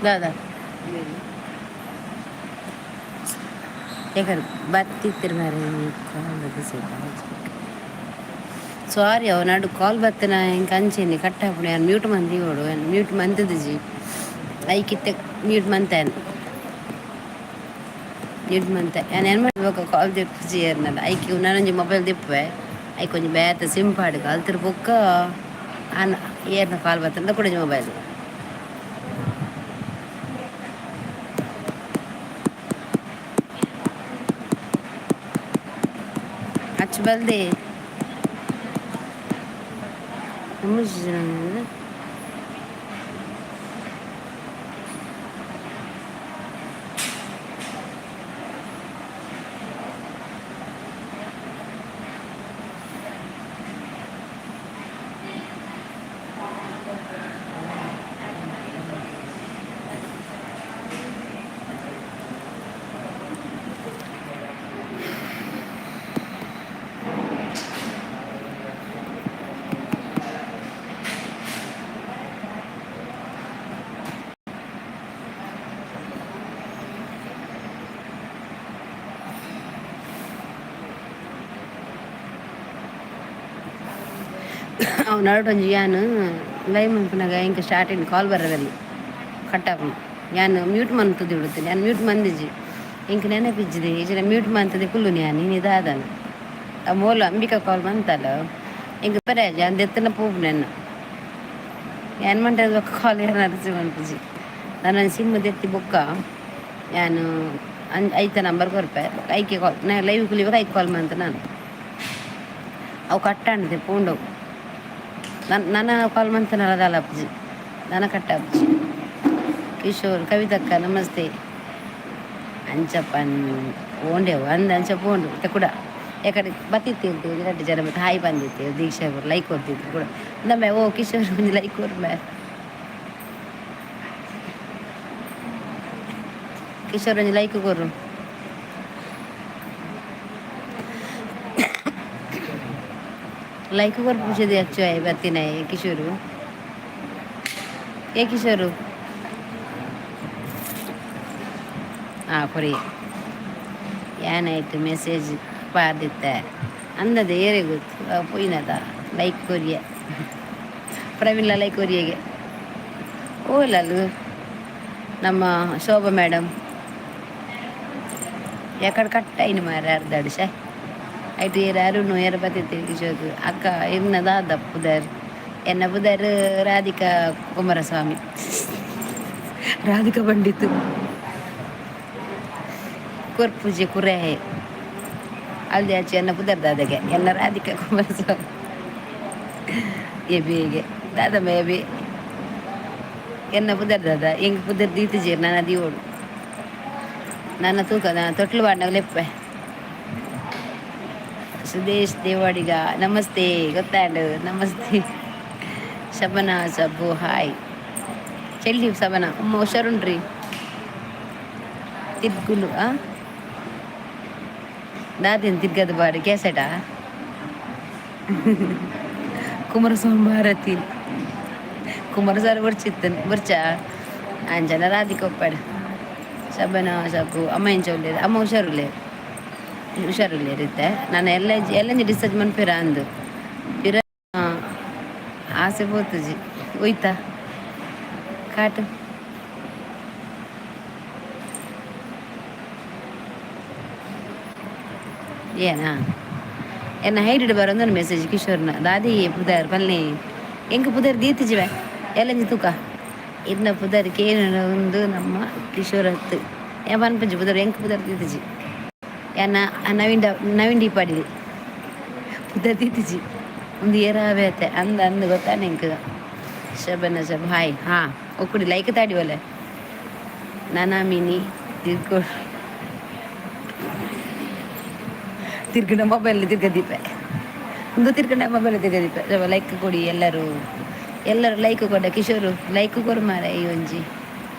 ದಾದಾ ಯಾಕಂದ್ರೆ ಬತ್ತಿತ್ತಿರ ಮಾರೆ. ಸಾರಿ, ಅವು ನಡು ಕಾಲ್ ಬತ್ತಿನ ಇಂಕ ಅಂಚೆನೆ ಕಟ್ ಆಪುಂಡು. ಯಾನ್ ಮ್ಯೂಟ್ ಮಂದಿಗೋಡು, ಯಾನ್ ಮ್ಯೂಟ್ ಮಂತುದಿಜಿ. ಐಕಿತ್ತೆ ಮ್ಯೂಟ್ ಮಂತೇನ್, ಮ್ಯೂಟ್ ಮಂತೆ. ಯಾನ್ ಏನ್ ಮಾಡ್ಬೇಕು, ಕಾಲ್ ದೆಪ್ಪುಜಿ ಏರ್ನಲ್ಲ. ಐಕ್ ನನೊಂಜಿ ಮೊಬೈಲ್ ದೆಪ್ಪುವೆ, ಐಕ್ ಒಂಜಿ ಬೇತೆ ಸಿಮ್ ಪಾಡ್ಗ ಅಲ್ತಿರ್ ಬೊಕ್ಕ ಆನ್ ಏರ್ನ ಕಾಲ್ ಬತ್ತಂಡ ಕುಡೊಂಜಿ ಮೊಬೈಲ್. ಅಚ್ಚು ಬಲ್ದೆ ನಮ್ಮ. ಅವು ನಡುಟೊಂಜಿ ಯಾನ್ ಲೈವ್ ಮನ್ಪುನಗ ಎಂಕ್ ಸ್ಟಾರ್ಟಿಂಗ್ ಕಾಲ್ ಬರ್ರದಲ್ಲಿ ಕಟ್ ಆಪುಂಡು. ಯಾನ್ ಮ್ಯೂಟ್ ಮಂತುದು ಇಡುತ್ತೇನೆ. ಯಾನ್ ಮ್ಯೂಟ್ ಮಂದಿಜಿ, ಎಂಕ್ ನೆನಪಿಜ್ಜಿದೆ. ಇಜ್ಜಿಡ ಮ್ಯೂಟ್ ಮಂತದೆ ಕುಲ್ಲುನಿ ಯಾನ್. ಇನಿ ದಾದನ ಆ ಮೋಲು ಅಂಬಿಕಾ ಕಾಲ್ ಮಂತಲ್ಲ, ಎಂಕ್ ಬರ ಯಾನ್ ದೆತ್ತನ ಪೋಪುನೆನ್ನ. ಯಾನ್ ಮಂಟದ ಬೊಕ್ಕ ಕಾಲ್ ಯಾನ್ ರಿಸೀವ್ ಮನ್ಪುಜಿ. ನಾನು ಸಿಮ್ ದೆತ್ತಿ ಬೊಕ್ಕ ಯಾನ್ ಅನ್ ಐತ ನಂಬರ್ ಕೊರ್ಪೆ, ಐಕೆ ಕಾಲ್ ನಾ ಲೈವ್ ಕುಲಿವಾಗ ಐಕ್ ಕಾಲ್ ಮಂತ ನಾನು. ಅವು ಕಟ್ಟಾಂಡದೆ ಪೋಂಡವು. ನನ್ನ ನನ್ನ ಕಾಲ್ ಮಂತನಲ್ಲ ದಾಲ ಅಪ್ಜಿ ನನ್ನ ಕಟ್ಟ ಅಪ್ಜಿ. ಕಿಶೋರ್, ಕವಿತಕ್ಕ ನಮಸ್ತೆ. ಅಂಚ ಪನ್ ಪೋಂಡೆವು ಅಂದ ಅಂಚ ಪೋಂಡು ಇತ್ತೆ ಕೂಡ ಯಾಕಡೆ ಬತ್ತಿತ್ತು ರಡ್ಡ್ ಜನ ಮತ್ತೆ ಹಾಯ್ ಬಂದಿತ್ತು. ದೀಕ್ಷಾ ಲೈಕ್ ಕೊರ್ತಿದ್ರು ಕೂಡ ನಮ್ಮ. ಓ ಕಿಶೋರ್, ಒಂಜಿ ಲೈಕ್ ಕೊರ್ಮೆ. ಕಿಶೋರ್, ಒಂಜಿ ಲೈಕ್ ಕೊರು. ಲೈಕ್ ಕೊರ್ಪುಜಿ ಅಚ್ಚು ಬತ್ತಿನ ಕಿಶೋರು. ಏ ಕಿಶೋರು, ಹಾಂ ಕೊರಿ. ಏನಾಯ್ತು? ಮೆಸೇಜ್ ಪಾರ್ದಿತ್ತೆ ಅಂದದ ಏರೆ ಗೊತ್ತು ಪೋಯಿನದ. ಲೈಕ್ ಕೊರಿಯ ಪ್ರವೀಣ್, ಲೈಕ್ ಕೊರಿಯಗೆ. ಓಲಲ್ಲು ನಮ್ಮ ಶೋಭಾ ಮೇಡಮ್? ಎಕಡೆ ಕಟ್ అయిన ಮಾರ ಅರ್ಧಾಡು ಶೇ ಐಟು ಏರ್ ಅರುಣು ಏರ ಬತ್ತಿತ್ತೆ. ಕಿಶೋರ್ ಅಕ್ಕ, ಇರ್ನ ದಾದ ಪುದರ್? ಎನ್ನ ಪುದರ್ ರಾಧಿಕಾ ಕುಮಾರಸ್ವಾಮಿ, ರಾಧಿಕಾ ಪಂಡಿತ್. ಕೊರ್ಪುಜೆ ಕುರೆ ಅಲ್ದೆ ಆಚೆ. ಎನ್ನ ಪುದರ್ ದಾದಗೆ? ಎನ್ನ ರಾಧಿಕಾ ಕುಮಾರಸ್ವಾಮಿ. ಎಬಿಗೆ ದಾದಮ್ಮ ಎಬಿ ಎನ್ನ ಪುದರ್ ದಾದ? ಎಂಕ್ ಪುದರ್ ದೀತಿಜೇರ್ ನಾನು ದೀವೋಡು. ನನ್ನ ತೂಕ ನಾನು ತೊಟ್ಲು ಪಾಡ್ನಗ ಲೆಪ್ಪೆ. ಸುದೇಶ್ ದೇವಾಡಿಗ ನಮಸ್ತೆ. ಗೊತ್ತಾಂಡು, ನಮಸ್ತೆ. ಶಬನಾ ಸಬ್ಬು ಹಾಯ್. ಚೆಲ್ಲಿ ಸಬನಾ ಅಮ್ಮ ಹುಷಾರುಂಡ್ರಿ. ತಿರ್ಗುಲು ಆ ದಾದೇನು ತಿರ್ಗದ ಬಾಡಿ ಕ್ಯಾಸೆಟಾ? ಕುಮಾರಸ್ವಾಮಿ ಭಾರತಿ, ಕುಮಾರಸ್ವಾಮಿ ಬರ್ಚಿತ್ತು ಬರ್ಚ ಅಂಚನ ರಾಧಿಕ ಒಪ್ಪಾಡು. ಶಬನ ಸಬ್ಬು ಅಮ್ಮ ಎಂಚ ಉಲ್ಲೇರು? ಅಮ್ಮ ಹುಷಾರುಲ್ಲೇರು, ಹುಷಾರುಲ್ಲೇರು ಇತ್ತೆ. ನಾನು ಎಲ್ಲ ಎಲ್ಲ ಡಿಸ್ಚಾರ್ಜ್ ಮನ್ಪಿರ ಅಂದು ಪಿರ ಆಸೆ ಪೋತುಜಿ. ಹೋಯ್ತಾ ಕಾಟು. ಏನಾ ಎನ್ನ ಹೈಡ್ ಬರೋದು ಮೆಸೇಜ್ ಕಿಶೋರ್ನ. ದಾದಿ ಪುದರ್ ಪಲ್ನಿ? ಎಂಕ್ ಪುದರ್ ದೀತಿಜಿವೆ ಎಲ್ಲಂಜಿ ತೂಕ. ಇರ್ನ ಪುದರ್ ಕೇನು ಒಂದು ನಮ್ಮ ಕಿಶೋರ್ ಹತ್ತು ಏ ಪನ್ಪುಜಿ ಪುದರ್. ಎಂಕ್ ಪುದರ್ ದೀತಿಜಿ. ಎನ್ನ ನವೀನ್ ನವೀನ್ ಡಿ ಪಾಡಿಲಿ ಪುದರ್ ದೀತಿಜಿ. ಒಂದು ಏರಾಬೇತೆ ಅಂದ ಅಂದು ಗೊತ್ತಾನೆ ಎಂಕ್. ಶಬನ ಸಬ್ ಹಾಯ್. ಹಾಂ ಒಕ್ಕುಡಿ ಲೈಕ್ ತಾಡಿ ಒಲೆ. ನಾನಾ ಮಿನಿ ತಿರ್ಗೋ ತಿರ್ಗಣ ಮೊಬೈಲ್ ತಿರ್ಗ ದೀಪೆ ಒಂದು ತಿರ್ಗಣ ಮೊಬೈಲ್ ತಿರ್ಗ ದೀಪೆ. ಲೈಕ್ ಕೊಡಿ ಎಲ್ಲರೂ, ಎಲ್ಲರೂ ಲೈಕ್ ಕೊಡ. ಕಿಶೋರು, ಲೈಕ್ ಕೊರು ಮಾರ. ಈ ಒಂಜಿ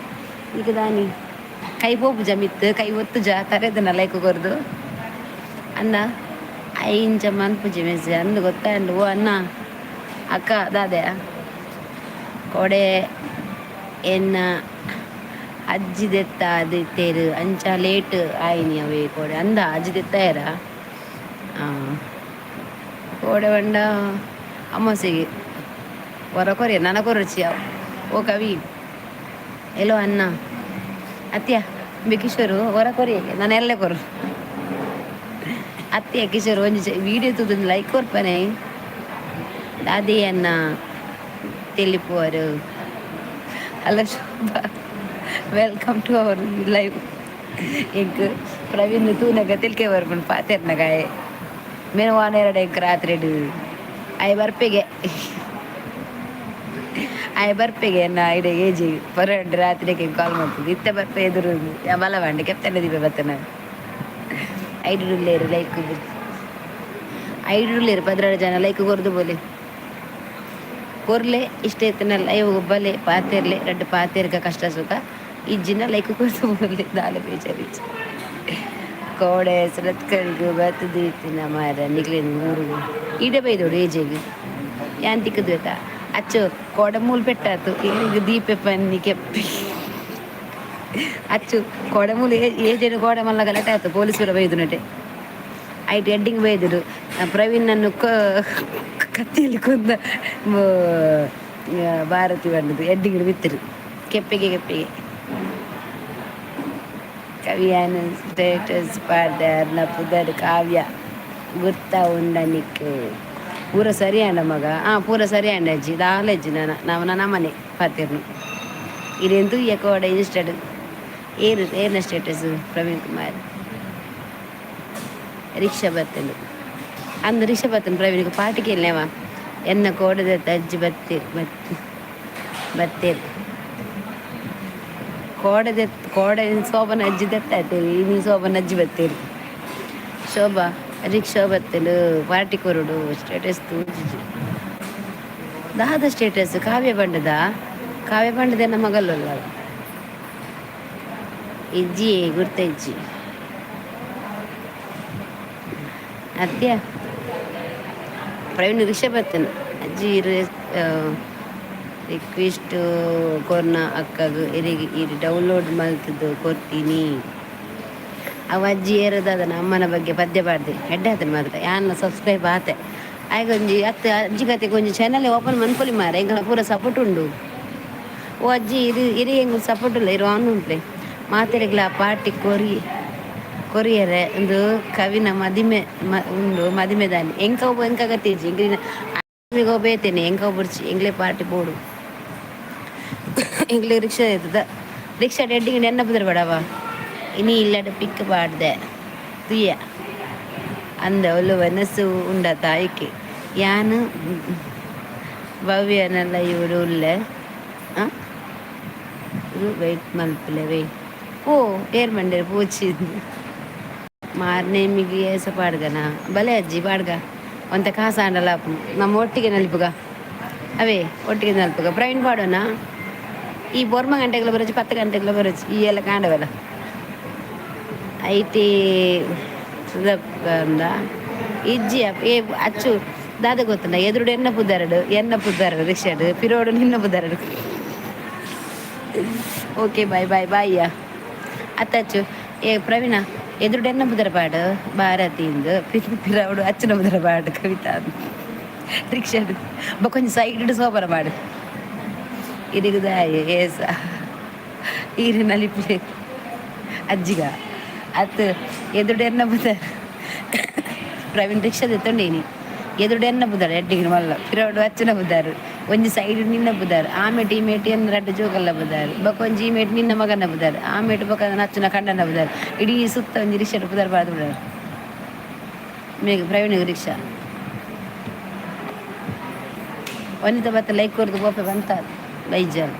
ಈಗ ದಾನಿ ಕೈ ಪೋಪುಜ ಮಿತ್ತು ಕೈ ಒತ್ತುಜ ತರೆದನ ಲೈಕ್ ಕೊರ್ದು. ಅಣ್ಣ ಐಂಚ ಮನ್ಪುಜಿ ಮೆಸೇಜ್ ಅಂದು ಗೊತ್ತಾಂಡು. ಓ ಅಣ್ಣ, ಅಕ್ಕ ದಾದೆ ಕೊಡೆ. ಎನ್ನ ಅಜ್ಜಿ ದೆತ್ತ ಅದಿತ್ತೇರು, ಅಂಚ ಲೇಟ್ ಆಯಿನಿ. ಅವೇ ಕೋಡೆ ಅಂದ ಅಜ್ಜಿ ದೆತ್ತಾಯರ. ಕೋಡೆ ಪಂಡ ಅಮಾಸೆಗೆ ಹೊರ ಕೊರಿಯ ನನ ಕೊರಚಿ. ಓ ಕವಿ, ಎಲ್ಲೋ ಅನ್ನ ಅತ್ಯ ಕಿಶೋರು ಹೊರ ಕೊರಿಯ, ನಾನು ಎಲ್ಲೇ ಕೊರು ಅತ್ಯ. ಕಿಶೋರ್, ಒಂಜಿ ವಿಡಿಯೋ ತೂದು ಲೈಕ್ ಕೊರ್ಪನೆ. ದಾದಿ ಅನ್ನ ತೆಲಿಪುವರು. Hello Shobha, welcome to our live. ಎಂಕ್ ಪ್ರವೀಣ್ ತೂನಗ ತೆಲ್ಕೆ ಬರ್ಪುಂಡು. ಪಾತೆರ್ನಗಾಯೆ ಮೇನು ವಾನೆರಡು ಎಂಕ್ ರಾತ್ರಿಡ್ ಆಯೆ ಬರ್ಪೆಗೆ, ಆಯೆ ಬರ್ಪೆಗೆ. ಎನ್ನ ಇಡೆ ಏಜಿ ಪರಡು ರಾತ್ರಿಗೆ ಕಾಲ್ ಮಾಡ್ತದೆ. ಇತ್ತೆ ಬರ್ಪೆ ಎದುರು ಬಲ ಬಂಡೆ ಕೆತ್ತನೆ ದೀಪ ಬತ್ತನ. ಐಡುಲ್ಲೇರು ಲೈಕ್, ಐಡುಲ್ಲೇರು 12 ಜನ. ಲೈಕ್ ಕೊರ್ದು ಬೋಲೆ, ಕೊರ್ಲೆ. ಇಷ್ಟ ಇತ್ತನ ಲೈವ್ ಬಲೆ, ಪಾತೆರ್ಲೆ. ರಡ್ಡ್ ಪಾತೆರ್ಗ ಕಷ್ಟ ಸುಖ ಇಜ್ಜಿನ ಲೈಕ್ ಕೊರ್ದು ಬೋಲೆ. ದಾಲ ಬೇಜಾರಿಜ್ಜಿ. ಕೋಡೆ ಸುರತ್ಕಲ್ಗ್ ಬತ್ತುದು ಇತ್ತಿನ ಮಾರ ನಿಕ್ಲೆನ ಊರುಗು ಈಡೆ ಬೈದೋಡು ಏಜೆಗ್ ಯಾನ್ ತಿಕ್ಕದು. ಅಚ್ಚು ಕೋಡೆ ಮೂಲು ಪೆಟ್ಟಾತು ಈಗ ದೀಪೆ ಪನ್ನಿ ಕೆಪ್ಪಿ. ಅಚ್ಚು ಕೋಡೆ ಮೂಲು ಏಜೆನು ಕೋಡೆ ಮಲ್ಲ ಗಲಾಟೆ ಆಯ್ತು. ಪೊಲೀಸರು ಬೈದು ನಟೆ ಐಟ್ ಎಡ್ಡಿಂಗ್ ಬೈದರು. ಪ್ರವೀಣ್ ಕತ್ತಿಯಲ್ಲಿ ಕೊಂದ ಭಾರತಿ ಬಂದದ್ದು ಎಡ್ಡಿಂಗ್ ಬಿತ್ತರು ಕೆಪ್ಪಿಗೆ ಕೆಪ್ಪಿಗೆ. ಕವಿಯಾನ ಸ್ಟೇಟಸ್ ಪಾಡ್ದೆ, ಅರ್ನ ಪುದರ್ ಕಾವ್ಯ ಗುರ್ತ ಉಂಡನಿಕ್. ಪೂರ ಸರಿ ಅಂಡ ಮಗ. ಹಾಂ, ಪೂರ ಸರಿ ಅಂಡ ಅಜ್ಜಿ. ದಾಲ ಅಜ್ಜಿ ನಾನು ನಾವು ನನ್ನ ಮನೆ ಪಾತಿರ್ನು. ಇದೆಂತು ಎಕೋಡ ಇನ್ಸ್ಟಾಡ್ ಏರು ಏರ್ನ ಸ್ಟೇಟಸ್. ಪ್ರವೀಣ್ ಕುಮಾರ್ ರಿಕ್ಷಾ ಬತ್ತಲು ಅಂದು ರಿಕ್ಷಾ ಬತ್ತನು. ಪ್ರವೀಣ್ಗೆ ಪಾರ್ಟಿಗೆ ಇಲ್ಲೇವ ಎನ್ನ ಕೋಡದ ಅಜ್ಜಿ ಬತ್ತೀರ್ ಬತ್ತಿ ಬತ್ತೇರು ಕೋಡದ ಕೋಡೆ ಶೋಭನ ಅಜ್ಜಿ ದತ್ತಾಯ್ತೇರಿ. ನೀ ಶೋಭನ ಅಜ್ಜಿ ಬತ್ತೀರಿ. ಶೋಭಾ ರಿಕ್ಷಾ ಬತ್ತಲು ಪಾರ್ಟಿ ಕೊರಡು. ಸ್ಟೇಟಸ್ ತೂಜಿಜಿ. ದಾದ ಸ್ಟೇಟಸ್? ಕಾವ್ಯ ಬಂಡದ, ಕಾವ್ಯ ಬಂಡದ ಮಗಲ್ಲಲ್ಲ ಇಜ್ಜಿ, ಗುರ್ತ ಇಜ್ಜಿ ಅತ್ಯ. ಪ್ರವೀಣ್ ರಿಕ್ಷಾ ಬತ್ತನು. ಅಜ್ಜಿ ರಿಕ್ವೆಸ್ಟ್ ಕೊರ್ನ ಅಕ್ಕಗ್ ಇರಿಗೆ ಇರು ಡೌನ್ಲೋಡ್ ಮಲ್ತದ್ದು ಕೊರ್ತೀನಿ. ಅವ ಅಜ್ಜಿ ಏರದ ಅಮ್ಮನ ಬಗ್ಗೆ ಪದ್ಯ ಪಾಡ್ದೆ. ಎಡ್ಡೆ ಆತನ ಮಾತ್ರ. ಯಾನ್ ಸಬ್ಸ್ಕ್ರೈಬ್ ಆತೆ. ಆಯ್ಕೊಂಜಿ ಅತ್ತೆ ಅಜ್ಜಿ ಕತೆ ಒಂಜಿ ಚಾನಲ್ ಓಪನ್ ಮನ್ಪೊಲಿ ಮಾರ. ಎಂಕಲ ಪೂರ ಸಪೋರ್ಟ್ ಉಂಡು. ಓ ಅಜ್ಜಿ, ಇರು ಇರಿ, ಎಂಕ್ ಸಪೋರ್ಟ್ ಉಲ್ಲ. ಇರು ಆನ್ ಉಂಟ್ಲೆ ಮಾತೆರೆಗ್ಲ ಪಾರ್ಟಿ ಕೊರಿ ಕೊರಿಯರೆ. ಒಂದು ಕವಿನ ಮದಿಮೆ ಉಂಡು. ಮದಿಮೆ ದಾನಿ ಎಂಕ ಎಂಕ ಗತಿಜಿ. ಎಂಕ್ಲಿನ ಬೇತೇನೆ. ಎಂಕ ಬುರ್ಚಿ, ಎಂಗ್ಲೆ ಪಾರ್ಟಿ ಬೋಡು. ಎಂಕ್ಲೆ ರಿಕ್ಷಾ ಇರ್ತದ. ರಿಕ್ಷಾ ಎಡ್ಡಿಂಗ್ ಎನ್ನ ಪುದರ್ ಬಡವ. ಇನಿ ಇಲ್ಲಡ ಪಿಕ್ ಪಾಡ್ದೆ ತುಯ್ಯ ಅಂದ ಒಲ್ಲು ಮನಸ್ಸು ಉಂಡ ತಾಯಿಕೆ. ಯಾನ್ ಭವ್ಯನೆಲ್ಲ ಇವರು ಉಲ್ಲೆ ವೆಯ್ಟ್ ಮಲ್ಪುಲೆ. ವೆಯ್ಟ್ ಓ ಏರ್ ಮಂಡೇರು ಪೂಚಿ ಮಾರ್ನೇಮಿಗೆ ಏಸ ಪಾಡ್ಗನ. ಬಲೆ ಅಜ್ಜಿ, ಪಾಡ್ಗ. ಒಂತೆ ಕಾಸ ಆಂಡಲ ನಮ್ಮ ಒಟ್ಟಿಗೆ ನಲ್ಪುಗ. ಅವೇ ಒಟ್ಟಿಗೆ ನಲ್ಪುಗ. ಪ್ರವೀಣ್ ಪಾಡೋಣ. ಈ ಬೊರ್ಮ ಗಂಟೆಗಳ ಬರೋಚಿ, 10 ಗಂಟೆಗಳ ಬರೋಚಿ. ಈ ಎಲ್ಲ ಕಾಂಡವಲ್ಲ IT ಸುಧಪ್ಪ ಇಜ್ಜಿ. ಏ ಅಚ್ಚು ದಾದ ಗೊತ್ತಲ್ಲ. ಎದುರುಡು ಎನ್ನ ಪುದರಡು, ಎನ್ನ ಪುದರಡು ರಿಕ್ಷಾಡು ಪಿರೋಡು ನಿನ್ನ ಪುದರಡು. ಓಕೆ, ಬಾಯ್ ಬಾಯ್ ಬಾಯ್ಯ. ಅತ್ತಚ್ಚು ಏ ಪ್ರವೀಣ, ಎದುರುಡು ಎನ್ನ ಪುದರ ಪಾಡು ಭಾರತಿಂದು, ಪಿರವಡು ಅಚ್ಚನ ಪುದರ ಪಾಡು ಕವಿತಾ. ರಿಕ್ಷಾಡು ಬೊಕೊಂಜಿ ಸೈಡ್ ಸೋಪರ ಪಾಡು. ಇರಿಗುದಾಯ ಏಸ ಈರು ನಲಿಪಿ ಅಜ್ಜಿಗ ಅತ್. ಎದುರುಡು ಎನ್ನ ಪುದರ್ ಪ್ರವೀಣ್ ರಿಕ್ಷಾ ದೆತ್ತೊಂಡೇನಿ. ಎದುರುಡು ಎನ್ನ ಪುದರ್ ಎಡ್ಡಿಗಿನ ಮಲ್ಲ, ಪಿರವಡು ಅಚ್ಚನ ಪುದಾರು, ಒಂಜಿ ಸೈಡ್ ನಿನ್ನ ಪುದಾರ್, ಆಮೇಟ್ ಈ ಮೇಟ್ ಎನ್ನ ರಡ್ಡ್ ಜೋಕಲ್ಲ ಪುದಾರ್, ಬೊಕ ಒಂಜಿ ಈ ಮೇಟ್ ನಿನ್ನ ಮಗನ ಪುದಾರ್, ಆಮೇಟ್ ಬೊಕ ನಚ್ಚನ ಕಂಡನ ಪುದಾರ್. ಇಡೀ ಸುತ್ತ ಒಂಜಿ ರಿಕ್ಷಾ ಪುದಾರ್ ಪಾಡ್ದು ಬಿಡಾರ್ ಮೇಗ್ ಪ್ರವೀಣ್ ರಿಕ್ಷಾ. ವನಿತಾ ಬತ್ತ ಲೈಕ್ ಕೊರ್ದು ಬೋಪೆ ಬಂತ ಬೈಜಾಲ್.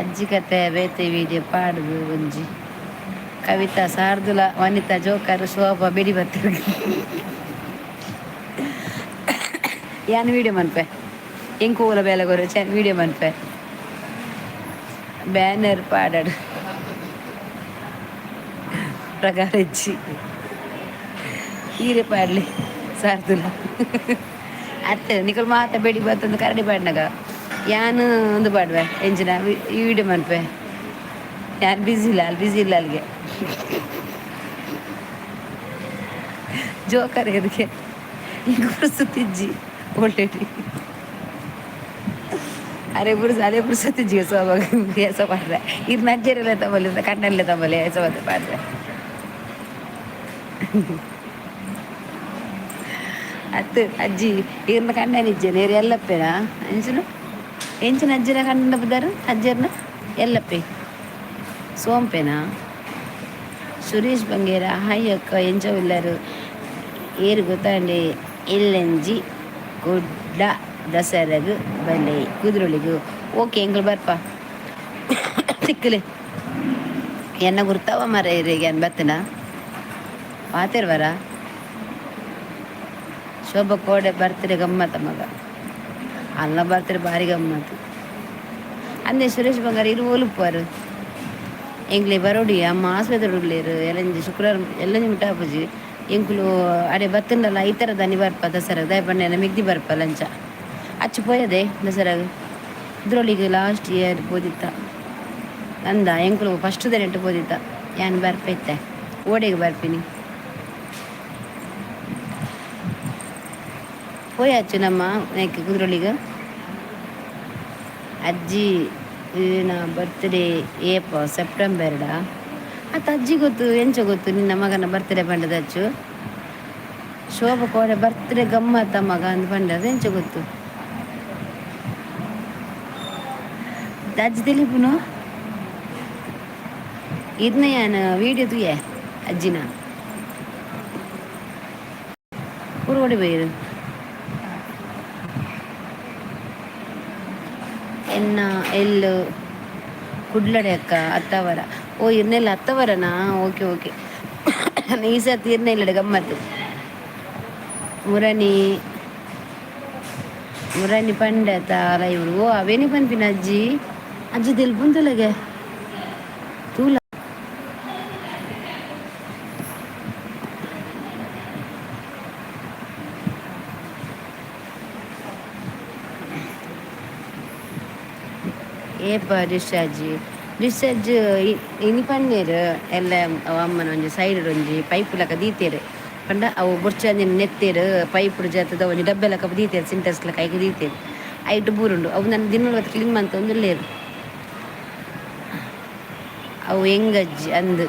ಅಜ್ಜಿ ಕತೆ ಬೇತೆ ವೀಡಿಯೋ ಪಾಡುದು ಒಂಜಿ. ಕವಿತಾ ಸಾರ್ದುಲ, ವನಿತಾ ಜೋಕರ್, ಶೋಭಾ ಬಿಡಿ ಬತ್ತ. ಯಾನ್ ವೀಡಿಯೋ ಮನ್ಪೆ. ಎಂಕ್ ಓಲ ಬೇಲೆ ಕೊರು ವೀಡಿಯೋ ಮನ್ಪೆ. ಬ್ಯಾನರ್ ಪಾಡಡು ಪ್ರಕಾರ ಇಜ್ಜಿ. ಹೀರೆ ಪಾಡ್ಲಿ ಸಾರ್ದುಲ. ಅತ್ತೆ ನಿಕಲ್ ಮಾತ ಬೆಡಿ ಬತ್ತಂದು ಕರಡಿ ಪಾಡ್ನಗ ಯಾನ್ ಒಂದು ಪಾಡ್ವೆ ಎಂಚಿನ ಈ ವಿಡಿಯೋ ಮನ್ಪೆ. ಯಾನ್ ಬಿಸಿ ಇಲ್ಲ ಅಲ್ಲಿ, ಬಿಸಿ ಇಲ್ಲ ಅಲ್ಲಿಗೆ. ಜೋಕರ್ ಎದಕ್ಕೆ ಇಂಕ ಪುರ್ಸೊತ್ತಿಜ್ಜಿ ಆಲ್ರೆಡಿ. ಅರೆ ಪುರ್ಸ ಅದೇ ಪುರ್ಸೊತ್ತಿಜ್ಜಿ ಸೋಬಾಗ ಏಸ ಪಾಡ್ರೆ. ಇರ್ನ ನಜ್ಜೆರೆಲ್ಲ ತಗೊಲಿ, ಕಣ್ಣಲ್ಲೇ ತಗೊಲಿ, ಏಸ ಬತ್ತ ಪಾಡ್ರೆ. ಅತ್ತು ಅಜ್ಜಿ, ಇರ್ನ ಕಣ್ಣನಿಜ್ಜೆ ನೇರು ಎಲ್ಲಪ್ಪೇನಾ? ಎಂಚನು ಎಂಚಿನ ಅಜ್ಜಿನ ಕಣ್ಣ ಬುದಾರು? ಅಜ್ಜರ್ನ ಎಲ್ಲಪ್ಪೆ ಸೋಂಪೇನಾ? ಸುರೇಶ್ ಬಂಗೇರ, ಹಾಯ್ ಅಕ್ಕ, ಎಂಚ ಉಲ್ಲರು? ಏರು ಗೊತ್ತಾಂಡೆ? ಎಲ್ಲಂಜಿ ಕುಡ್ಲ ದಸರಗು ಬಲೆ ಕುದುರೊಳಿಗು. ಓಕೆ, ಎಂಗ್ಲು ಬರ್ಪ ತಿಕ್ಕಲೆ. ಎನ್ನ ಗುರ್ತಾವ ಮರ ಇರಿಗೆ ಬತ್ತನ ಪಾತಿರ್ವರ. ಶೋಭ ಕೋಡೆ ಬರ್ತಾರೆ ಗಮ್ಮತ್ತ ಮಗ ಅಲ್ಲ, ಬರ್ತಾರೆ ಬಾರಿ ಗಮ್ಮತ್ತು ಅಂದೆ. ಸುರೇಶ್ ಬಂಗಾರ ಇರು ಒಲುಪ್ಪರು ಎಂಗ್ಲೆ ಬರೋಡಿ. ಅಮ್ಮ ಆಸ್ಪತ್ರೆ ಉಳ್ಳೇರು ಎಲ್ಲಂಜಿ ಶುಕ್ರವಾರ ಎಲ್ಲಂಜಿ ಮುಟ್ಟ ಆಪುಜಿ. ಎಂಕುಲು ಅಡೆ ಬತ್ತಂಡಲ್ಲ ಈ ಥರ ದನಿ ಬರ್ಪ ದಸರಾಗ. ದಯ ಪಂಡ ಮಿಗ್ದಿ ಬರ್ಪ ಲಂಚ ಅಚ್ಚು ಪೋಯದೆ ದಸರಾಗ. ಕುದ್ರೋಳಿಗೆ ಲಾಸ್ಟ್ ಇಯರ್ ಪೋದಿತ್ತ ಅಂದ. ಎಂಕುಲು ಫಸ್ಟ್ ನೆಟ್ಟು ಪೋದಿತ್ತ. ಯಾನ್ ಬರ್ಪ ಇತ್ತೆ, ಓಡೆಗೆ ಬರ್ಪಿನಿ. ಪೋಯಾಚು ನಮ್ಮ ನೆಕ್ ಕುದ್ರೋಳಿಗೆ. ಅಜ್ಜಿ ನಾ ಬರ್ತ್ಡೇ ಏಪ? ಸೆಪ್ಟೆಂಬರ್ಡ ಆತ. ಅಜ್ಜಿ ಗೊತ್ತು, ಎಂಚ ಗೊತ್ತು ನಿನ್ನ ಮಗನ ಬರ್ತ್ಡೇ ಪಂಡದ ಅಚ್ಚು? ಶೋಭ ಕೋಡೆ ಬರ್ತ್ಡೇ ಗಮ್ಮತ್ತ ಮಗ ಅಂದ್ ಪಂಡದ, ಎಂಚ ಗೊತ್ತು ಅಜ್ಜಿ ತೆಲಿಪುನು? ಇದನ್ನ ಯಾನ್ ವೀಡಿಯೋ ತೂಯೆ ಅಜ್ಜಿನ. ಕುರುವಡಿ ಬೈರು ಎನ್ನ ಎಲ್ಲು ಕುಡ್ಲಡೆ ಅಕ್ಕ ಅತ್ತವರ. ಓ, ಇರ್ನೆಲ್ಲ ಅತ್ತವರನಾ? Okay okay. ಈ ಸರ್ತಿ ಇರ್ನೆಲ್ಲಡೆ ಗಮ್ಮತ್ತು. ಮುರಣಿ ಮುರಣಿ ಪಂಡೆ ತಾರ ಇವರು. ಓ, ಅವೇನಿ ಪನ್ಪಿನ ಅಜ್ಜಿ? ಅಜ್ಜಿ ತೆಲ್ಪುಂತುಲಗೆ ತೂಲ. ಏಪ ಡಿಸ್ಚಾರ್ಜ್? ಡಿಸ್ಚಾರ್ಜ್ ಇನಿ ಪನ್ನೇರು ಎಲ್ಲ. ಅಮ್ಮನ ಒಂಜಿ ಸೈಡ್ ಒಂಜಿ ಪೈಪ್ ಲೆಕ್ಕ ದೀತೆರ್ ಪಂಡ ಅವು ಬೊರ್ಚಂದಿನ ನೆತ್ತೆರ್ ಪೈಪ್ ಜಾತದ ಒಂಜಿ ಡಬ್ಬೆ ಲೆಕ್ಕ ದೀತೆರ್, ಸಿಂಟೆಕ್ಸ್ ಲೆಕ್ಕ ಐಕ್ ದೀತೆರ್. ಐಟ್ ಬೂರುಂಡು ಅವು. ನನ್ನ ದಿನ ಕ್ಲೀನ್ ಮಂತೊಂದುಲ್ಲೆರ್. ಅವು ಎಂಗಜ್ಜಿ ಅಂದ್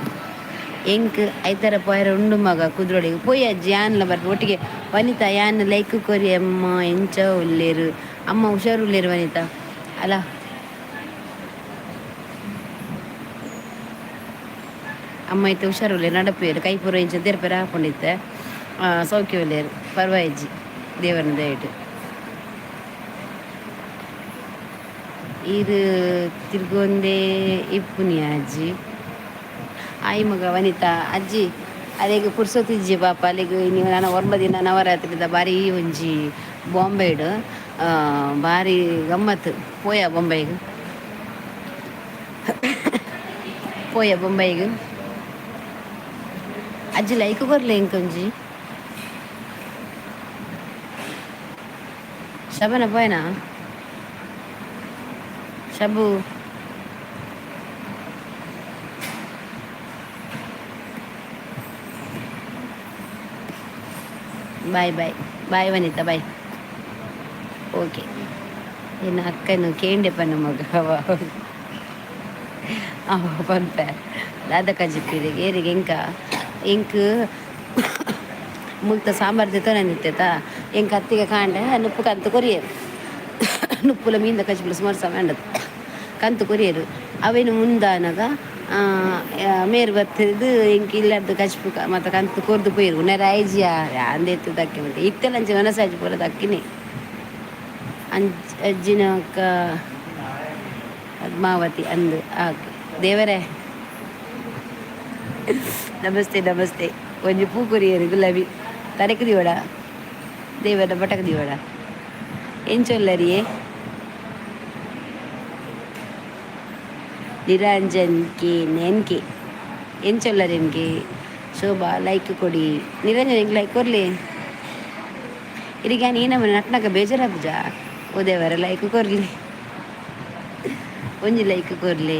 ಎಂಕ್ ಐತರ ಪೋಯರ ಉಂಡು ಮಗ. ಕುದ್ರೋಳಿಗೆ ಪೋಯಿ ಅಜ್ಜಿ, ಯಾನ್ಲ ಬರ್ಪೆ ಒಟ್ಟಿಗೆ. ವನಿತಾ, ಯಾನ್ ಲೈಕ್ ಕೊರಿ. ಅಮ್ಮ ಎಂಚ ಉಲ್ಲೇರು? ಅಮ್ಮ ಹುಷಾರು ಉಲ್ಲೇರು ವನಿತಾ ಅಲ್ಲ? ಅಮ್ಮ ಇತ್ತೆ ಹುಷಾರುಲ್ಲೇರು, ನಡಪೇರು. ಕೈ ಪೂರ ಇಂಚ ತೆರ್ಪೆರೆ ಹಾಕೊಂಡಿತ್ತೆ. ಸೌಖ್ಯ ಉಲ್ಲೇರು, ಪರ್ವಾಯಿಜ್ಜಿ ದೇವರನ ದಯೆಟ್. ಈರ್ ತಿರ್ಗೊಂದೇ ಇಪ್ಪುನಿ ಅಜ್ಜಿ. ಆಯಿ ಮಗ ವನಿತಾ ಅಜ್ಜಿ, ಅರೆಗ್ ಪುರ್ಸೊತ್ತಿಜ್ಜಿ ಪಾಪ. ಅಲ್ಲಿಗೆ ನೀವು ನಾನು 9 ದಿನ ನವರಾತ್ರಿದ ಬಾರಿ ಒಂಜಿ ಬಾಂಬೆಡ್ ಬಾರಿ ಗಮ್ಮತ್ತು. ಪೋಯ ಬೊಂಬೈಗ್? ಪೋಯ ಬೊಂಬೈಗ್? ಅಜ್ಜಿ ಲೈಕ್ ಕೊರ್ಲೆ ಇಂಕೊಂಜಿ. ಶಬನ ಪೋಯನಾ ಶಬು? ಬಾಯ್ ಬಾಯ್ ಬಾಯ್ ವನಿತಾ, ಬಾಯ್. ಓಕೆ. ಇನ್ನು ಅಕ್ಕನು ಕೇಂಡೆ ಪನ್ನ ಮಗ ಅವ ಪನ್ಪೆ ದಾದ ಕಜಿಪ್ಪಿರಿಗೆ ಏರಿಗೆ ಎಂಕ ಎಂಕ್ ಮುಲ್ತ ಸಾಂಬಾರ್ ದಿತ್ತೊಂದಿತ್ತೆತ. ಎಂಕ್ ಅತ್ತಿಗೆ ಕಾಂಡೆ ನುಪ್ಪು ಕಂತು ಕೊರಿಯರು. ನುಪ್ಪುಲ ಮೀನ್ದ ಕಜಿಪುಲ ಸುಮಾರು ಸಮಯ ಅಂಡದು ಕಂತು ಕೊರಿಯರು. ಅವೇನು ಮುಂದಾನಗ ಮೇರ್ ಬತ್ತಿದ್ದು ಎಂಕ್ ಇಲ್ಲದ್ದು ಕಜಿಪು ಮತ್ತು ಕಂತು ಕೊರ್ದು ಪೋಯಿರು. ಉನ್ನೆರ ಆಯ್ಜಿಯಾ ಅಂದೆತ್ತು ದಕ್ಕೆ ಮತ್ತೆ ಇತ್ತೆಲ್ಲ ಅಂಚೆ ಮನಸ್ಸಾಜಿ ಪೂರ ದಕ್ಕಿನಿ. ಅಂಚ್ ಅಜ್ಜಿನ ಅಕ್ಕ ಪದ್ಮಾವತಿ ಅಂದು ಆಕೆ. ದೇವರೇ, ನಮಸ್ತೆ ನಮಸ್ತೆ. ಒಂಜಿ ಪೂ ಕೊರಿಯರು ಗುಲಾಬಿ. ತರೆಕ್ ದಿವಡ, ದೇವರ ಬಟಕ್ ದಿವಡ. ಎಂಚೊಲ್ಲರಿಯೇ? ನಿರಂಜನ್ ಕೆ ನೆನ್ಕೆ ಎಂಚೊಲ್ಲರೆನ್ಗೆ? ಶೋಭಾ, ಲೈಕ್ ಕೊಡಿ. ನಿರಂಜನ್, ಎಂಕ್ ಲೈಕ್ ಕೊರ್ಲಿ. ಇರಿಗೆ ನೀನ ನಟ್ನಗ ಬೇಜಾರಾಪುಜ. ಓದೇವರ ಲೈಕ್ ಕೊರ್ಲಿ, ಒಂಜಿ ಲೈಕ್ ಕೊರ್ಲಿ,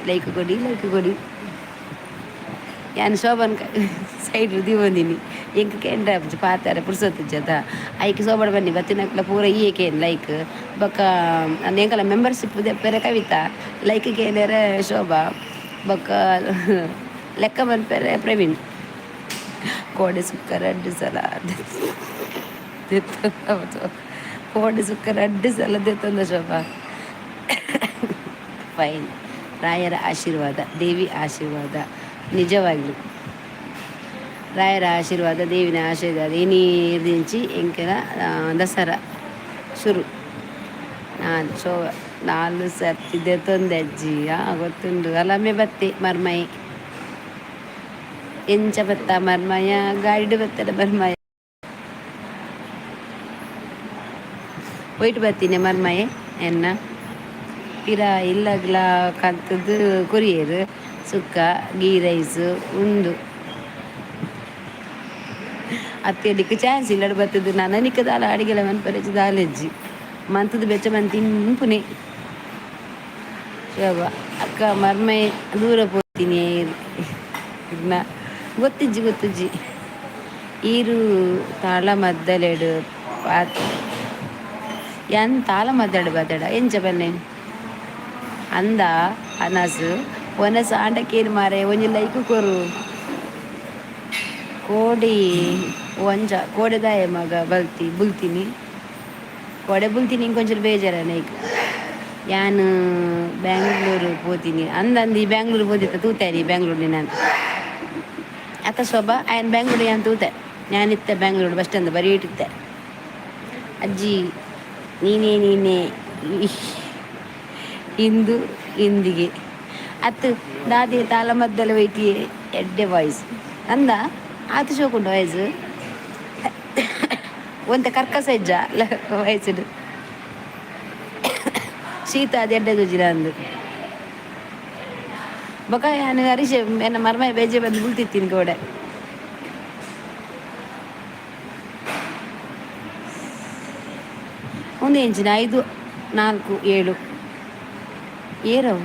ಲೈಕ್ ಕೊಡಿ, ಲೈಕ್ ಕೊಡಿ. ಯಾನ್ ಶೋಭನ್ ಸೈಡ್ ದೀವೊಂದಿನಿ. ಎಂಕ್ ಕೇಂದ್ರ ಪಾತಾರೆ ಪುರ್ಸೊತ್ತು ಜತ ಐಕ್ ಸೋಬಡ ಬನ್ನಿ ಬತ್ತಿನಕ್ಲ ಪೂರ ಈ ಕೇನ್ ಲೈಕ್. ಬೊಕ್ಕ ಎಂಕಲ ಮೆಂಬರ್ಶಿಪ್ ದೆಪ್ಪೆರೆ ಕವಿತಾ, ಲೈಕ್ ಕೇನೆರೆ ಶೋಭಾ, ಬೊಕ್ಕ ಲೆಕ್ಕ ಮನ್ಪೆರೆ ಪ್ರವೀಣ್. ಕೋಡೆ ಸುಕ್ಕ ರಡ್ಡ್ ಸಲ ದೆತ್ತೊಂದ, ಕೋಡೆ ಸುಕ್ಕ ರಡ್ಡ್ ಸಲ ದೆತ್ತೊಂದ ಶೋಭಾ. ಫೈನ್. ರಾಯರ ಆಶೀರ್ವಾದ, ದೇವಿ ಆಶೀರ್ವಾದ. ನಿಜವಾಗ್ಲು ರಾಯರ ಆಶೀರ್ವಾದ, ದೇವಿನ ಆಶೀರ್ವಾದ. ಇನಿ ಎಂಕನ ದಸರಾ ಶುರು. ನಾನು ಶೋ ನಾಲ್ ಸರ್ತಿ ದೆತ್ತೊಂದೆ ಅಜ್ಜಿ. ಗೊತ್ತುಂಡು. ಅಲ್ಲಮ್ಮೆ ಬತ್ತೆ ಮರ್ಮಯಿ. ಎಂಚ ಬತ್ತ ಮರ್ಮಯ? ಗಾಡಿಡ್ ಬತ್ತಡ ಮರ್ಮಯ? ಒಯ್ಟ್ ಬತ್ತೀನಿ ಮರ್ಮಯೆ ಎನ್ನ? ಪಿರ ಇಲ್ಲಗ್ಲ ಕಂತುದು ಕೊರಿಯೆರ್. ಸುಕ್ಕ ಗೀ ರೈಸ್ ಉಂದು ಅತ್ತೆಡಿಕ್ ಚಾನ್ಸ್ ಇಲ್ಲಡ್ ಬತ್ತುದು ನನನಿಕ್ ದಾಲ ಅಡಿಗೆಲ ಮನ್ಪರೆ ದಾಲೆಜ್ಜಿ. ಮಂತುದು ಬೆಚ್ಚ ಮಂತ್ ತಿನ್ಪುನೆ. ಶೋಭಾ ಅಕ್ಕ, ಮರ್ಮೈ ದೂರ ಪೋತೀನಿ ಇರ್ನ ಗೊತ್ತಿಜ್ಜಿ, ಗೊತ್ತಿಜ್ಜಿ. ಈರು ತಾಳಮದ್ದಲೆಡ್ ಪಾತ್ ಯಾನ್ ತಾಳಮದ್ದಲೆಡ್ ಬತ್ತಡ ಎಂಚ ಪನ್ನೆ ಅಂದ ಅನಸ್ ಒನಸ್ ಆಂಡ ಕೇನು ಮಾರೆ. ಒಂಜಿ ಲೈಕ್ ಕೊರು. ಕೋಡಿ ಒಂಜ ಕೋಡೆದಾಯ ಮಗ ಬಲ್ತಿ ಬುಲ್ತೀನಿ, ಕೋಡೆ ಬುಲ್ತೀನಿ. ಇಂಕೊಂಚೂರು ಬೇಜಾರ ನೈಕ್. ಯಾನ್ ಬ್ಯಾಂಗ್ಳೂರು ಪೋತೀನಿ ಅಂದಂದು. ಈ ಬ್ಯಾಂಗ್ಳೂರು ಪೋದಿತ್ತ ತೂತೇನಿ ಬ್ಯಾಂಗ್ಳೂರು ನಾನು. ಅತ್ತ ಶೋಭಾ, ಆಯನ್ ಬ್ಯಾಂಗ್ಳೂರು ಯಾನ್ ತೂತೆ. ഞാನಿತ್ತೆ ಬ್ಯಾಂಗ್ಳೂರು ಬಸ್ ಸ್ಟ್ಯಾಂಡ್ ಬರೀ ಇಟ್ಟಿತ್ತೆ. ಅಜ್ಜಿ ನೀನೇ ನೀನೇ ಇಂದು ಇಂದಿಗೆ ಅತ್ತು ದಾದಿ ತಾಳಮದ್ದಲೆ ವೈಟಿ. ಎಡ್ಡೆ ವಾಯ್ಸ್ ಅಂದ. ಆತು ಶೋಕುಂಡು ವಾಯ್ಸ್. ಒಂತೆ ಕರ್ಕಸ ಇಜ್ಜ ವಾಯ್ಸ್ಡ್. ಶೀತ ಅದು ಎಡ್ಡೆ ಗುಜಿರ ಅಂದು. ಬೊಕ ಯಾನ್ ಹರೀಶ್ ಎನ್ನ ಮರ್ಮಯ ಬೇಜೆ ಬಂದು ಬುಲ್ತಿತ್ತೀನಿ ಕೋಡೆ. ಒಂದು ಎಂಚಿನ 5 4 7 ಏರವು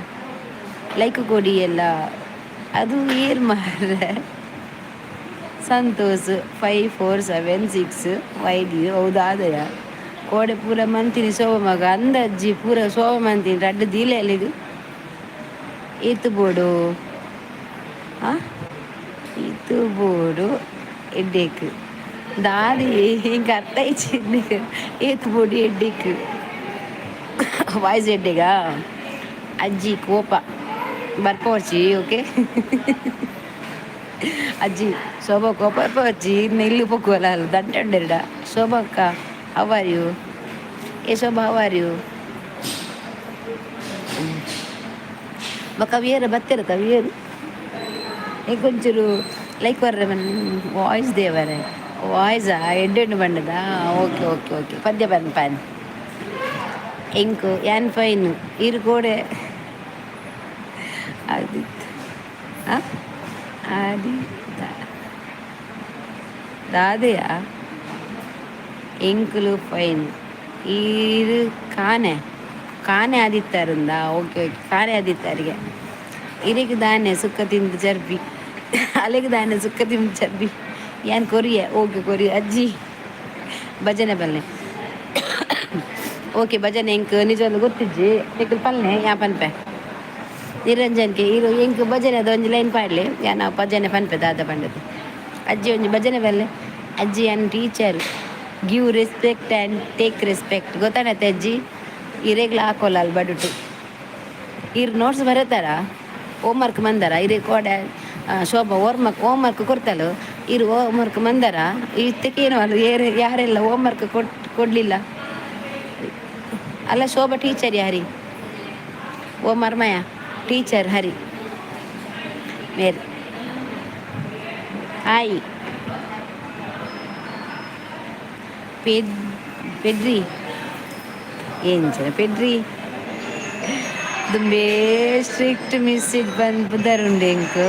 ಲೈಕ್ ಕೊಡಿ ಎಲ್ಲ. ಅದು ಏರ್ ಮಾರ್ರೆ? ಸಂತೋಷ್ 5476 ವೈಡಿ ಹೌದಾದಯ. ಕೋಡೆ ಪೂರ ಮಂತಿನಿ ಸೋವ ಮಗ ಅಂದಜ್ಜಿ. ಪೂರ ಸೋವ ಮಂತಿನಿ ರಡ್ಡ್ ದೀಲೆ ಅಲ್ಲಿದು ಏತು ಬೋಡು. ಆ ಇತ್ತು ಬೋಡು ಎಡ್ಡೇಕ್ ದಾದಿ ಇಂಕ ಅರ್ಥ ಇಚ್ಚಿಂದು. ಏತು ಬೋಡು ಎಡ್ಡೇಕ್ ವಾಯ್ಸ್ ಎಡ್ಡೆಗ. ಅಜ್ಜಿ ಕೋಪ ಬರ್ಪೋರ್ಚಿ. ಓಕೆ ಅಜ್ಜಿ, ಶೋಭಾ ಕೋಪ ಬರ್ಪೋರ್ಚಿ. ಇನ್ನು ಇಲ್ಲಿ ಪೊಕ್ಕುವಲ್ಲ ಅಲ್ಲ ದಂಟೆ. ಶೋಭಾ ಅಕ್ಕ, how are you? ಏ ಶೋಭಾ, how are you? ಬೊಕ್ಕ ಅವಿಯರ ಬತ್ತಿರತ್ತ ಅವಿಯರು ಒಂಚೂರು ಲೈಕ್ ಬರ್ರೆ. ಮನ್ ವಾಯ್ಸ್ ದೇವರೇ ವಾಯ್ಸಾ ಎಡ್ಡೆಣ್ಣು ಬಣ್ಣದ. ಓಕೆ ಓಕೆ ಓಕೆ ಪದ್ಯ ಪನ್ಪಾನ್ ಎಂಕು. ಯಾನ್ ಫೈನ್. ಇರು ಕೋಡೆ ಆದಿತ್ ಆದಿ ದಾದೆಯ. ಎಂಕುಲು ಫೈನ್. ಈರು ಕಾನೆ ಕಾನೆ ಆದಿತ್ತಾರುಂದ. ಓಕೆ ಓಕೆ, ಕಾನೆ ಆದಿತ್ತಾರಿಗೆ. ಇರೆಗ್ ದಾನೆ ಸುಕ್ಕ ತಿಂದು ಚರ್ಬಿ, ಅಲೆಗ್ ದಾನೆ ಸುಕ್ಕ ತಿಂದು ಚರ್ಬಿ. ಯಾನ್ ಕೊರಿಯ. ಓಕೆ ಕೊರಿಯ. ಅಜ್ಜಿ ಭಜನೆ ಬಲ್ಲೆ. ಓಕೆ, ಭಜನೆ ಎಂಕ್ ನಿಜವಾಗ್ಲು ಗೊತ್ತಿಜ್ಜಿ. ನಿಕುಲು ಪಲ್ನೆ, ಯಾ ಪನ್ಪೆ. ನಿರಂಜನ್ಗೆ ಇರು. ಎಂಕ್ ಭಜನೆ ಅದು ಒಂಜಿ ಲೈನ್ ಪಾಡ್ಲೆ. ಯಾನ್ ಭಜನೆ ಪನ್ಪೆ ದಾದ ಪಂಡದು. ಅಜ್ಜಿ ಒಂಜಿ ಭಜನೆ ಬಲ್ಲೆ. ಅಜ್ಜಿ ಅನ್ teacher. Give respect and take respect ಗೊತ್ತಾನತ್ತೆ ಅಜ್ಜಿ. ಇರೆಗ್ಲ ಹಾಕೋಲ್ಲ ಅಲ್ಲಿ ಬಡುಟು. ಇರ್ ನೋಟ್ಸ್ ಬರೀತಾರ? ಹೋಮ್ವರ್ಕ್ ಮಂದರ ಇರೆ? ಕೋಡೆ ಶೋಭಾ ಹೋಮ್ವರ್ಕ್ ಹೋಮ್ವರ್ಕ್ ಕೊಡ್ತಾಳು. ಇರು ಹೋಮ್ವರ್ಕ್ ಮಂದರ? ಇತ್ತಕ್ಕೇನು ಅಲ್ಲ ಏರು ಯಾರೆಲ್ಲ ಹೋಮ್ವರ್ಕ್ ಕೊಟ್ ಕೊಡಲಿಲ್ಲ ಅಲ್ಲ. ಶೋಭಾ ಟೀಚರ್ ಯಾರಿ? ಓ ಮರ್ಮಯ ಟೀಚರ್ ಹರಿ ಮೇರ್ ಹಾಯ್ ಪೆದ್ ಪೆಡ್ರಿ ಎಂಚನ ಪೆಡ್ರಿ ದುಂಬೇ ಸ್ಟ್ರಿಕ್ಟ್ ಮೆಸೇಜ್ ಬಂದ್ ಬುದರುಂಡು ಎಂಕ್.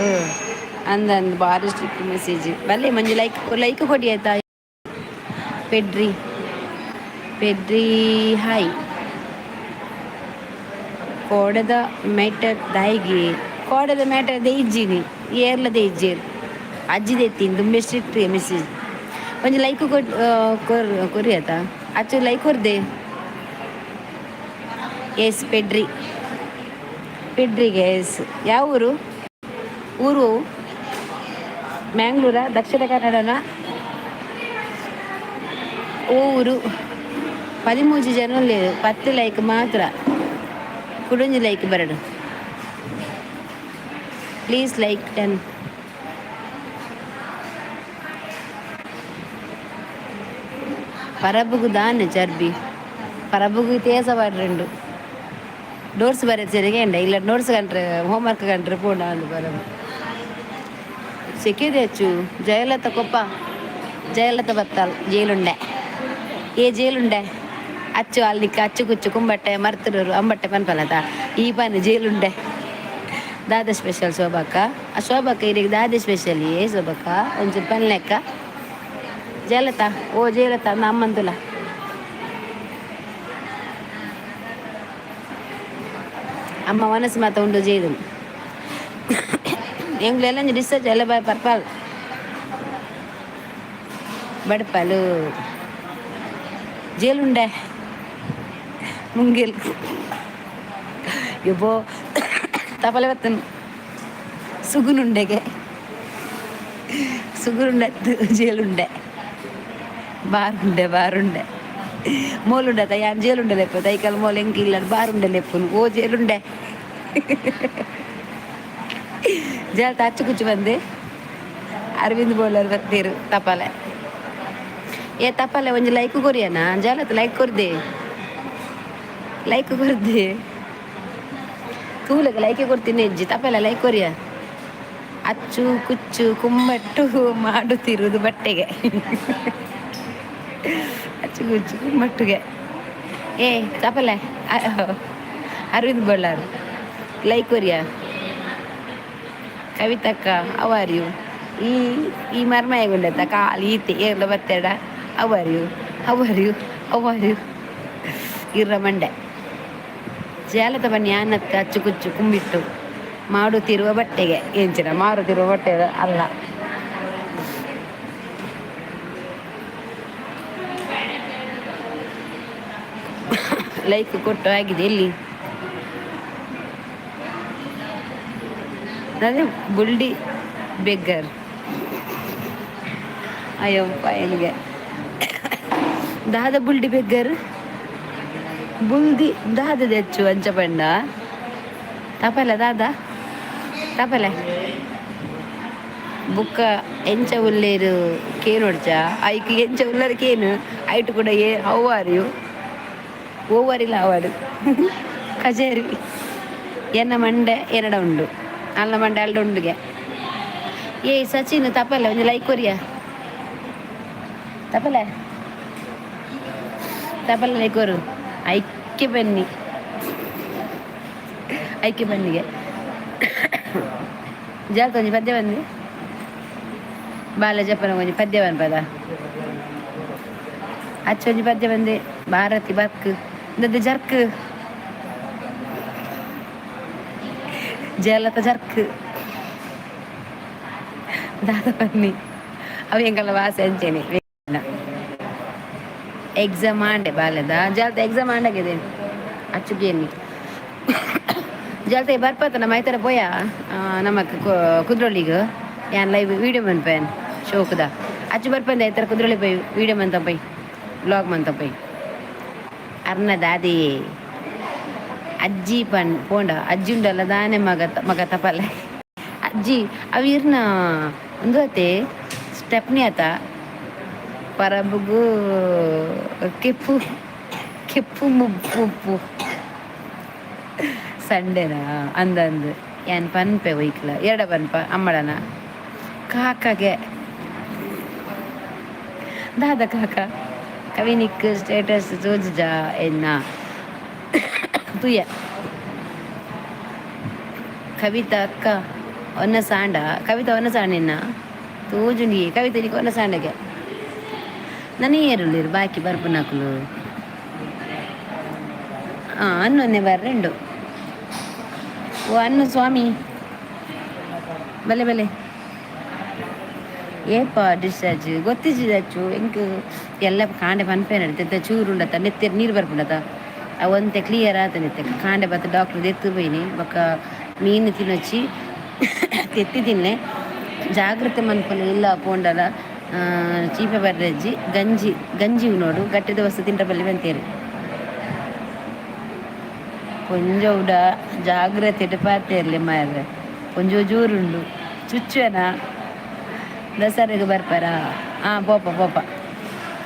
ಅಂದಂದು ಬಾರಿ ಸ್ಟ್ರಿಕ್ಟ್ ಮೆಸೇಜ್ ಬಲ್ಲೆ. ಮಂಜು ಲೈಕ್ ಲೈಕ್ ಕೊಡಿ ಆಯ್ತಾ. ಪೆಡ್ರಿ ಪೆದ್ರಿ ಹಾಯ್. ಕೋಡೆದ ಮ್ಯಾಟರ್ ದಾಯಿಗೆ? ಕೋಡೆದ ಮ್ಯಾಟರ್ ದೆಯ್ಜಿನಿ, ಏರ್ಲ ದೆಯ್ಜೇರು. ಅಜ್ಜಿ ದೆತ್ತೀನಿ, ದುಂಬೆ ಸ್ಟ್ರಿಕ್ಟ್ ಮೆಸೇಜ್. ಒಂಜಿ ಲೈಕ್ ಕೊರ್ ಕೊರ್ ಕೊರಿ ಆತ. ಅಚ್ಚು ಲೈಕ್ ಕೊರ್ದೆ. ಎಸ್, ಪೆಡ್ರಿ, ಪೆಡ್ರಿಗೆ. ಎಸ್, ಯಾವ ಊರು? ಊರು ಮ್ಯಾಂಗ್ಳೂರ, ದಕ್ಷಿಣ ಕನ್ನಡನ? ಊರು? 13 ಜನ ಉಲ್ಲೇರು, 10 ಲೈಕ್ ಮಾತ್ರ. ಕುಡೊಂಜಿ ಲೈಕ್ ಬರಡು, ಪ್ಲೀಸ್. Like done. ಪರಬುಗು ದಾನೆ ಚರ್ಬಿ? ಪರಬುಗು ಇತೇಸ ಪಾಡ್ರೆಂಡು. ನೋಟ್ಸ್ ಬರೆಚರಿಗೆ ಎಂಡ ಇಲ್ಲ. ನೋಟ್ಸ್ ಕಂಡ್ರೆ, ಹೋಮ್ವರ್ಕ್ ಕಂಡ್ರೆ ಪೋಂಡ ಅಂದು ಪರಬು ಸೆಕೆದೆ. ಅಚ್ಚು ಜಯಲತ ಕೊಪ್ಪ, ಜಯಲತ ಬತ್ತಾಲ್. ಜೈಲುಂಡೆ, ಏ ಜೈಲುಂಡೆ. ಅಚ್ಚು ಅಲ್ಲಿಕ್ಕೆ ಅಚ್ಚು ಕುಚ್ಚು ಕುಂಬಟ್ಟೆ ಮರ್ತರು ಅಂಬಟ್ಟೆ ಪನ್ಪಲತ. ಈ ಪನ್ ಜೈಲುಂಡೆ. ದಾದ ಸ್ಪೆಷಲ್ ಶೋಭಕ್ಕ? ಆ ಶೋಭಕ್ಕ, ಇರಿಗೆ ದಾದೆ ಸ್ಪೆಷಲ್? ಏ ಶೋಭಕ್ಕ, ಒಂಚೂರು ಪನ್ಲೆಕ್ಕ. ಜಯಲತಾ, ಓ ಜಯಲತಾ, ಅಮ್ಮಂದುಲ. ಅಮ್ಮ ಮನಸ್ಸು ಮಾತ ಉಂಡು ಜೈದು. ಎಂಗ್ಲೆಲ್ಲ ಡಿಸ್ಚಾರ್ಜ್ ಎಲ್ಲ ಬಾಯ್ ಪರ್ಪಾಲ್ ಬಡಪಾಲು. ಜೇಲುಂಡೆ ಮುಂಗೇಲ್ ಯಬ್ಬೋ ತಪಲೆ ಬತ್ತನು. ಸುಗುನುಂಡೆಗೆ ಸುಗುರುಂಡೆ, ಜೇಲುಂಡೆ, ಬಾರುಂಡೆ, ಬಾರುಂಡೆ ಮೋಲುಂಡೆ. ಯಾನ್ ಜೇಲುಂಡೆ ಲೆಪ್ಪು ತೈಕಲ್ ಮೋಲ್ ಎಂಕ್ ಇಲ್ಲ. ಬಾರುಂಡೆ ಲೆಪ್ಪುನು. ಓ ಜೇಲುಂಡೆ ಜೇಲ್ತ ಅಚ್ಚು ಕುಚ್ಚು ಬಂದೆ. ಅರವಿಂದ್ ಬೋಲರ್ ಬತ್ತೀರು. ತಪಾಲೆ, ಏ ತಪಾಲೆ, ಒಂಜಿ ಲೈಕ್ ಕೊರಿಯನ. ಜಾಲತ್ ಲೈಕ್ ಕೊರ್ದೆ, ಲೈಕ್ ಕೊರ್ದೆ. ತೂಲಗ ಲೈಕ್ ಕೊಡ್ತೀನಿ ಅಜ್ಜಿ. ತಪಲೆ, ಲೈಕ್ ಕೊರಿಯ. ಅಚ್ಚು ಕುಚ್ಚು ಕುಮ್ಮಟ್ಟು ಮಾಡುತ್ತಿರುವುದು ಬಟ್ಟೆಗೆ. ಅಚ್ಚು ಕುಚ್ಚು ಕುಮ್ಮಟ್ಟುಗೆ. ಏ ತಪಲೆ, ಅರವಿಂದ್ ಬಳ್ಳಾರು, ಲೈಕ್ ಕೊರಿಯ. ಕವಿತಕ್ಕ, how are you? ಈ ಈ ಮರ್ಮಯಗುಂಡೆತ್ತ ಕಾಲು ಈತೆ ಏರ್ಲ ಬತ್ತೆಡ. How are you, how are you, how are you? ಇರ್ರ ಮಂಡೆ ಜಾಲದ ಬನ್ನಿ. ಆನತ್ತ ಅಚ್ಚು ಕುಚ್ಚು ಕುಂಬಿಟ್ಟು ಮಾಡುತ್ತಿರುವ ಬಟ್ಟೆಗೆ ಎಂಚಿನ ಮಾರುತ್ತಿರುವ ಬಟ್ಟೆ ಅಲ್ಲ. ಲೈಕ್ ಕೊಟ್ಟು ಆಗಿದೆ. ಎಲ್ಲಿ ಅದೇ ಬುಲ್ಡಿ ಬೆಗ್ಗರ್? ಅಯ್ಯಪ್ಪ, ಎಲ್ಲಿಗೆ ದಾದ ಬುಲ್ಡಿ ಬೆಗ್ಗರ್? ಬುಲ್ದಿ ದಾದ ದೆಚ್ಚು ಅಂಚ ಬಣ್ಣ. ತಪಲೆ ದಾದ ತಪಲೆ. ಬುಕ್ಕ ಎಂಚ ಉಲ್ಲೇರು ಕೇನೊಡ್ಚ? ಐಕ್ ಎಂಚ ಉಲ್ಲರು ಕೇನು. ಐಟು ಕೂಡ ಏ how are you? ಓವರಿಲ್ಲ ಅವಾಡು ಕಚೇರಿ. ಎನ್ನ ಮಂಡೆ ಎರಡ ಉಂಡು ಅಲ್ಲ, ಮಂಡೆ ಅಲ್ಡ ಉಂಡುಗೆ. ಏ ಸಚಿನ್, ತಪಲೆ, ಒಂಜಿ ಲೈಕ್ ಕೊರಿಯ. ತಪಲೆ, ತಪಲೆ, ಲೈಕ್ ಕೊರು. ಐಕ್ಯ ಬನ್ನಿ, ಐಕ್ಯ ಬನ್ನಿಗೆ. ಜಾತ ಒಂಜಿ ಪದ್ಯ ಬಂದಿ. ಬಾಲ ಜಪ್ಪನ ಒಂಜಿ ಪದ್ಯ ಪದ. ಅಚ್ಚ ಒಂಜಿ ಪದ್ಯ ಬಂದೆ. ಭಾರತಿ ಬರ್ಕ್ ಇಂದದ್ದು ಜರ್ಕ್ ಜಲತ ಜರ್ಕ್ ದಾದ ಬನ್ನಿ. ಅವು ಎಂಕಲ್ಲ ವಾಸ ಅಂಚೆನೆ. ಎಕ್ಸಾಮ್ ಆಂಡೆ ಬಾಲ್ಯದ ಜಾಲ್ತ ಎಕ್ಸಾಮ್ ಆಂಡಾಗಿದೆ. ಅಚ್ಚುಗೇನಿ ಜಾಲ್ತ ಬರ್ಪತ್ತ ನಮ್ಮ ಐತರ ಪೋಯ ನಮಕ್ ಕುದ್ರೊಳ್ಳಿಗ್. ಯಾನ್ ಲೈವ್ ವೀಡಿಯೋ ಮನ್ಪೇನ್ ಶೋಕುದ. ಅಚ್ಚು ಬರ್ಪಂದೆ ಐತರ ಕುದ್ರೊಳ್ಳಿ ಪೋಯ್ ವೀಡಿಯೋ ಮಂತ ಪೋಯ್, ಬ್ಲಾಗ್ ಮಂತ ಪೋಯ್. ಅರ್ನ ದಾದಿ ಅಜ್ಜಿ ಪನ್ ಪೋಂಡ. ಅಜ್ಜಿ ಉಂಡಲ್ಲ ದಾನೆ ಮಗ ಮಗ ತಪಲೆ. ಅಜ್ಜಿ ಅವು ಇರ್ನ ಒಂದು ಅತೆ ಸ್ಟೆಪ್ನಿ ಆತ. ಪರಬುಗು ಕೆಪ್ಪು ಕೆಪ್ಪು ಮುಪ್ಪು ಉಪ್ಪು ಸಂಡೆನಾ ಅಂದಂದು ಯಾನ್ ಪನ್ಪೆ ಒಯ್ಕ್ಲ ಎರಡ ಪನ್ಪ ಅಮ್ಮಡನ ಕಾಕಾಗೆ. ದಾದ ಕಾಕ? ಕವಿನಿಕ್ ಸ್ಟೇಟಸ್ ತೋಜುಜ ಎನ್ನ ತುಯ. ಕವಿತಾ ಅಕ್ಕ, ಒನ್ನ ಸಾಂಡ. ಕವಿತಾ, ಒನ್ನ ಸಾಂಡಿನ ತೋಜುಂಡಿ. ಕವಿತೆ, ನಿಕ್ ಒನ್ನ ಸಾಂಡಗೆ. ನನ ಏರುಳ್ಳಿರು ಬಾಕಿ ಬರ್ಪುನಕುಲು? ಅನ್ನೊನ್ನೆ ಬರ್ರೆಂಡು. ಓ ಅನ್ನು ಸ್ವಾಮಿ, ಬಲೆ ಬಲೆ. ಏಪ ಡಿಸ್ಚಾರ್ಜ್ ಗೊತ್ತಿಜ್ಜಿ ಎಂಕ್ ಎಲ್ಲ ಕಾಂಡೆ ಪನ್ಪೇನ ಚೂರುಂಡತ, ನೆತ್ತೆರ್ ನೀರು ಬರ್ಪುಂಡತ, ಅವು ಒಂತೆ ಕ್ಲಿಯರ್ ಆತ. ನೆತ್ತೆ ಕಾಂಡೆ ಬತ್ತ ಡಾಕ್ಟರ್ ದೆತ್ತು ಪೋಯಿನಿ. ಬೊಕ್ಕ ಮೀನು ತಿನ್ನೊಚ್ಚಿ, ತೆತ್ತಿ ತಿನ್ನೆ. ಜಾಗ್ರತೆ ಮನ್ಪುನ ಇಲ್ಲ ಪೋಂಡಲ ಚೀಪೆ ಬರ್ರೆಜ್ಜಿ. ಗಂಜಿ ಗಂಜಿ ಉನೋಡು, ಗಟ್ಟಿದ ವಸ್ತು ತಿಂಟ ಬಲ್ಲಿ ಬಂತೇರಿ. ಕೊಂಜವುಡ ಜಾಗ್ರತೆ ಪಾತೆರ್ಲಿ ಮಾರ್ರೆ, ಒಂಜಿ ಜೋರುಂಡು ಚುಚ್ಚುವೆನಾ? ದಸರೆಗೆ ಬರ್ಪಾರಾ? ಹಾಂ, ಪೋಪ ಪೋಪ.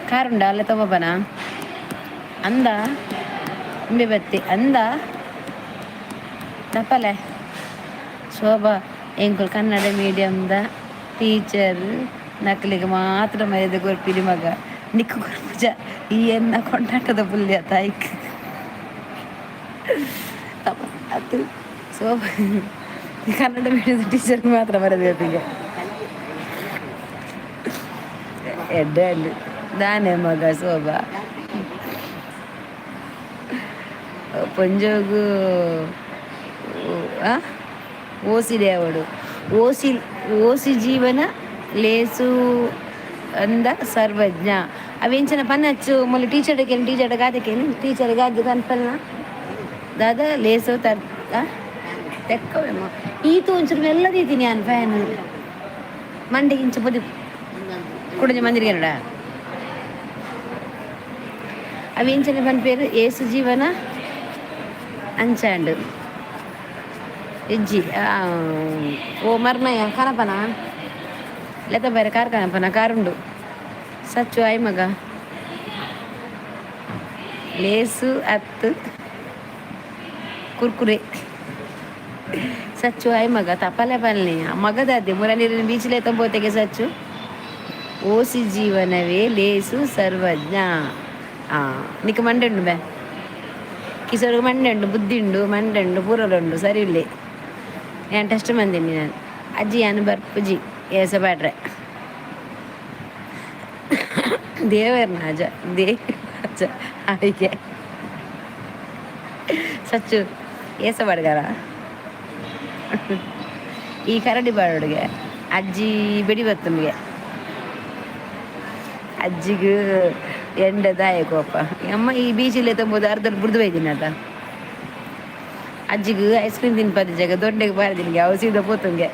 ಕಾರುಂಡ ಅಲ್ಲ ತಗೋಬನ ಅಂದ ಇಂಬೆ ಬತ್ತಿ ಅಂದ ತಪ್ಪಲೆ. ಶೋಭಾ, ಎಂಕುಲು ಕನ್ನಡ ಮೀಡಿಯಮ್ದ ಟೀಚರ್ ನಕಲಿಗೆ ಮಾತ್ರ ಮರ್ಯಾದೆ ಕೊರ್ಪಿನಿ ಮಗ, ನಿಕ್ಕು ಕೊರ್ಪುಜ. ಈ ಎನ್ನ ಕೊಂಡಾಟದ ಪುಲ್ಯ ತಾಯ್ಕ್ ಅದು. ಶೋಭಾ, ಕನ್ನಡ ಮೀಡಿಯಂ ಟೀಚರ್ ಮಾತ್ರ ಮರ್ಯಾದೆ ಕೊರ್ಪಿಗೆ. ಎಡ್ಡೆ ಅಂಡ್ ದಾನೆ ಮಗ. ಶೋಭಾ, ಪೊಂಜೋಗು ಓಸಿ ದೇವಡು ಓಸಿ ಓಸಿ ಜೀವನ ಲೇಸು ಅಂದ ಸರ್ವಜ್ಞ. ಅವೆಂಚಿನ ಪನ್ನಚ್ಚು ಮೊಲ ಟೀಚರ್ ಕೇನು, ಟೀಚರ್ ಗಾದಕೇನು, ಟೀಚರ್ ಗಾದೆ ಕನ್ಪಲ್ನ ದಾದ ಲೇಸು ತರ್ ತೆಕ್ಕವೇಮೋ. ಈತು ಒಂಚೂರು ಮೆಲ್ಲ ದೀತೀನಿ ನಾನು ಫ್ಯಾನ್ ಮಂಡೆಗೆ ಇಂಚ ಪೊದಿ ಕುಡಂಜ ಮಂದಿರಿಗೆನಡ. ಅವೆಂಚಿನ ಪನ್ಪೇರು? ಏಸು ಜೀವನ ಅಂಚಾಂಡು ಇಜ್ಜಿ. ಓ ಮರ್ಮಯ ಕನಪನ ಲೆತ್ತ ಬೇರೆ ಕಾರ್ ಕನಪನ ಕಾರುಂಡು. ಸಚ್ಚು ಆಯ್ ಮಗ ಲೇಸು ಅತ್ತು ಕುರ್ಕುರೆ. ಸಚ್ಚು ಆಯ್ ಮಗ ತಪ್ಪಲೆ ಪಲ್ನಿ ಮಗದಾದ್ದೆ ಮುರ ನೀರಿನ ಬೀಚ್ ಲೇತ ಬೋತೆಗೆ. ಸಚ್ಚು, ಓಸಿ ಜೀವನವೇ ಲೇಸು ಸರ್ವಜ್ಞ. ನಿಕ್ಕ ಮಂಡೆ ಬೇ ಕಿಶೋರ್ಗೆ ಮಂಡೆ ಉಂಡು, ಬುದ್ಧಿ ಉಂಡು, ಮಂಡೆ ಉಂಡು, ಪೂರಲುಂಡು. ಸರಿ ಇಲ್ಲೇ ನಾನು ಟೆಸ್ಟ್ ಬಂದೀನಿ ನಾನು. ಅಜ್ಜಿ ಯಾನು ಬರ್ಪುಜಿ ಏಸ ಪಾಡ್ರೆ. ದೇವರ್ನ ಅಜ್ಜ, ದೇವರ ಅಜ್ಜ ಆಯ್ಕೆ. ಸಚ್ಚು ಏಸ ಬಾಡ್ಗಾರ ಈ ಕರಡಿ ಬಾಡುಗೆ. ಅಜ್ಜಿ ಬೆಡಿ ಬತ್ತುಂಬಿಗೆ ಅಜ್ಜಿಗೆ ಎಂಡದಾಯ ಕೋಪ. ಅಮ್ಮ, ಈ ಬೀಚಲ್ಲಿ ತಂಬೋದು ಅರ್ಧ ಬುಡ್ದು ಬೈದಿನ ಅದ. ಅಜ್ಜಿಗೆ ಐಸ್ ಕ್ರೀಮ್ ತಿನ್ಪದ ಜಾಗ ದೊಡ್ಡಗೆ ಬಾರದಿನಿಗೆ ಅವು ಸೀದಾ ಪೋತುಂಗೆ.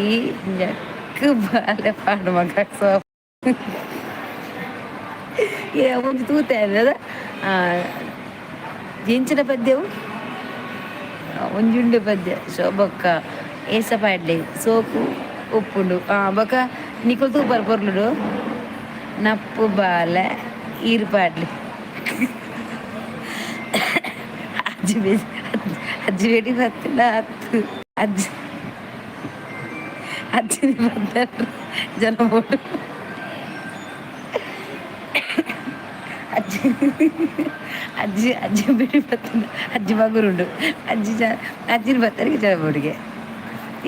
ಈ ಜಕ್ಕು ಬಾಲೆ ಪಾಡು ಮಗ. ಸೊ ಏ ಒಂಜಿ ತೂತೆ ಅದ ಎಂಚಿನ ಪದ್ಯವು ಒಂಜುಂಡು ಪದ್ಯ. ಶೋಭಕ್ಕ ಏಸ ಪಾಡ್ಲೆ ಸೋಕು ಉಪ್ಪುಂಡು. ಬೊಕ ನಿಕುಲು ತೂಪರ್ ಪೊರ್ಲುಡು. ನಪ್ಪು ಬಾಲೆ ಈರು ಪಾಡ್ಲಿ. ಅಜ್ಜಿ ಅಜ್ಜಿ ಬೆಡಿ ಬತ್ತಿಲ್ಲ ಹತ್ತು ಅಜ್ಜಿ ಅಜ್ಜಿ ಬಂದ ಜನ ಬೋಡು. ಅಜ್ಜಿ ಅಜ್ಜಿ ಅಜ್ಜಿ ಬೆಡಿ ಬತ್ತುಂಡ ಅಜ್ಜಿ ಮಗುರುಂಡು. ಅಜ್ಜಿ ಜ ಅಜ್ಜಿನ ಬತ್ತರಿಗೆ ಜನ ಬೋಡಿಗೆ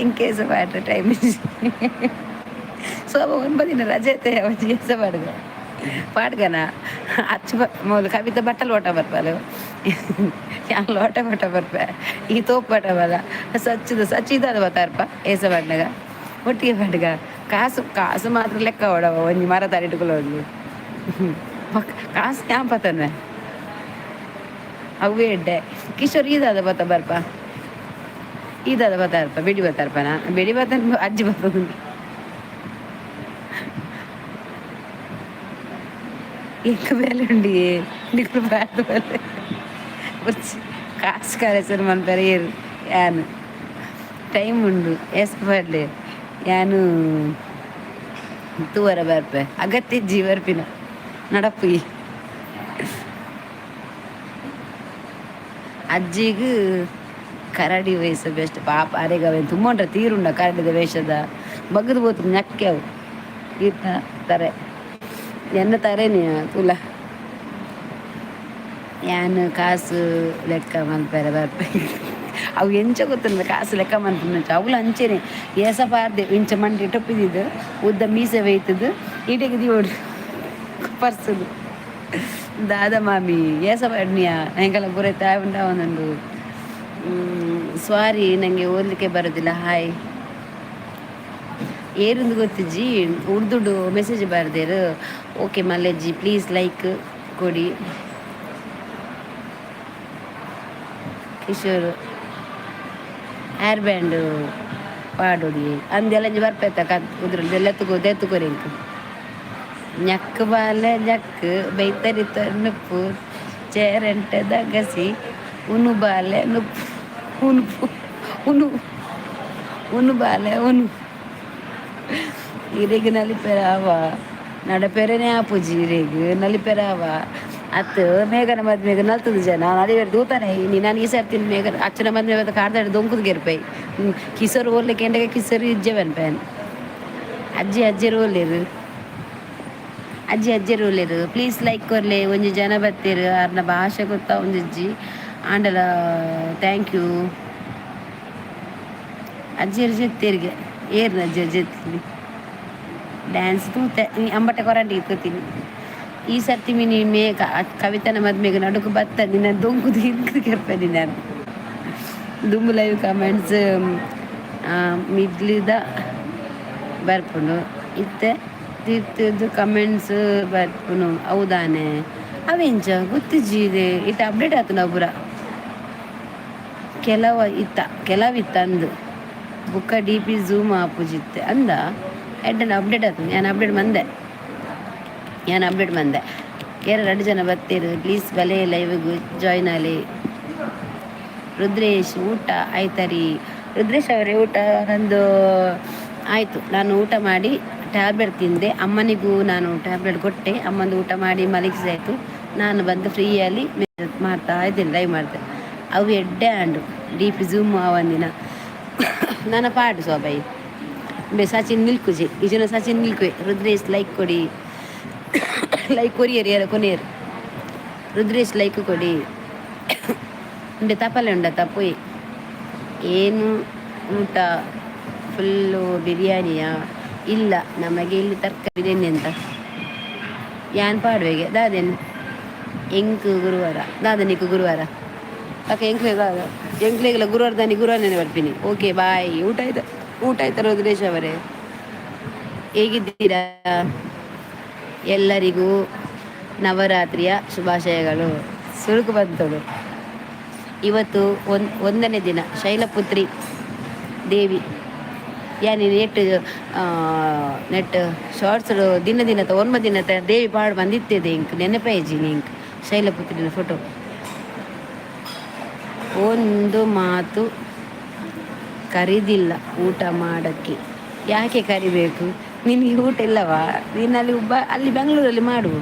ಇನ್ ಕೇಸ್ ಪಾಡ್ರೆ ಟೈಮ್. ಸೋಮ 9 ದಿನ ರಜೆ ಅಜ್ಜಿ ಏಸ ಪಾಡ್ಗ ಪಾಡ್ಗನ ಅಚ್ಚು ಮೂಲು ಕವಿತೆ ಬಟ್ಟಲು ಓಟ ಬರ್ಪಾಲು. ಯಾನ್ ಲೋಟ ಬಟ್ಟ ಬರ್ಪೆ, ಈ ತೋಪ್ ಬಟ ಬಲ ಸಚ್ಚುದ ಸಚ್ಚಿದ ಬತ್ತಾರಪ್ಪ. ಏಸ ಪಾಡ್ನಗ ಒಟ್ಟಿಗೆ ಪಾಡ್ಗ. ಕಾಸು ಕಾಸು ಮಾತ್ರ ಲೆಕ್ಕ ಓಡವ. ಒಂಜಿ ಮರ ತರಿಟುಕೊಳ್ಳೋದು ಕಾಸು ಯಾನ್ ಪತನ್ವೆ ಅವೇ ಎಡ್ಡೆ. ಕಿಶೋರ್ ಈದಾದ ಬತ್ತ ಬರ್ಪ, ಈದಾದ ಬತ್ತಾರಪ್ಪ ಬೆಡಿ ಬತ್ತಾರಪ್ಪನ ಬೆಡಿ ಬತ್ತ ಅಜ್ಜಿ ಬತ್ತದ. ಎಂಕ್ ಬೇಲೆ ಉಂಡು ನಿಕುಲು ಬ್ಯಾದ ಬೇಲೆ వచ్చి ಕಾಸು ಕರೆಸರ್ ಮನ್ಪೆರೆ ಏರು. ಯಾನು ಟೈಮ್ ಉಂಡು ಎಸ್ ಪಡ್ಲೆ. ಯಾನು ತೂವರ ಬರ್ಪೆ. ಅಗತ್ಯ ಇಜ್ಜಿ ಬರ್ಪಿನ ನಡಪು. ಅಜ್ಜಿಗ್ ಕರಡಿ ವೇಷ ಬೆಸ್ಟ್. ಪಾಪ ಅರೆಗ ಅವೇನು ತುಂಬೊಂಡ್ರ ತೀರುಂಡ ಕರಡಿದ ವೇಷದ ಬಗ್ಗದ ಬೋತು ನಕ್ಕೆ ಅವು. ಈರ್ನ ತಾರೆ ಎನ್ನ ತರೇನಿ ತುಲ. ಯಾನ್ ಕಾಸು ಲೆಕ್ಕ ಮನ್ಪೆರೆ ಬರ್ಪೆ. ಅವು ಎಂಚ ಗೊತ್ತುಂಡು ಕಾಸು ಲೆಕ್ಕ ಮನ್ಪುನಂಚ? ಅವುಲು ಅಂಚೆನೆ ಏಸ ಪಾರ್ದೆ ಇಂಚ ಮಂಡಿ ಟೊಪ್ಪಿದಿದ್ದು ಉದ್ದ ಮೀಸೆ ಬೈತದ್ದು ಈಟೆಗೆ ದೀವೋಡು ಪರ್ಸದು. ದಾದ ಮಾಮಿ ಏಸ ಬಡ್ನಿಯಾ ಎಂಕಲ ಪೂರ ಉಂಡ ಒಂದುಂಡು. ಸ್ವಾರಿ, ನನಗೆ ಓದಲಿಕ್ಕೆ ಬರೋದಿಲ್ಲ. ಹಾಯ್, ಏರುಂದು ಗೊತ್ತಿಜ್ಜಿ, ಉರ್ದುಡು ಮೆಸೇಜ್ ಬರ್ದೇರು. ಓಕೆ ಮಲ್ಲೆಜ್ಜಿ, ಪ್ಲೀಸ್ ಲೈಕ್ ಕೊಡಿ. ಕಿಶೋರ್ ಹೇರ್ ಬ್ಯಾಂಡ್ ಪಾಡೊಡಿ ಅಂದೆಲ್ಲ ಬರ್ಪೆತ್ತ ಕತ್ ಕುದ್ರಲ್ಲಿ ಎತ್ತುಕೋ ಎತ್ತುಕೊರಿ. ಇಂಕ್ ñಕ್ ಬಾಲೆ ñಕ್ ಬೈತರಿತ ನುಪ್ಪು ಚೇರಂಟೆ ದಗಸಿ ಉನು ಬಾಲೆ ನುಪ್ಪು ಉನುಪು ಉನು ಉನು ಬಾಲೆ ಉನು. ಇರೆಗ್ ನಲಿಪೆರಾವ ನಡಪೆರೆನೇ ಆಪುಜಿ. ಇರೆಗ್ ನಲಿಪೆರಾವ ಅತ್ತು ಮೇಘನ ಮದ್ಮೆಗ್ ನಲ್ತದ ಜನ ನಲಿಪೆರೆ ದೂತಾನೆ ಇನಿ. ನಾನು ಈ ಸರ್ತಿ ಮೇಘನ ಅಚ್ಚನ ಮದ್ಮೆ ಬತ್ತ ಕಾರ್ದಾಡಿ ದೊಂಕುದು ಗೆರ್ಪೈ. ಕಿಸರು ಓರ್ಲೆ ಕೆಂಡಗ ಕಿಸರು ಇಜ್ಜೆ ಪನ್ಪೇನ್. ಅಜ್ಜಿ ಅಜ್ಜೆರು ಓಲ್ಲೇರು, ಅಜ್ಜಿ ಅಜ್ಜೆರು ಓಲ್ಲೇರು? Please like ಕೊರ್ಲೆ. ಒಂಜಿ ಜನ ಬತ್ತೀರು, ಅರ್ನ ಭಾಷೆ ಗೊತ್ತಾ ಒಂಜಿಜ್ಜಿ ಆಂಡಲ thank you. ಅಜ್ಜಿಯರು ಜೆತ್ತೇರಿಗೆ ಏರ್ನ ಅಜ್ಜಿಯರು ಜೆತ್ತೀನಿ ಡ್ಯಾನ್ಸ್ ತೂತೆ ಅಂಬಟೆ ಕೊರಂಟಿ ತೂತೀನಿ. ಈ ಸರ್ತಿ ಮಿನಿ ಮೇಘ ಕವಿತನ ಮದ್ಮೆಗೆ ನಡುಕು ಬತ್ತ ನಿನ್ನ ದೊಂಕುದು ಹಿಂಕುದು ಕೆರ್ಪೆನಿ ನಾನು. ದುಂಬು ಲೈವ್ ಕಮೆಂಟ್ಸ್ ಮಿಡ್ಲಿದ ಬರ್ಪುಂಡು, ಇತ್ತೆ ತಿರ್ತದ್ದು ಕಮೆಂಟ್ಸ್ ಬರ್ಪುನು, ಹೌದಾನೆ? ಅವೆಂಚ ಗೊತ್ತಿಜ್ಜಿ ಇದೆ. ಇತ್ತೆ ಅಪ್ಡೇಟ್ ಆತನ ಪೂರ. ಕೆಲವ ಇತ್ತ ಕೆಲವಿತ್ತ ಅಂದು ಬುಕ್ಕ ಡಿ ಪಿ ಝೂಮ್ ಆಪುಜಿತ್ತೆ ಅಂದ. ಎಡ್ಡನ ಅಪ್ಡೇಟ್ ಆತು. ನಾನು ಅಪ್ಡೇಟ್ ಮಂದೆ, ನಾನು ಅಪ್ಡೇಟ್ ಬಂದೆ. ಯಾರು ಎರಡು ಜನ ಬರ್ತೀರು? ಪ್ಲೀಸ್ ಬಲೆ ಲೈವ್ಗೆ ಜಾಯ್ನ್ ಆಗಲಿ. ರುದ್ರೇಶ್, ಊಟ ಆಯ್ತಾ ರೀ? ರುದ್ರೇಶ್ ಅವರೇ, ಊಟ ನಂದು ಆಯಿತು. ನಾನು ಊಟ ಮಾಡಿ ಟ್ಯಾಬ್ಲೆಟ್ ತಿಂದೆ. ಅಮ್ಮನಿಗೂ ನಾನು ಟ್ಯಾಬ್ಲೆಟ್ ಕೊಟ್ಟೆ. ಅಮ್ಮಂದು ಊಟ ಮಾಡಿ ಮಲಗಿಸಾಯಿತು. ನಾನು ಬಂದು ಫ್ರೀಯಲ್ಲಿ ಮಾಡ್ತಾ ಇದ್ದೇನೆ, ಲೈವ್ ಮಾಡ್ತೆ. ಅವು ಎಡ್ಡೆ ಆಂಡು ಡಿ ಪಿ ಝೂಮ್ ಆವಂದಿನ ನನ್ನ ಪಾಡು ಸೋಬೈ ಬೆ ಸಚಿನ್ ನಿಲ್ಕುಜಿ ಈ ಜನ ಸಚಿನ್ ನಿಲ್ಕುವೆ. ರುದ್ರೇಶ್, ಲೈಕ್ ಕೊಡಿ. ಲೈಕ್ ಕೊರಿಯರ್ ಯಾರ ಕೊನೆಯರು. ರುದ್ರೇಶ್, ಲೈಕ್ ಕೊಡಿ. ಉಂಡೆ ತಪಲೆ ಉಂಡ ತಪ್ಪುಯ್. ಏನು ಊಟ? ಫುಲ್ಲು ಬಿರಿಯಾನಿಯಾ? ಇಲ್ಲ, ನಮಗೆ ಇಲ್ಲಿ ತರಕಾರಿ ಬಿರಿಯಾನಿ ಅಂತ ಯಾನ್ ಪಾಡುವೆಗೆ ದಾದೇನು. ಎಂಕ್ ಗುರುವಾರ ದಾದ ನಿಕ್ಕು ಗುರುವಾರ ಅಕ್ಕ ಎಂಕ್ಲೆ ದಾದ ಎಂಕ್ಲೆಗೆಲ್ಲ ಗುರುವಾರ ದಾನಿ ಗುರುವಾರನೇ ಬರ್ತೀನಿ. Okay, bye. ಊಟ ಆಯ್ತಾ? ಊಟ ಆಯ್ತಾ ರುದ್ರೇಶ್ ಅವರೇ? ಹೇಗಿದ್ದೀರಾ? ಎಲ್ಲರಿಗೂ ನವರಾತ್ರಿಯ ಶುಭಾಶಯಗಳು. ಸುರುಕು ಬಂತಳು. ಇವತ್ತು 1ನೇ ದಿನ, ಶೈಲಪುತ್ರಿ ದೇವಿ. ಯಾನಿ ನೆಟ್ ನೆಟ್ ಶಾರ್ಟ್ಸ್ ದಿನ ದಿನ ಒಂಬ ದಿನ ದೇವಿ ಪಾಡು ಬಂದಿತ್ತಿದೆ. ಇಂಕ್ ನೆನಪಾಯಿಜಿ ಇಂಕ್ ಶೈಲಪುತ್ರಿನ ಫೋಟೋ. ಒಂದು ಮಾತು ಕರಿದಿಲ್ಲ ಊಟ ಮಾಡೋಕ್ಕೆ. ಯಾಕೆ ಕರಿಬೇಕು ನಿನಗೆ? ಊಟ ಇಲ್ಲವಾ? ನೀನು ಅಲ್ಲಿ ಒಬ್ಬ ಅಲ್ಲಿ ಬೆಂಗಳೂರಲ್ಲಿ ಮಾಡು.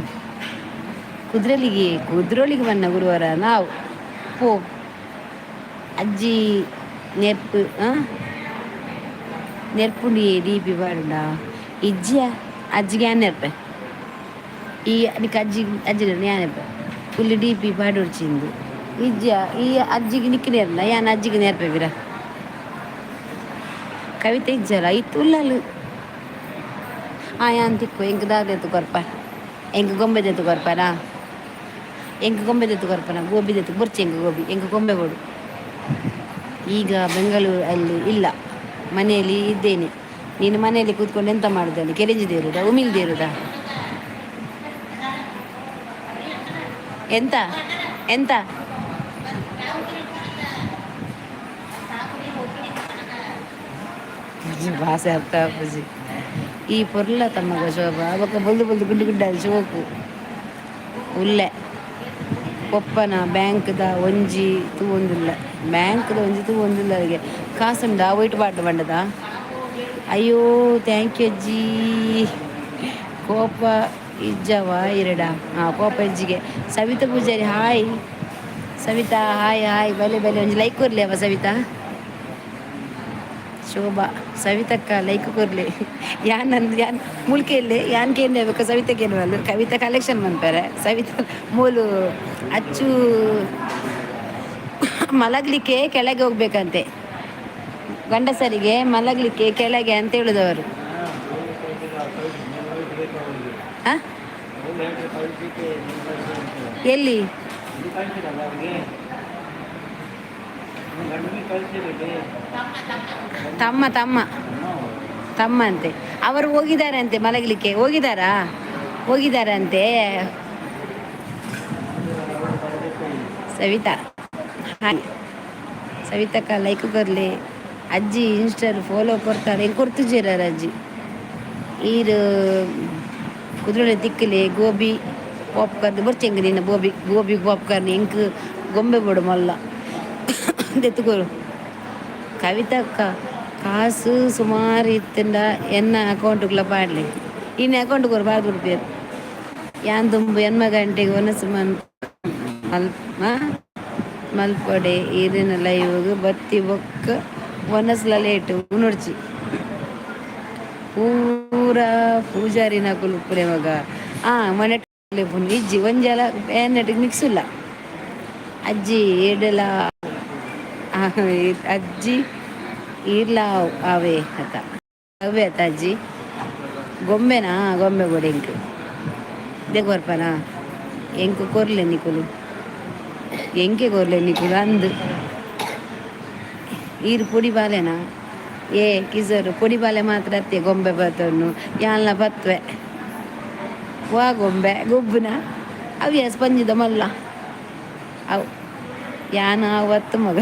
ಕುದ್ರಲಿಗೆ ಕುದ್ರೋಳಿಗೆ ಬನ್ನ ಗುರುವಾರ ನಾವು ಪೋ. ಅಜ್ಜಿ ನೆರ್ಪು ನೆರ್ಪುಂಡಿ ಡಿ ಪಿ ಪಾಡುಂಡ ಇಜ್ಜಿಯ ಅಜ್ಜಿಗೆ ನೆರ್ಪೆ ಈ ನಿಕ್ಕ ಅಜ್ಜಿ ಅಜ್ಜಿ ನೆರ್ಪೆ ಫುಲ್ ಡಿ ಪಿ ಪಾಡೊಡ್ಚಿಂದು ಇಜ್ಜ. ಈ ಅಜ್ಜಿಗೆ ನಿಕ್ಕ ನೇರ್ನ ಯಾನ್ ಅಜ್ಜಿಗೆ ನೇರ್ಪೆ ಬಿರ. ಕವಿತೆ ಇಜ್ಜಲ್ಲ ಇತ್ತು ಉಲ್ಲಲು. ಆ ಯಾನ್ ತಿಕ್ಕು. ಎಂಕ್ ದಾದೆತ್ತು ಕೊರ್ಪ? ಎಂಕ್ ಗೊಂಬೆ ದೆತ್ತು ಕೊರ್ಪನಾ? ಎಂಕ್ ಗೊಂಬೆ ದೆತ್ತು ಕೊರ್ಪನ? ಗೋಬಿ ದೆತ್ತು ಬೊರ್ಚಿ ಎಂಕ್ ಗೋಬಿ, ಎಂಕ್ ಗೊಂಬೆ ಕೊಡು. ಈಗ ಬೆಂಗಳೂರಲ್ಲಿ ಇಲ್ಲ, ಮನೆಯಲ್ಲಿ ಇದ್ದೇನೆ. ನೀನು ಮನೆಯಲ್ಲಿ ಕೂತ್ಕೊಂಡು ಎಂತ ಮಾಡುದು ಅಲ್ಲಿ? ಕೆರೆಂಜಿ ದೇರುದಾ, ಉಮಿಲ್ ದೇರುದಾ? ಎಂತ ಎಂತ? ಭಾಷೆ ಅರ್ಥ ಆಪುಜಿ. ಈ ಪೊರ್ಲ ತಮ್ಮಗ ಶೋಭಾ ಬೊಕ್ಕ ಬೊಲ್ದು ಬೊಲ್ದು ಗುಂಡು ಗುಡ್ಡ ಶೋಕು ಉಲ್ಲೆ. ಪೊಪ್ಪನ ಬ್ಯಾಂಕ್ದ ಒಂಜಿ ತೂವೊಂದುಲ್ಲ, ಬ್ಯಾಂಕ್ದ ಒಂಜಿ ತೂವೊಂದುಲ್ಲ. ಅರಿಗೆ ಕಾಸುಂಡ ವೈಟ್ ಬಾಟ್ ಬಂಡದ. ಅಯ್ಯೋ, thank you ಅಜ್ಜಿ. ಕೋಪ ಇಜ್ಜವ ಇರಡ? ಹಾಂ, ಕೋಪ ಇಜ್ಜಿಗೆ. Savita Pujari, hi Savita, hi hi. ಬಲೆ ಬಲೆ, ಒಂಜಿ ಲೈಕ್ ಕೊರ್ಲಿ ಅವ ಸವಿತಾ. ಶೋಭಾ ಸವಿತಕ್ಕ, ಲೈಕ್ ಕೊರ್ಲಿ. ಯಾನ್ ನಂದು ಯಾನ್ ಮುಲ್ಕೆಯಲ್ಲಿ ಯಾನ್ ಕೇಂದ್ರ ಬೇಕು ಸವಿತಾ ಕೇಳುವಲ್ಲ. ಕವಿತಾ ಕಲೆಕ್ಷನ್ ಮನ್ಪೆರೆ ಸವಿತಾ ಮೂಲು. ಅಚ್ಚು ಮಲಗಲಿಕ್ಕೆ ಕೆಳಗೆ ಹೋಗ್ಬೇಕಂತೆ ಗಂಡಸರಿಗೆ, ಮಲಗಲಿಕ್ಕೆ ಕೆಳಗೆ ಅಂತ ಹೇಳುದವರು. ಹಾಂ. ಎಲ್ಲಿ? ತಮ್ಮ ತಮ್ಮ ತಮ್ಮ ಅಂತೆ. ಅವರು ಹೋಗಿದ್ದಾರೆ ಅಂತೆ ಮಲಗಲಿಕ್ಕೆ. ಹೋಗಿದಾರಾ? ಹೋಗಿದಾರಂತೆ. ಸವಿತಾ, ಹಾಯ್ ಸವಿತಕ್ಕ, ಲೈಕ್ ಕೊರ್ಲಿ. ಅಜ್ಜಿ ಇನ್ಸ್ಟಾಲ್ ಫಾಲೋ ಕೊಡ್ತಾರೆ, ಹೆಂಗೆ ಕೊಡ್ತಿದ್ದೀರ ಅಜ್ಜಿ? ಈರು ಕುದುರೆ ತಿಕ್ಕಲಿ ಗೋಬಿ ಪಾಪ್ಕಾರ್ನ್ ಬರ್ಚೆಂಗ್ ನಿನ್ನ ಗೋಬಿ ಗೋಬಿ ಪಾಪ್ಕಾರ್ನ್ ಎಂಕ್ ಗೊಂಬೆ ಬೋಡು ಮಲ್ಲ ದೆತ್ತುಕೊರು. ಕವಿತಕ್ಕ, ಕಾಸು ಸುಮಾರು ಇತ್ತಂಡ ಎನ್ನ ಅಕೌಂಟ್ಗುಲ ಪಾಡ್ಲಿ. ಇನ್ನು ಅಕೌಂಟ್ ಕೊರು ಬಾರ್ದು ಉಡುಪಿಯರು. ಯಾನ್ ದುಂಬು ಎನ್ಮ ಗಂಟೆಗೆ ಒನಸು ಮಲ್ ಮಲ್ಪಡೆ. ಈರಿನ ಲೈವ್ಗ್ ಬತ್ತಿ ಬೊಕ್ಕ ಒನಸ್ಲ ಲೇಟ್ ಉನೊಡ್ಚಿ. ಪೂರ ಪೂಜಾರಿನಕುಲು ಉಪ್ಪುಲೆ ಮಗ. ಆ ಮನೆಟ್ ಇಜ್ಜಿ ಒಂಜಲ ಏನೆಟ್ ಮಿಕ್ಸ್ ಇಲ್ಲ. ಅಜ್ಜಿ ಏಡೆಲ ಅಜ್ಜಿ ಈರ್ಲ ಅವೇ ಅತ್ತ ಅವೇ ಅತ್ತ ಅಜ್ಜಿ ಗೊಂಬೆನಾ? ಗೊಂಬೆ ಬೋಡು ಎಂಕ್. ದೆಕ್ ಬರ್ಪನಾ? ಎಂಕ್ ಕೊರ್ಲೆ ನಿಕುಲು, ಎಂಕೆ ಕೊರ್ಲೆ ನಿಕುಲು ಅಂದ್. ಈರ್ ಪೊಡಿ ಬಾಲೆನಾ? ಏ ಕಿಸರು ಪೊಡಿ ಬಾಲೆ ಮಾತ್ರ ಅತ್ತೆ. ಗೊಂಬೆ ಬತ್ತನ್ನು ಯಾನ್ಲ ಬತ್ವೆ. ವಾ ಗೊಂಬೆ ಗೊಬ್ಬುನ ಅವು ಸ್ಪಂಜಿದ ಮಲ್ಲ ಅವು ಯಾನ್ ಅವತ್ತು ಮಗ.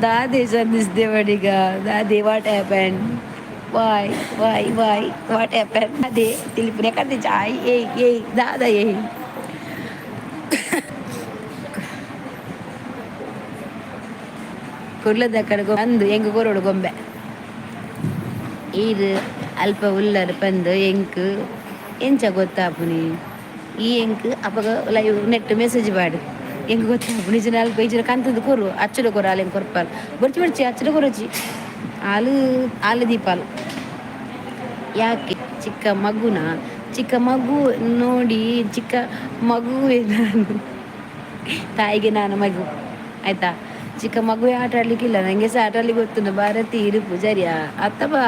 ದಾದೆ Sandesh Devadiga? ದಾದೆ, what happen? Why why why what happen? ಅದೇ ತಿಳಿಪುನೆ ಕದ್ದೆ ಚಾಯ್. ಏಯ್ ಏಯ್, ದಾದ ಏಯ್? ಕುರ್ಲದ ಕಡೆ ಅಂದು ಎಂಕ್ ಕೊರೊಡು ಗೊಂಬೆ. ಈರ್ ಅಲ್ಪ ಉಲ್ಲರ್ ಪಂದ್ ಎಂಕ್ ಎಂಚ ಗೊತ್ತಾಪುನಿ? ಈ ಎಂಕ್ ಅಪಗ live net message ಪಾಡು, ಎಂಕ್ ಗೊತ್ತಾಪುನಿ. ಇಜ್ಜಿಂಡ ಅಲ್ಪ ಇಜ್ಜಿಂಡ ಕಂತುದು ಕೊರು, ಅಚ್ಚುಡ ಕೊರು. ಆಲ್ ಎಂಕ್ ಕೊರ್ಪಾಲ್. ಬೊರ್ಚಿ ಬೊರ್ಚಿ, ಅಚ್ಚುಡ ಕೊರೊಚಿ. ಆಲು ಆಲು ದೀಪಾಲ್. ಯಾಕೆ ಚಿಕ್ಕ ಮಗುನ? ಚಿಕ್ಕ ಮಗು ನೋಡಿ, ಚಿಕ್ಕ ಮಗುವೆ ನಾನು. ತಾಯಿಗೆ ನಾನು ಮಗು, ಆಯ್ತಾ? ಚಿಕ್ಕ ಮಗುವೆ ಆಟ ಆಡ್ಲಿಕ್ಕಿಲ್ಲ, ನನಗೆ ಸಹ ಆಟ ಆಡ್ಲಿಕ್ಕೆ ಗೊತ್ತುಂಟು. ಭಾರತಿ, ಇರು ಪೂಜಾರಿಯಾ ಅತ್ತಬಾ?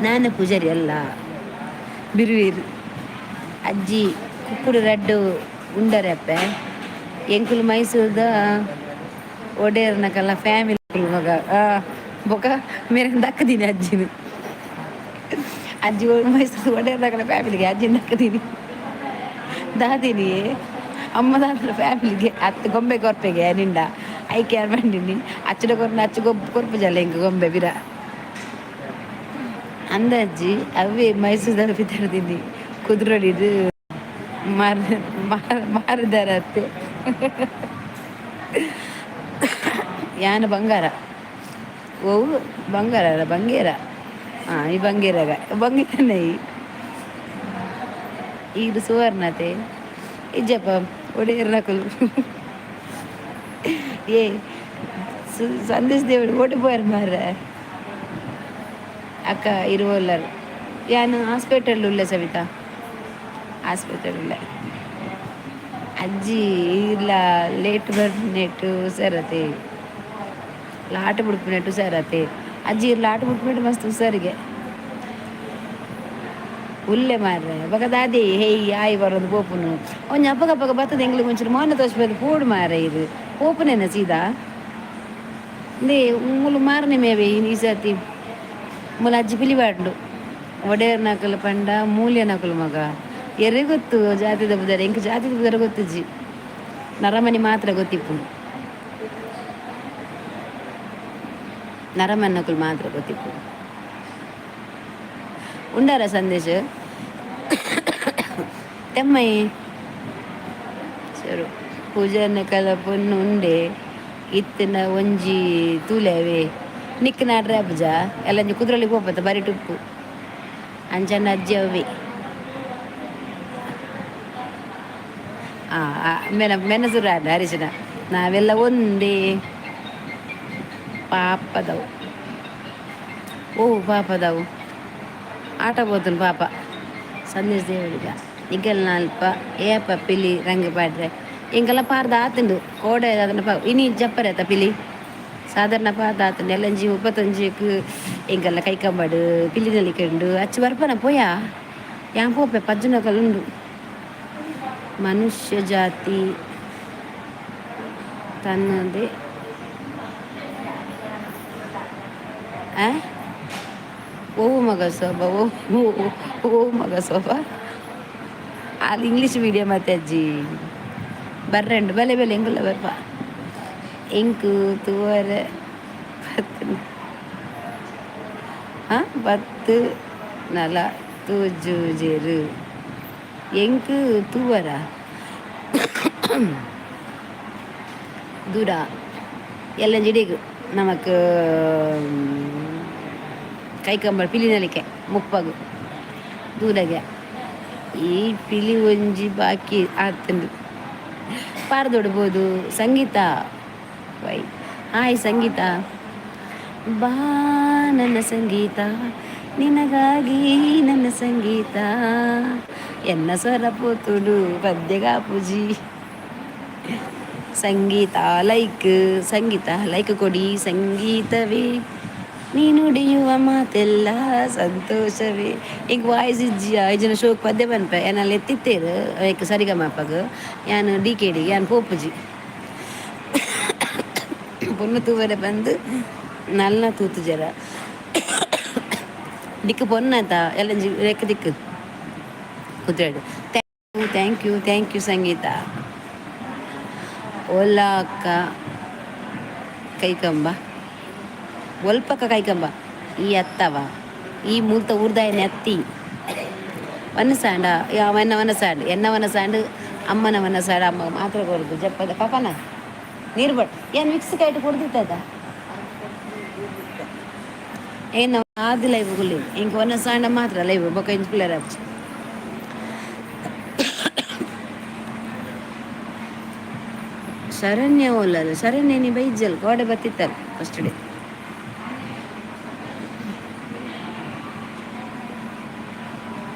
ನಾನು ಪೂಜಾರಿ ಅಲ್ಲ, ಬಿರುವೀರು. ಅಜ್ಜಿ ಕುಕ್ಕುಡು ರಡ್ಡು ಉಂಡರಪ್ಪೆ. ಎಂಕುಲು ಮೈಸೂರ್ದ ಒಡೇರ್ನಕಲ್ಲ ಫ್ಯಾಮಿಲಿ ಮಗ. ಬೊಕ ಮೇರೆ ದಕ್ಕದೀನಿ ಅಜ್ಜಿನ. ಅಜ್ಜಿ ಮೈಸೂರು ಒಡೇರ್ನಕಲ್ಲ ಫ್ಯಾಮಿಲಿಗೆ ಅಜ್ಜಿನ ದಕ್ಕದೀನಿ ದಾದೀನಿ. ಅಮ್ಮ ದಾದನ ಫ್ಯಾಮಿಲಿಗೆ ಅತ್ತು ಗೊಂಬೆ ಕೊರ್ಪೆಗೆ ನಿಂಡ ಐಕೆ ಬಂಡಿನಿ. ಅಚ್ಚಡ ಕೊರ್ನ ಅಚ್ಚು ಗೊಬ್ಬು ಕೊರ್ಪು ಜಲ್ಲ ಎಂಕ್ ಗೊಂಬೆ ಬಿರ ಅಂದಜ್ಜಿ. ಅವೇ ಮೈಸೂರ್ದ ಪಿತರ್ದಿನಿ ಕುದುರೊಳಿದು ಮಾರ ಮಾರದಾರತ್ತೆ. ಯಾನ ಬಂಗಾರ? ಓ ಬಂಗಾರ ಅಲ್ಲ, ಬಂಗೇರ. ಹಾಂ, ಈ ಬಂಗೇರಾಗ ಬಂಗೇರನೇ ಈಗ ಸುವರ್ಣತೆ ಇಜ್ಜಪ್ಪ ಒಡೆಯರ್ನಕುಲು. ಏ ಸಂದೇಶ್ ದೇವರು ಓಡಿ ಪೋಯರ್ ಮಾರ್ರೆ. ಅಕ್ಕ ಇರುವಲ್ಲರು. ಯಾನು ಹಾಸ್ಪಿಟಲ್ ಉಲ್ಲೆ ಸವಿತಾ, ಹಾಸ್ಪಿಟಲ್ ಉಲ್ಲೆ. ಅಜ್ಜಿ ಇಲ್ಲ ಲೇಟ್ ಬರ್ನೆಟ್ ಹುಷಾರತೆ, ಲಾಟ್ ಬಿಡ್ಪಿನೆಟ್ಟು ಹುಷಾರತೆ. ಅಜ್ಜಿ ಲಾಟ್ ಬಿಡ್ಪಿನೆಟ್ಟು ಮಸ್ತ್ ಹುಷಾರಿಗೆ ಉಲ್ಲೆ ಮಾರ್ರೆ. ಬೊಕ ದಾದಿ ಹೇಯ್ ಆಯ್ ಬರೋದು ಪೋಪುನು ಒಂಜಿ ಅಪ್ಪಗ ಅಪ್ಪಗ ಬತ್ತದ. ಎಂಗ್ಲಿಗೆ ಒಂಚೂರು ಮೋನೆ ತೋಚ್ಪೇದು ಪೋಡು ಮಾರ್ರೆ. ಇದು ಪೋಪುನೇನ ಸೀದಾ ಇಂದೇ ಮೂಲು ಮಾರನೆ ಮೇವೆ. ಈ ಸರ್ತಿ ಮೂಲು ಅಜ್ಜಿ ಪಿಲಿಬಾಂಡು. ಒಡೆಯರ್ ನಕಲು ಪಂಡ ಮೂಲ್ಯ ನಕಲು ಮಗ. ಎರೆ ಗೊತ್ತು ಜಾತಿದ ಬುದಾರ? ಎಂಕ್ ಜಾತಿದ ಬುದಾರ ಗೊತ್ತುಜ್ಜಿ, ನರಮನಿ ಮಾತ್ರ ಗೊತ್ತಿಪ್ಪು. ನರಮನ್ನಕುಲು ಮಾತ್ರ ಗೊತ್ತಿಪ್ಪು. ಉಂಡಾರ ಸಂದೇಶ ತೆಮ್ಮೈ ಸರು ಪೂಜಾರ್ನ ಕಲ ಪೊನ್ನು ಉಂಡೆ ಇತ್ತಿನ ಒಂಜಿ ತೂಲೆ ಅವೇ ನಿಕ್ ನಾಡ್ರೆ ಅಬ್ಜ ಎಲ್ಲ ಒಂಜಿ ಕುದ್ರೊಳಿಗೆ ಪೋಪತ್ತ ಬರಿ ಟುಪ್ಪು ಅಂಚನ ಅಜ್ಜಿ ಅವೇ. ಆ ಮೆನ ಮೆನಸುರ ಹರಿಶನ ನಾವೆಲ್ಲ ಒಂದೇ ಪಾಪದವು. ಓ ಪಾಪದವು ಆಟ ಬೋತುನು ಪಾಪ. ಸಂದೇಶ್ ದೇವಡಿಗ ನಿಗ್ಗಲ್ನ ಅಲ್ಪ ಏಪ ಪಿಲಿ ರಂಗ್ ಪಾಡ್ರೆ? ಎಂಕಲ್ಲ ಪಾರ್ದ ಆತುಂಡು ಕೋಡೆ ಅದನ್ನ ಪಾ ಇನಿ ಜಪ್ಪರೆ ಆತ ಪಿಲಿ. ಸಾಧಾರಣ ಪಾದ ಆತುಂಡು ಎಲ್ಲಂಜಿ 31ಕ್ ಎಂಕಲ್ಲ ಕೈಕಂಬಡು ಪಿಲಿನಲಿಕೆ ಉಂಡು ಅಚ್ಚು ಬರ್ಪನ ಪೋಯಾ ಯಾನ್ ಪೋಪೆ ಪಜ್ಜುನಕಲ್ ಉಂಡು. ಮನುಷ್ಯ ಜಾತಿ ತನ್ನದೇ ಆ ಓ ಮಗ ಸೋಬ ಓ ಓ ಮಗ ಸೋಬ ಅದು ಇಂಗ್ಲೀಷ್ ಮೀಡಿಯಂ ಅತ್ತೆ ಅಜ್ಜಿ ಬರ್ರಂಡು ಬಲೆ ಬಲೆ ಎಂಗುಲ್ಲ ಬರ್ಪ ಎಂಕು ತೂವರೆ ಪತ್ತು ಪತ್ತು ನಲ ತೂಜುಜೆರು ಎಂಕು ತೂವರ ದೂರ ಎಲ್ಲ ಜಿಡಿಗು ನಮಕ್ ಕೈಕಂಬ ಪಿಲಿನಲಿಕೆ ಮುಪ್ಪಗು ದೂರಗೆ ಈ ಪಿಲಿ ಒಂಜಿ ಬಾಕಿ ಆತುಂಡು ಪಾರ್ದೊಡ್ಬೋದು. ಸಂಗೀತ ವೈ ಹಾಯ್ ಸಂಗೀತ ಬಾ ನನ್ನ ಸಂಗೀತ ನಿನಗಾಗಿ ನನ್ನ ಸಂಗೀತ ಎನ್ನ ಸ್ವರ ಪೋತುಡು ಪದ್ಯಗಾಪುಜಿ. ಸಂಗೀತ ಲೈಕ್ ಸಂಗೀತ ಲೈಕ್ ಕೊಡಿ. ಸಂಗೀತವೇ ನೀನುಡಿಯುವ ಮಾತೆಲ್ಲ ಸಂತೋಷವೇ. ಈಗ ವಾಯ್ಸ್ ಇಜ್ಜಿ ಐಜನ ಶೋಕ್ ಪದ್ಯ ಪನ್ಪೆ ಏನಲ್ಲಿ ಎತ್ತಿತ್ತೇರು ಐಕ್ ಸರಿಗಮಪಗ್ ಯಾನ್ ಡಿ ಕೆ ಡಿ ಯಾನ್ ಪೋಪುಜಿ ಪೊಣ್ಣು ತೂವರೆ ಬಂದು ನಲ್ಲ ತೂತು ಜರ ದಿಕ್ಕು ಪೊನ್ನಾತ ಎಲ್ಲಂಜಿ ರೆಕ್ಕ ದಿಕ್ಕು ಕುದ್ರೆಡು. Thank you, thank you Sangeetha. Ola ಅಕ್ಕ ಕೈಕಂಬ ಒಲ್ಪಕ್ಕ ಕೈಕಂಬ ಈ ಅತ್ತವ ಈ ಮೂಲ್ತ ಊರ್ದಾಯನೆ ಅತ್ತಿ ವನಸಾಂಡ ಅವನ ವನಸಾಂಡ್ ಎನ್ನ ವನಸಾಂಡ್ ಅಮ್ಮನ ವನಸಾಂಡ್ ಅಮ್ಮ ಮಾತ್ರ ಕೊರದು ಜಪ್ಪದ ಪಾಪನ ನೀರು ಬಟ್ ಏನು ಮಿಕ್ಸ್ ಕೈಟ್ ಕೊಡ್ದಿತ್ತದ ಏನು ಆದಿ ಲೈವ್ ಗುಲ್ಲಿ ಇಂಕ ವನಸಾಂಡ ಮಾತ್ರ ಲೈವ್ ಬೊಕ ಇಂಚ್ ಪಿಲ್ಲರ್ ಆಪ್ಚಿ. ಶರಣ್ಯ ಓಲಲ್ಲ ಶರಣ್ಯ ನೀ ಬೈಜಲ್ ಕೋಡೆ ಬತ್ತಿತ್ತಲ್ಲ ಫಸ್ಟ್ ಡೇ.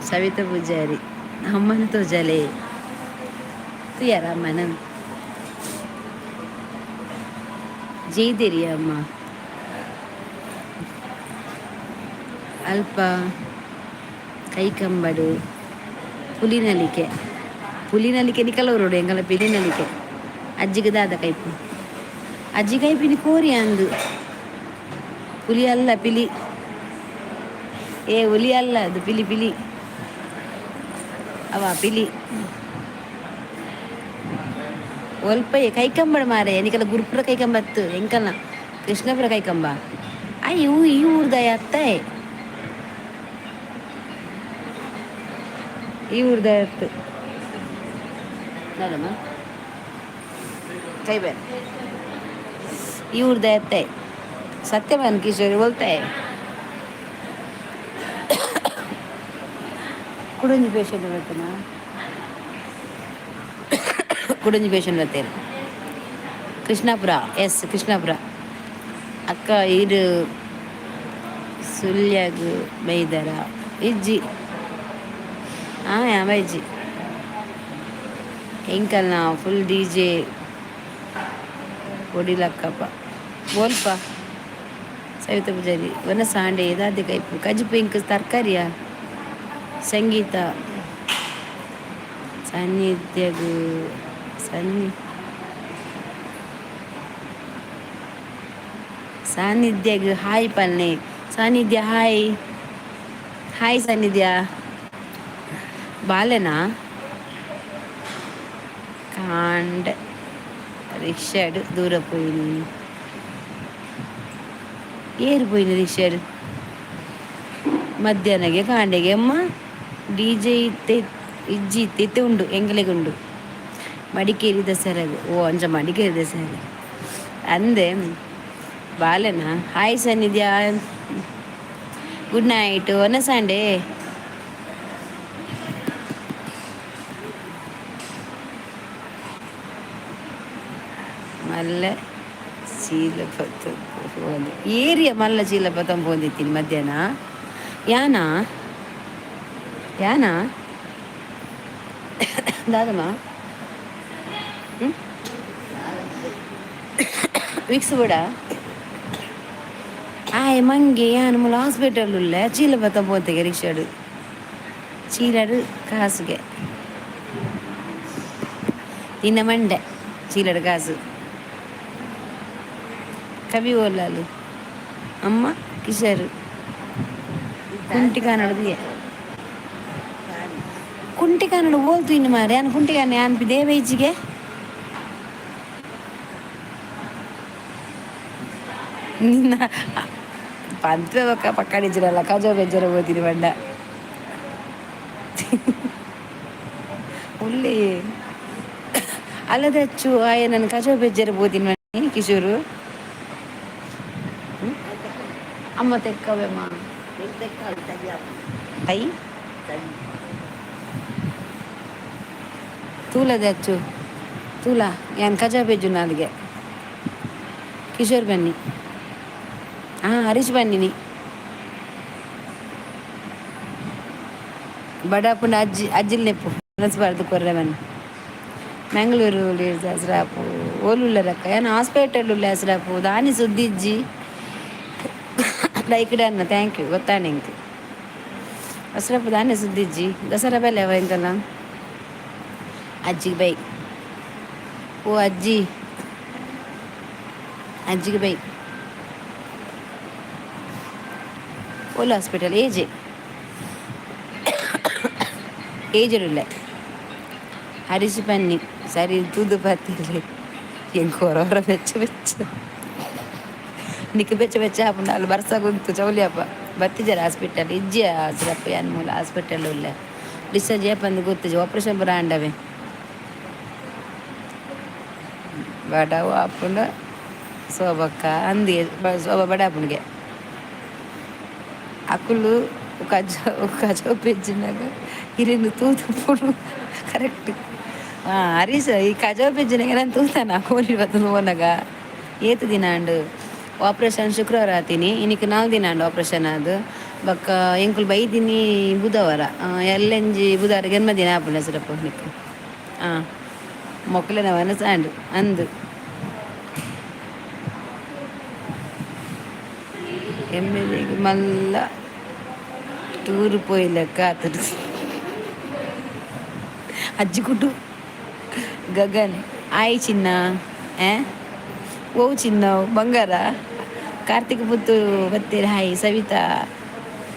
ಸವಿತಾ ಪೂಜಾರಿ ಅಮ್ಮನ ತೋಜಲೆ ತುಯಾರ ಅಮ್ಮನ ಜೈದಿರಿ ಅಮ್ಮ ಅಲ್ಪ ಕೈಕಂಬಡು ಪುಲಿನಲಿಕೆ ಪುಲಿನಲಿಕೆ ನಿಕಲವರೋಡು ಎಂಗಲ ಪಿಲಿನಲಿಕೆ ಅಜ್ಜಿಗೆ ದಾದ ಕೈಪು ಅಜ್ಜಿ ಕೈಪಿನಿ ಕೋರಿ ಅಂದು ಪುಲಿ ಅಲ್ಲ ಪಿಲಿ ಏ ಹುಲಿ ಅಲ್ಲ ಅದು ಪಿಲಿ ಪಿಲಿ ಅವ ಪಿಲಿ ಒಲ್ಪಯ್ಯ ಕೈಕಂಬಡ ಮಾರೆ ನಿಕಲ ಗುರುಪುರ ಕೈಕಂಬತ್ತು ಎಂಕಲ್ನ ಕೃಷ್ಣಪುರ ಕೈಕಂಬ ಅಯ್ಯ ಈ ಊರ್ದಾಯ ಅತ್ತೆ ಈ ಊರ್ದಾಯ ಅತ್ತು ನೋಡಮ್ಮ ಕೈ ಬೇರೆ ಈ ಊರ್ದಾಯ ಅತ್ತೆ ಸತ್ಯವಾನ್ ಕಿಶೋರಿ ಬೋಲ್ತಾ ಕುಡಂಜಿ ಪೇಷಂಟ್ ಬರ್ತಾನ ಕುಡಂಜಿ ಪೇಷಂಟ್ ಬರ್ತೇನೆ. ಕೃಷ್ಣಾಪುರ ಎಸ್ ಕೃಷ್ಣಾಪುರ ಅಕ್ಕ ಇರು ಸುಳ್ಯಾಗು ಬೈದರ ಇಜ್ಜಿ ಹಾಂ ಬೈಜಿ ಎಂಕಲ್ನ ಫುಲ್ ಡಿ ಜೆ ಹೊಡಿಲಕ್ಕಪ್ಪ ಬೋಲ್ಪ ಸವಿತಾ ಪೂಜಾರಿ ವನ ಸಾಂಡೆ ದಾದಿ ಕೈಪು ಕಜಿಪು ಇಂಕ್ ತರಕಾರಿಯಾ ಸಂಗೀತ ಸಾನ್ನಿಧ್ಯಗು ಸನ್ನಿ ಸಾನ್ನಿಧ್ಯಗ್ ಹಾಯ್ ಪಲ್ನೆ ಸಾನ್ನಿಧ್ಯ ಹಾಯ್ ಹಾಯ್ ಸಾನ್ನಿಧ್ಯ ಬಾಲೆನಾ ಕಾಂಡ ರಿಕ್ಷಾಡ್ ದೂರ ಪೋಯಿನಿ ಏರು ಪೋಯಿನಿ ರಿಕ್ಷಾಡ್ ಮಧ್ಯಾಹ್ನಗೆ ಕಾಂಡೆಗೆ ಅಮ್ಮ ಡಿ ಜೆ ಇತ್ತೆ ಇಜ್ಜಿ ಇತ್ತೆ ಇತ್ತೆ ಉಂಡು ಎಂಗಲೆಗ್ ಉಂಡು ಮಡಿಕೇರಿ ದಸರಾಗ್ ಓ ಅಂಚ ಮಡಿಕೇರಿ ದಸರಾ ಅಂದೆ ಬಾಲೆನಾ ಹಾಯ್ ಸನ್ನಿಧ್ಯ ಗುಡ್ ನೈಟ್ ಒನ್ನ ಸಂಡೇ ಮಲ್ಲ ಚೀಲ ಪತ್ತ ಏರಿಯ ಮಲ್ಲ ಚೀಲ ಪತ್ತೊಂದು ಮಧ್ಯಾಹ್ನ ಯಾನ ಯಾನ ದಾದಮ್ಮ ವಿಕ್ಸ್ ಬೋಡ. ಆಯ್ ಮಂಗೆ ಯಾನ್ ಮೂಲ ಹಾಸ್ಪಿಟಲ್ ಉಲ್ಲೆ ಚೀಲ ಬತ್ತ ಪೋತೆಗೆ ರಿಕ್ಷಾಡು ಚೀಲಡು ಕಾಸುಗೆ ನಿನ್ನ ಮಂಡೆ ಚೀಲಡು ಕಾಸು ಕವಿ ಓಲಾಲು ಅಮ್ಮ ಕಿಶೋರ್ ಕುಂಟಿಕಾನಡು ಕುಂಟಿಕಾನಡು ಓಲ್ತು ಇನ್ನು ಮಾರೆ ಯಾನ್ ಕುಂಟಿಕಾನ ಯಾನ್ ದೇವೇಜಿಗೆ ನಿನ್ನ ಪಂತ ಪಕ್ಕಡಿಜಿರಲ್ಲ ಕಜೋ ಬೆಜ್ಜರ ಓದಿನಿ ಬಂಡ ಉಲ್ಲಿ ಅಲ್ಲದಚ್ಚು ಆಯ ನನ್ನ ಕಜೋ ಬೆಜ್ಜರ ಬೋದಿನ ಕಿಶೋರು ಅಮ್ಮ ತೆಕ್ಕವೆಮ್ಮ I ತೂಲದಚ್ಚು ತೂಲ ಯಾನ್ ಕಜಾ ಬೆಜ್ಜು ನಾಲ್ಗೆ ಕಿಶೋರ್ ಬನ್ನಿ ಹಾಂ ಹರೀಶ್ ಬನ್ನಿನಿ ಬಡಪುಂಡ ಅಜ್ಜಿ ಅಜ್ಜಿಲ್ ನೆಪ್ಪು ಮನಸ್ಸು ಕೊರ್ರೆ ಬನ್ನಿ ಮಂಗಳೂರು ದಸರಾಪು ಓಲುಲ್ಲರಕ್ಕ ಏನು ಹಾಸ್ಪಿಟಲ್ ಉಲ್ಲ ಹೆಸರಾಪು ದಾನಿ ಸುದ್ದಿಜ್ಜಿ like done thank you ಗೊತ್ತಾನೆ ಇಂಕ್ ದಸರಾಪು ದಾನಿ ಸುದ್ದಿಜ್ಜಿ ದಸರಾ ಬೆಲೆ ಅವ ಎಂಕಲ್ಲ ಅಜ್ಜಿಗೆ ಬೈ ಓ ಅಜ್ಜಿ ಅಜ್ಜಿಗೆ ಬೈ ಓಲ್ ಹಾಸ್ಪಿಟಲ್ ಏಜೆ ಏಜುಡುಲ್ಲೆ ಹರೀಶ್ ಪನ್ನಿ ಸರಿ ತೂದು ಬತ್ತಿಲ್ಲ ಎಂಕ್ ಹೊರ ಹೊರ ಬೆಚ್ಚ ಬೆಚ್ಚ ನಿಕ್ ಬೆಚ್ಚ ಬೆಚ್ಚ ಆಪುಂಡು ಅಲ್ಲಿ ಬರ್ಸ ಚೌಲಿ ಅಪ್ಪ ಬತ್ತಿಜರ ಹಾಸ್ಪಿಟಲ್ ಇಜ್ಜಿ ಆಸ್ರಪ್ಪ ಯಾನ್ ಮೂಲ ಹಾಸ್ಪಿಟಲ್ ಉಲ್ಲೆ ಡಿಸ್ಚಾರ್ಜ್ ಏಪಂದು ಗೊತ್ತಿಜಿ ಆಪರೇಷನ್ ಪೂರ ಆಂಡವೆ ಬಡವು ಆಪುಂಡು ಶೋಭಕ್ಕ ಅಂದಿ ಶೋಭ ಬಡ ಆಪುಂಡಿಗೆ ಅಕುಲು ಕಜ ಕಜ ಪೆಜ್ಜಿನಾಗ ಇರಿನು ತೂದು ಪುಡು ಕರೆಕ್ಟ್ ಹಾಂ ಹರೀಶ್ ಈ ಕಜ ಪೆಜ್ಜಿನಾಗ ನಾನು ತೂತಾನ ಕೋಲಿ ಬತ್ತಂದು ಹೋನಾಗ ಏತು ದಿನ ಅಂಡು ಆಪ್ರೇಷನ್ ಶುಕ್ರವಾರ ಆತೀನಿ ಇನ್ನಿಕ್ ನಾಲ್ಕು ದಿನ ಅಂಡು ಆಪ್ರೇಷನ್ ಅದು ಬೊಕ್ಕ ಎಂಕುಲು ಬೈದಿನಿ ಬುಧವಾರ ಎಲ್ಲಂಜಿ ಬುಧವಾರ ಜನ್ಮದಿನ ಆಪುಂಡು ಹೆಸರಪ್ಪ ನಿಕ್ ಹಾಂ ಮೊಕ್ಕಲೆನ ಮನಸ್ಸು ಅಂಡು ಅಂದು ಎಮ್ಮೆದಿಗೆ ಮಲ್ಲ ಟೂರ್ ಪೋಯಿಲೆಕ್ಕ ಆತುಂಡು ಅಜ್ಜಿ ಗಗನ್ ಆಯ್ ಚಿನ್ನ ಓ ಚಿನ್ನ ಬಂಗಾರ ಕಾರ್ತಿಕ್ ಪುತ್ತೂರು ಬತ್ತೇರು ಹಾಯ್ ಸವಿತಾ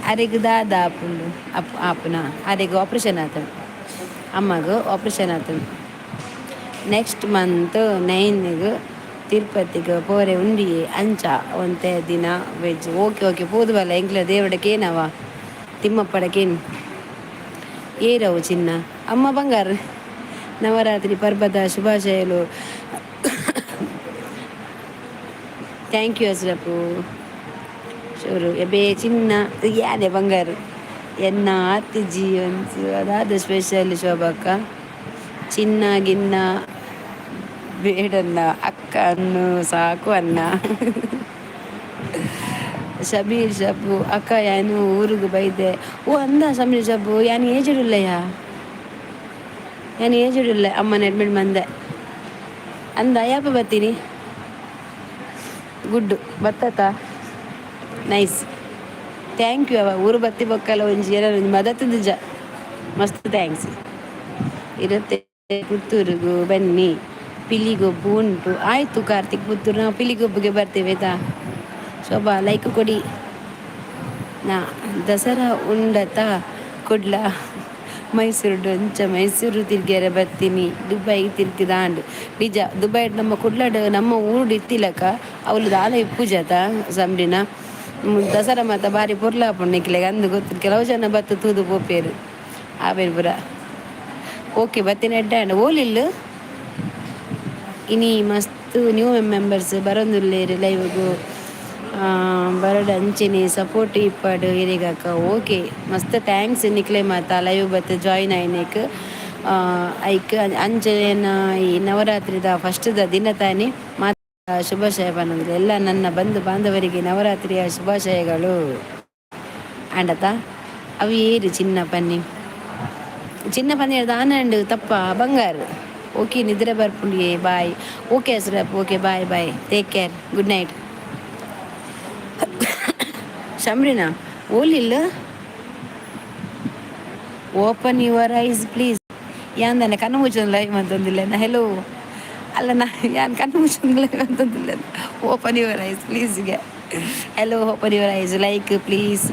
ಅರೆಗ್ ದಾದ ಆಪುಂಡು ಅಪ್ ಆಪುನ ಅರೆಗ್ ಆಪ್ರೇಷನ್ ಆತಂಡು ಅಮ್ಮಗ್ ಆಪ್ರೇಷನ್ ಆತಂಡು ನೆಕ್ಸ್ಟ್ ಮಂತ್ ನೈನ್ಗ್ ತಿರುಪತಿಗೆ ಪೋರೆ ಉಂಡಿಯೆ ಅಂಚ ಒಂತೆ ದಿನ veg okay okay ಪೋದು ಬಲ್ಲ ಎಂಕ್ಲ ದೇವಡ ಕೇನವ ತಿಮ್ಮಪ್ಪಡ ಕೇನ್ ಏರವು ಚಿನ್ನ ಅಮ್ಮ ಬಂಗಾರ ನವರಾತ್ರಿ ಪರ್ಬದ ಶುಭಾಶಯಲು thank you ಅಸ್ರಪ್ಪು ಶೋರು ಎಬೆ ಚಿನ್ನ ಯಾನೆ ಬಂಗಾರು ಎನ್ನ ಆತಿ ಜೀವನ್ಸ್ ಅದಾದ ಸ್ಪೆಷಲ್ ಶೋಭಕ್ಕ ಚಿನ್ನ ಗಿನ್ನ ಬೇಡನ್ನ ಅಕ್ಕ ಅನ್ನು ಸಾಕು ಅನ್ನ ಶಬೀರ್ ಶಬ್ಬು ಅಕ್ಕ ಯಾನು ಊರಿಗೆ ಬೈದೆ ಓ ಅಂದ ಸಮೀರ್ ಶಬ್ಬು ಯಾನು ಏಜುಡುಲ್ಲಯ್ಯ ಯಾನು ಏಜುಡುಲ್ಲ ಅಮ್ಮನ ಅಡ್ಮಿಟ್ ಮಂದೆ ಅಂದ ಯಾಪ ಬರ್ತೀನಿ ಗುಡ್ಡು ಬತ್ತತ nice thank you ಅವ ಊರು ಬತ್ತಿ ಬೊಕ್ಕಲ ಒಂಜಿ ಏನ ಒಂಜಿ ಮದತ್ ನಿಜ ಮಸ್ತ್ thanks ಇರುತ್ತೆ ಪುತ್ತೂರಿಗೂ ಬನ್ನಿ ಪಿಲಿಗೊಬ್ಬು ಉಂಟು ಆಯಿತು ಕಾರ್ತಿಕ್ ಪುತ್ತೂರು ನಾವು ಪಿಲಿಗೊಬ್ಬುಗೆ ಬರ್ತೇವೆ ಆಯ್ತಾ ಶೋಭಾ ಲೈಕ್ ಕೊಡಿ ನಾ ದಸರಾ ಉಂಡತ ಕುಡ್ಲ ಮೈಸೂರು ಅಂಚ ಮೈಸೂರು ತಿರ್ಗ್ಯಾರ ಬರ್ತೀನಿ ದುಬೈ ತಿರ್ಗಿದಾಂಡ್ ನಿಜ ದುಬೈ ನಮ್ಮ ಕುಡ್ಲಡ್ ನಮ್ಮ ಊರುಡು ಇತ್ತಿಲಕ ಅವಳು ದಾಲ ಇಪ್ಪುಜತ ಸಂಬ್ರಿನ ದಸರಾ ಮಾತ ಬಾರಿ ಪೊರ್ಲು ಆಪುಂಡು ನಿಕ್ಲೆಗ್ ಅಂದ್ ಗೊತ್ತು ಕೆಲವು ಜನ ಬತ್ತು ತೂದು ಪೋಪೇರು ಆಬೇರ್ ಪೂರ ಓಕೆ ಬತ್ತಿನ ಎಡ್ಡೆ ಆಂಡ್ ಓಲಿಲ್ಲು ಇನಿ ಮಸ್ತ್ ನ್ಯೂ ಮೆಂಬರ್ಸ್ ಬರೋಂದುಲ್ಲೇರು ಲೈವ್ಗು ಬರಡ್ ಅಂಚೆನೆ ಸಪೋರ್ಟ್ ಇಪ್ಪಡ್ ಇರೆಗಕ್ಕ ಓಕೆ ಮಸ್ತ್ thanks ನಿಕ್ಲೆ ಮಾತ ಲೈವ್ ಬತ್ತು ಜಾಯಿನ್ ಆಯ್ನೆಕ್ ಐಕ್ ಅಂಚೆನ ಈ ನವರಾತ್ರಿದ ಫಸ್ಟ್ದ ದಿನ ತಾನೆ ಮಾತ ಶುಭಾಶಯ ಪನೊಂದು ಎಲ್ಲ ನನ್ನ ಬಂಧು ಬಾಂಧವರಿಗೆ ನವರಾತ್ರಿಯ ಶುಭಾಶಯಗಳು ಆಂಡತ ಅವು ಏರು ಚಿನ್ನ ಪನ್ನಿ ಚಿನ್ನ ಪನ್ನಿ ದಾನಂಡು ತಪ್ಪ ಬಂಗಾರ ಓಕೆ ನಿದ್ರೆ ಬರ್ಪುಂಡಿಯೇ bye okay Ashraf okay bye bye take care good night. Samrina ಓಲಿಲ್ಲ. Open your eyes please. ಯಾಂದನೆ ಕಣ್ಣು ಮುಚ್ಚೊಂದು ಲೈವ್ ಅಂತಂದಿಲ್ಲ. ಹೆಲೋ, ಅಲ್ಲ, ನಾ ಯಾನ್ ಕಣ್ಣು ಮುಚ್ಚೊಂದು ಲೈವ್ ಅಂತಂದಿಲ್ಲ. Open your eyes ಪ್ಲೀಸ್ಗೆ. Hello, open your eyes. Like please,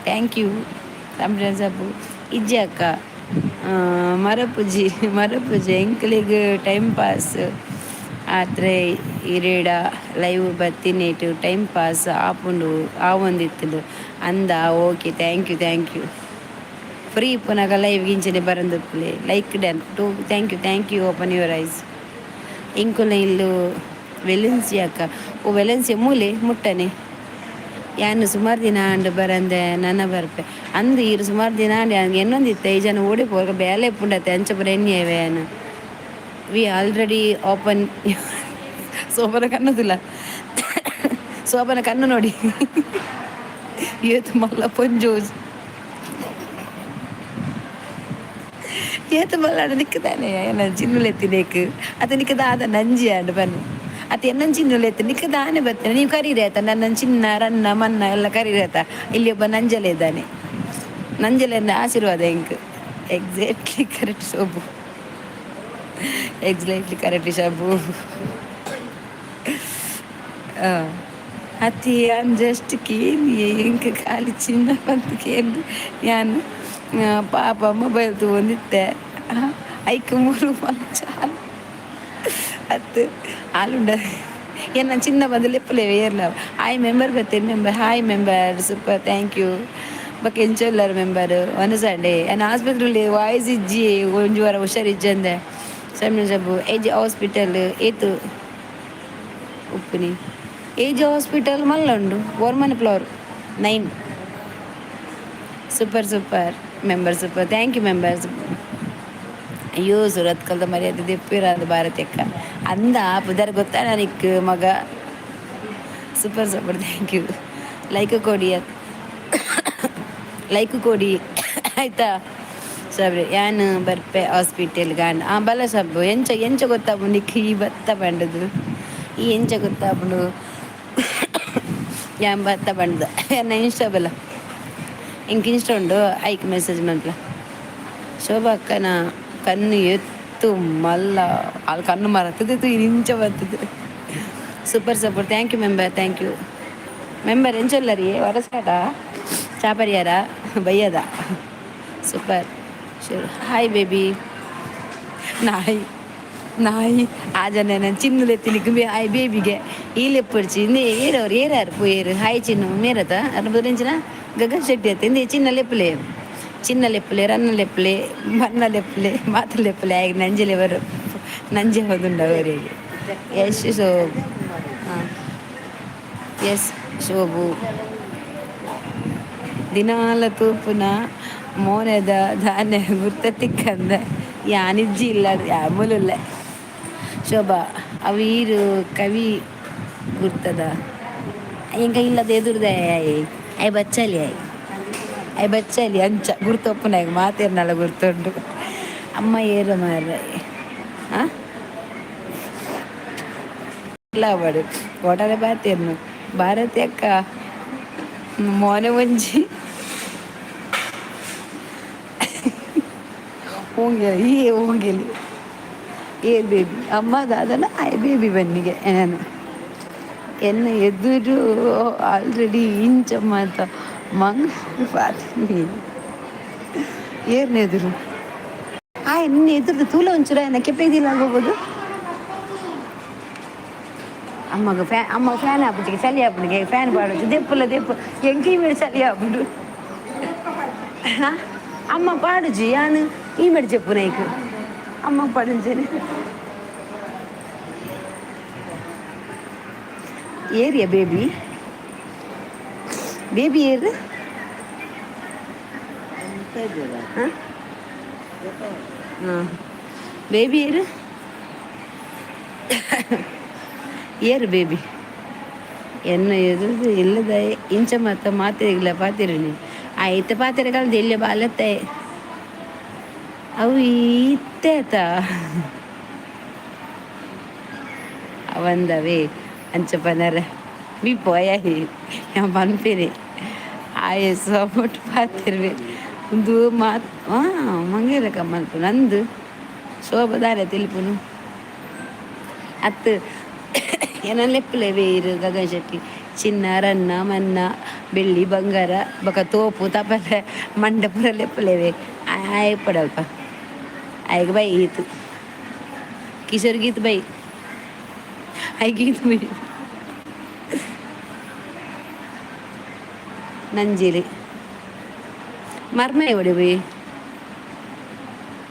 thank you. Samrina ಸಬ್ಬು ಇಜ್ಜಿ ಅಕ್ಕ. ಮರಪುಜಿ ಮರಪುಜಿ. ಎಂಕ್ಲೆಗ್ ಟೈಮ್ ಪಾಸ್ ಆತ್ರೆ ಇರೇಡ ಲೈವ್ ಬತ್ತಿನೇಟು ಟೈಮ್ ಪಾಸ್ ಆಪುಂಡು ಆವೊಂದಿತ್ತುಂಡು ಅಂದ. Okay, thank you, thank you. Free ಇಪ್ಪುನಗ live ಗಿಂಚನೆ ಬರಂದುಪ್ಪುಲೆ. Like done too, thank you, thank you. Open your eyes. ಇಂಕುಲ ಇಲ್ಲು ವೆಲೆನ್ಸಿ ಅಕ್ಕ. ಓ, ವೆಲೆನ್ಸಿ ಮೂಲೆ ಮುಟ್ಟನೆ. ಯಾನು ಸುಮಾರು ದಿನ ಆಂಡ್ ಬರಂದೆ, ನನ ಬರ್ಪೆ ಅಂದು. ಈರು ಸುಮಾರು ದಿನ ಆಂಡ್ ಎನ್ನೊಂದಿತ್ತೆ. ಈ ಜನ ಓಡಿ ಪೋರ್ಗ ಬೇಲೆ ಪುಂಡತೆ ಅಂಚ ಪುರ ಎನ್ನಿಯವೆ. ಯಾನು we already open. Shobhana ಕಣ್ಣುದಿಲ್ಲ, ಶೋಭನ ಕಣ್ಣು ನೋಡಿ. ಏತು ಮಲ್ಲ ಪೊಂಜೋಜ್, ಏತು ಮಲ್ಲ ನಿಕ್ಕದಾನೆ. ಏನ ಚಿನ್ನುಲೆತ್ತಿನೇಕ್ ಅತ ನಿಕ್ಕದಾದ ನಂಜಿ ಆಂಡ್ ಬನ್ನಿ. ಅತ ಎನ್ನನ್ ಚಿನ್ನುಲೆತ್ತು ನಿಕ್ಕದಾನೆ ಬರ್ತೇನೆ. ನೀವು ಕರೀರಿ ಆಯ್ತಾ ನನ್ನ ಚಿನ್ನ ರನ್ನ ಮನ್ನ ಎಲ್ಲ ಕರೀರಿ ಆಯ್ತಾ. ಇಲ್ಲಿ ಒಬ್ಬ ನಂಜಲೆ ಇದ್ದಾನೆ. ನಂಜಲೆ ಆಶೀರ್ವಾದ ಎಂಕ್. Exactly correct Shobhu, exactly correct Shobhu. ಅತಿ ಯಾನ್ ಜಸ್ಟ್ ಕೇನಿ. ಎಂಕ್ ಖಾಲಿ ಚಿನ್ನ ಬಂತು ಕೇಂದು ಯಾನ್ ಪಾಪ ಮೊಬೈಲ್ ತೂವೊಂದಿತ್ತೆ. ಐಕ್ ಮೂರು ಚಾಲು ಅತ್ತು ಆಲುಂಡ. ಏನ ಚಿನ್ನ ಬಂದು ಲೆಪ್ಪುಲೆ ಏರ್ಲ. ಹಾಯ್ ಮೆಂಬರ್ ಬತ್ತೇನೆ member. Hi member, super, thank you. ಬೊಕ ಎಂಚ ಉಲ್ಲರ್ ಮೆಂಬರ್? ವನಸಂಡೆ ಯಾನ್ ಆಸ್ಪತ್ರೆ ವಾಯ್ಸ್ ಇಜ್ಜಿ, ಒಂಜಿ ವಾರ ಹುಷಾರಿಜ್ಜಂದೆ. ಸಣ್ಣ ಜಬ್ಬು ಏಜ್ ಹಾಸ್ಪಿಟಲ್ ಏತು ಉಪ್ಪುನಿ? ಏಜ್ ಹಾಸ್ಪಿಟಲ್ ಮಲ್ಲ ಉಂಡು, Varman floor 9. Super super member, super, thank you members. ಅಯ್ಯೋ, ಸುರತ್ ಕಲ್ದ ಮರ್ಯಾದೆ ದೆಪ್ಪಿರ ಭಾರತಿ ಅಕ್ಕ ಅಂದ ಪುದರ್ ಗೊತ್ತಾ ನನಗೆ ಮಗ. Super super, thank you. Like ಕೊಡಿ, ಲೈಕ್ ಕೊಡಿ ಆಯ್ತಾ ಸಬ್ರೆ. ಯಾನ್ ಬರ್ಪೆ ಹಾಸ್ಪಿಟಲ್ ಗಾಂಡ್. ಆ ಬಲ ಸಬ್ಬು. ಎಂಚ ಎಂಚ ಗೊತ್ತಾಪುಂಡು ನಿಕ್ ಈ ಬತ್ತ ಪಂಡದು? ಈ ಎಂಚ ಗೊತ್ತಾಪುಂಡು ಯಾನ್ ಬತ್ತ ಪಂಡ್ದು? ಎನ್ನ ಇನ್ಸ್ಟಾ ಬಲ, ಇಂಕ್ ಇನ್ಸ್ಟಾ ಉಂಡು, ಐಕ್ ಮೆಸೇಜ್ ಮನ್ಪುಲ. ಶೋಭಾ ಅಕ್ಕನ ಕಣ್ಣು ಎತ್ತು ಮಲ್ಲ ಅಲ್ಲಿ ಕಣ್ಣು ಮರತದೆ ಇಂಚ ಬರ್ತದೆ. Super super, thank you member, thank you member. ಎಂಚೊಲ್ಲರಿ ವರಸಾಟ ಚಾಪರಿಯಾರ ಬಯ್ಯದ? Super sure. Hi baby. ನಾಯಿ ನಾಯಿ ಆಜನೆ ನಾನು ಚಿನ್ನು ಲೆತ್ತಿನಿಕ್ ಹಾಯ್ ಬೇಬಿಗೆ ಈ ಲೆಪ್ಪುಡ್ಚಿ. ಇಂದೇ ಏರವ್ರು ಏರಾರು ಪೋಯೇರು. ಹಾಯ್ ಚಿನ್ನು ಮೇರತ ಅರ್ನ ಬುದರಿಂಚಿನ ಗಗನ್ ಶೆಟ್ಟಿ ಅತ್ತ. ಇಂದೇ ಚಿನ್ನ ಲೆಪ್ಪುಲೆ, ಚಿನ್ನ ಲೆಪ್ಪುಲೆ, ರನ್ನ ಲೆಪ್ಪುಲೆ, ಬನ್ನ ಲೆಪ್ಪುಲೆ, ಮಾತು ಲೆಪ್ಪುಲೆ. ಆಗ ನಂಜಲೆ ಬರು ನಂಜೆ ಹೋದುಂಡ ಅವರಿಗೆ. ಎಸ್ ಸೊ ಹಾಂ ಎಸ್ ಶೋಭು. ದಿನಾಲ ತೂಪುನ ಮೋನೆದ ದಾನೆ ಗುರ್ತ ತಿಕ್ಕಂದ ಯಾನಿಜ್ಜಿ ಇಲ್ಲ ಯಾಮೂಲುಲ್ಲೆ. ಶೋಭಾ ಅವು ಈರು ಕವಿ ಗುರ್ತದ ಎಂಕ ಇಲ್ಲದ ಎದುರ್ದ I ಬಚ್ಚಲಿ I I ಬಚ್ಚಲಿ ಅಂಚ ಗುರ್ತೊಪ್ಪುನ ಮಾತೇರ್ನಲ್ಲ ಗುರ್ತುಂಡು. ಅಮ್ಮ ಏರು ಮಾರ್ರೆ. ಹಾಂ ಅವಡು ಓಟಲೆ ಬಾತೇರ್ನು. ಭಾರತಿ ಅಕ್ಕ ಮೋನೆ ಒಂಜಿ ಓಂಗೆಲಿ ಈ ಓಂಗೆಲಿ ಏರ್ ಬೇಬಿ ಅಮ್ಮ ದಾದನ ಆಯ್ ಬೇಬಿ ಬನ್ನಿಗೆ. ನಾನು ಎನ್ನ ಎದುರು ಆಲ್ರೆಡಿ ಇಂಚ ಮಾತ ಮಂಗ್ ಪಾತಿನಿ. ಏರ್ನ ಎದುರು ಆಯ್ ನಿನ್ನೆ ಎದುರು ತೂಲ ಒಂಚೂರ ಏನ ಕೆಪ್ಪೆದಿಲ್ಲ ಹೋಗೋದು. ಅಮ್ಮಗ ಫ್ಯಾನ್, ಅಮ್ಮ ಫ್ಯಾನ್ ಹಾಪುಜಿಗೆ ಚಳಿ ಹಾಪುನಿಗೆ ಫ್ಯಾನ್ ಪಾಡುದು ದೆಪ್ಪುಲ ದೆಪ್ಪು ಎಂಕಿ ಮೇಲೆ ಚಳಿ ಹಾಪುಂಡು. ಅಮ್ಮ ಪಾಡುಜಿ ಯಾನು ಈ ಮೇಡ್ చెప్పು ನೈಕ್ ಅಮ್ಮ ಪಾಡುಂಜನೆ. Area baby baby ಏರು. ಹಾಂ ಬೇಬಿ ಏರು ಏರು ಬೇಬಿ. ಎನ್ನ ಎದುರು ಇಲ್ಲದ ಇಂಚ ಮಾತ ಮಾತಿರಿಗಿಲ್ಲ ಪಾತಿರಣಿ ಆಯ್ತು ಪಾತಿರಗಲ್ದು ಎಲ್ಲಿ ಬಾಲತ್ತೆ ಅವು ಇತ್ತೇತ ಅವಂದವೇ ಅಂಚ ಪನರ ಬಿ ಪೋಯ ಪನ್ಪಿನಿ. ಆಯೆ ಸಪೋರ್ಟ್ ಪಾತಿರ್ವೆ ಉಂದು ಮಾತ್ ಮಂಗೇರ ಕಮ್ಮಲ್ಪುನು ಅಂದು ಶೋಭದಾರೆ ತಿಳಿಪುನು ಅತ್ತು ಎನ ಲೆಪ್ಪುಲೆ ಬೇರು ಗಗನ್ ಶೆಟ್ಟಿ ಚಿನ್ನ ರನ್ನ ಮನ್ನ ಬೆಳ್ಳಿ ಬಂಗಾರ ಬೊಕ ತೋಪು ತಪಲೆ ಮಂಡಪುರ ಲೆಪ್ಪುಲೆವೆ ಆಯ್ ಪಡಲ್ಪ ಆಯ್ಗ ಬೈ ಈತು ಕಿಶೋರ್ ಗೀತ್ ಬೈ ಆಯ್ ಗೀತ್ ಬೈ ನಂಜಿಲಿ ಮರ್ಮಯ ಒಡಿ ಬೈ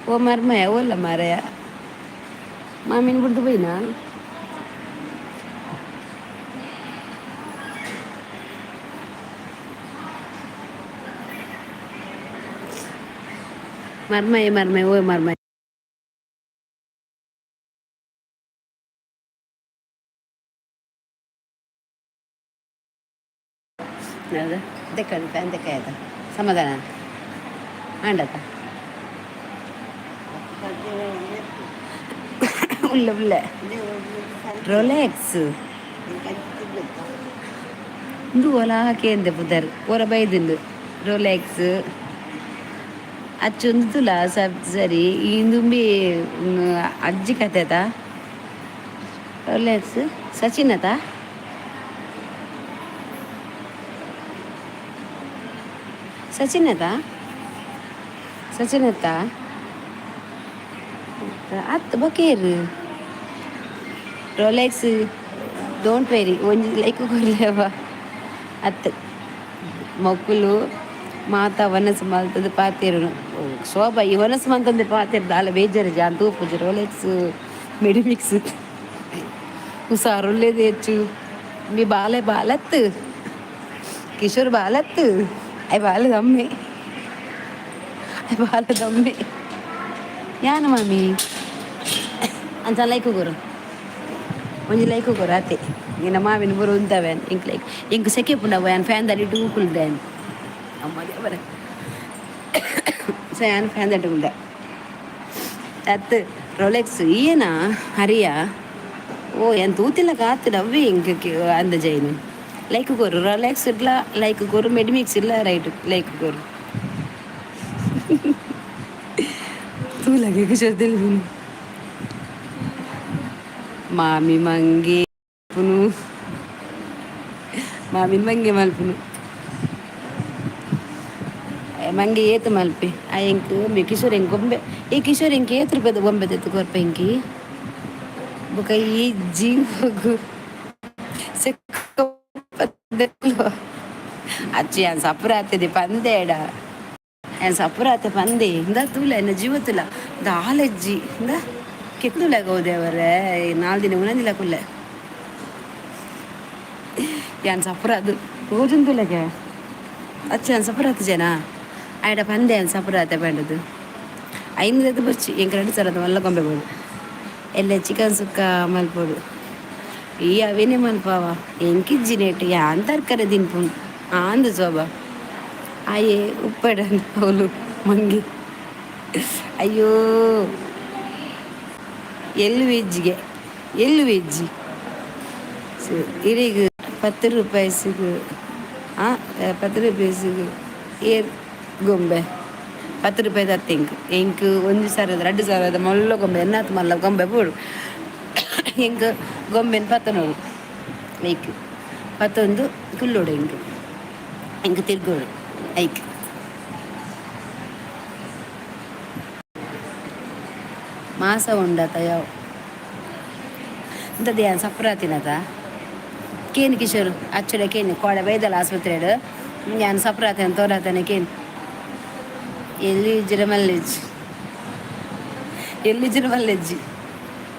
ಓ ಮರ್ಮಯ ಓಲ್ಲ ಮಾರಯ ಮಾಮಿನ ಬಿಡ್ದು ಬೈನಾ. ಮರ್ಮಯ ಮರ್ಮಯ ಓ ಮರ್ಮಯ ದೆಕ್ಕಡು ಫ್ಯಾನ್ ದೆಕ್ಕ ಆಯ್ತಾ ಸಮಾಧಾನ ಆಂಡತ ಉಲ್ಲ ಉಲ್ಲ ರೋಲೆಕ್ಸ್ ಇಂದು ಓಲ ಕೇಂದೆ ಪುದರ್ ಓರ ಬೈದಿಂಡು ರೋಲೆಕ್ಸ್ ಅಚ್ಚುಂದುಲ ಸಬ್ ಸರಿ ಇಂದುಂಬಿ ಅಜ್ಜಿ ಕತೆ ರೋಲೆಕ್ಸ್ ಸಚಿನ್ ಅತ ಸಚಿನ್ ಅತ ಸಚಿನ್ ಅತ್ತ ಅತ್ ಬೊಕೇರು ರೋಲೆಕ್ಸ್ don't very ಒಂಜಿ ಲೈಕ್ ಕೊರ್ಲೇವ ಅತ್ ಮೊಕ್ಕುಲು ಮಾತ ವನಸ್ ಮಲ್ತದ ಪಾತೆರುನು ಶೋಭಾ ಈ ವನಸ್ ಮಂತಂದು ಪಾತೆರ್ ದಾಲ ಬೇಜಾರು ಜಾನ್ ತೂಪುಜಿ ರೋಲೆಕ್ಸ್ ಮೆಡಿಮಿಕ್ಸ್ ಹುಷಾರುಳ್ಳೇದು ಹೆಚ್ಚು మీ బాలే బాలత్ కిషోర్ బాలత్ అయి బాలదమ్మే అయి బాలదమ్మే ಯಾನ ಮಾಮಿ ಅಂಚ ಲೈಕ್ ಕೊರು ಒಂಜಿ ಲೈಕ್ ಕೊರು ಅತೆ ನಿನ್ನ ಮಾಮಿನ ಬರು ಉಂತವೇನ್ ಇಂಕ್ ಲೈಕ್ ಇಂಕ್ ಸೆಕೆ ಪುಂಡ ಯಾನ್ ಫ್ಯಾನ್ ದಾಡಿ ಟೂಕುಲ್ದೇನ್ ಅಮ್ಮ ದೇವರೇ ಸೊ ಯಾನ್ ಫ್ಯಾನ್ ದಾಟಿ ಅತ್ ರೋಲೆಕ್ಸ್ ಈಯನಾ ಹರಿಯ ಓ ಏನ್ ತೂತಿಲ್ಲ ಕಾತಿಡ ಅವ್ವೆ ಇಂಕ್ ಅಂದ ಜೈನ್ ಲೈಕ್ ಕೊರು ರೋಲೆಕ್ಸ್ ಇಡ್ಲ ಲೈಕ್ ಕೊರು ಮೆಡಿಮಿಕ್ಸ್ ಇಲ್ಲ ರೈಟ್ ಲೈಕ್ ಕೊರು ತೂಲಗೆ ಕಿಶೋರ್ ತಿಳಿಪುನು ಮಾಮಿ ಮಂಗೆ ಪುನು ಮಾಮಿನ ಮಂಗೆ ಮಲ್ಪುನು ಮಂಗೆ ಏತು ಮಲ್ಪಿ ಆ ಎಂಕ್ ಮಿ ಕಿಶೋರ್ ಎಂಕ್ ಗೊಂಬೆ ಈ ಕಿಶೋರ್ ಎಂಕ್ ಏತ್ ರೂಪಾಯಿದ ಗೊಂಬೆ ತೆತ್ತು ಕೊರ್ಪ ಇಂಕಿ ಬೊಕ ಈ ಜೀವಗು ಅಚ್ಚಿ ಯಾನ್ ಸಪುರಾತಿದೆ ಪಂದೇಡ ಯಾನ್ ಸಪುರಾತೆ ಪಂದೆ ಇಂದ ತೂಲ ಎನ್ನ ಜೀವ ತುಲ ದಾಲಜ್ಜಿ ಇಂದ ಕೆತ್ತುಲ ಗೌದೇವರೇ ನಾಲ್ ದಿನ ಉನಂದಿಲ್ಲ ಕುಲ್ಲೆ ಯಾನ್ ಸಪುರಾದು ತೋಜುನ್ ತುಲಗೆ ಅಚ್ಚ ಯಾನ್ ಸಪುರಾತು ಜನ ಆಯ್ಡ ಪಂದೆ ಯಾನ್ ಸಪುರಾತೆ ಪಂಡದು ಐನೂರು ಬೊಚ್ಚಿ ಎಂಕ್ ರಡ್ಡ್ ಸರದ ಮಲ್ಲ ಗೊಂಬೆ ಬೋಡು ಎಲ್ಲ ಚಿಕನ್ ಸುಕ್ಕ ಮಲ್ಪೊಡು ಈ ಅವೇನೆ ಮಲ್ಪಾವ ಎಂಕಿಜ್ಜಿ ನೇಟ್ ಯಾನ್ ತರ್ಕರೆ ತಿನ್ಪುನು ಆಂದು ಶೋಭಾ ಆಯೆ ಉಪ್ಪಡ ಅವಳು ಮಂಗಿ ಅಯ್ಯೋ ಎಳ್ಳು ವೆಜ್ಜಿಗೆ ಎಳ್ಳು ವೆಜ್ಜಿ ಇರಿಗ್ ಪತ್ತು ರೂಪಾಯಿಸಿಗು ಪತ್ತು ರೂಪಾಯಿಸಿಗು ಏರ್ ಗೊಂಬೆ ಪತ್ತು ರೂಪಾಯಿ ತತ್ತು ಎಂಕ್ ಎಂಕ್ ಒಂಜಿ ಸಾವಿರದ ರಡ್ಡು ಸಾವಿರದ ಮಲ್ಲ ಗೊಂಬೆ ಎನ್ನಾತ್ ಮಲ್ಲ ಗೊಂಬೆ ಬೋಡು ಎಂಕ್ ಗೊಂಬೆನ್ ಪತ್ತನೋಡು ಐಕ್ ಪತ್ತೊಂದು ಕುಲ್ಲೋಡು ಎಂಕ್ ಎಂಕ್ ತಿರ್ಗೋಡು ಐಕ್ ಮಾಸ ಉಂಡತ ಯಾವ ಇಂಥದ್ದು ಯಾನ್ ಸಪ್ರಾತಿನತ ಕೇನು ಕಿಶೋರ್ ಅಚ್ಚುಡ ಕೇನು ಕೋಡೆ ಬೈದಲ್ಲ ಆಸ್ಪತ್ರೆಡ್ ಯಾನ್ ಸಪ್ರಾತೇನೆ ತೋರಾತನೆ ಕೇನು ಎಲ್ಲಿ ಇಜ್ಜಿರ ಮಲ್ಲೆಜ್ಜಿ ಎಲ್ಲಿ ಇಜ್ಜಿರ ಮಲ್ಲೆಜ್ಜಿ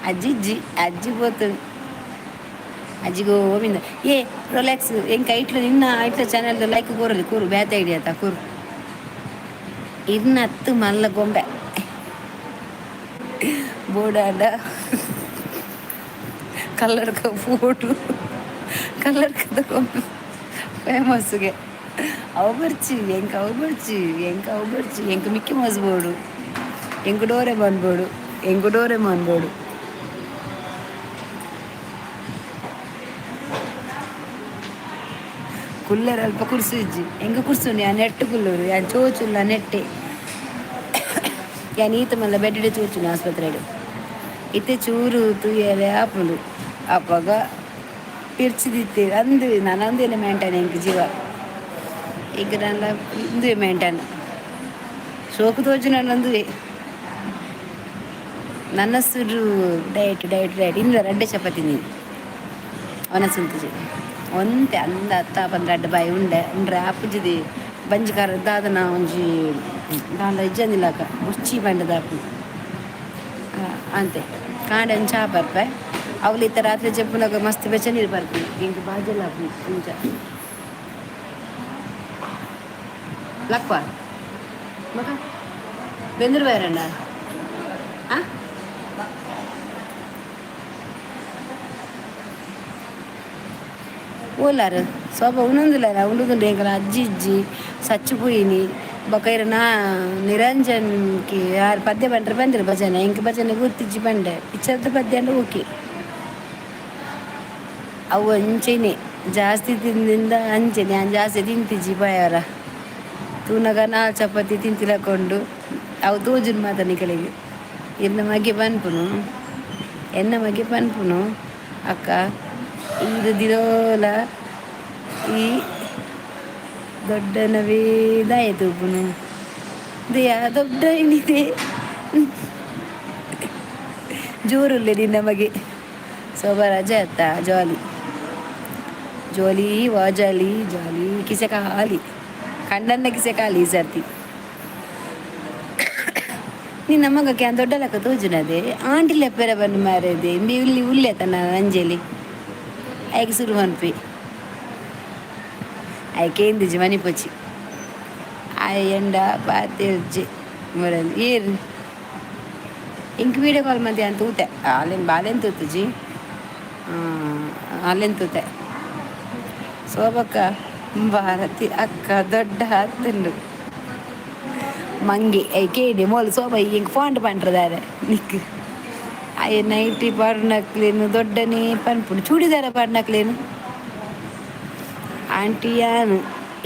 ಅಜ್ಜಿ ಇಜ್ಜಿ ಅಜ್ಜಿ ಪೋತುಂಡು ಅಜ್ಜಿಗೆ ಗೋವಿಂದ ಏ ರೋಲೆಕ್ಸ್ ಎಂಕ್ ಐಟ್ಲು ನಿನ್ನ ಐಟ್ಲ ಚಾನೆಲ್ ಲೈಕ್ ಕೂರಲಿ ಕೂರು ಬ್ಯಾತೆ ಐಡಿಯಾತ ಕೂರು ಇರ್ನ ಹತ್ತು ಮಲ್ಲ ಗೊಂಬೆ ಬೋಡಾಡ ಕಲ್ಲಡ್ಕ ಫೋಟು ಕಲ್ಲಡ್ಕದ ಗೊಂಬೆ ಫೇಮಸ್ಗೆ ಅವು ಬರ್ಚಿ ಎಂಕ್ ಅವು ಬರ್ಚಿ ಎಂಕ್ ಅವು ಬರ್ಚಿ ಎಂಕ್ ಮಿಕ್ಕಿ ಮೌಸ್ ಬೋಡು ಎಂಕ್ ಡೋರೆಮಾನ್ ಬೋಡು ಎಂಕ್ ಡೋರೆಮಾನ್ ಬೋಡು. ಕುಲ್ಲೆರ್ ಅಲ್ಪ ಕುರ್ಸು ಇಜ್ಜಿ. ಎಂಕ್ ಕುರ್ಸುಂಡು, ಯಾನ್ ನೆಟ್ಟ್ ಕುಲ್ಲುದು, ಯಾನ್ ಚೋಚುಲ್ಲ ನೆಟ್ಟೆ. ಯಾನ್ ಈತ್ ಮಲ್ಲ ಬೆಡ್ಡ್ ಚೋಚುನು ಆಸ್ಪತ್ರೆಡ್. ಇತ್ತೆ ಚೂರು ತೂಯೆರೆ ಆಪುಂಡು. ಅಪಗ ಪಿರ್ಚಿದಿತ್ತೆರ್ ಅಂದ್ ನನ ಉಂದೆನೆ ಮೇಂಟೈನ್ ಎಂಕ್ ಜೀವ. ಎಂಕ್ ನನಲ ಉಂದುವೆ ಮೇಂಟೈನ್. ಶೋಕು ತೋಜುನ ಉಂದುವೆ. ನನ ಸುರು ಡಯಟ್ ಡಯಟ್ ಡಯಟ್. ಇಂದ ರಡ್ಡೆ ಚಪಾತಿ ನೀ ವನಸ್ ಉಂತುಜಿ. ಒಂತೆ ಅಂದ ಅತ್ತ ಪಂದ್ ರಡ್ಡ್ ಬಾಯಿ ಉಂಡೆ ಉಂಡ್ರೆ ಆಪುಜಿದಿ. ಬಂಜಿ ಖಾರ ದಾದನ ಒಂಜಿ ದಾಲ ಇಜ್ಜಂದಿಲಕ ಬೊರ್ಚಿ ಪಂಡ್ದ್ ಆಪುಂಡು. ಅಂತೆ ಕಾಂಡೆ ಒಂಜಿ ಚಾ ಪರ್ಪೆ. ಅವ್ಲು ಇತ್ತೆ ರಾತ್ರಿ ಜೆಪ್ಪುನಗ ಮಸ್ತ್ ಬೆಚ್ಚ ನೀರು ಪರ್ಪುನಿ. ಎಂಕ್ ಬಾಜೆಲ್ ಆಪುಂಡು ಅಂಚ. ಲಕ್ವ ಬೊಕ ಬೆಂದ್ರು ಬೈರಂಡ ಆ ಓಲಾರ್ ಸೋಪ ಉಣೊಂದುಲ್ಲೆರ ಉಂಡುದುಂಡು. ಎಂಕಲ ಅಜ್ಜಿ ಇಜ್ಜಿ ಸಚ್ಚು ಪೋಯಿನಿ. ಬೊಕ ಇರೆನ ನಿರಂಜನ್ ಕಿ ಆರ್ ಪದ್ಯ ಪಂಡ್ರೆ ಪಂಡೆರ್ ಭಜನೆ. ಎಂಕ್ ಭಜನೆ ಗೊತ್ತಿಜ್ಜಿ ಪಂಡೆ. ಪಿಚ್ಚರ್ದ ಪದ್ಯ ಆಂಡ ಓಕೆ. ಅವು ಅಂಚೆನೆ ಜಾಸ್ತಿ ತಿಂದಿಂದ ಅಂಚೆನೆ. ಯಾನ್ ಜಾಸ್ತಿ ತಿಂತಿಜ್ಜಿ ಬಾಯಾರ. ತೂನಗ ನಾಲ್ ಚಪಾತಿ ತಿಂತಿಲಕ ಉಂಡು. ಅವು ತೋಜುಂಡು ಮಾತ ನಿಕಲೆಗ್. ಇರ್ನ ಮಗೆ ಪನ್ಪುನು, ಎನ್ನ ಮಗೆ ಪನ್ಪುನು, ಅಕ್ಕ ಈರ್ ದಿನೋಲ ಈ ದೊಡ್ಡನವೇ ದಾಯೆ ತೂಪುನು ದಯಾ ದೊಡ್ಡ ಇನಿದೆ ಜೋರುಲ್ಲೆ ನಿನ್ನ ಮಗೆ. ಸೋಬ ರಜೆ ಅತ್ತ ಜಾಲಿ ಜೋಲಿ ವಾ ಜಾಲಿ ಜಾಲಿ. ಕಿಸೆ ಖಾಲಿ, ಕಂಡನ್ನ ಕಿಸೆ ಖಾಲಿ ಈ ಸರ್ತಿ. ನಿನ್ನ ಮಗಕ್ಕೆ ದೊಡ್ಡ ಲೆಕ್ಕ ತೋಜುನದೆ. ಆಂಟಿ ಲೆಪ್ಪೆರೆ ಬಂದು ಮಾರೇದೆ. ಇಂಬಿ ಇಲ್ಲಿ ಉಲ್ಲೆ ತನ್ನ ಅಂಜಲಿ ಐಕ್ ಸುರು ಮನ್ಪಿ. ಆಯ್ ಕೇಂದಿಜಿ ಮನಿಪೊಚಿ. ಆಯ್ ಎಂಡ ಪಾತೆರ್ಜಿ ಮುರನ್ ಏರ್. ಇಂಕ್ ವೀಡಿಯೋ ಕಾಲ್ ಮಂತೆ ಯಾನ್ ತೂತೆ. ಆಲೆನ್ ಬಾಲೆನ್ ತೂತುಜಿ, ಆಲೆನ್ ತೂತೆ. ಸೋಬಕ್ಕ ಭಾರತಿ ಅಕ್ಕ ದೊಡ್ಡ ಆತುಂಡು ಮಂಗೆ. I ಕೇಂಡಿ ಮೋಲು ಸೋಬ ಇಂಕ್ ಫೋನ್ ಪಂಡ್ರದಾರೆ ನಿಕ್. ಆಯೆ ನೈಟಿ ಪಾಡುನಕ್ಲೇನು ದೊಡ್ಡನೇ ಪನ್ಪುಂಡು, ಚೂಡಿದಾರ ಪಾಡುನಕ್ಲೇನು ಆಂಟಿ ಯಾನ್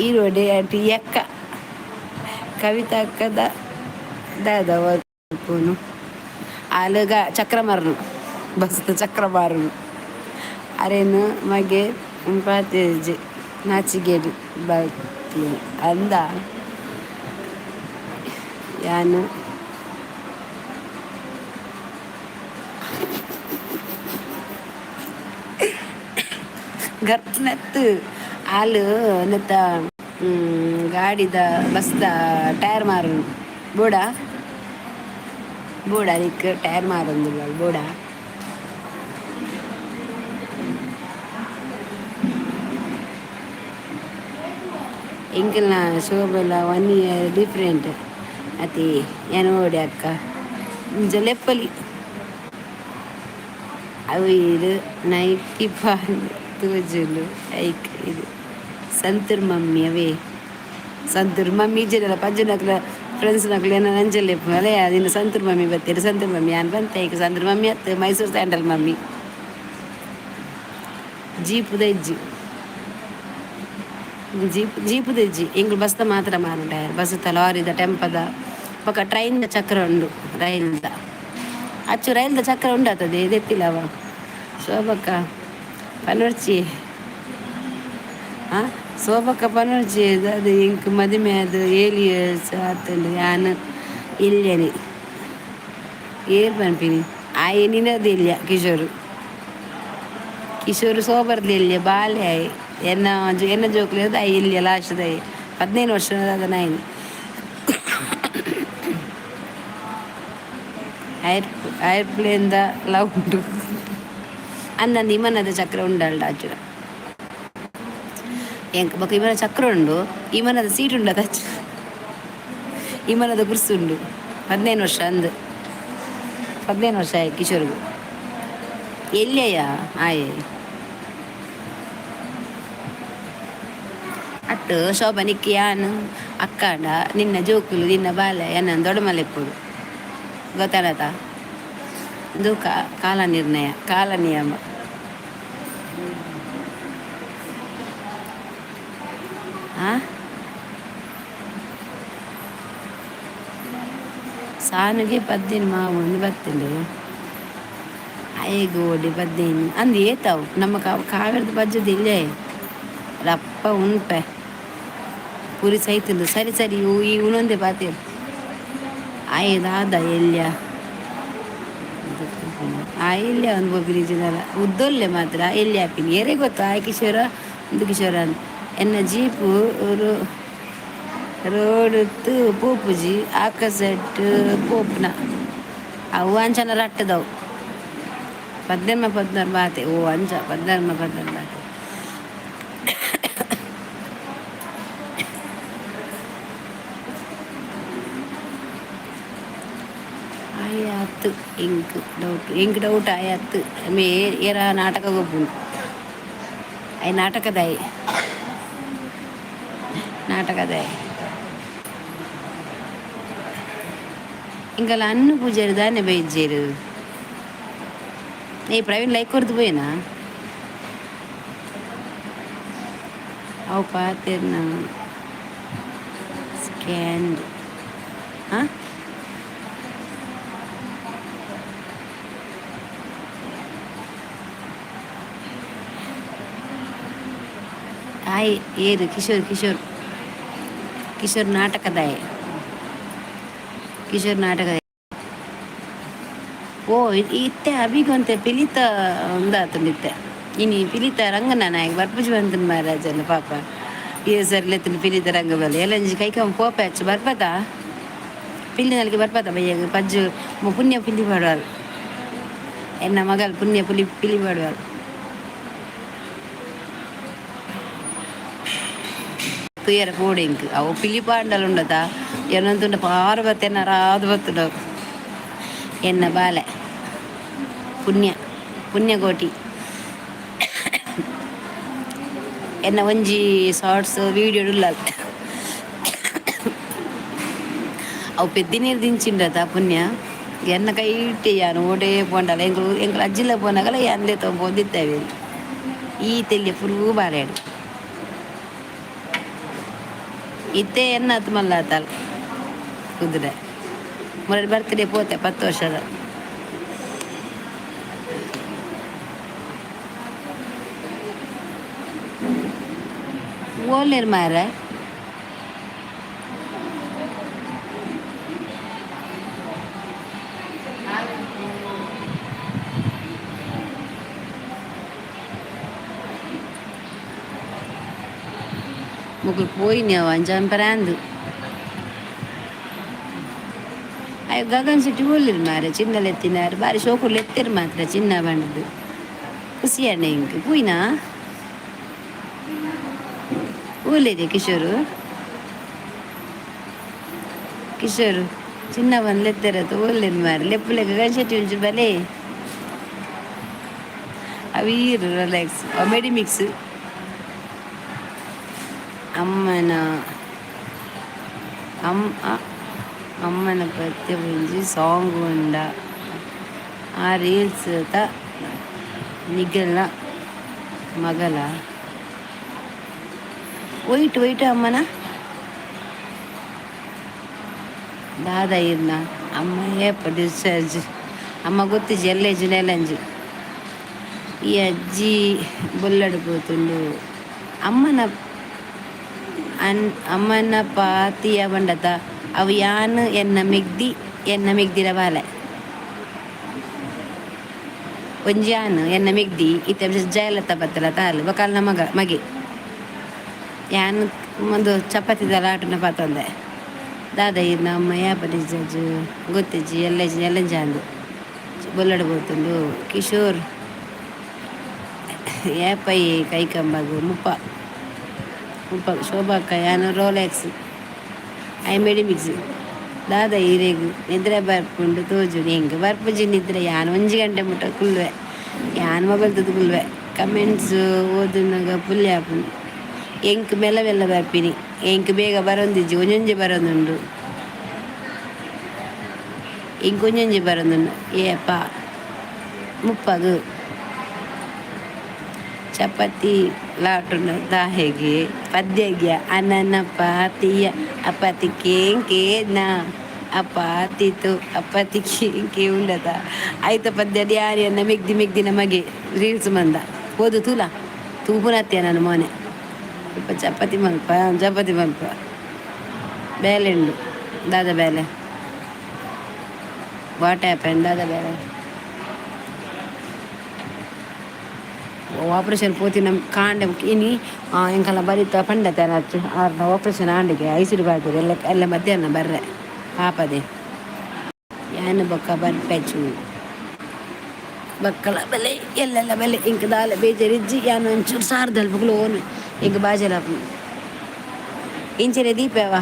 ಈರೋಡೆ ಆಂಟಿ ಅಕ್ಕ ಕವಿತಾ ಅಕ್ಕದ ದಾದ ಪೂನು ಆಲುಗ ಚಕ್ರ ಮಾರನು, ಬಸ್ದ ಚಕ್ರ ಮಾರನು. ಅರೇನು ಮಗೆ ಪಾತೆರ್ಜಿ ನಾಚಿಗೇಡು ಬಲ್ತಿನಿ ಅಂದ. ಯಾನ್ ಗರ್ಪುನತ್ ಆಲ್ ನೆತ್ತ ಗಾಡಿದ ಬಸ್ದ ಟೈರ್ ಮಾರುನು. ಬೋಡ ಬೋಡ ನಿಕ್ ಟೈರ್ ಮಾರೊಂದುಲ್ಲಲ್ ಬೋಡ. ಎಂಕಲ್ನ ಶೋಭೆಲ ಒನ್ ಇಯರ್ ಡಿಫರೆಂಟ್ ಅತೆ. ಯಾನ್ ಓಡೆ ಅಕ್ಕ ಇಂಚ ಲೆಪ್ಪಲಿ. ಅವು ಇರು ನೈಟಿ ಪಾಡ್ ತೋಜುಂಡು. ಐಕ್ ಇದು ಸಂತೂರ್ ಮಮ್ಮಿ. ಅವೇ ಸಂತೂರ್ ಮಮ್ಮಿ ಇಜ್ಜಿಡಲ ಪಜ್ಜುನಕ್ಲ ಫ್ರೆಂಡ್ಸ್ ನಕ್ಲು ಎನ್ನ ಅಂಚ ಲೆಪ್ಪುನು. ಅಲೆ ನಿನ್ನ ಸಂತೂರ್ ಮಮ್ಮಿ ಬತ್ತೆರ್, ಸಂತೂರ್ ಮಮ್ಮಿ. ಯಾನ್ ಪಂತೆ ಐಕ್ ಸಂತೂರ್ ಮಮ್ಮಿ ಅತ್ತ್, ಮೈಸೂರು ಸ್ಯಾಂಡಲ್ ಮಮ್ಮಿ. ಜೀಪುದ ಇಜ್ಜಿ, ಜೀಪ್ ಜೀಪುದ ಇಜ್ಜಿ. ಎಂಕುಲು ಬಸ್ದ ಮಾತ್ರ ಮಾರುಂಡು ಟೈರ್. ಬಸ್ಸುತ್ತ, ಲಾರಿದ, ಟೆಂಪದ, ಬೊಕ ಟ್ರೈನ್ದ ಚಕ್ರ ಉಂಡು. ರೈಲ್ದ ಅಚ್ಚು ರೈಲ್ದ ಚಕ್ರ ಉಂಡು ಅತದೆ ದೆತ್ತಿಲ್ಲವ. ಶೋಭಕ್ಕ ಪನೊರ್ಚಿ. ಆ ಶೋಭಕ್ಕ ಪನೊರ್ಚಿ. ಅದು ಎಂಕ್ ಮದಿಮೆ ಆದ್ ಏಲ್ ಇಯರ್ಸ್ ಆತುಂಡು. ಯಾನ್ ಇಲ್ಯನೆ ಏರ್ ಪನ್ಪಿನಿ. ಆಯೆ ನಿನದ ಇಲ್ಯ ಕಿಶೋರ್. ಕಿಶೋರ್ ಸೋಬರ್ದ ಇಲ್ಯ ಬಾಲೆ ಆಯೆ. ಎನ್ನ ಎನ್ನ ಜೋಕುಲು ಆಯೆ ಇಲ್ಯ ಲಾಸ್ಟ್ ದಾಯೆ 15 ವರ್ಷ ನಾಯಿನಿ. ಏರ್ಪ್ಲೇನ್ದ ಲಾ ಉಂಡು ಅಂದಂದು. ಇಮನದ ಚಕ್ರ ಉಂಡಲ್ಡ ಅಚ್ಚುರ ಎಂಕ್. ಬೊಕ ಇಮನ ಚಕ್ರ ಉಂಡು, ಇಮನದ ಸೀಟ್ ಉಂಡು. ಅಚ್ಚು ಇಮನದ ಕುರ್ಸು ಉಂಡು. 15 ವರ್ಷ ಅಂದ್, 15 ವರ್ಷ ಆಯ್ ಕಿಶೋರ್ಗು. ಎಲ್ಲಿಯ ಆಯೆ ಅತ್ತು ಶೋಭಾ ನಿಕ್ಕ್ ಯಾನ್ ಅಕ್ಕಾಡ ನಿನ್ನ ಜೋಕುಲು ನಿನ್ನ ಬಾಲೆ ಎನ್ನನ್ ದೊಡ್ಡ ಮಲ್ಲೆಪ್ಪೊಡು ಗೊತ್ತಾಡತ. ಉಂದು ಕಾಲ ನಿರ್ಣಯ, ಕಾಲ ನಿಯಮ. ಆ ಸಾನುಗೆ ಪದ್ದಿನ ಮಾವು ಬತ್ತಿಂಡು ಆಯೆಗ್ ಓಡಿ ಪದ್ದಿನ ಅಂದ್ ಏತಾವು ನಮ್ಮ ಕಾವೇರದ ಪಜ್ಜದ ಇಲ್ಲೇ ರಪ್ಪ ಉನ್ಪೆ ಪುರಿ ಸೈತುಂಡು ಸರಿ ಸರಿ ಈ ಉನೊಂದೆ ಪಾತೆರ್ ಆಯೆ ದಾದ ಎಲ್ಯ ಆ ಎಲ್ಯ ಒಂದು ಪೋಪಿನಿ ಜಿದಾಲ ಉದ್ದೊಲ್ಲೆ ಮಾತ್ರ ಎಲ್ಯ ಆಪಿನಿ ಏರೆ ಗೊತ್ತು ಆಯ್ ಕಿಶೋರ ಒಂದು ಕಿಶೋರ ಎನ್ನ ಜೀಪು ರೋಡುತ್ತು ಪೋಪುಜಿ ಆಕಸೆಟ್ ಪೋಪುನ ಅವು ಅಂಚನ ರಟ್ಟದವು ಪದ್ಧರ್ಮ ಪದ್ನರ್ ಬಾತೆ ಓ ಅಂಚ ಪದ್ಧರ್ಮ ಪದ್ನರ್ ಬಾತೆ ಆಯತ್ ಎಂಕ್ ಡೌಟ್ ಎಂಕ್ ಡೌಟ್ ಆಯತ್ ಮೇ ಏರ ನಾಟಕ ಗೊಬ್ಬುನು ಅಯ್ ನಾಟಕದಾಯ್ ನಾಟಕದಾಯ್ ಇಂಕಲ ಅನ್ನು ಪೂಜಾರಿ ದಾನೆ ಬೈಜೇರು ಏ ಪ್ರವೀಣ್ ಲೈಕ್ ಕೊರ್ದು ಪೋಯಿನಾ ಅವು ಪಾತೆರ್ನ ಸ್ಕ್ಯಾನ್ ಹಾಂ ಆಯ್ ಏರು ಕಿಶೋರ್ ಕಿಶೋರ್ ಕಿಶೋರ್ ನಾಟಕದಾಯೆ ಕಿಶೋರ್ ನಾಟಕದಾಯೆ ಓ ಇತ್ತೆ ಅಬಿಗೊಂತೆ ಪಿಲಿತ ಉಂದಾತುಂಡು ಇತ್ತೆ ಇನಿ ಪಿಲಿತ ರಂಗನ ನಾಯಕ ಬರ್ಪುಜಿ ಬಂತುಂಡು ಮಹಾರಾಜನ ಪಾಪ ಈ ಸರ್ಲೆತ್ತಿನ ಪಿಲಿತ ರಂಗ ಬಲೆ ಎಲ್ಲಂಜಿ ಕೈಕಂ ಪೋಪೆ ಅಚ್ಚು ಬರ್ಪದ ಪಿಲ್ಲಿ ನಲ್ಗೆ ಬರ್ಪದ ಬಯ್ಯಗ್ ಪಜ್ಜು ಪುಣ್ಯ ಪಿಲಿ ಪಾಡುವಾರು ಎನ್ನ ಮಗಲ್ ಪುಣ್ಯ ಪುಲಿ ಪಿಲಿ ಪಾಡುವಾರು ತುಯರ ಪೋಡು ಎಂಕ್ ಅವು ಪಿಲಿ ಪಾಂಡಲ ಉಂಡತ ಎನ್ನೊಂದುಂಡ ಪಾರು ಬತ್ತೆನ್ನ ರಾದು ಬತ್ತುಂಡು ಎನ್ನ ಬಾಲೆ ಪುಣ್ಯ ಪುಣ್ಯಕೋಟಿ ಎನ್ನ ಒಂಜಿ ಶಾರ್ಟ್ಸ್ ವೀಡಿಯೋ ಉಲ್ಲ ಅವು ಪೆದ್ದಿ ನೀರು ದಿಂಚಿಂಡತ ಪುಣ್ಯ ಎನ್ನ ಕೈಟೆ ಯಾನು ಓಡೇ ಪೋಂಡಲ ಎಂಕುಲು ಎಂಕುಲು ಅಜ್ಜಿಲ ಪೋನಾಗಲ ಅಂದೆ ತೊಂಬೋದಿತ್ತೇವೆ ಈ ತೆಲ್ಯ ಪುರು ಬಾರೆಡು ಇತ್ತೆ ಎನ್ನತ್ ಮಲ್ಲಾತಲ್ ಕುದುರೆ ಮೊನ್ನೆ ಬರ್ತ್ಡೇ ಪೋತೆ 10 ವರ್ಷದ ಓಲೇರ್ ಮಾರ್ರೆ ಮೊಕುಲು ಪೋಯಿನಿ ಅವು ಅಂಚ ಪರಾಂದು ಅಯ್ಯೋ ಗಗನ್ ಶೆಟ್ಟಿ ಓಲಿರ್ ಮಾರ್ರೆ ಚಿನ್ನಲೆತ್ತಿನಾರು ಬಾರಿ ಶೋಕುಲು ಎತ್ತೆರ್ ಮಾತ್ರ ಚಿನ್ನ ಬಂಡದು ಖುಷಿ ಅಣ್ಣ ಇಂಕ್ ಪೂಯ್ನಾ ಓಲೇರಿ ಕಿಶೋರು ಕಿಶೋರು ಚಿನ್ನ ಬಂದು ಲೆತ್ತೆರತ್ತು ಓಲೇರು ಮಾರ್ರೆ ಲೆಪ್ಪುಲೆ ಗಗನ್ ಶೆಟ್ಟಿ ಒಂಚೂರು ಬಲೆ ಅವು ರಿಲ್ಯಾಕ್ಸ್ ಮೆಡಿಮಿಕ್ಸ್ ಅಮ್ಮನ ಅಮ್ಮ ಅಮ್ಮನ ಪತ್ಯ ಒಂಜಿ ಸಾಂಗ್ ಉಂಡ ಆ ರೀಲ್ಸ್ ತ ನಿಗಲ್ನ ಮಗಲ ಒಯ್ಟ್ ಒಯ್ಟ್ ಅಮ್ಮನ ದಾದ ಇರ್ನ ಅಮ್ಮ ಏಪ ಡಿಸ್ಚಾರ್ಜ್ ಅಮ್ಮ ಗೊತ್ತಿಜ್ಜಿ ಎಲ್ಲೆಜ್ಜಿ ನೆಲಂಜಿ ಈ ಅಜ್ಜಿ ಬೊಲ್ಲಡು ಪೋತುಂಡು ಅಮ್ಮನ ಅನ್ ಅಮ್ಮನ ಪಾತಿಯ ಬಂಡತ ಅವು ಯಾನ್ ಎನ್ನ ಮೆಗ್ದಿ ಎನ್ನ ಮೆಗ್ದಿರ ಬಾಲೆ ಒಂಜಿ ಯಾನ್ ಎನ್ನ ಮೆಗ್ದಿ ಇತ್ತೆ ಜಯಲತಾ ಬತ್ತಲ ತಾಲ್ ಬೊಕ ಮಗ ಮಗೆ ಯಾನ್ ಒಂದು ಚಪಾತಿದಲ್ಲ ಆಟನ ಪಾತೊಂದೆ ದಾದ ಇರ್ನ ಅಮ್ಮ ಯಾಪ ಡಿಸ್ಚಾರ್ಜ್ ಗೊತ್ತಿಜ್ಜಿ ಎಲ್ಲೆಜ್ಜಿ ಎಲ್ಲಂಜಿ ಅಂದು ಬೊಲ್ಲಡು ಪೋತುಂಡು ಕಿಶೋರ್ ಏಪೈ ಕೈಕಂಬಗ್ ಮುಪ್ಪ ಮುಪ್ಪ ಶೋಭಾಕ್ಕ ಯಾನ್ ರೋಲೆಕ್ಸ್ I Medimix ದಾದ ಇರೆಗ್ ನಿದ್ರೆ ಬರ್ಪುಂಡು ತೋಜುಂಡು ಎಂಕ್ ಬರ್ಪುಜಿ ನಿದ್ರೆ ಯಾನ್ ಒಂಜಿ ಗಂಟೆ ಮುಟ್ಟ ಕುಲ್ಲುವೆ ಯಾನ್ ಮೊಬೈಲ್ ತೂದು ಕುಲ್ಲುವೆ ಕಮೆಂಟ್ಸ್ ಓದುನಗ ಪುಲ್ಯ ಆಪುಂಡು ಎಂಕ್ ಮೆಲ್ಲ ಮೆಲ್ಲ ಬರ್ಪಿನಿ ಎಂಕ್ ಬೇಗ ಬರೊಂದಿಜ್ಜಿ ಒಂಜೊಂಜಿ ಬರೊಂದುಂಡು ಎಂಕ್ ಒಂಜೊಂಜಿ ಬರೊಂದುಂಡು ಏಪ ಮುಪ್ಪಗು ಚಪಾತಿ ಲಾಟುನ ದಾಹೆಗೆ ಪದ್ಯಗ್ಯ ಅನನ ಪಾತಿಯ ಅಪತಿ ಕೇಂಕೇನ ಅಪಾತಿತು ಅಪತಿ ಕೇಂಕೆ ಉಂಡದ ಆಯ್ತ ಪದ್ಯ ಯಾರಿಯನ್ನ ಮೆಗ್ದಿ ಮೆಗ್ದಿನ ಮಗೆ ರೀಲ್ಸ್ ಮಂದ ಓದು ತೂಲ ತೂಪುನತ್ಯ ನಾನು ಮೋನೆ. ಸ್ವಲ್ಪ ಚಪಾತಿ ಮಲ್ಪ, ಚಪಾತಿ ಮಲ್ಪ. ಬೇಲೆ ಉಂಡು ದಾದ ಬೇಲೆ? What happen? ದಾದ ಬೇಲೆ? ಆಪರೇಷನ್ ಪೋತಿನ ಕಾಂಡೆ ಇನಿ ಎಂಕಲ್ಲ ಬರಿತ ಪಂಡತೆ ಆರ್ನ ಆಪರೇಷನ್ ಆಂಡಿಗೆ ಐಸಿಡಿ ಬಾರ್ದು ಎಲ್ಲ ಎಲ್ಲ. ಮಧ್ಯಾಹ್ನ ಬರ್ರೆ ಪಾಪದೆ. ಯಾನ್ ಬೊಕ್ಕ ಬರ್ಪೆಚು ಬಕ್ಕಳ ಬೆಲೆ ಎಲ್ಲೆಲ್ಲ ಬೆಲೆ. ಇಂಕ ದಾಲ ಬೇಜಾರಿಜ್ಜಿ. ಯಾನ್ ಒಂಚೂರು ಸಾರ್ದಲ್ಪ ಓನು ಇಂಕ ಬಾಜಲ ಇಂಚನೆ ದೀಪವ.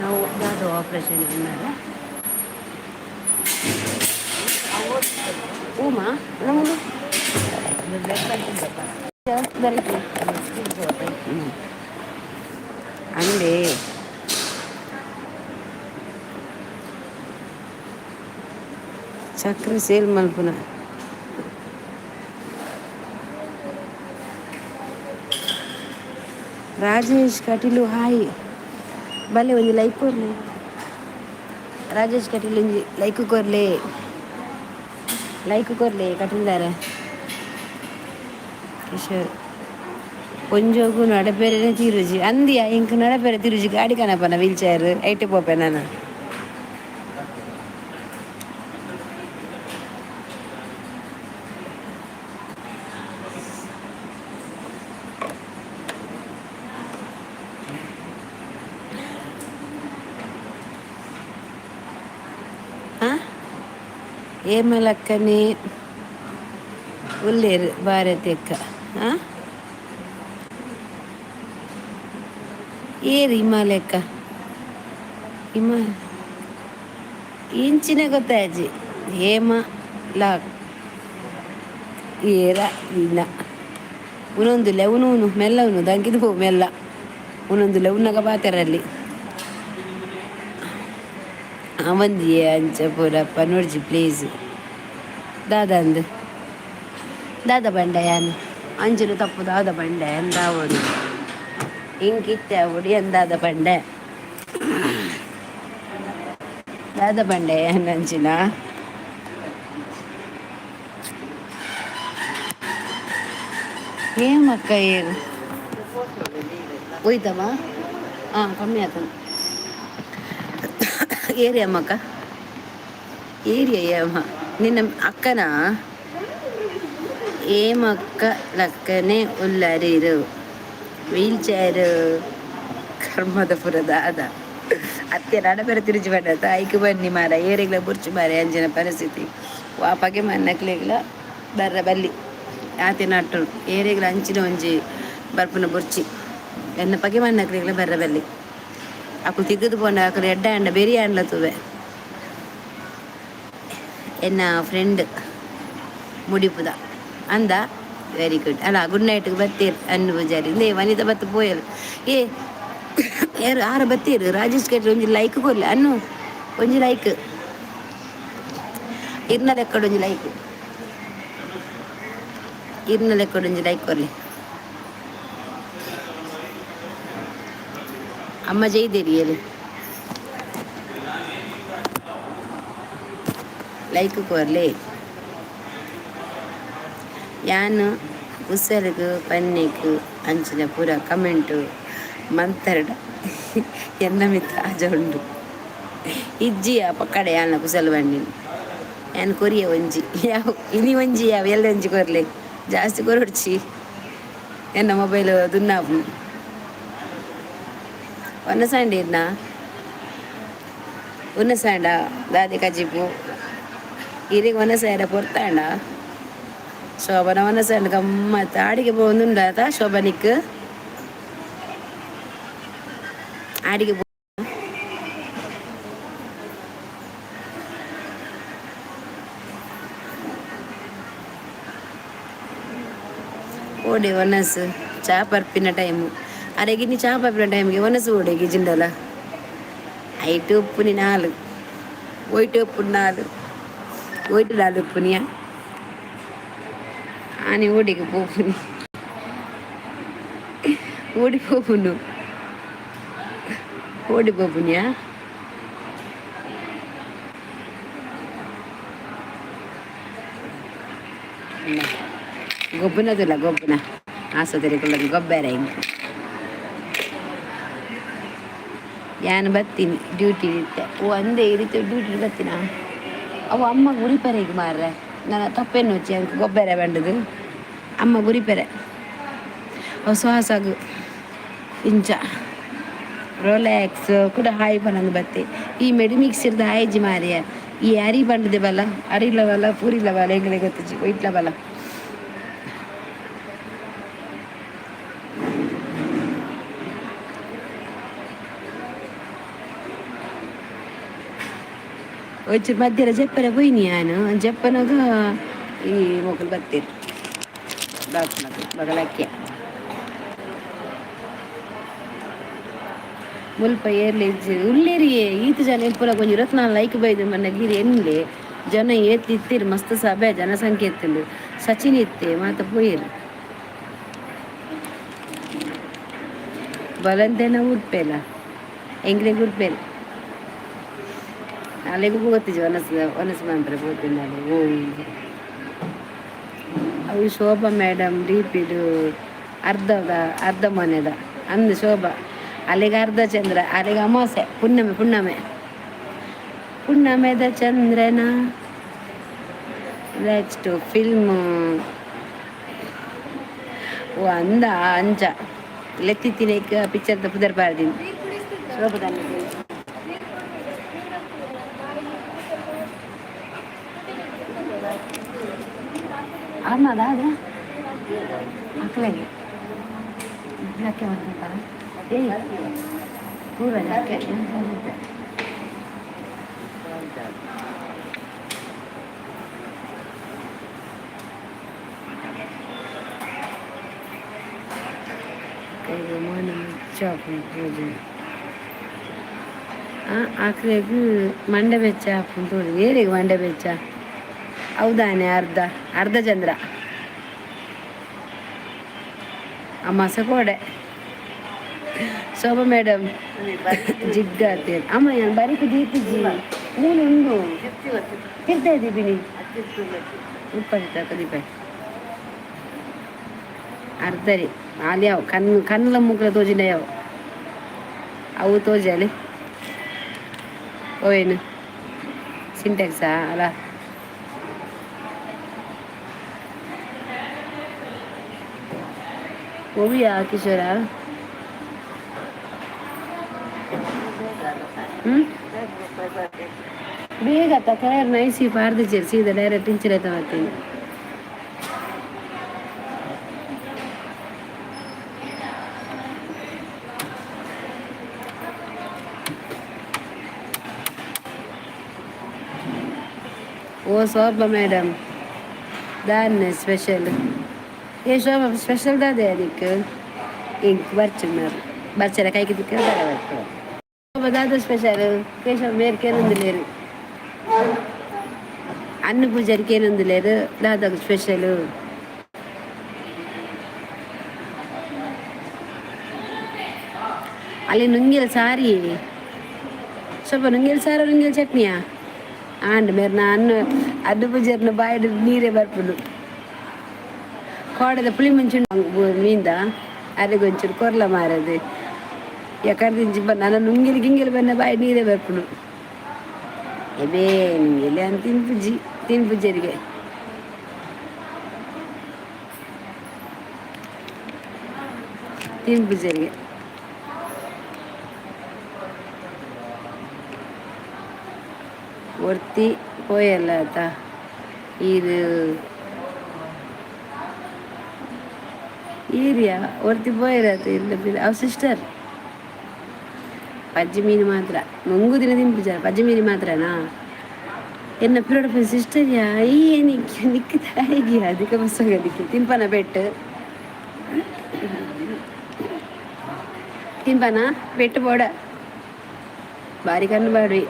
ನಾವು ದಾದ ಆಪರೇಷನ್ ఉన్నారా? ಉಮಾ ನಮ್ಮದು ಅಂಡೆ ಚಕ್ರ ಸೇಲ್ ಮಲ್ಪುನ. ರಾಜೇಶ್ ಕಟೀಲು ಹಾಯ್. ಬಲೆ ಒಂಜಿ ಲೈಕ್ ಕೊರ್ಲೆ. ರಾಜೇಶ್ ಕಟೀಲು, ಒಂಜಿ ಲೈಕ್ ಕೊರ್ಲೆ, ಲೈಕ್ ಕೊರ್ಲೆ ಕಟೀಲ್ದಾರೆ. ಕಿಶೋರ್ ಒಂಜೋಗು ನಡಪೆರೆನೆ ತಿರುಜಿ ಅಂದಿಯ. ಇಂಕ್ ನಡಪೆರೆ ತಿರುಜಿ. ಗಾಡಿ ಕನಪನ ವೀಲ್ ಚೇರ್ ಐಟೆ ಪೋಪೆ ನಾನು. ಏಮಲಕ್ಕನೆ ಉಲ್ಲೇರು ಭಾರತಿ ಅಕ್ಕ. ಹಾಂ, ಏರು ಹಿಮಾಲಯಕ್ಕ ಹಿಮ ಇಂಚಿನ ಗೊತ್ತಾಜಿ. ಹೇಮ ಲಾಕ್ ಏರ ಇನ್ನ ಉನೊಂದುಲ್ಲೆ ಉನು ಉನು ಮೆಲ್ಲ ಉನು ದಂಕಿದು ಪೋ ಮೆಲ್ಲ ಉನೊಂದುಲ್ಲೆ ಉನ್ನಗ ಪಾತೆರಲ್ಲಿ ಅವಂದಿಯೇ ಅಂಚ ಪೂರಪ್ಪ ನೋಡ್ಜಿ ಪ್ಲೀಸ್. ದಾದ ಅಂದು ದಾದ ಬಂಡೆ ಯಾನ್ ಅಂಚಿನ ತಪ್ಪು ದಾದ ಬಂಡೆ ಎಂದಾವೊಡು ಇಂಕಿತ್ತೆ ಅವಡು ಎಂದಾದ ಬಂಡೆ ದಾದ ಬಂಡೆ ಯಾನ್ ಅಂಚಿನ ಏಮಕ್ಕ ಏನು ಹೋಯ್ತಮ್ಮ? ಹಾಂ, ಕಮ್ಮಿ ಆತ. ಏರಿ ಅಮ್ಮಕ್ಕ, ಏರಿಯ ಅಮ್ಮ ನಿನ್ನ ಅಕ್ಕನ ಏಮಕ್ಕ ಲಕ್ಕನೆ ಉಲ್ಲರಿರು ವೀಲ್ ಚೇರ್ ಕರ್ಮದ ಪುರದ ಅದ ಅತ್ತೆ ನಡಬೆರೆ ತಿರುಜಿ ಬಂಡತ. ಐಕ್ ಬನ್ನಿ ಮಾರ. ಏರಿಗ್ಲ ಬುರ್ಚು ಮಾರೆ. ಅಂಚಿನ ಪರಿಸ್ಥಿತಿ ವಾಪಗೆ ಮನ್ನಕ್ಲೆಗ್ಲ ಬರ್ರ ಬಲ್ಲಿ ಆತೆ ನಟ್ಟು. ಏರಿಗ್ಲ ಅಂಚಿನ ಒಂಜಿ ಬರ್ಪುನ ಬುರ್ಚಿ. ಎನ್ನ ಪಗೆ ಮನ್ನಕ್ಲೆಗ್ಲ ಬರ್ರ ಬಲ್ಲಿ. ಅಕುಲು ತಿಗ್ಗದು ಪೋಂಡ ಅಕುಲು ಎಡ್ಡ ಅಂಡ ಬೆರಿ ಅಂಡ್ಲ ತೂವೆ. ಎನ್ನ ಫ್ರೆಂಡ್ ಮುಡಿಪುದ ಅಂದ. ವೆರಿ ಗುಡ್ ಅಲ್ಲ, ಗುಡ್ ನೈಟ್ ಬತ್ತೀರ್ ಅನ್ನು ಪೂಜಾರಿ ಇಂದೇ ವನಿತಾ ಬತ್ತು ಪೋಯಲು. ಏ ಯಾರು ಆರ ಬತ್ತೀರು? ರಾಜೇಶ್ ಕಟ್ರಿ ಒಂಜಿ ಲೈಕ್ ಕೊರ್ಲೆ. ಅನ್ನು ಒಂಜಿ ಲೈಕ್ ಇರ್ನ ಲೆಕ್ಕಡ್ ಒಂಜಿ ಲೈಕ್, ಇರ್ನ ಲೆಕ್ಕಡ್ ಒಂಜಿ ಲೈಕ್ ಕೊರ್ಲೆ. ಅಮ್ಮ ಜೈದೇರಿ ಲೈಕ್ ಕೊರ್ಲೆ. ಯಾನ್ ಉಸರ್ಗ್ ಪನ್ನೆಕ್ ಅಂಚಿನ ಪೂರ ಕಮೆಂಟು ಮಂತರ್ಡ ಎನ್ನ ಮಿತ್ತ ಆಜ ಉಂಡು ಇಜ್ಜಿಯ ಪಕ್ಕಡೆ. ಯಾನ ಕುಸಲ್ ಬಂಡಿನಿ. ಯಾನ್ ಕೊರಿಯ ಒಂಜಿ ಯಾವ ಇನಿ ಒಂಜಿ ಯಾವ ಎಲ್ಲ ಒಂಜಿ ಕೊರ್ಲೆ. ಜಾಸ್ತಿ ಕೊರೊಡ್ಚಿ, ಎನ್ನ ಮೊಬೈಲ್ ದುನ್ನಾಪು. ಒನ್ನ ಇರ್ನ ಉನ್ನ ದಾದೆ ಕಜಿಪು ಇರಿಗೆ ಒನಸಾಂಡ ಪೊರ್ತಾಂಡ. ಶೋಭನ ಒನಸಾಂಡ ಗಮ್ಮತ್ ಆಡಿಗೆ ಪೋವೊಂದುಂಡಾತ. ಶೋಭನಿಕ್ ಆಡಿಗೆ ಓಡೆ ಒನಸ್ ಚಾ ಪರ್ಪಿನ ಟೈಮು ಅರೆಗಿನಿ. ಚಾ ಪರ್ಪಿನ ಟೈಮ್ಗೆ ಒನಸು ಓಡೆಗೆ ಜಿಂಡಲ ಐಟು ಉಪ್ಪುನಿ ನಾಲು ಒಯ್ಟು ಉಪ್ಪು ನಾಲು ಒಯ್ಟು ನಾಲು ಉಪ್ಪುನಿಯ. ಆನಿ ಓಡಿಗೆ ಪೋಪುನಿ, ಓಡಿ ಪೋಪುನು, ಓಡಿ ಪೋಪುನಿಯಾ? ಗೊಬ್ಬನದಿಲ್ಲ, ಗೊಬ್ಬನ ಆಸ್ಪತ್ರೆ ಗೊಬ್ಬರ. ಹಿಂಗೆ ಯಾನ್ ಬತ್ತೀನಿ ಡ್ಯೂಟಿ ಇತ್ತೆ. ಓ ಅಂದೇ, ಈ ರೀತಿ ಡ್ಯೂಟಿ ಬತ್ತೀನ. ಅವು ಅಮ್ಮ ಗುರಿಪೆರೆಗೆ ಮಾರ್ರೆ. ನನ್ನ ತಪ್ಪೇನು ವಚ್ಚಿ ಅಂಕ ಗೊಬ್ಬರ ಬಂಡದು. ಅಮ್ಮ ಗುರಿಪೆರೆ ಅವು ಸುಹಾಸಾಗು ಇಂಚ ರೋಲ್ಯಾಕ್ಸ್ ಕೂಡ ಹಾಯ್ ಪನಂದು ಬತ್ತಿ. ಈ ಮೆಡಿ ಮಿಕ್ಸಿರ್ದ ಆಯ್ಜಿ ಮಾರಿಯ. ಈ ಅರಿ ಬಂಡದೆ ಬಲ್ಲ, ಅರಿಲ ಬಲ್ಲ, ಪೂರಿಲ ಬಲ್ಲ, ಎಂಗಲೆ ಗೊತ್ತಿಜ್ಜಿ, ಒಯ್ಟ್ಲ ಬಲ್ಲ. ಒಂಚೂರು ಮಧ್ಯಾಹ್ನ ಜಪ್ಪರೆ ಪೋಯಿನಿ ಯಾನು. ಜಪ್ಪನಾಗ ಈ ಮೊಕಲು ಬತ್ತೀರಿ ಡಾಕ್ಟ್ರ್ ಬಗಲಕ್ಕೆ. ಮುಲ್ಪ ಏರ್ಲೆ ಇಜ್ಜಿ ಉಲ್ಲೇರಿಯೇ ಈತ ಜನ ಇಪ್ಪುನ ಒಂಜಿ 24 ಲೈಕ್ ಬೈದು ಮನ್ನ ಗಿರಿ ಎನ್ಲೆ. ಜನ ಏತ್ ಇತ್ತೀರ್, ಮಸ್ತ್ ಸಭೆ, ಜನಸಂಖ್ಯೆ ಇತ್ತುಂಡು. ಸಚಿನ್ ಇತ್ತೆ, ಮಾತ ಪೋಯಿರು. ಬಲಂತೇನ ಉರ್ಪೇಲ, ಎಂಗ್ಲೆಗ್ ಉರ್ಪೇಲ. ಅಲೆಗೂ ಗೊತ್ತಿಜ್ಜಿ. ಒನಸ್ ಒನಸ್ ಮನ್ಪರೆ ಪೋತಿಂಡಾಲೆ. ಓ, ಅವು ಶೋಭಾ ಮೇಡಮ್ ಡಿ ಪಿಡು ಅರ್ಧದ ಅರ್ಧ ಮನೆದ ಅಂದು ಶೋಭಾ. ಅಲ್ಲಿಗೆ ಅರ್ಧ ಚಂದ್ರ, ಅಲ್ಲಿಗೆ ಅಮಾವಾಸ್ಯೆ, ಪುಣ್ಣಮೆ, ಪುಣ್ಣಮೆ, ಪುಣ್ಣಮೆದ ಚಂದ್ರನ. ನೆಕ್ಸ್ಟ್ ಫಿಲ್ಮ್ ಓ ಅಂದ ಅಂಚ ಲೆತ್ತಿತ್ತಿನೇಕ್ ಪಿಕ್ಚರ್ದ ಪುದರ್ ಪಾಡ್ದಿನಿ ಶೋಭಾ. ಅಮ್ಮ ದಾದ ಮಕ್ಕಳಿಗೆ ಯಾಕೆ ಮಾಡ್ತಾರ? ಏಯ್, ಪೂರ ಯಾಕೆ? ಮೋನ ಮುಚ್ಚ ಪೂಜೆ ಆಕ್ಲೆಗ್ ಮಂಡೆ ಬೆಚ್ಚ ಆಪುಂಡು ತೋಡು. ಏರೆಗ್ ಮಂಡೆ ಬೆಚ್ಚ? ಹೌದಾನೆ, ಅರ್ಧ ಅರ್ಧ ಚಂದ್ರ ಅಮಾಸೆ ಕೋಡೆ. ಶೋಭಾ ಮೇಡಮ್ ಜಿಗ್ಗಾತೇರ್. ಅಮ್ಮ, ಯಾನ್ ಬರಿಕ್ ದೀತಿಜಿ, ಮೂಲು ಉಂಡು. ತಿರ್ತಾ ದೀಪಿನಿ ಉಪ್ಪರಿತ ದೀಪ ಅರ್ಧರಿ ಆಲ್ಯಾವ್ ಕಣ್ಣು ಕಣ್ಣುಲ ಮುಗ್ಲ ತೋಜಿನ ಯಾವ ಅವು ತೋಜಾಲಿ. ಓ, ಏನು ಸಿಂಟ್ಯಾಕ್ಸಾ ಅಲ್ಲ? ಓವಿಯಾ ಕಿಶೋರ? ಹ್ಮ್, ಬೇಗ ಕೆಲವರು ನೈಸಿ ಪಾರ್ದಿಚ್ಚೇರು, ಸೀದಾ ಡೈರೆಕ್ಟ್ ಇಂಚಿನ ಬರ್ತೀನಿ. ಓ ಶೋಭಾ ಮೇಡಮ್, ದಾನ್ನೆ ಸ್ಪೆಷಲ್? ಏ ಶೋಭಾ, ಸ್ಪೆಷಲ್ ದಾದೆ ಅದಕ್ಕೆ? ಇಂಕ್ ಬರ್ಚುన్నారు, ಬರ್ಚರ ಕೈಗೆ ದಿಕ್ಕ ಬರ್ತದೆ. ಶೋಭಾ, ದಾದ ಸ್ಪೆಷಲ್? ಕೇಶವ ಮೇರ್ ಕೇನೊಂದುಲೇರು, ಅನ್ನ ಪೂಜಾರಿ ಕೇನೊಂದುಲೇರು. ದಾದ ಸ್ಪೆಷಲ್? ಅಲ್ಲಿ ನುಂಗಿಲ್ ಸಾರಿ ಸ್ವಲ್ಪ, ನುಂಗಿಲ್ ಸಾರ, ನುಂಗಿಲ್ ಚಟ್ನಿಯಾ? ಆಂಡ್ ಮೇರ್ನ ಅನ್ನ ಅಡ್ಡು ಪೂಜಾರ್ನ ಬಾಯಿಡ್ ನೀರೇ ಬರ್ಪುಂಡು. ಕೋಡೆದ ಪುಳಿ ಮುಂಚೆ ಮೀಂದ ಅರೆಗ್ ಒಂಚೂರು ಕೊರ್ಲ ಮಾರದು. ಎಕಡ್ದಿಂಚಿ ನನ್ನ ನುಂಗಿಲ್ ಗಿಂಗಿಲ್ ಬನ್ನ ಬಾಯಿ ನೀರೇ ಬರ್ಪುಂಡು. ಎಬೇ ನುಂಗಿಲ್ ಅಂತ ತಿನ್ಪುಜಿ, ತಿನ್ಪುಜರಿಗೆ ತಿನ್ಪುಜರಿಗೆ. ಒರ್ತಿ ಪೋಯಲ್ಲ ಆತ ಇದು ಏರಿಯಾ. ಒರ್ತಿ ಪೋಯಲ್ಲ ಇಲ್ಲ ಅವ್ ಸಿಸ್ಟರ್. ಪಜ್ಜಿ ಮೀನು ಮಾತ್ರ ನುಂಗು ದಿನ ತಿನ್ಪುಜಾರ. ಪಜ್ಜಿ ಮೀನು ಮಾತ್ರನಾ? ಎನ್ನ ಪಿರೋಡ ಸಿಸ್ಟರ್ ಯಾ ಈ ನಿಕ್ ನಿಕ್ ತಾಯಿಗೆ ಅದಕ್ಕೆ ಬಸ್ಸಾಗ ಅದಕ್ಕೆ ತಿನ್ಪನ ಪೆಟ್ಟು ತಿನ್ಪನ ಪೆಟ್ಟು ಬೋಡ. ಬಾರಿ ಕಣ್ಣು ಬಾಡ್ವಿ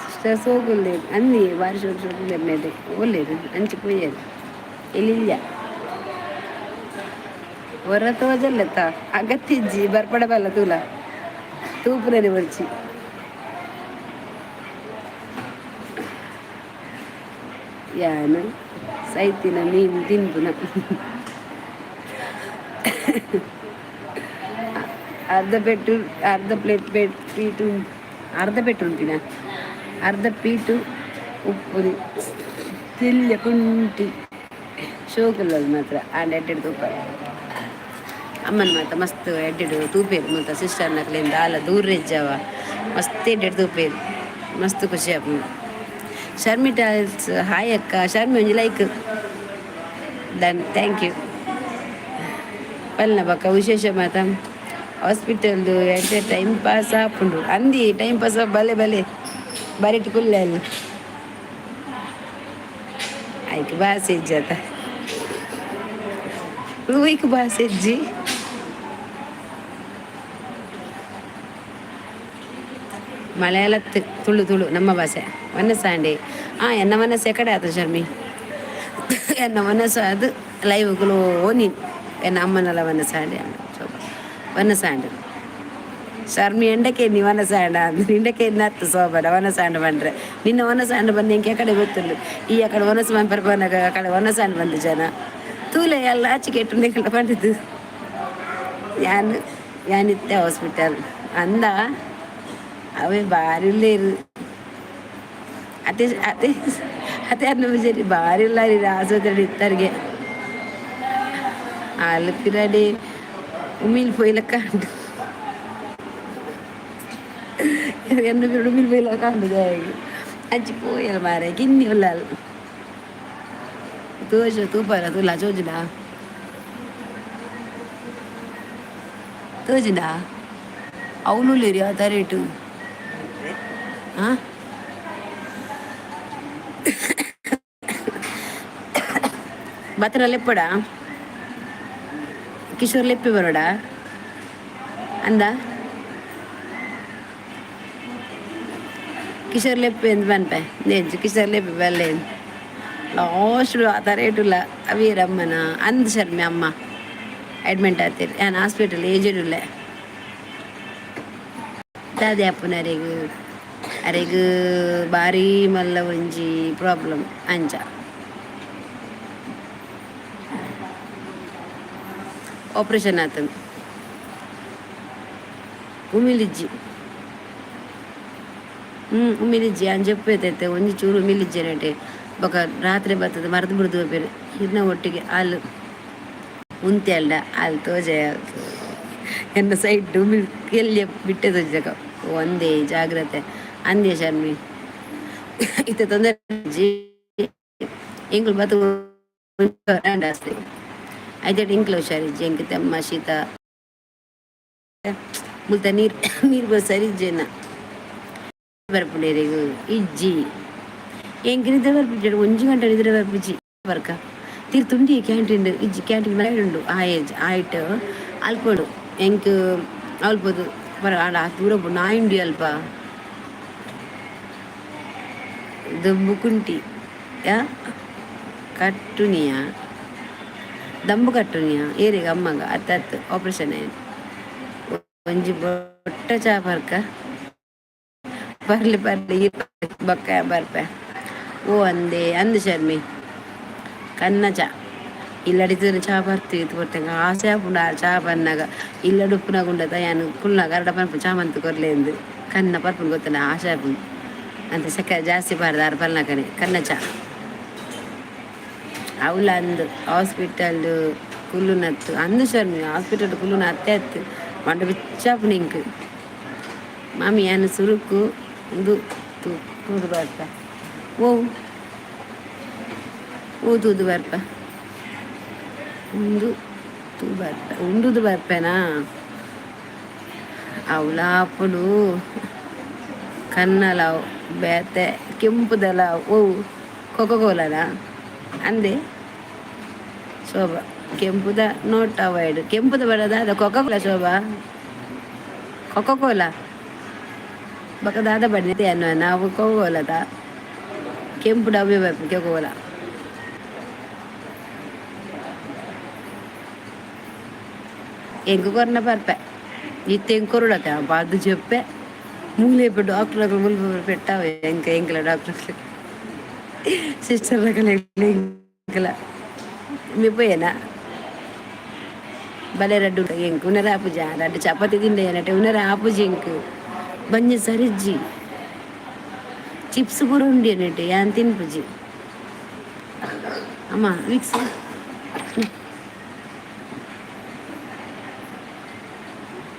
ಸಿಸ್ಟರ್. ಸೋಕುಲ್ಲೇರು ಅಂದಿ, ಬಾರಿ ಸೋಕು ಸೋಕುಲ್ಲೇರು. ಮೇಲೆ ಒಲ್ಲೇರು ಅಂಚಿ ಪೋಯೇರು ಎಲ್ಲಿಲ್ಲ. ಒರ ತೋಜಲ್ಲೆತ್ತ ಅಗತ್ಯ ಇಜ್ಜಿ ಬರ್ಪಡ ಬಲ್ಲ ತೂಲ ತೂಪುನನೆ ಬೊರ್ಚಿ. ಯಾನ್ ಸೈತಿನ ಮೀನ್ ತಿನ್ಪುನ. ಅರ್ಧ ಪೆಟ್ಟು, ಅರ್ಧ ಪ್ಲೇಟ್ ಪೀಟು, ಅರ್ಧ ಪೆಟ್ಟು ಉಂಟಿನ, ಅರ್ಧ ಪೀಟು ಉಪ್ಪುನಿ ತೆಲ್ಯ ಕುಂಟಿ ಶೋಕುಲ್ಲದು ಮಾತ್ರ. ಆಂಡ ಎಡ್ಡೆಡ್ ತೂಪರೆ ಅಮ್ಮನ ಮಾತ ಮಸ್ತ್ ಎಡ್ಡೆಡ್ ತೂಪೇರು ಮಾತ. ಸಿಸ್ಟರ್ ನಕ್ಲೆನ್ ದಾಲ ದೂರ ಇಜ್ಜವ, ಮಸ್ತ್ ಎಡ್ಡೆಡ್ ತೂಪೇರು, ಮಸ್ತ್ ಖುಷಿ ಆಪುಂಡು. ಶರ್ಮಿ ಟಾಲ್ಸ್, ಹಾಯ್ ಅಕ್ಕ. ಶರ್ಮಿ, ಒಂಜಿ ಲೈಕ್ ಡನ್, thank you. ಪಲ್ನ ಬೊಕ್ಕ ವಿಶೇಷ ಮಾತ? ಹಾಸ್ಪಿಟಲ್ ಎಡ್ಡೆ ಟೈಮ್ ಪಾಸ್ ಆಪುಂಡು ಅಂದಿ. ಟೈಮ್ ಪಾಸ್ ಬಲೆ ಬಲೆ ಬರಿಟ್ ಕುಲ್ಲೆ ಅಲ್ಲಿ ಐಕ್ ಬಾಸೆ ಇಜ್ಜತ, ಐಕ್ ಬಾಸೆ ಇಜ್ಜಿ. ಮಲಯಾಳತ್ ತುಳು, ತುಳು ನಮ್ಮ ಭಾಷೆ. ವನಸಾಂಡೆ ಎನ್ನ ಮನಸ್ಸು ಕಡೆ ಆತ ಶರ್ಮಿ. ಎನ್ನ ಮನಸ್ಸು ಅದು ಲೈವ್ ಓನಿ ಎನ್ನ ಅಮ್ಮನಲ್ಲ ವನಸಾಂಡೆ ವನಸಾಂಡ್ ಶರ್ಮಿ ಎಂಡಕ್ಕೆ ನೀ ವನಸಾಂಡ ನಿಂಡಕ್ಕೆ ನತ್ತು ಸೋಬಡ ವನಸಾಂಡ ಬಂದ್ರೆ ನಿನ್ನ ವನಸಾಂಡ ಬಂದು ಇಂಕೆ ಕಡೆ ಗೊತ್ತುಂಡು. ಈ ಆ ಕಡೆ ವನಸು ಮಂಪರ್ ಪೋನಾಗ ಆ ಕಡೆ ವನಸಾಂಡ್ ಬಂದು ಜನ ತೂಲೆ ಎಲ್ಲ ಆಚೆ ಕೆಟ್ಟು ಬಂದಿದ್ದು. ಯಾನ್ ಯಾನಿತ್ತೆ ಹಾಸ್ಪಿಟಲ್ ಅಂದ ಅವೆ ಬಾರಿ ಉಲ್ಲೇರು. ಅತೆ ಅತೆ ಅತೆ ಅನ್ನ ಸರಿ ಬಾರಿ ಉಲ್ಲಾರಿ ಆಸ್ಪತ್ರೆ ಇತ್ತರಿಗೆ ಆಲ್ ಪಿರಡೆ ಉಮಿಲ್ ಪೋಯ್ಲಕ್ಕ ಉಂಡು. ಎನ್ನ ಪಿರಡು ಉಮಿಲ್ ಪೋಯ್ಲಕ್ಕ ಉಂಡು. ಅಂಚಿ ಪೋಯಲ್ ಮಾರೆ ಕಿನ್ನಿ ಉಲ್ಲಾಲ್ ತೋಜು ತೂಪರ ತೂಲ ತೋಜುನಾ ತೋಜುನಾ? ಅವ್ಲು ಉಲ್ಲೇರಿ ಆ ತರೇಟು. ಆ ಬತ್ತನ ಲೆಪ್ಪಡ ಕಿಶೋರ್ ಲೆಪ್ಪಿ ಬರೋಡ ಅಂದ. ಕಿಶೋರ್ ಲೆಪ್ಪಿ ಎಂದು ಪನ್ಪೆ ನೇಜ್ ಕಿಶೋರ್ ಲೆಪ್ಪಿ ಬಲ್ಲೆ. ಲಾಸ್ಟ್ ಆ ತರೇಟುಲ್ಲ ಅವೀರಮ್ಮನ ಅಂದ್ ಶರ್ಮಿ. ಅಮ್ಮ ಅಡ್ಮಿಂಟ್ ಆತೀರಿ, ಯಾನ್ ಹಾಸ್ಪಿಟಲ್ ಏಜೆಡ್ ಉಲ್ಲೆ. ದಾದೆ ಅಪ್ಪುನ ಅರೆಗ್ ಅರೆಗ್ ಬಾರಿ ಮಲ್ಲ ಒಂಜಿ ಪ್ರಾಬ್ಲಮ್ ಅಂಚ ಆಪರೇಷನ್ ಆತಂದು ಉಮಿಲಿಜ್ಜಿ. ಹ್ಞೂ, ಉಮಿಲಿಜ್ಜಿ ಅಂಜಪ್ಪೈತೈತೆ ಒಂಜಿ ಚೂರು ಉಮಿಲಿಜ್ಜಿ. ಬೊಕ ರಾತ್ರಿ ಬರ್ತದೆ ಮರದು ಬಿಡ್ದು ಬೇರೆ ಇರ್ನ ಒಟ್ಟಿಗೆ ಹಾಲು ಉಂತೆ ಅಲ್ಡ ಹಾಲು ತೋಜೆ ಎನ್ನ ಸೈಡ್ ಉಮಿಲ್ ಎಲ್ಲಿ ಬಿಟ್ಟೆ ತೋಜಕ ಒಂದೇ ಜಾಗ್ರತೆ ಅಂದೇ ಶರ್ಮಿ. ಇತ್ತ ತೊಂದರೆ ಎಂಕುಲು ಬತ್ತು ಆಸ್ತಿ ಐತೆ. ಇಂಕ್ಲ ಹುಷಾರಿಜ್ಜಿ, ಎಂಕ್ ತೆಮ್ಮ ಶೀತ ಮುಲ್ತ ನೀರು ನೀರು ಬಸ್ ಸರಿ ಇಜ್ಜೆನ ಬರ್ಪುಂಡೇರಿಗ್ ಇಜ್ಜಿ. ಎಂಕ್ ನಿದ್ರೆ ಬರ್ಪುಜಿ, ಒಂಜಿ ಗಂಟೆ ನಿದ್ರೆ ಬರ್ಪುಜಿ. ಬರ್ಕ ತೀರ್ ತುಂಡಿ ಕ್ಯಾಂಟೀನ್ ಇಜ್ಜಿ, ಕ್ಯಾಂಟೀನ್ ಮನೆ ಉಂಡು. ಆ ಏಜ್ ಆಯ್ಟ್ ಅಲ್ಪೊಡು ಎಂಕ್ ಅಲ್ಪದು ಬರ ಆಡ ದೂರ ನಾಯಿಂಡಿ ಅಲ್ಪ ದುಂಬು ಕುಂಟಿ ಯಾ ಕಟ್ಟುನಿಯ ದಂಬು ಕಟ್ಟುನಿಯ ಏರಿಗ ಅಮ್ಮಗ ಅತ್ತ ಅತ್ತು ಆಪರೇಷನ್ ಆಯ್ತು. ಒಂಜಿ ಬೊಟ್ಟ ಚಾ ಪರ್ಕ ಬರ್ಲಿ ಬರ್ಲಿ ಬೊಕ್ಕ ಬರ್ಪೆ. ಓ ಅಂದೆ ಅಂದು ಶರ್ಮಿ. ಕನ್ನ ಚಾ ಇಲ್ಲಡಿತ ಚಾ ಬರ್ತಿ ಬರ್ತಂಗ ಆಸೆ ಆಪುಂಡು. ಆ ಚಾ ಪನ್ನಾಗ ಇಲ್ಲಡ್ ಉಪ್ಪುನಾಗ ಉಂಡತ ಯಾನ್ ಕುಲ್ನಾಗ ಅರಡ ಪನ್ಪು ಚಾ ಮಂತ್ ಕೊರ್ಲೆ ಕನ್ನ ಪರ್ಪುಂಡು ಗೊತ್ತನ ಆಸೆ ಆಪುಂಡು ಅಂತ. ಸಕ್ಕರೆ ಜಾಸ್ತಿ ಪಾಡ್ದು ಆರ್ ಪಲ್ನಕನೆ ಕನ್ನ ಚಾ ಅವ್ಲ ಅಂದ್ ಹಾಸ್ಪಿಟಲ್ ಕುಲ್ಲುನತ್ತು ಅಂದು ಶರ್ಮಿ. ಹಾಸ್ಪಿಟಲ್ ಕುಲ್ಲುನ ಅತ್ತೆ ಅತ್ತು ಮಂಡ ಬಿಚ್ಚಾಪುಂಡು ಎಂಕ್. ಮಾಮಿ ಯಾನ್ ಸುರುಕು ಉಂದು ತೂದು ಬರ್ಪ. ಓ ಓ ತೂದು ಬರ್ಪ, ಉಂದು ತೂ ಬರ್ಪ, ಉಂಡುದು ಬರ್ಪೆನಾ? ಅವ್ಲಾಪುಡು ಕನ್ನಲಾವ್ ಬೇತೆ ಕೆಂಪುದಲ. ಓ ಕೊಕೊ ಕೋಲನಾ ಅಂದೆ ಶೋಭಾ. ಕೆಂಪುದ ನೋಟ್ ಅವಾಯ್ಡ್. ಕೆಂಪುದ ಬಡದ ಅದ ಕೊಕೊ ಕೋಲಾ ಶೋಭಾ, ಕೊಕೊ ಕೋಲಾ ಬೊಕ ದಾದ ಬಣ್ಣ ಅನ್ನುವ ನಾವು ಕೊಕೊ ಕೋಲದ ಕೆಂಪು ಡಬ್ಬಿ ಬರ್ಪು ಕೊಕೊ ಕೋಲಾ. ಎಂಕ್ ಕೊರ್ನ ಪರ್ಪೆ ಇತ್ತೆ ಎಂಕ್ ಕೊರೊಡತ್ತೆ ಪದ್ದು ಜೆಪ್ಪೆ ಮೂಲೆ ಡಾಕ್ಟರ್ ಮುಲ್ಪ ಪೆಟ್ಟಾವೆ ಎಂಕ ಎಂಕಲ ಡಾಕ್ಟರ್ ಸಿಸ್ಟರ್ ಎಂಕಲ ಮಿ ಪೋಯೇನಾ ಬಲೆ ರಡ್ಡು ಎಂಕ್ ಉನರ ಆಪುಜ ರಡ್ಡು ಚಪಾತಿ ತಿಂಡೆ ಏನಟೆ ಉನರ ಆಪುಜಿ ಎಂಕ್ ಬಂಜಿ ಸರಿಜ್ಜಿ ಚಿಪ್ಸ್ ಪೂರ ಉಂಡಿ ಅನ್ನಟೆ ಯಾನ್ ತಿನ್ಪುಜಿ ಅಮ್ಮ ವಿಕ್ಸ್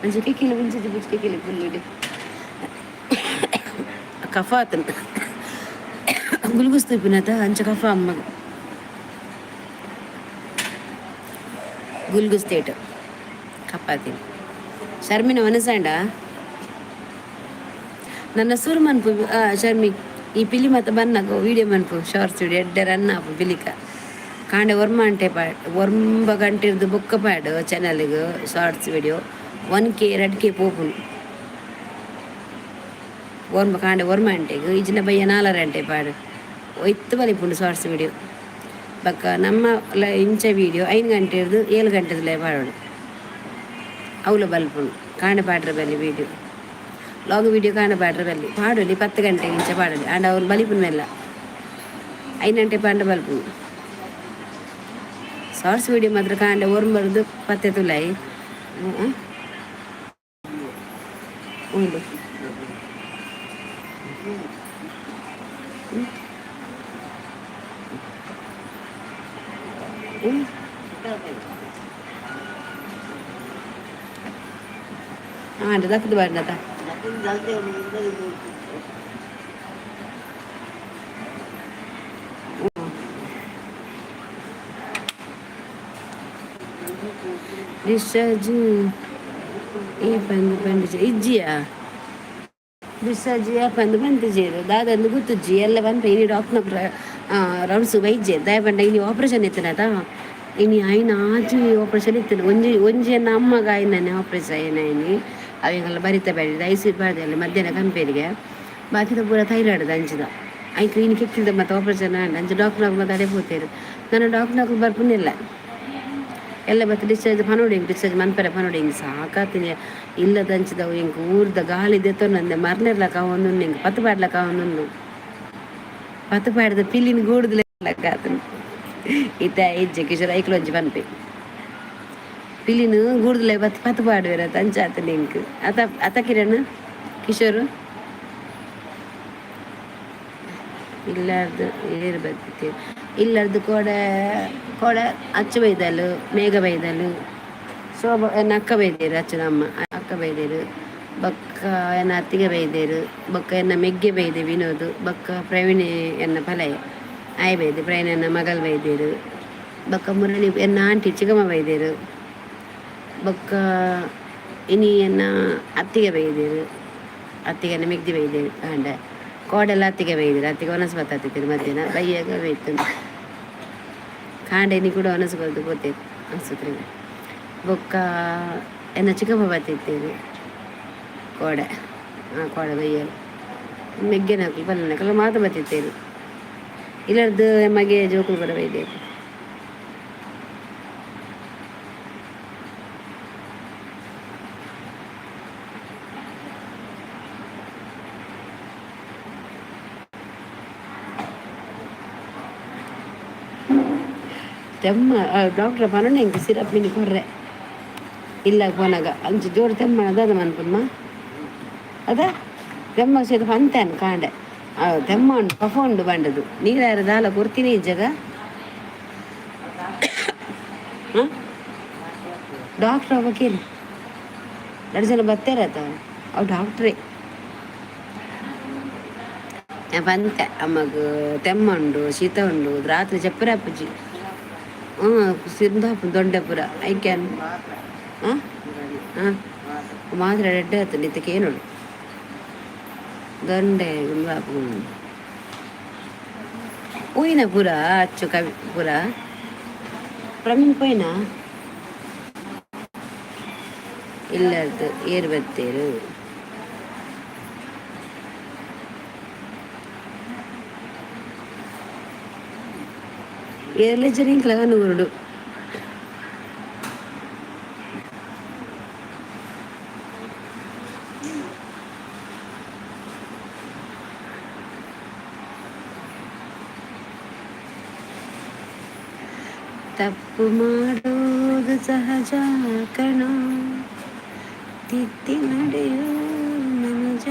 ಅಂಚ ಕೆಕ್ಕಿಲು ಮುಂಚೆ ಬುಚ್ ಕೆಕ್ಕಿಲು ಫುಲ್ ಕಫ ಆತನ ಗುಲ್ಗುಸ್ತು ಇಪ್ಪುನತ ಅಂಚ ಕಫ ಅಮ್ಮಗ ಗುಲ್ಗುಸ್ತೇಟ್ ಕಪ್ಪಾತಿ ಶರ್ಮಿನ ಮನಸಾಂಡ ನನ್ನ ಸುರು ಮನ್ಪು ಶರ್ಮಿ ಈ ಪಿಲಿ ಮತ್ತ ಬನ್ನಗ ವೀಡಿಯೋ ಮನ್ಪು ಶಾರ್ಟ್ಸ್ ವಿಡಿಯೋ ಎಡ್ಡೆ ರನ್ ಆಪು ಪಿಲಿಕ ಕಾಂಡೆ ಒರ್ಮ ಅಂಟೆ ಪಾಡ್ ಒರ್ಂಬ ಗಂಟೆರ್ದು ಬೊಕ್ಕ ಪಾಡು ಚಾನಲ್ಗೆ ಶಾರ್ಟ್ಸ್ ವಿಡಿಯೋ 1K 2K ಪೋಪುಂಡು ಒರ್ಂಬ ಕಾಂಡೆ ಒರ್ಮ ಗಂಟೆಗ್ ಇಜ್ಜಿಂಡ ಬಯ್ಯ ನಾಲರ ಗಂಟೆ ಪಾಡು ಒಯ್ತು ಬಲಿಪುಂಡು ಶಾರ್ಟ್ಸ್ ವಿಡಿಯೋ ಬೊಕ್ಕ ನಮ್ಮ ಇಂಚ ವೀಡಿಯೋ 5 ಗಂಟೆರ್ದು 7 ಗಂಟೆದ ಪಾಡೋಡು ಅವುಲ ಬಲ್ಪುಂಡು ಕಾಂಡೆ ಪಾಡ್ರೆ ಬಲ್ಲಿ ವೀಡಿಯೋ ಲಾಂಗ್ ವೀಡಿಯೋ ಕಾಂಡೆ ಪಾಡ್ರೆ ಬಲ್ಲಿ ಪಾಡೊಲಿ 10 ಗಂಟೆಗೆ ಇಂಚ ಪಾಡೊಲಿ ಆಂಡ ಅವ್ರು ಬಲಿಪುನ ಮೆಲ್ಲ 5 ಗಂಟೆ ಪಾಂಡ ಬಲ್ಪುಂಡು ಶಾರ್ಟ್ಸ್ ವೀಡಿಯೋ ಮಾತ್ರ ಕಾಂಡೆ ಒರ್ಂಬರ್ದು ಪತ್ತೆ ತುಲಾಯಿ ಉಂಡು ಹಾಂ ದಕ್ಕದು ಬಾರ್ನತ ಡಿಸ್ಚಾರ್ಜ್ ಈ ಪಂದ್ ಪಂಡ್ ಇಜ್ಜಿಯಾ ಡಿಸ್ಚಾರ್ಜ್ ಪಂದ್ ಪಂತಿಜೆರ್ ದಾದಂದು ಗೊತ್ತುಜ್ಜಿ ಎಲ್ಲ ಪನ್ಪೆ ಇನಿ ಡಾಕ್ಟರ್ ರೌಂಡ್ಸ್ ಬೈಜೆರ್ ದಾಯೆ ಪಂಡ ಇನಿ ಆಪರೇಷನ್ ಇತ್ತನತ ಇನಿ ಐನ ಆಜಿ ಆಪರೇಷನ್ ಇತ್ತು ಒಂಜಿ ಒಂಜಿ ಎನ್ನ ಅಮ್ಮಗ ಆಯ್ನಾನೆ ಆಪರೇಷನ್ ಆಯ್ನ ಇನಿ ಅವೆಂಗೆಲ್ಲ ಬರಿತ ಬೇಡ ಐಸಿ ಬಾರ್ದಲ್ಲ ಮಧ್ಯಾಹ್ನ ಕಂಪೇರಿಗೆ ಬಾಕಿದ ಪೂರ ಥೈರಾಯ್ಡ್ ಅಂಚಿದ ಐಕ್ ಇನಿ ಕೆಕ್ಕಿಲ್ದ ಮತ್ತೆ ಆಪರೇಷನ್ ಆಂಡ್ ಅಂಚ ಡಾಕ್ಟರ್ ಮತ್ತೆ ಅಡೆ ಪೋತೇರು ನನ್ನ ಡಾಕ್ಟರ್ ಬರ್ಪುನಿಲ್ಲ ಎಲ್ಲ ಬತ್ತು ಡಿಸ್ಚಾರ್ಜ್ ಪನೋಡಿ ಡಿಸ್ಚಾರ್ಜ್ ಮನ್ಪೆರೆ ಪನೋಡಿ ಹಿಂಗೆ ಸಾಕಾತೀನಿ ಇಲ್ಲದಂಚಿದವು ಹಿಂಗೆ ಊರ್ದ ಗಾಳಿ ದೆತ್ತೊಂದೆ ಮರ್ನೆರ್ಲಕ ಒಂದೊಂದು ಹಿಂಗೆ ಪತ್ತು ಪಾಡ್ಲಕ ಒಂದೊಂದು ಪತ್ತು ಪಾಡ್ದ ಪಿಲ್ಲಿನ ಗೂಡುದಿಲ್ಲ ಇತ್ತ ಇಜ್ಜೆ ಕಿಶೋರ್ ಐಕ್ಲು ಒಂಜಿ ಪನ್ಪೆ ಪಿಲಿನ ಗೂಡುದಿಲ್ಲ ಬತ್ತು ಪತ್ತು ಪಾಡುವೆರ ಅಂಚಾತನ ಇಂಕ್ ಅತ ಅತ ಕಿರಣ್ ಕಿಶೋರ್ ಇಲ್ಲಾರ್ದು ಏರು ಬತ್ತಿ ಇಲ್ಲಾರ್ದು ಕೋಡೆ ಕೋಡೆ ಅಚ್ಚು ಬೈದಲು ಮೇಘ ಬೈದಲು ಶೋಭ ಎನ್ನ ಅಕ್ಕ ಬೈದೇರು ಅಚ್ಚನ ಅಮ್ಮ ಅಕ್ಕ ಬೈದೇರು ಬೊಕ್ಕ ಎನ್ನ ಅತ್ತಿಗೆ ಬೈದೇರು ಬೊಕ್ಕ ಎನ್ನ ಮೆಗ್ಗೆ ಬೈದೆ ವಿನೋದ್ ಬೊಕ್ಕ ಪ್ರವೀಣ್ ಎನ್ನ ಪಲಯ ಆಯ್ ಬೈದೆ ಪ್ರವೀಣ್ ಎನ್ನ ಮಗಲ್ ಬೈದೇರು ಬೊಕ್ಕ ಮುರಳಿ ಎನ್ನ ಆಂಟಿ ಚಿಕ್ಕಮ್ಮ ಬೈದೇರು ಬೊಕ್ಕ ಇನಿ ಎನ್ನ ಅತ್ತಿಗೆ ಬೈದೇರು ಅತ್ತಿಗೆ ಎನ್ನ ಮೆಗ್ದಿ ಬೈದೇರು ಕಾಂಡೆ ಕೋಡೆಲ್ಲ ಅತ್ತಿಗೆ ಬೈದಿರು ಅತ್ತಿಗೆ ಒನಸ್ ಬತ್ತಾತಿತ್ತು ಮಧ್ಯಾಹ್ನ ಬೈಯಾಗ ಬೈತು ಕಾಂಡೆ ಇನಿ ಕೂಡ ಒನಸ್ ಬಲ್ದು ಪೋತೇರು ಆಸ್ಪತ್ರೆಗೆ ಬೊಕ್ಕ ಎನ್ನ ಚಿಕ್ಕಪ್ಪ ಬತ್ತಿತ್ತೇರು ಕೋಡೆ ಹಾಂ ಕೋಡೆ ಬೈಯಲು ಮೆಗ್ಗೆನಕುಲು ಪಲ್ಲನಕುಲು ಮಾತ ಬತ್ತಿತ್ತೇರು ಇಲ್ಲರ್ದು ಮಗೆ ಜೋಕುಲು ಕೂಡ ಬೈದೇರು ತೆಮ್ಮ ಡಾಕ್ಟ್ರ್ ಪನೊಂಡೆ ಎಂಕ್ ಸಿರಪ್ ಮಿನಿ ಕೊರ್ರೆ ಇಲ್ಲ ಪೋನಾಗ ಅಂಚ ಜೋರು ತೆಮ್ಮ ದಾದ ಮನ್ಪುಮ್ಮ ಅದ ತೆಮ್ಮ ಸೇದು ಪಂತಾನ್ ಕಾಂಡೆ ತೆಮ್ಮ ಉಂಡು ಕಫ ಉಂಡು ಬಂಡದು ನೀರಾರ ದಾಲ ಕೊರ್ತೀನಿ ಇಜ್ಜಗ ಹಾಂ ಡಾಕ್ಟ್ರ್ ಅವ ಕೇಳಿ ಎರಡು ಜನ ಬತ್ತೇರತ ಅವು ಡಾಕ್ಟ್ರೇ ಪಂತೆ ಅಮ್ಮಗ್ ತೆಮ್ಮ ಉಂಡು ಶೀತ ಉಂಡು ರಾತ್ರಿ ಚಪ್ಪರೆ ಅಪ್ಪುಜಿ ಸಿಂಧಾಪು ದೊಡ್ಡಪುರ I can ಹಾಂ ಹಾಂ ಮಾತ್ರ ಎಡ್ಡೆ ಆತು ನಿತ್ತಕ್ಕೆ ಏನೋಡು ದೊಂಡೆ ಗುಂಬಾಪು ಪೋಯಿನ ಪೂರ ಅಚ್ಚು ಕವಿ ಪೂರ ಪ್ರವೀಣ್ ಪೋಯಿನ ಇಲ್ಲದ್ದು ಏರು ಬತ್ತೇರು ಏರ್ಲೆ ಜರಿಂಕ್ಲಗ ನೂರುಡು ತಪ್ಪು ಮಾಡೋದು ಸಹಜ ಕಣೋ, ತಿದ್ದಿ ನಡೆಯೋ ಮನುಜ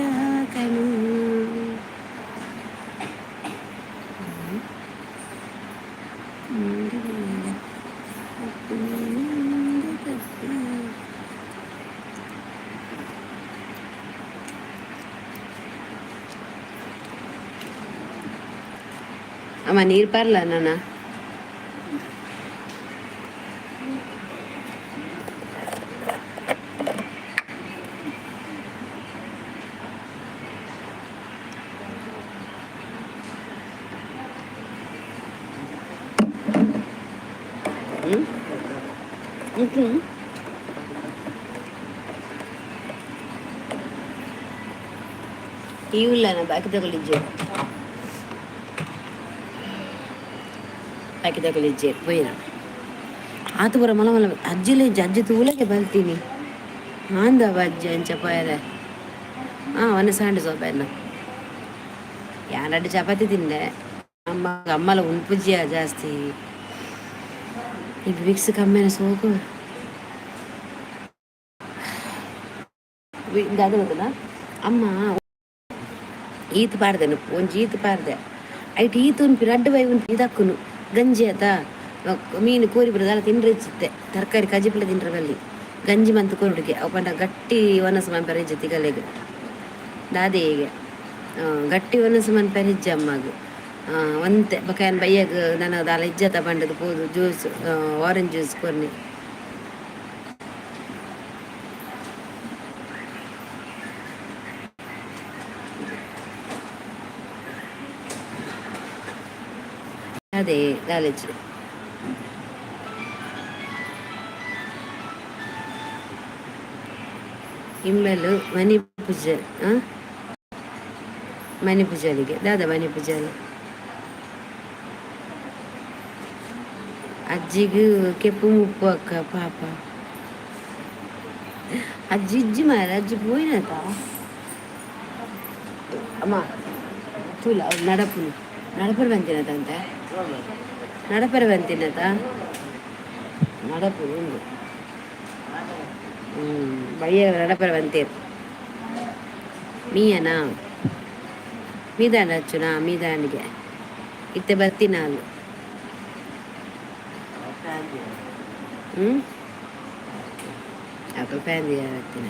ಕಣೋ. ಅಮ್ಮ ನೀರು ಬರಲ್ಲ ನಾನ. ಹ್ಞೂ ಹ್ಞೂ ಇವುಲ್ಲ ಬಾಕಿ ತಗೊಳ್ಳಿಜ್ಜೆ, ಬಾಕಿ ತಗೊಳ್ಳಿಜ್ಜೆ ಪೋಯಿನ ಆತು ಪೂರ ಮಲ ಮಲ ಅಜ್ಜಿಲೆ ಅಜ್ಜಿ ತೂಲಕ್ಕೆ ಬಲ್ತೀನಿ ಆಂದ ಅಜ್ಜಿ ಅಂಚ ಪೋಯರೆ. ಹಾಂ, ಒನ್ನೆ ಸಾಂಡು ಸೋಪ ಎನ್ನ ಯಾನ್ ರಡ್ಡ್ ಚಪಾತಿ ತಿಂದೆ. ಅಮ್ಮ ಅಮ್ಮಲ ಉನ್ಪುಜ್ಜಿಯ ಜಾಸ್ತಿ. ಈಗ ವಿಕ್ಸ್ ಕಮ್ಮಿನ ಸೋಕು ದಾದ ಗೊತ್ತದ ಅಮ್ಮ. ಈತ್ ಪಾಡ್ದೆನು, ಒಂಜಿ ಈತ್ ಪಾಡ್ದೆ. ಐಟ್ ಈತ್ ಉನ್ಪಿ, ರಡ್ಡ್ ಬೈ ಉನ್ಪಿ. ಇದಕ್ಕುನು ಗಂಜಿ ಆತ, ಮೀನು ಕೋರಿ ಬರೋದಲ್ಲ ತಿಂಡ್ರೆ ಇಚ್ಚಿತ್ತೆ. ತರಕಾರಿ ಕಜಿಪುಲ ತಿಂಡ್ರೆ ಬಲ್ಲಿ, ಗಂಜಿ ಮಂತ್ ಕೊರುಡುಗೆ. ಅವು ಪಂಡ ಗಟ್ಟಿ ಒನಸು ಮನ್ಪೆರೆ ಇಜ್ಜಿ ತಿಗಲೆಗ್. ದಾದೆ ಹೀಗೆ ಗಟ್ಟಿ ಒನಸು ಮನ್ಪೆರೆ ಇಜ್ಜಿ ಅಮ್ಮಗ್ ಒಂತೆ. ಬೊಕ ಯಾನ್ ಬಯ್ಯಗ್ ನನ ದಾಲ ಇಜ್ಜತ ಪಂಡದು ಪೋದು ಜ್ಯೂಸ್, ಆರೆಂಜ್ ಜ್ಯೂಸ್ ಕೊರ್ನಿ. ಅದೇ ದಾಲಿಜ್ಜಿ. ಇಮ್ಮೆಲು ಮನಿ ಪೂಜೆ, ಮನಿ ಪೂಜಾರಿಗೆ ದಾದ ಮನಿ ಪೂಜಾರಿ. ಅಜ್ಜಿಗ್ ಕೆಪ್ಪು ಮುಪ್ಪು ಅಕ್ಕ ಪಾಪ. ಅಜ್ಜಿ ಇಜ್ಜಿ ಮಾರ, ಅಜ್ಜಿ ಪೋಯಿನತ. ಅಮ್ಮ ತೂಲ ಅವ್ರು ನಡಪುನು ನಡಪರು ಬಂತಿನತ ಅಂತ, ನಡಪರ ಬಂತಿನತ ನಡಪು ಉಂಡು. ಹ್ಞೂ, ಬಯ್ಯ ನಡಪರ ಬಂತೇರು. ಮೀಯನಾ ಮೀದಾಂಡ ಹಚ್ಚುನಾ ಮೀದಾಂಡಿಗೆ ಇತ್ತೆ ಬರ್ತೀನಾಲು. ಹ್ಞೂ, ಅಪ್ಪ ಫ್ಯಾನ್ ಬರ್ತೀನ.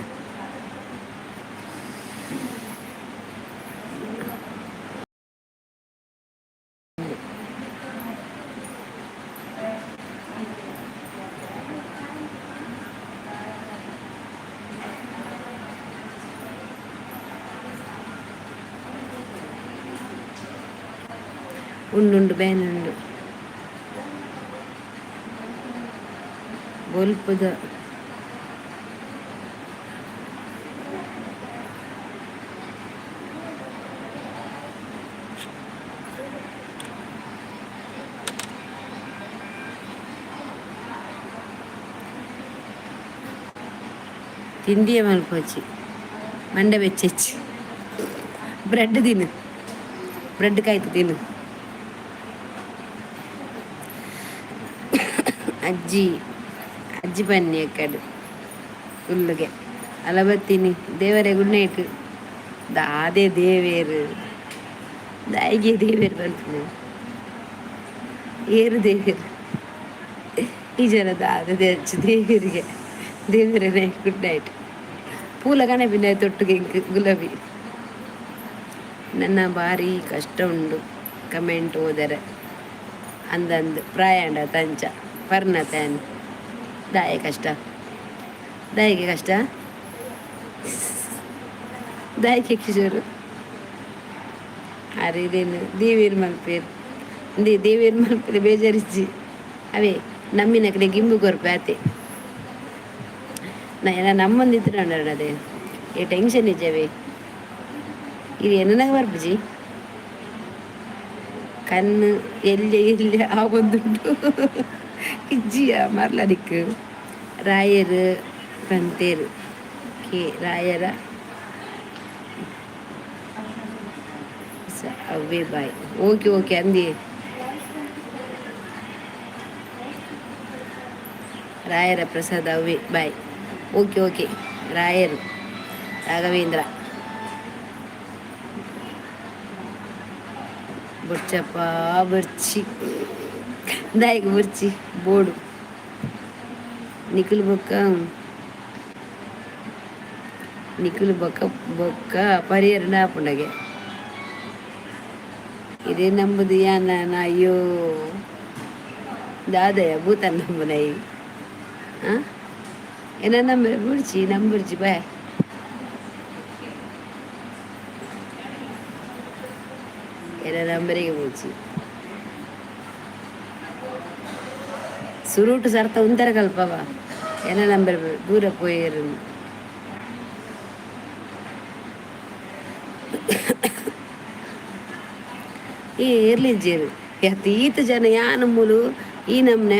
ಉಂಡುಂಡು ಉಂಡು ಬೇನುಂಡು ಬೊಲ್ಪುದ. ತಿಂಡಿಯ ಮಲ್ಪೊಚ್ಚಿ, ಮಂಡೆ ಬೆಚ್ಚೆಚ್ಚಿ. ಬ್ರೆಡ್ ತಿನ್ನು, ಬ್ರೆಡ್ ಕಾಯ್ತು ತಿನ್ನು. ಅಜ್ಜಿ ಅಜ್ಜಿ ಬನ್ನಿ ಅಕ್ಕಡು ಫುಲ್ಗೆ ಅಲ್ಲ ಬತ್ತೀನಿ. ದೇವರೇ, ಗುಡ್ ನೈಟ್. ದಾದೆ ದೇವೇರು ದಾಯಿಗೆ ದೇವೇರು ಬರ್ತೀನಿ. ಏರು ದೇವೇರು ಈ ಜನ ದಾದೆ ದೇವರಿಗೆ. ದೇವರೇ, ಗುಡ್ ನೈಟ್. ಪೂಲ ಕಣೆ ಬಿನ್ನ ತೊಟ್ಟುಗೆ ಇಂಕ್ ಗುಲಾಬಿ. ನನ್ನ ಭಾರಿ ಕಷ್ಟ ಉಂಡು ಕಮೆಂಟ್ ಓದರೆ ಅಂದಂದು ಪ್ರಾಯಾಂಡ ತಂಚ ಪರ್ನತೇನ್. ದಾಯ ಕಷ್ಟ, ದಾಯಿಗೆ ಕಷ್ಟ, ದಾಯಿಗೆ ಕಿಶೋರು ಅರೆ. ಇದೇನು ದೇವೇರು ಮಲ್ಪೇರು ಇಂದೇ ದೇವೇರು ಮಲ್ಪೇರು. ಬೇಜಾರಿಜ್ಜಿ. ಅವೇ ನಮ್ಮಿನ ಕಡೆ ಗಿಂಬು ಕೊರ್ಪೆ ಆತೆ. ನಮ್ಮೊಂದಿತ್ತು ಅದೇ ಈ ಟೆನ್ಷನ್ ನಿಜವೇ. ಇದು ಎನ್ನನಾಗ ಬರ್ಪುಜಿ. ಕಣ್ಣು ಎಲ್ಲಿ ಎಲ್ಲಿ ಆವೊಂದುಂಡು ಇಜ್ಜಿಯ ಮರ್ಲಡಿಕ್. ರಾಯರು ಪಂತೇರು ಕೆ ರಾಯರ ಅವೇ. ಬಾಯ್, ಓಕೆ ಓಕೆ ಅಂದಿ. ರಾಯರ ಪ್ರಸಾದ ಅವೇ. ಬಾಯ್. ಓಕೆ ಓಕೆ ರಾಯರು ರಾಘವೇಂದ್ರ ಬೊಡ್ಚಪ್ಪ ಬೊರ್ಚಿ ದಾಯೆಗ್ ಬೊರ್ಚಿ ಬೋಡು ನಿಕುಲು ಬೊಕ್ಕ ನಿಕುಲು ಬೊಕ್ಕ ಬೊಕ್ಕ ಪರಿಯೆರೆಡ ಆಪುಂಡಗೆ ಇರೆ ನಂಬುದು ಯಾನ ಅಯ್ಯೋ ದಾದಯ ಭೂತ ನಂಬುನೈ ಆ ಎನ್ನ ನಂಬರೆ ಬೊಡ್ಚಿ ನಂಬುರ್ಜಿ ಬಾಯ್. ಎನ್ನ ನಂಬರಿಗೆ ಬೊಡ್ಚಿ ಸುರುಟು ಸರ್ತ ಉಂತರ ಕಲ್ಪವ ಎನ್ನ ನಂಬರ್ ದೂರ ಪೋಯೆರ್. ಈ ಏರ್ಲಿಜ್ಜೆರ್ ಅತ್ ಈತ್ ಜನ ಯಾನ್ ಮೂಲು ಈ ನಮ್ನೆ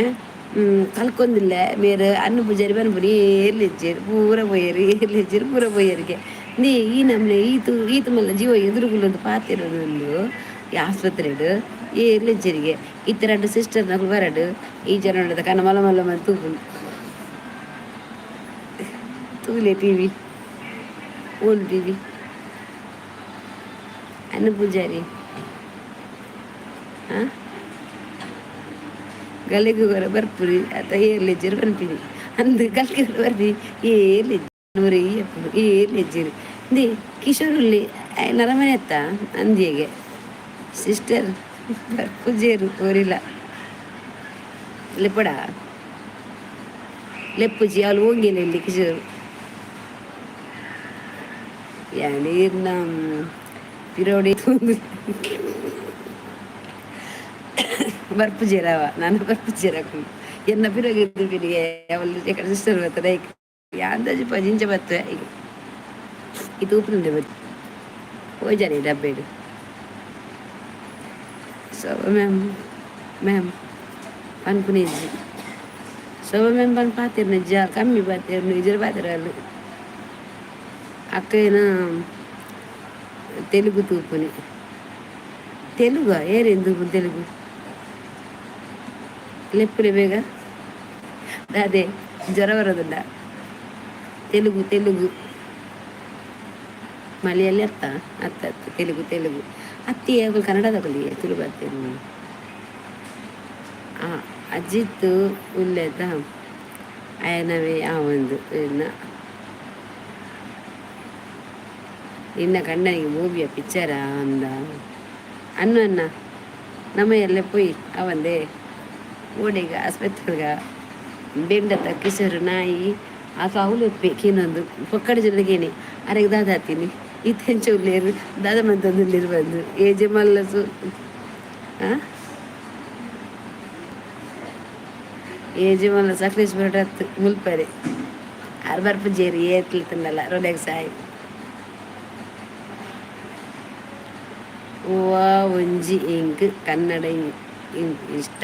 ಕಲ್ಕೊಂದಿಲ್ಲ ಮೇರ್ ಅನ್ನ ಪೂಜಾರಿ ಪನ್ಪುನಿ ಏರ್ಲಿಜ್ಜೆರ್ ಪೂರ ಪೋಯೆರ್ ಏರ್ಲಿಜ್ಜೆರ್ ಪೂರ ಪೋಯೆರ್ಗೆ ನೇ ಈ ನಮ್ನೆ ಈತ್ ಈತ್ ಮಲ್ಲ ಜೀವ ಎದುರುಗುಲೊಂದು ಪಾತೆರೊಂದುಂಡು ಈ ಆಸ್ಪತ್ರೆಡ್ ಏರ್ಲಿಜ್ಜೆರ್ಗೆ ಇತ್ತೆ ರಡ್ಡ್ ಸಿಸ್ಟರ್ ನಕುಲು ಬರಡ್ ಈ ಜನೊಲೆದ ಕನ ಮಲ್ಲ ಮಲ್ಲ ಮಂತ್ ತೂಪುಂಡು ತೂಲೆ ಟಿವಿ ಓಲ್ ಟಿವಿ ಅನ್ನ ಪೂಜಾರಿ ಆ ಗಲೆಗ್ ಒರ ಬರ್ಪುನಿ ಅತ್ತ ಏರ್ಲಿಜ್ಜೆರ್ ಪನ್ಪಿನಿ ಅಂದ್ ಗಲ್ಗೆ ಒರ ಬರ್ಪಿನಿ ಏರ್ಲಿಜ್ಜೆರ್ ಒರೇ ಅಪ್ಪುಂಡು ಏರ್ಲಿಜ್ಜೆರ್ ಇಂದೇ ಕಿಶೋರ್ ಉಲ್ಲೆ ಆಯೆ ನರಮನಿ ಅತ್ತ ಅಂದ್ಯೆಗೆ ಸಿಸ್ಟರ್ ಬರ್ಪುಜೆರ್ ಒರಿಲ ಲೆಪ್ಪಡ ಲೆಪ್ಪುಜಿ ಅಲ್ ಓಂಗೆಲ ಇಲ್ಲಿ ಕಿಶೋರ್ ಯಾನ್ ಈರ್ನ ಪಿರವುಡೆ ತೂದು ಬರ್ಪುಜೆರ್ ಅವ ನನ ಬರ್ಪುಜೆರ್ ಅಕುಲು ಎನ್ನ ಪಿರವು ಇತ್ತಿನಿಗೆ ಅವಲ್ ಎಕಡೆ ಸಿಸ್ಟರ್ ಬತ್ತದ ಐಕ್ ಯಾನ್ ತೋಜಿಪಾಜಿ ಇಂಚ ಬತ್ತುವೆ ಈ ತೂಪುನುಂಡೆ ಬತ್ತಿ ಪೋಜಾರಿ ಡಬ್ಬೆಡ್ ಶೋಭಾ ಮ್ಯಾಮ್ ಮ್ಯಾಮ್ ಪನ್ಪುನ ಇಜ್ಜಿ ಶೋಭಾ ಮ್ಯಾಮ್ ಪನ್ ಪಾತೆರ್ನ ಇಜ್ಜಿ ಆಲ್ ಕಮ್ಮಿ ಪಾತೆರ್ನು ಇಜ್ಜಿಡ ಪಾತೆರಲ್ ಅಕ್ಲೆನ ತೆಲುಗು ತೂಪುನಿ ತೆಲುಗಾ ಏರೆನ್ ತೂಪುನಿ ತೆಲುಗು ಲೆಪ್ಪುಲೆ ಬೇಗ ದಾದೆ ಜ್ವರ ಬರೋದುಂಡ ತೆಲುಗು ತೆಲುಗು ಮಲಯಾಳಿ ಅತ್ತ ಅತ್ತ ಅತ್ತ ತೆಲುಗು ತೆಲುಗು ಅತ್ತಿ ಅಕುಲು ಕನ್ನಡದಕುಲು ತುಳು ಪಾತೆರುನು ಆ ಅಜಿತ್ ಉಲ್ಲೆದ ಅಯನವೇ ಆವೊಂದು ಇನ್ನ ನಿನ್ನ ಕಂಡನಿಗೆ ಮೂವಿಯ ಪಿಕ್ಚರಾ ಅಂದ ಅನ್ನು ಅನ್ನ ನಮ್ಮ ಎಲ್ಲ ಪೋಯಿ ಅವಂದೇ ಓಡೆಗ ಆಸ್ಪತ್ರೆಗ ಬೆಂಡತ ಕಿಸರು ನಾಯಿ ಆ ಅವುಲು ಕೇನೊಂದು ಪೊಕ್ಕಡೆ ಜನಗೇನೆ ಅರೆಗ್ ದಾದ ಆತೀನಿ ಇತ್ತೆಂಚ ಉಲ್ಲೇರು ದಾದ ಮಂತೊಂದು ಬಂದು ಏಜೆ ಮಲ್ಲಸು ಆ ಏಜೆ ಮಲ್ಲ ಸಕಲೇಶ್ಪುರ ಅತ್ತು ಮುಲ್ಪರೆ ಆರ್ ಬರ್ಪುಜೆರ್ ಏತ್ಲ ತಿನ್ನಲ್ಲ ರೋಲೆಕ್ಸ್ ಆಯ್ ಹೂವ ಒಂಜಿ ಇಂಕ್ ಕನ್ನಡ ಇಷ್ಟ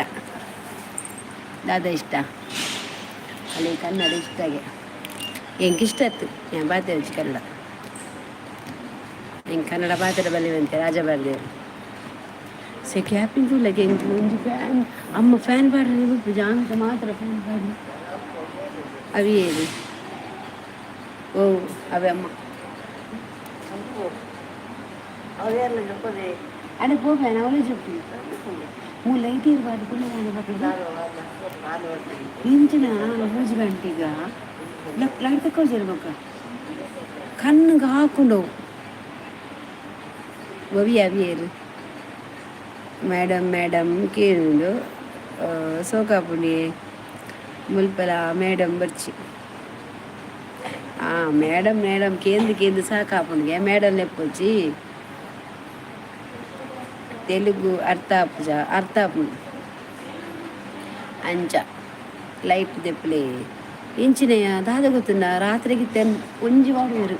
ದಾದ ಇಷ್ಟ ಅಲ್ಲಿ ಕನ್ನಡ ಇಷ್ಟಗೆ ಎಂಕ್ ಇಷ್ಟ ಅತ್ತು ಯಾನ್ ಪಾತೆರುಜಿ ಕನ್ನಡ ಎಂಕ್ ಕನ್ನಡ ಪಾತೆರ ಬಲ್ಲಿವಂತೆ ರಾಜ ಬಾರ್ದೇರ್ ಸೆಕೆ ಆಪಿನ ತೂಲಗೆ ಎಂಕ್ ಒಂಜಿ ಫ್ಯಾನ್ ಅಮ್ಮ ಫ್ಯಾನ್ ಪಾಡ್ರೆ ಬುಡ್ಪುಜಿ ಆಂಕ ಮಾತ್ರ ಫ್ಯಾನ್ ಪಾಡ್ಲೆ ಅವಿ ಏರಿ ಓ ಅವೆ ಅಮ್ಮ ಅಡೆ ಪೋಪೆ ಅವಲೇ ಜಪ್ಪು ಮೂ ಲೈಟ್ ಇರಬಾರ್ದು ಪುಲ್ಲ ಇಂಚಿನ ಮೂಜಿ ಗಂಟೆಗ ಲೈಟ್ ತಕ್ಕೋಜೆರ್ ಬೊಕ್ಕ ಕಣ್ಣಿಗೆ ಹಾಕೊಂಡು ಒವಿ ಅವಿಯೇರು ಮೇಡಮ್ ಮೇಡಮ್ ಕೇಳುಂಡು ಸೋಕಾಪುಂಡಿ ಮುಲ್ಪಲ ಮೇಡಮ್ ಬರ್ಚಿ ಆ ಮೇಡಮ್ ಮೇಡಮ್ ಕೇಂದು ಕೇಂದು ಸಾಕಾಪುಂಡಿಗೆ ಮೇಡಮ್ ಲೆಪ್ಪೊಚ್ಚಿ ತೆಲುಗು ಅರ್ಥ ಆಪುಜ ಅರ್ಥ ಆಪುಂಡು ಅಂಚ ಲೈಟ್ ದೆಪ್ಪುಲೆ ಇಂಚಿನಯ ದಾದ ಗೊತ್ತುಂಡ ರಾತ್ರೆಗ್ ಒಂಜಿ ವಾಡುವೆರ್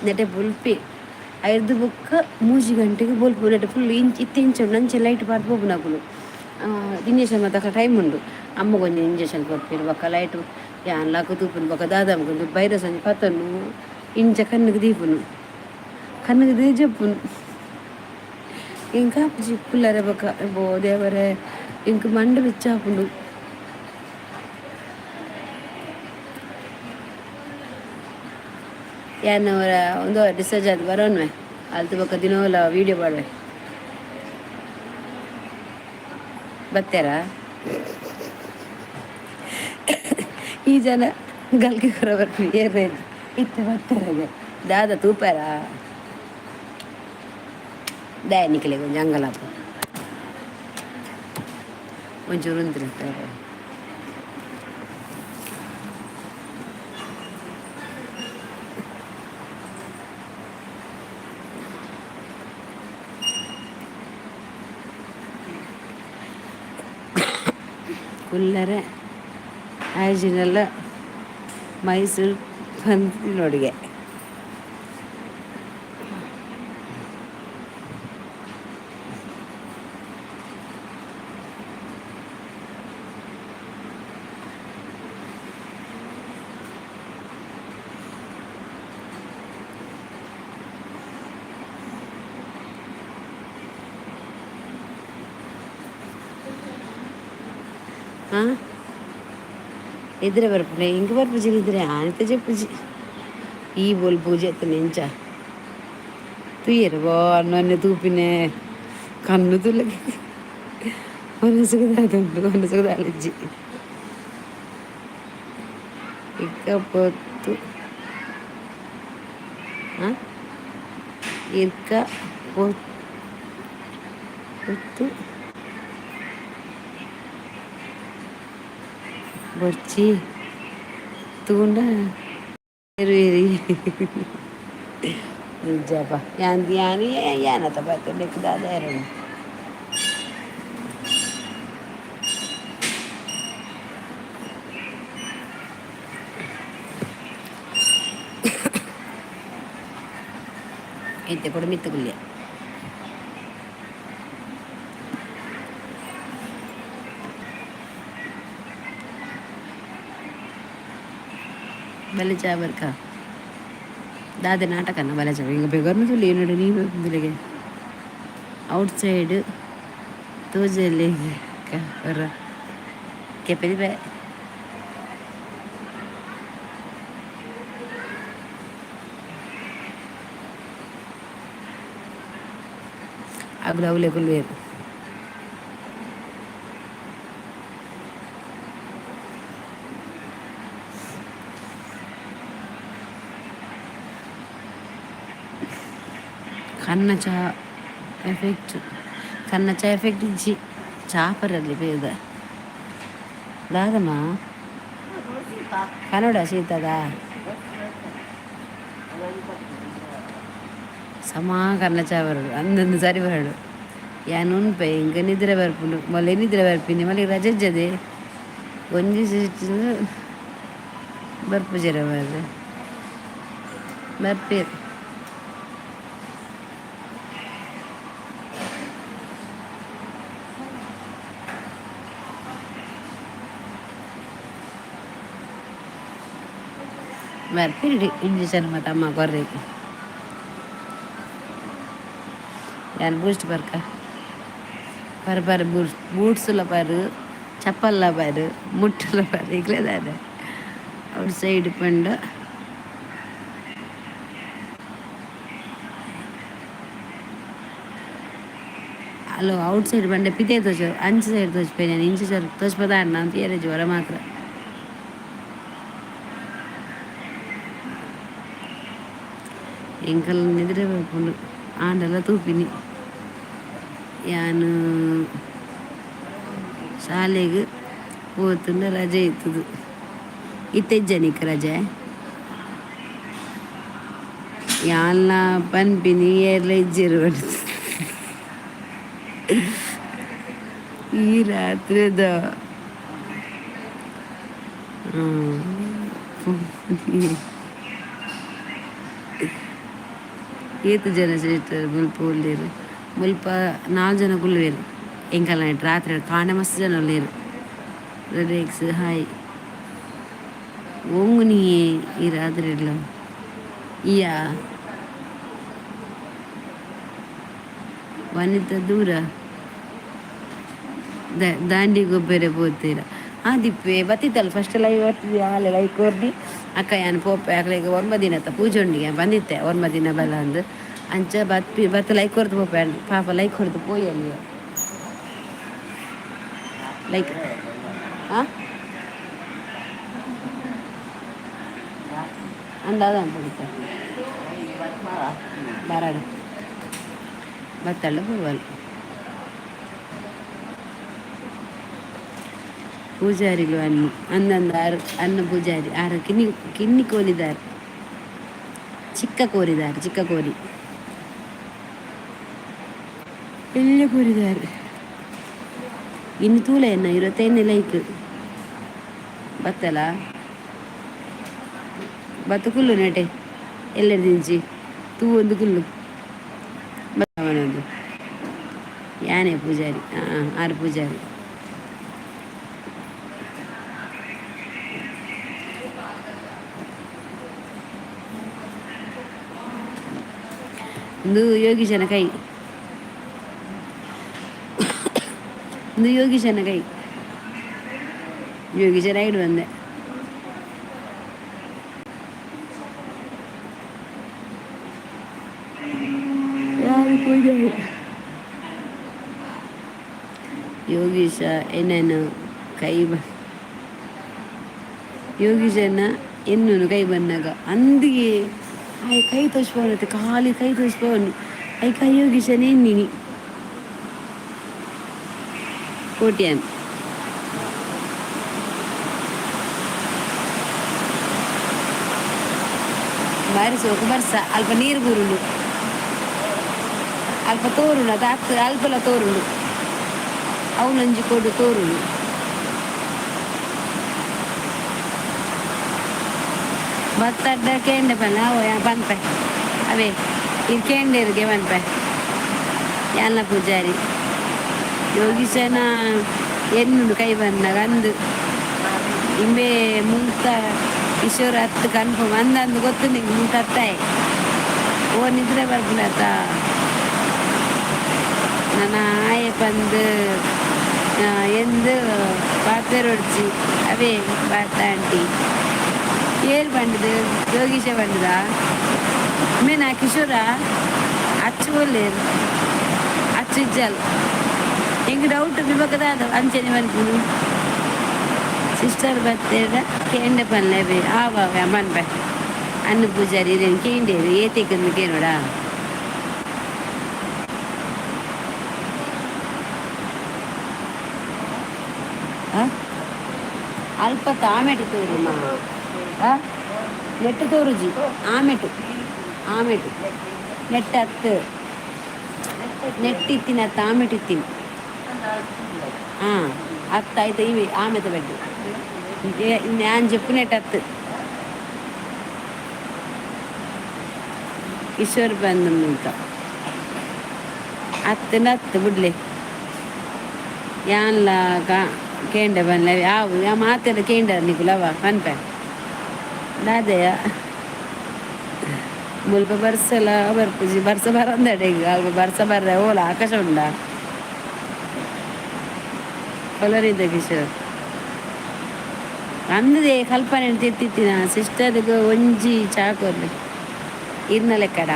ನೆಟೆ ಬೊಲ್ಪೆ ಐರ್ದ್ ಬೊಕ್ಕ ಮೂಜಿ ಗಂಟೆಗ್ ಬೊಲ್ಪು ನೆಟೆ ಫುಲ್ ಇಂಚ ಇತ್ತೆ ಇಂಚ ಉಂಡು ಅಂಚ ಲೈಟ್ ಪಾಡ್ದ್ ಪೋಪುನಕುಲು ಇಂಜೆಕ್ಷನ್ ಮಾತ ಟೈಮ್ ಉಂಡು ಅಮ್ಮಗ್ ಒಂಜಿ ಇಂಜೆಕ್ಷನ್ ಕೊರ್ಪೆರ್ ಬೊಕ್ಕ ಲೈಟ್ ಯಾನ್ ಲಕ್ಕ್ ತೂಪುನು ಬೊಕ್ಕ ದಾದ ಮಲ್ಪುನು ವೈರಸ್ ಒಂಜಿ ಪತ್ತೊನ್ನು ಇಂಚ ಕಣ್ಣ್ಗ್ ದೀಪುನು ಕಣ್ಣ್ಗ್ ದೀದ್ ಜಪ್ಪುನು ಎಂಕ್ ಆಪುಜಿ ಕುಲ್ಲರೆ ಬೊಕ್ಕ ಅಬ್ಬೋ ದೇವರೇ ಎಂಕ್ ಮಂಡೆ ಬೆಚ್ಚ ಆಪುಂಡು. ಯಾನ್ ಒಂದು ಡಿಸ್ಚಾರ್ಜ್ ಆದ್ ಬರೋನ್ವೆ ಅಲ್ತು ಬೊಕ್ಕ ದಿನೋಲ ವೀಡಿಯೋ ಪಾಡ್ವೆ. ಬತ್ತೇರಾ? ಈ ಜನ ಗಲ್ಗೆ ಕೊರ ಬರ್ಪಿ ಏರ್ ಇತ್ತೆ ಬತ್ತೆರಗೆ ದಾದ ತೂಪೆರಾ? ದಾಯೆ ನಿಕಲೆಗ್ ಒಂಜಿ ಅಂಗಲಾಪು ಒಂಚೂರು ಉಂತುಲೆ. ಕುಲ್ಲರೆ ಆಯ್ಜಿನೆಲ್ಲ ಮೈಸೂರು ಪಂತಿನೊಡುಗೆ. ಹಾಂ, ನಿದ್ರೆ ಬರ್ಪುಂಡೆ. ಇಂಕ್ ಬರ್ಪುಜಿ ನಿದ್ರೆ, ಆನಿತ ಜೆಪ್ಪುಜಿ. ಈ ಬೊಲ್ಪು ಜೆತ್ತುಂಡ ಎಂಚ ತೂಯೆರ್ ವಾ ಅಣ್ಣನ್ನೆ ತೂಪಿನೆ ಕಣ್ಣು ತುಲಗೆ ಮನಸ್ಸುಗು ದಾದ ಉಂಡು, ಮನಸ್ಸುಗು ದಾಲ ಇಜ್ಜಿ. ಇಕ್ಕ ಪೊತ್ತು ಇರ್ಕ ಪೊತ್ತು ಬೊರ್ಚಿ ತೂಂಡ ಇರುವೆರಿ. ನಿಜಪ್ಪ, ಯಾನ್ ಯಾನ್ ಯಾನತ ಬತ್ತುಂಡೆಕ್ ದಾದ ಏರುಂಡು? ಇತ್ತೆ ಕೊಡ ಮಿತ್ತ ಕುಲ್ಯ. ಬಲೆ ಚಾ ಬರ್ಕ. ದಾದೆ ನಾಟಕನ ಬಲೆ ಚಾ. ಹಿಂಗ ಬೆಗರ್ನ ತುಲಿ ಏನಡು ನೀ ಬುಲೆಗೆ ಔಟ್ ಸೈಡ್ ತೋಜಲ್ಲಿ ಬರ ಕೆಪೆದಿ ಬೇ. ಅಗುಲು ಅವಲೆ ಕುಲ್ವೇರು. ಕನ್ನ ಚಾ ಎಫೆಕ್ಟ್, ಕನ್ನ ಚಾ ಎಫೆಕ್ಟ್ ಇಜ್ಜಿ. ಚಾ ಪರಲ್ಲಿ ಬೇಗ ದಾದಮ್ಮ ಕನ್ನಡ ಶೀತದ ಸಮಾ ಕನ್ನ ಚಾ ಬರಡು ಅಂದೊಂದು ಸರಿ ಬರಡು. ಯಾನ್ ಉನ್ಪೆ, ಇಂಕ ನಿದ್ರೆ ಬರ್ಪುಂಡು. ಮೊಲೆ ನಿದ್ರೆ ಬರ್ಪಿನಿ, ಮಲ್ಲಿಗೆ ರಜೆ ಇಜ್ಜದೆ ಒಂಜಿ ಬರ್ಪುಜೆರ ಮಾರ್ರೆ ಬರ್ಪೇರು. ಬರ್ಪಿರಿ ಇಂಜೆಕ್ಷನ್ ಮತ್ತು ಅಮ್ಮ ಕೊರ್ರಿ. ಯಾನ್ ಬೂಸ್ಟ್ ಬರ್ಕ ಪರ್ ಪರ್ ಬೂಟ್ಸ್ ಬೂಟ್ಸುಲ ಪರ್ ಚಪ್ಪಲ್ಲ ಪರ್ ಮುಟ್ಟುಲ ಪರ್ ಇಕ್ಲೆ ದಾದ ಔಟ್ ಸೈಡ್ ಪಂಡ ಅಲ್ಲೋ ಔಟ್ ಸೈಡ್ ಪಂಡ ಪಿದೆ ತೋಚ ಅಂಚ ಸೈಡ್ ತೋಚ್ಪೆ. ನಾನು ಇಂಚ ಸೈಡ್ ತೋಚ್ಪದ ನಾನು ತೀರೆ ಜ್ವರ ಮಾತ್ರ. ಎಂಕಲ್ ನಿದ್ರೆ ಬರ್ಪುಂಡು ಆಂಡಲ ತೂಪಿನಿ. ಯಾನ್ ಶಾಲೆಗ್ ಪೋತುಂಡ ರಜೆ ಇತ್ತುದು. ಇತ್ತೆ ಇಜ್ಜ ನಿಕ್ ರಜೆ? ಯಾನ್ಲ ಪನ್ಪಿನಿ ಏರ್ಲ ಇಜ್ಜೆರ್ ಪಂಡ್ದ್. ಈ ರಾತ್ರಿದ ಏತ್ ಜನ ಸೇರ್ತಾರೆ ಮುಲ್ಪ ಉಲ್ಲೆರ್? ಮುಲ್ಪ ನಾಲ್ ಜನ ಕುಲ್ಲುವೆರ್. ಎಂಕಲ್ನ ರಾತ್ರಿ ಕಾಂಡೆ ಮಸ್ತ್ ಜನ ಉಲ್ಲೆರ್. ರಿಲ್ಯಾಕ್ಸ್ ಹಾಯ್ ಓಂಗುನಿ ಈ ರಾತ್ರಿ ಇಯಾ ವನಿತ ದೂರ ದಾಂಡಿ ಗೊಬ್ಬರ ಪೋತೀರ. ಆ ದಿಪ್ಪೆ ಬತ್ತಿತ್ತಲ್ಲ ಫಸ್ಟ್ ಲೈವ್ ಬತ್ತಿದ್ದೆ. ಆಲೆ ಲೈಕ್ ಕೊರ್ನಿ. ಅಕ್ಕ ಯಾನ್ ಪೋಪೆ ಅಕ್ಲೆಗ್ ಒರ್ಂಬ ದಿನತ ಪೂಜೆ ಉಂಡಿಗೆ ಬಂದಿತ್ತೆ ಒರ್ಂಬ ದಿನ ಬಲ ಅಂದ್ ಅಂಚ ಬತ್ಪಿ ಬತ್ತ್ ಲೈಕ್ ಕೊರ್ದು ಪೋಪೆ ಪಾಪ ಲೈಕ್ ಕೊರ್ದು ಪೋಯಿ ಅಲ್ಲಿ ಲೈಕ್ ಆ ಅಂದಾದ ಅನ್ಪಡಿತ ಬರಡು ಬತ್ತಳ್ಳ ಪೂವಲ್ ಪೂಜಾರಿಲು ಅನ್ನು ಅಂದಂದ ಆರು ಅನ್ನ ಪೂಜಾರಿ ಆರು ಕಿನ್ನಿ ಕಿನ್ನಿ ಕೋರಿದಾರ, ಚಿಕ್ಕ ಕೋರಿದಾರ, ಚಿಕ್ಕ ಕೋರಿ ಎಲ್ಲ ಕೋರಿದಾರ. ಇನ್ನು ತೂಲ ಎನ್ನ 25 ಲೈಕ್ ಬತ್ತಲ ಬತ್ತು ಕುಲ್ಲು ನೆಟೆ ಎಲ್ಲೆದಿಂಚಿ ತೂ ಒಂದು ಕುಲ್ಲು ಬತ್ತವನೊಂದು ಯಾನೇ ಪೂಜಾರಿ ಆರು ಪೂಜಾರಿ. ಒಂದು ಯೋಗೀಶನ ಕೈ, ಒಂದು ಯೋಗೀಶನ ಕೈ, ಯೋಗೀಶ ರೈಡ್ ಬಂದೆ. ಯಾರು ಪೂಜಾರಿ ಯೋಗೀಶ ಏನೇನು ಕೈ ಬ ಯೋಗೀಶನ ಎನ್ನುನು ಕೈ ಬಂದಾಗ ಅಂದಿಗೆ ಆಯ್ ಕೈ ತೋಚ್ಪವನತ್ತೆ ಖಾಲಿ ಕೈ ತೋಚ್ಪವನು I ಕೈ ಯೋಗೀಶನ ಎನ್ನಿನಿ ಕೋಟ್ಯಾನ್. ಬಾರಿ ಸೋಕು ಬರ್ಸ ಅಲ್ಪ ನೀರು ಬುರುಂಡು ಅಲ್ಪ ತೋರುಂಡು ಅದು ಅತ್ತು ಅಲ್ಪಲ ತೋರುಂಡು ಅವನೊಂಜಿ ಕೊಡು ತೋರುಂಡು. ಬತ್ತಡ್ಡ ಕೇಂಡೆ ಪನ್ನ ಅವ ಪನ್ಪೆ ಅವೇ ಇದು ಕೇಂಡೇರಿಗೆ ಪನ್ಪೆ ಯಾನ ಪೂಜಾರಿ ಯೋಗೀಶನ ಎನ್ನುಂಡು ಕೈ ಬಂದಾಗ ಅಂದು ಇಂಬೆ ಮುಲ್ತ ಕಿಶೋರ್ ಹತ್ತು ಕನ್ಫರ್ಮ್ ಅಂದ ಅಂದು ಗೊತ್ತು ನಿಂಗೆ ಮುಲ್ತ ಅತ್ತಾಯ್ ಓ ನಿದ್ರೆ ಬರ್ಪುನತ ನನ್ನ ಆಯೆ ಬಂದು ಎಂದು ಪಾತೆರೊಡ್ಚಿ ಅವೇ ಬಾತ ಆಂಟಿ ಏರ್ ಬಂಡದು ಯೋಗೀಶ ಬಂಡದ ಮೇನಾ ಕಿಶೋರ ಅಚ್ಚು ಒಲ್ಲೇರು ಅಚ್ಚು ಇಜ್ಜಲ್ ಎಂಕ್ ಡೌಟ್ ವಿಭಕದ ಅಂಚನೆ ಮನ್ಪುನು ಸಿಸ್ಟರ್ ಬತ್ತೇಡ ಕೇಂಡೆ ಪನ್ಲೆ ಬೇ ಆವ ಪನ್ಪೆ ಅನ್ನ ಪೂಜಾರಿ ಇರೇನು ಕೇಂಡೇರು ಏತೇಕಂದು ಕೇನೋಡ. ಅಲ್ಪ ತಾಮೆಟು ತೋರುಮ ನೆಟ್ಟು ತೋರುಜಿ ಆಮೆಟು ಆಮೆಟು ನೆಟ್ಟು ಅತ್ತು ನೆಟ್ಟಿತ್ತಿನ ತಾಮೆಟಿತ್ತೀನಿ ಅತ್ತ ಆಯ್ತು ಇವೆ ಆಮೆತ ಬೆಡ್ಡು ഞാൻ చెప్పునేటత్తు ಕಿಶೋರ್ ಬಂದ ಮುಲ್ತ ಅತ್ತನ ಅತ್ತು ಬಿಡ್ಲೆ ಯಾನ್ಲ ಕೇಂಡೆ ಬನ್ಲೆ ಯಾವು ಯಾ ಮಾತೆಲ್ಲ ಕೇಂಡ ನಿಕುಲವ ಪನ್ಪೆ ದಾದೆಯ ಮುಲ್ಪ ಬರ್ಸಲ ಬರ್ಪುಜಿ ಬರ್ಸ ಬರಂದಡೆ ಈಗ ಅಲ್ಪ ಬರ್ಸ ಬರ್ರೆ ಓಲ ಆಕಾಶ ಉಂಡ ಕೊಲರಿದ್ದ ಕಿಶೋರ್ ಅಂದದೆ ಕಲ್ಪನೆ ತಿತ್ತಿತ್ತಿನ ಸಿಸ್ಟರ್ಗೆ ಒಂಜಿ ಚಾಕೊರ್ಲಿ ಇರ್ನ ಲೆಕ್ಕಡ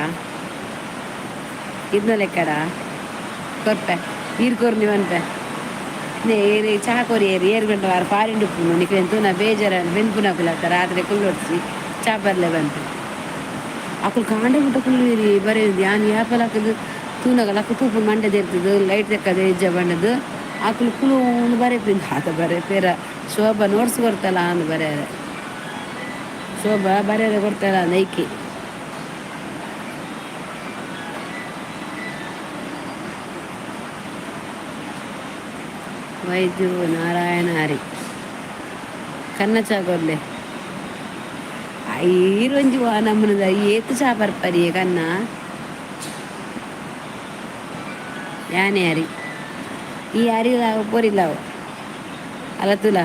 ಇರ್ನ ಲೆಕ್ಕಡ ಕೊರ್ಪೆ ಈರ್ ಕೊರ್ನಿ ಪನ್ಪೆ ಏರು ಚಾ ಕೊರಿ ಏರು ಏರು ಗಂಟೆ ವಾರ ಫಾರಿನ್ ಉಪ್ಪುನು ನಿಕ್ಲೆನ್ ತೂನ ಬೇಜಾರ ಬೆನ್ಪುನಕುಲು ಅತ್ತ ರಾತ್ರಿ ಕುಲ್ಲೊಡ್ಚಿ ಚಾ ಬರ್ಲೆ ಪನ್ಪೆ ಅಕುಲು ಕಾಂಡೆ ಮುಟ್ಟ ಕುಲ್ಲುವಿರಿ ಬರೆ ಯಾನ್ ಯಾಪಲ ಅಕುಲು ತೂನಗಲ ಅಕುಲು ತೂಪು ಮಂಡೆ ದೇರ್ತದು ಲೈಟ್ ತೆಕ್ಕದ ಇಜ್ಜ ಬಂಡದು ಅಕುಲು ಕುಲು ಬರೆಪಿಂದ ಆತ ಬರೆ ಪೇರ ಶೋಭಾ ನೋಟ್ಸ್ ಕೊರ್ತಲ್ಲ ಅಂದ್ ಬರೆಯರೆ ಶೋಭಾ ಬರೆಯರೆ ಕೊಡ್ತಾರ ನೈಕಿ. ವೈದ್ಯು ನಾರಾಯಣ ಹರಿ ಕನ್ನ ಚಾ ಕೊರ್ಲೆ ಈರೊಂಜಿ ವಾ ನಮ್ಮನದ ಏತ್ ಚಾ ಬರ್ಪರಿಯೆ ಕನ್ನ ಯಾನೆ ಹರಿ ಈ ಅರಿಲಾವು ಪೊರಿಲಾವು ಅಲತುಲ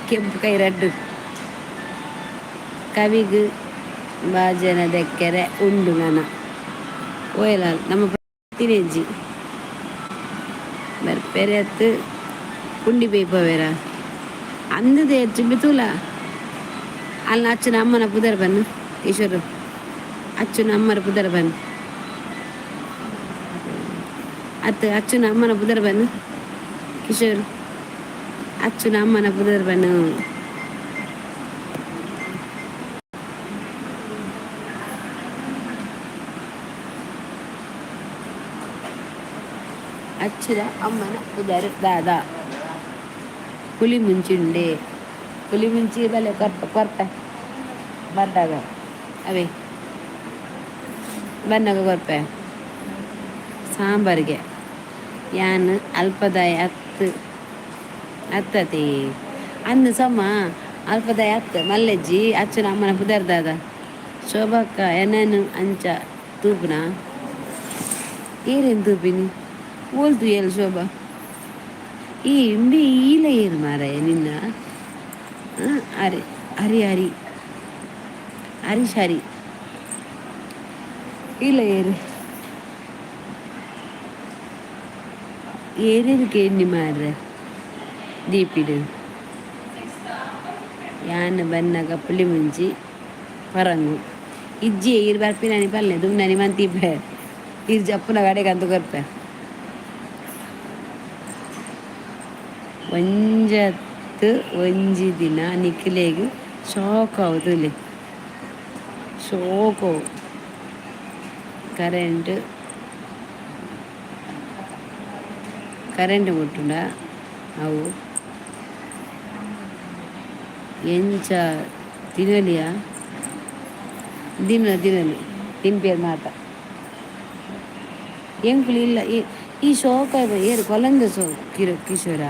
ಕೆಂಪು ಕೈ ರಡ್ಡು ಕವಿಗ್ ಬಾಜನ ದೆಕ್ಕೆರೆ ಉಂಡು ನನ ಓಯಲಾಲ್ ನಮ್ಮ ತಿನೆಜ್ಜಿ ಬರ್ಪೆರೆ ಅತ್ತು ಪುಂಡಿ ಬೇಯ್ಪವೇರ ಅಂದದೆ ಚುಂಬಿ ತೂಲ ಅಲ್ಲ ಅಚ್ಚನ ಅಮ್ಮನ ಪುದರ್ ಬನ್ನು ಈಶ್ವರ ಅಚ್ಚನ ಅಮ್ಮನ ಪುದರ್ ಬನ್ನು ಅತ್ತ ಅಚ್ಚನ ಅಮ್ಮನ ಪುದರ್ ಬನ್ನು ಕಿಶೋರ್ ಅಚ್ಚನ ಅಮ್ಮನ ಪುದರ್ ಬನ್ನು ಅಚ್ಚನ ಅಮ್ಮನ ಪುದರ್ ದಾದಾ ಹುಲಿ ಮುಂಚಿ ಉಂಡೆ ಹುಲಿ ಮುಂಚಿ ಬಲೆ ಕೊರ್ಪ ಕೊರ್ಪ ಬಂದಾಗ ಅವೇ ಬನ್ನಾಗ ಕೊರ್ಪೆ ಸಾಂಬಾರಿಗೆ ಯಾನ್ ಅಲ್ಪದಾಯ ಹತ್ತು ಹತ್ತತಿ ಅಂದು ಸಮ ಅಲ್ಪದಾಯ ಹತ್ತು ಮಲ್ಲೆಜ್ಜಿ ಅಚ್ಚನ ಅಮ್ಮನ ಪುದರ್ದಾದ ಶೋಭಕ್ಕ ಎನೇನು ಅಂಚ ತೂಪುನ ಏರೇನು ತೂಪಿನಿ ಓಲ್ತು ಏಳು ಶೋಭಾ ಈ ಇಂಬಿ ಈಲ ಏರು ಮಾರಾಯ ನಿನ್ನ ಅರೆ ಹರಿ ಹರಿ ಹರೀಶ್ ಹರಿ ಇಲ್ಲ ಏರು ಏರೇನು ಎಣ್ಣಿ ಮಾರ್ರೆ ದೀಪಿಡು ಯಾನ್ ಬನ್ನಗ ಪುಳಿ ಮುಂಚಿ ಪರಂಗು ಇಜ್ಜಿ ಇರು ಬರ್ಪಿನಾನಿ ಪಲ್ಲೆ ದುಮ್ನಾನಿ ಮಂತಿಪ್ಪೆ ಇರು ಜಪ್ಪುನ ಕಡೆಗೆ ಅಂತ ಕೊರ್ಪೆ ಒಂಜತ್ತು ಒಂಜಿ ದಿನ ನಿಕ್ಲೆಗ್ ಶಾಕ್ ಆವು ತೂಲೆ ಶೋಕ್ ಆವು ಕರೆಂಟ್ ಕರೆಂಟ್ ಮುಟ್ಟುಂಡ ಅವು ಎಂಚ ತಿನಲಿಯ ದಿನ ತಿನಲಿ ತಿನ್ಪೇರು ಮಾತ ಎಂಕುಲು ಇಲ್ಲ ಈ ಶೋಕ ಏರು ಕೊಲಂದ ಸೋ ಕಿರೋ ಕಿಶೋರ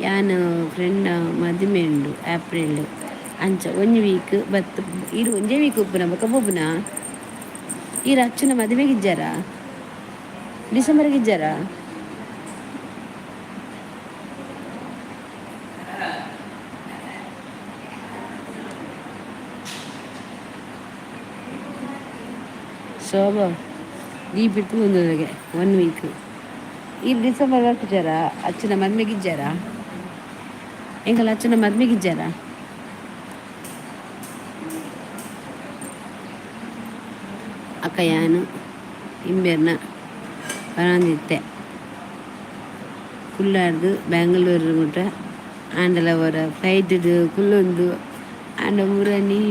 ಯಾನ್ ಫ್ರೆಂಡ್ ಮದಿಮೆ ಉಂಡು ಏಪ್ರಿಲ್ ಅಂಚ ಒಂಜಿ ವೀಕ್ ಬತ್ತು ಇರು ಒಂಜೇ ವೀಕ್ ಉಪ್ಪುನ ಬೊಕ ಪೋಪುನ ಈರ್ ಅಚ್ಚುನ ಮದಿಮೆಗೆ ಇಜ್ಜಾರಾ ಡಿಸೆಂಬರ್ಗೆ ಇಜ್ಜಾರಾ ಶೋಭಾ ದೀಪಿಟ್ಟು ಒಂದೊಂದಿಗೆ ಒನ್ ವೀಕ್ ಈ ಡಿಸೆಂಬರ್ ಬರ್ಪಿಜಾರಾ ಅಚ್ಚನ ಮದ್ಮೆಗೆ ಇಜ್ಜಾರಾ ಎಂಕಲ್ ಅಚ್ಚನ ಮದ್ಮೆಗೆ ಇಜ್ಜಾರಾ ಅಕ್ಕ ಯಾನು ಇಂಬೆರ್ನ ಪನೊಂದಿತ್ತೆ ಕುಲ್ಲಾರ್ದು ಬೆಂಗಳೂರು ಮುಟ್ಟ ಆಂಡಲ ಒರ ಫ್ಲೈಟ್ ಕುಲ್ಲೊಂದು ಆಂಡ ಮುರನಿ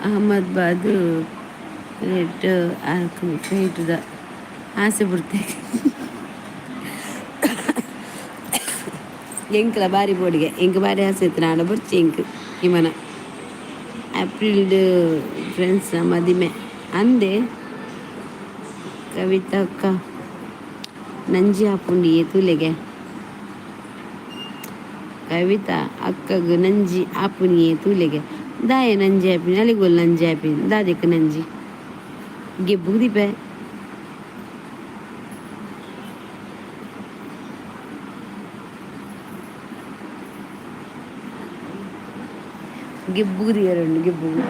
ಅಹಮದಾಬಾದ್ ರೇಟ್ ಫ್ಲೈಟ್ದ ಆಸೆ ಬಿಡ್ತೆ ಎಂಕ್ಲ ಬಾರಿ ಬೋಡಿಗೆ ಎಂಕ್ ಬಾರಿ ಆಸೆ ಇತ್ತು ನಾಡ ಬೊರ್ಚಿ ಎಂಕ್ ಇಮನ ಏಪ್ರಿಲ್ ಫ್ರೆಂಡ್ಸ್ ಮದಿಮೆ ಅಂದೆ ಕವಿತಕ್ಕ ನಂಜಿ ಆಪುಂಡು ತೂಲೆಗೆ ಕವಿತಾ ಅಕ್ಕಗ್ ನಂಜಿ ಆಪುನಿಯೇ ತೂಲೆಗೆ ದಾಯೆ ನಂಜಿ ಆಪಿನಿ ಅಲಿಗೋಲ್ ನಂಜಿ ಆಪಿನಿ ದಾದೆಕ್ ನಂಜಿ ಗೆಬ್ಬುಗ್ ದೀಪೆ ಗೆಬ್ಬುಗ್ ದೀಯರುಂಡು ಗೆಬ್ಬುಗು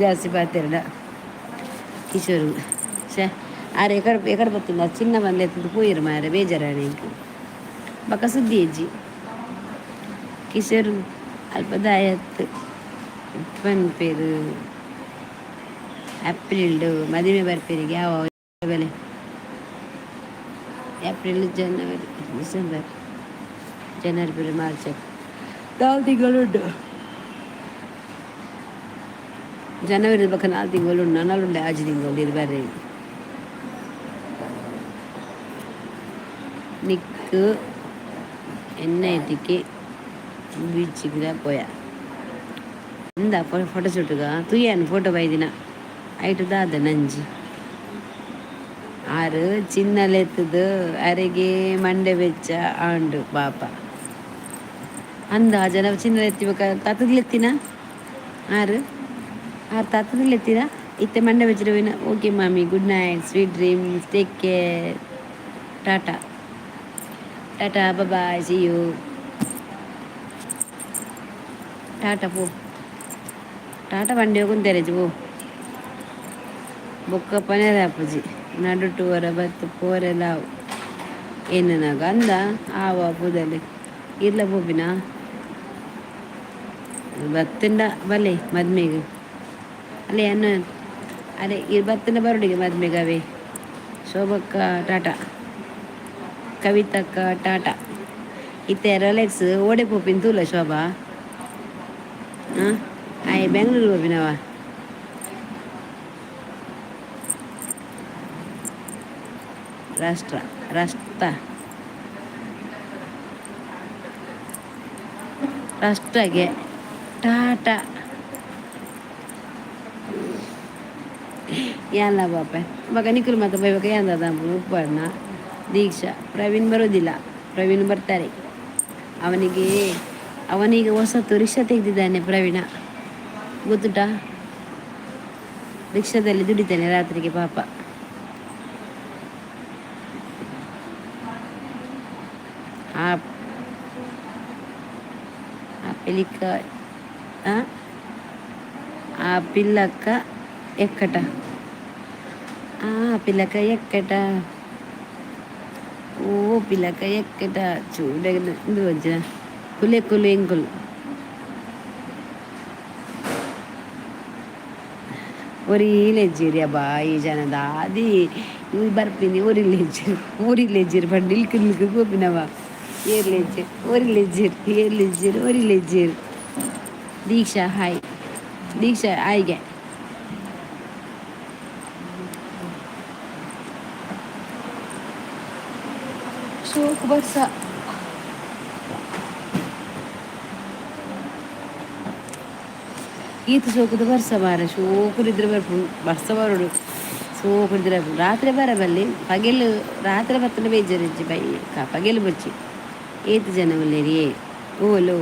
ಜಾಸ್ತಿ ಪಾತೆರಡ ಕಿಶೋರ್ ಛೇ ಆರ್ ಎಕಡೆ ಎಕಡೆ ಬತ್ತಿಲ್ಲ ಚಿನ್ನ ಬಂದೆತ್ತದು ಪೋಯಿರು ಮಾರೆ ಬೇಜಾರಾಣೆ ಎಂಕ್ ಬೊಕ ಸುದ್ದಿ ಇಜ್ಜಿ ಕಿಶೋರ್ ಅಲ್ಪ ದಾಯತ್ ಪನ್ಪೆರ್ ಏಪ್ರಿಲ್ಡ್ ಮದಿಮೆ ಬರ್ಪೆರಿಗೆ ಯಾವ ಬೆಲೆ ಏಪ್ರಿಲ್ ಜನವರಿ ಡಿಸೆಂಬರ್ ಜನವರಿ ಫೆಬ್ರವರಿ ಮಾರ್ಚ್ ನಾಲ್ಕು ತಿಂಗಳುಂಟು ಜನವರಿ ಬೊಕ ನಾಲ್ಕು ತಿಂಗಳು ಉಂಡು ನನಲ ಆಜಿ ತಿಂಗಳು ಇದು ಬರ್ರೆ ನಿಕ್ಕ್ ಎನ್.ಐ.ಟಿಗೆ ಬೀಚಿಗ್ಲ ಪೋಯ ಇಂದ ಫೋಟೋ ಶೂಟ್ಗ ತೂಯಾನ್ ಫೋಟೋ ಬೈದಿನ ಐಟ್ ದಾದ ನಂಜಿ ಆರು ಚಿನ್ನಲೆತ್ತುದು ಅರೆಗೆ ಮಂಡೆ ಬೆಚ್ಚ ಆಂಡು ಪಾಪ ಅಂದ ಜನ ಚಿನ್ನಲೆತ್ತಿ ಬೊಕ ತತ್ತುದ್ಲೆತ್ತಿನ ಆರು ಆರು ತತ್ತುದ್ಲೆತ್ತಿನ ಇತ್ತೆ ಮಂಡೆ ಬೆಚ್ಚ ಓಕೆ ಮಾಮಿ good night sweet dreams take care tata tata bye see you tata ಪೋ ಟಾಟಾ ಬಂಡಿ ಹೋಗುಂತೆರೆಜಿ ಪೋ ಬೊಕ್ಕ ಪನೆರೆ ಆಪುಜಿ ನಡುಟು ಒರ ಬತ್ತ್ ಪೋರೆಲ ಆವು ಎನ್ನುನಗ ಅಂದ ಆವ ಪುದಲ್ ಇರ್ಲ ಪೋಪಿನ. ಬತ್ತಿಂಡ ಬಲೆ ಮದ್ಮೆಗ್. ಅಲ್ಲೇ ಅನ್ನ ಅರೆ ಇರ್ ಬತ್ತಿಂಡ ಬರೋಡಿಗೆ ಮದ್ಮೆಗೆ ಅವೇ. ಶೋಭಕ್ಕ ಟಾಟಾ, ಕವಿತಕ್ಕ ಟಾಟಾ. ಇತ್ತೆ ರೋಲೆಕ್ಸ್ ಓಡೆ ಪೋಪಿನ ತೂಲ ಶೋಭಾ. ಹಾಂ, ಆಯ್ ಬೆಂಗಳೂರು ಪೋಪಿನವ. ರಾಷ್ಟ್ರ ರಾಷ್ಟ್ರ ರಾಷ್ಟ್ರಗೆ ಟಾಟಾ. ಏನ್ಲ ಬಾಪೆ ಬೊಕ ನಿಕುಲು ಮಾತ ಬೈಬಕ ಏನ್ ದಾದ ಉಪ್ಪಣ್ಣ. ದೀಕ್ಷಾ ಪ್ರವೀಣ್ ಬರೋದಿಲ್ಲ, ಪ್ರವೀಣ್ ಬರ್ತಾರೆ. ಅವನಿಗೆ ಅವನೀಗ ಹೊಸತು ರಿಕ್ಷಾ ತೆಗೆದಿದ್ದಾನೆ ಪ್ರವೀಣ, ಗೊತ್ತುಂಟಾ? ರಿಕ್ಷಾದಲ್ಲಿ ದುಡಿತಾನೆ ರಾತ್ರಿಗೆ ಪಾಪ. ಆ ಆ ಪಿಲಿಕ ಆ ಪಿಲ್ಲಕ್ಕ ಎಕ್ಕಟ, ಆ పిల్లక ఎక్కట, ಓ పిల్లಕ ಎಕ್ಕಟ. ಚೂಡ ಇಂದು ಅಜ್ಜ ಕುಲೆ ಕುಲೆ ಎಂಕುಲು ಒರಿ ಲೆಜ್ಜಿರಿ ಅಬ್ಬಾ. ಈ ಜನದ ಆದಿ ಬರ್ಪಿನಿ ಒರಿ ಲೆಜ್ಜಿರ್ ಊರಿ ಲೆಜ್ಜಿರ್ ಪಂಡ ಇಲ್ಕ್ ಇಲ್ಕ್ ಪೋಪಿನವ. ಏರ್ ಲೆಜ್ಜಿರ್ ಒರಿ ಲೆಜ್ಜಿರ್, ಏರ್ ಲೆಜ್ಜಿರ್ ಒರಿ ಲೆಜ್ಜಿರ್. ದೀಕ್ಷಾ ಹಾಯ್, ದೀಕ್ಷಾ ಹಾಯ್ಗೆ. ಶೋಕ್ ಬರ್ಸ ಈತ ಸೋಕುದು ಬರ್ಸ ಮಾರ ಶೋಕುಲಿದ್ರೆ ಬರ್ಪುಂಡು ಬರ್ಸ ಬರೋಡು ಸೋಕುಲಿದ್ರೆ ರಾತ್ರಿ ಬರಬಲ್ಲಿ ಪಗೆಲು ರಾತ್ರಿ ಬತ್ತನ ಬೇಜಾರಿಜ್ಜಿ ಬೈ ಪಗೆಲು ಬಚ್ಚಿ. ಏತ್ ಜನ ಉಲ್ಲೇರಿ ಓಲೋ.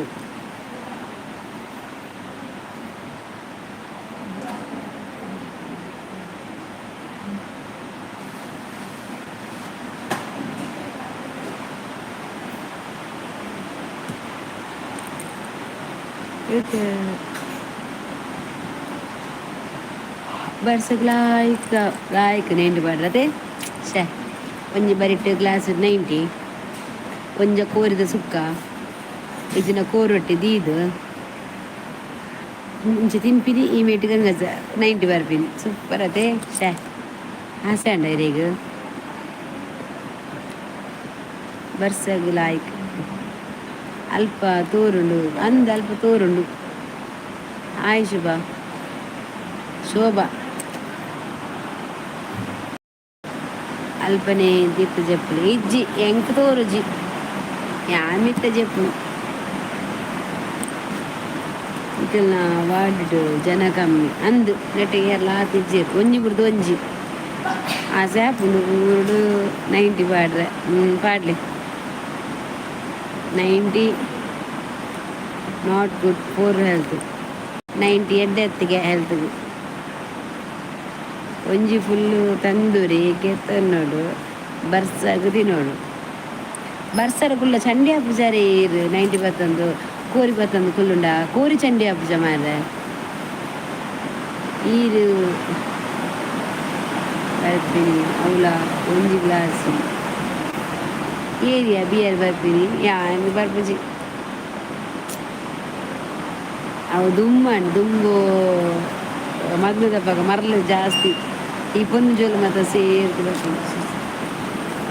ಬರ್ಸಗ್ ಲಾಯ್ಕ್ ಲಾಯ್ಕ್ 90 ಪಾಡ್ರತೆ. ಶೇ ಒಂಜಿ ಬರಿಟ್ ಗ್ಲಾಸ್ 90, ಒಂಜ ಕೋರಿದ ಸುಕ್ಕ ಇಜ್ಜಿನ ಕೋರೊಟ್ಟಿ ದೀದ್ ಇಂಚ ತಿನ್ಪಿನಿ. ಈ ಮೇಟ್ ಗಂಗಸ 90 ಬರ್ಪಿನಿ. ಸೂಪರ್ ಅತೆ. ಶೇ ಆಸೆ ಅಂಡ ಇರೆಗ್ ಬರ್ಸಗ್ ಲಾಯ್ಕ್. ಅಲ್ಪ ತೋರುಂಡು ಅಂದ್ ಅಲ್ಪ ತೋರುಂಡು. ಹಾಯ್ ಶುಭ, ಶೋಭಾ. ಅಲ್ಪನೆ ದಿತ್ತು ಜಪ್ಪುಲು ಇಜ್ಜಿ ಎಂಕ್ ತೋರುಜಿ ಯಾನ್ ಮಿತ್ತ ಜಪ್ಪು. ಇಕಲ್ನ ವಾರ್ಡ್ ಜನ ಕಮ್ಮಿ ಅಂದ್ ನೆಟ್ ಏರ್ಲ ಆತಿಜ್ಜೆರ್ ಒಂಜಿ ಬುಡ್ದು ಒಂಜಿ ಆಸೆ ಆಪುಂಡು. ಊರುಡು 90 ಪಾಡ್ರೆ ಪಾಡ್ಲೆ. 90 not good for health. 90 ಎಡ್ಡೆ ಹೆಲ್ತ್ಗೆ. ಒಂಜಿ ಫುಲ್ಲು ತಂದೂರಿ ಕೆತ್ತನ್ನೋಡು ಬರ್ಸಗ್ ತಿನ್ನೋಡು. ಬರ್ಸರ ಕುಲ್ಲ ಚಂಡಿ ಆಪುಜಾರಿ ಇರು 90 ಬತ್ತೊಂದು ಕೋರಿ ಬತ್ತೊಂದು ಕುಲ್ಲುಂಡ ಕೋರಿ ಚಂಡಿ ಆಪುಜ ಮಾರ್ರೆ. ಈರು ಬರ್ಪಿನಿ ಅವ್ಲ ಒಂಜಿ ಗ್ಲಾಸ್ ಏರಿಯಾ ಬಿಯರ್ ಬರ್ಪಿನಿ ಯಾನ್ ಬರ್ಪುಜಿ. ಅವು ದುಮ್ಮಂಡ್ ದುಂಬು ಮದ್ಮೆದಪಗ ಮರ್ಲು ಜಾಸ್ತಿ. ಈ ಪೊನ್ನು ಜೋಲು ಮಾತ ಸೇರ್ದು ಬರ್ಪುಂಡು.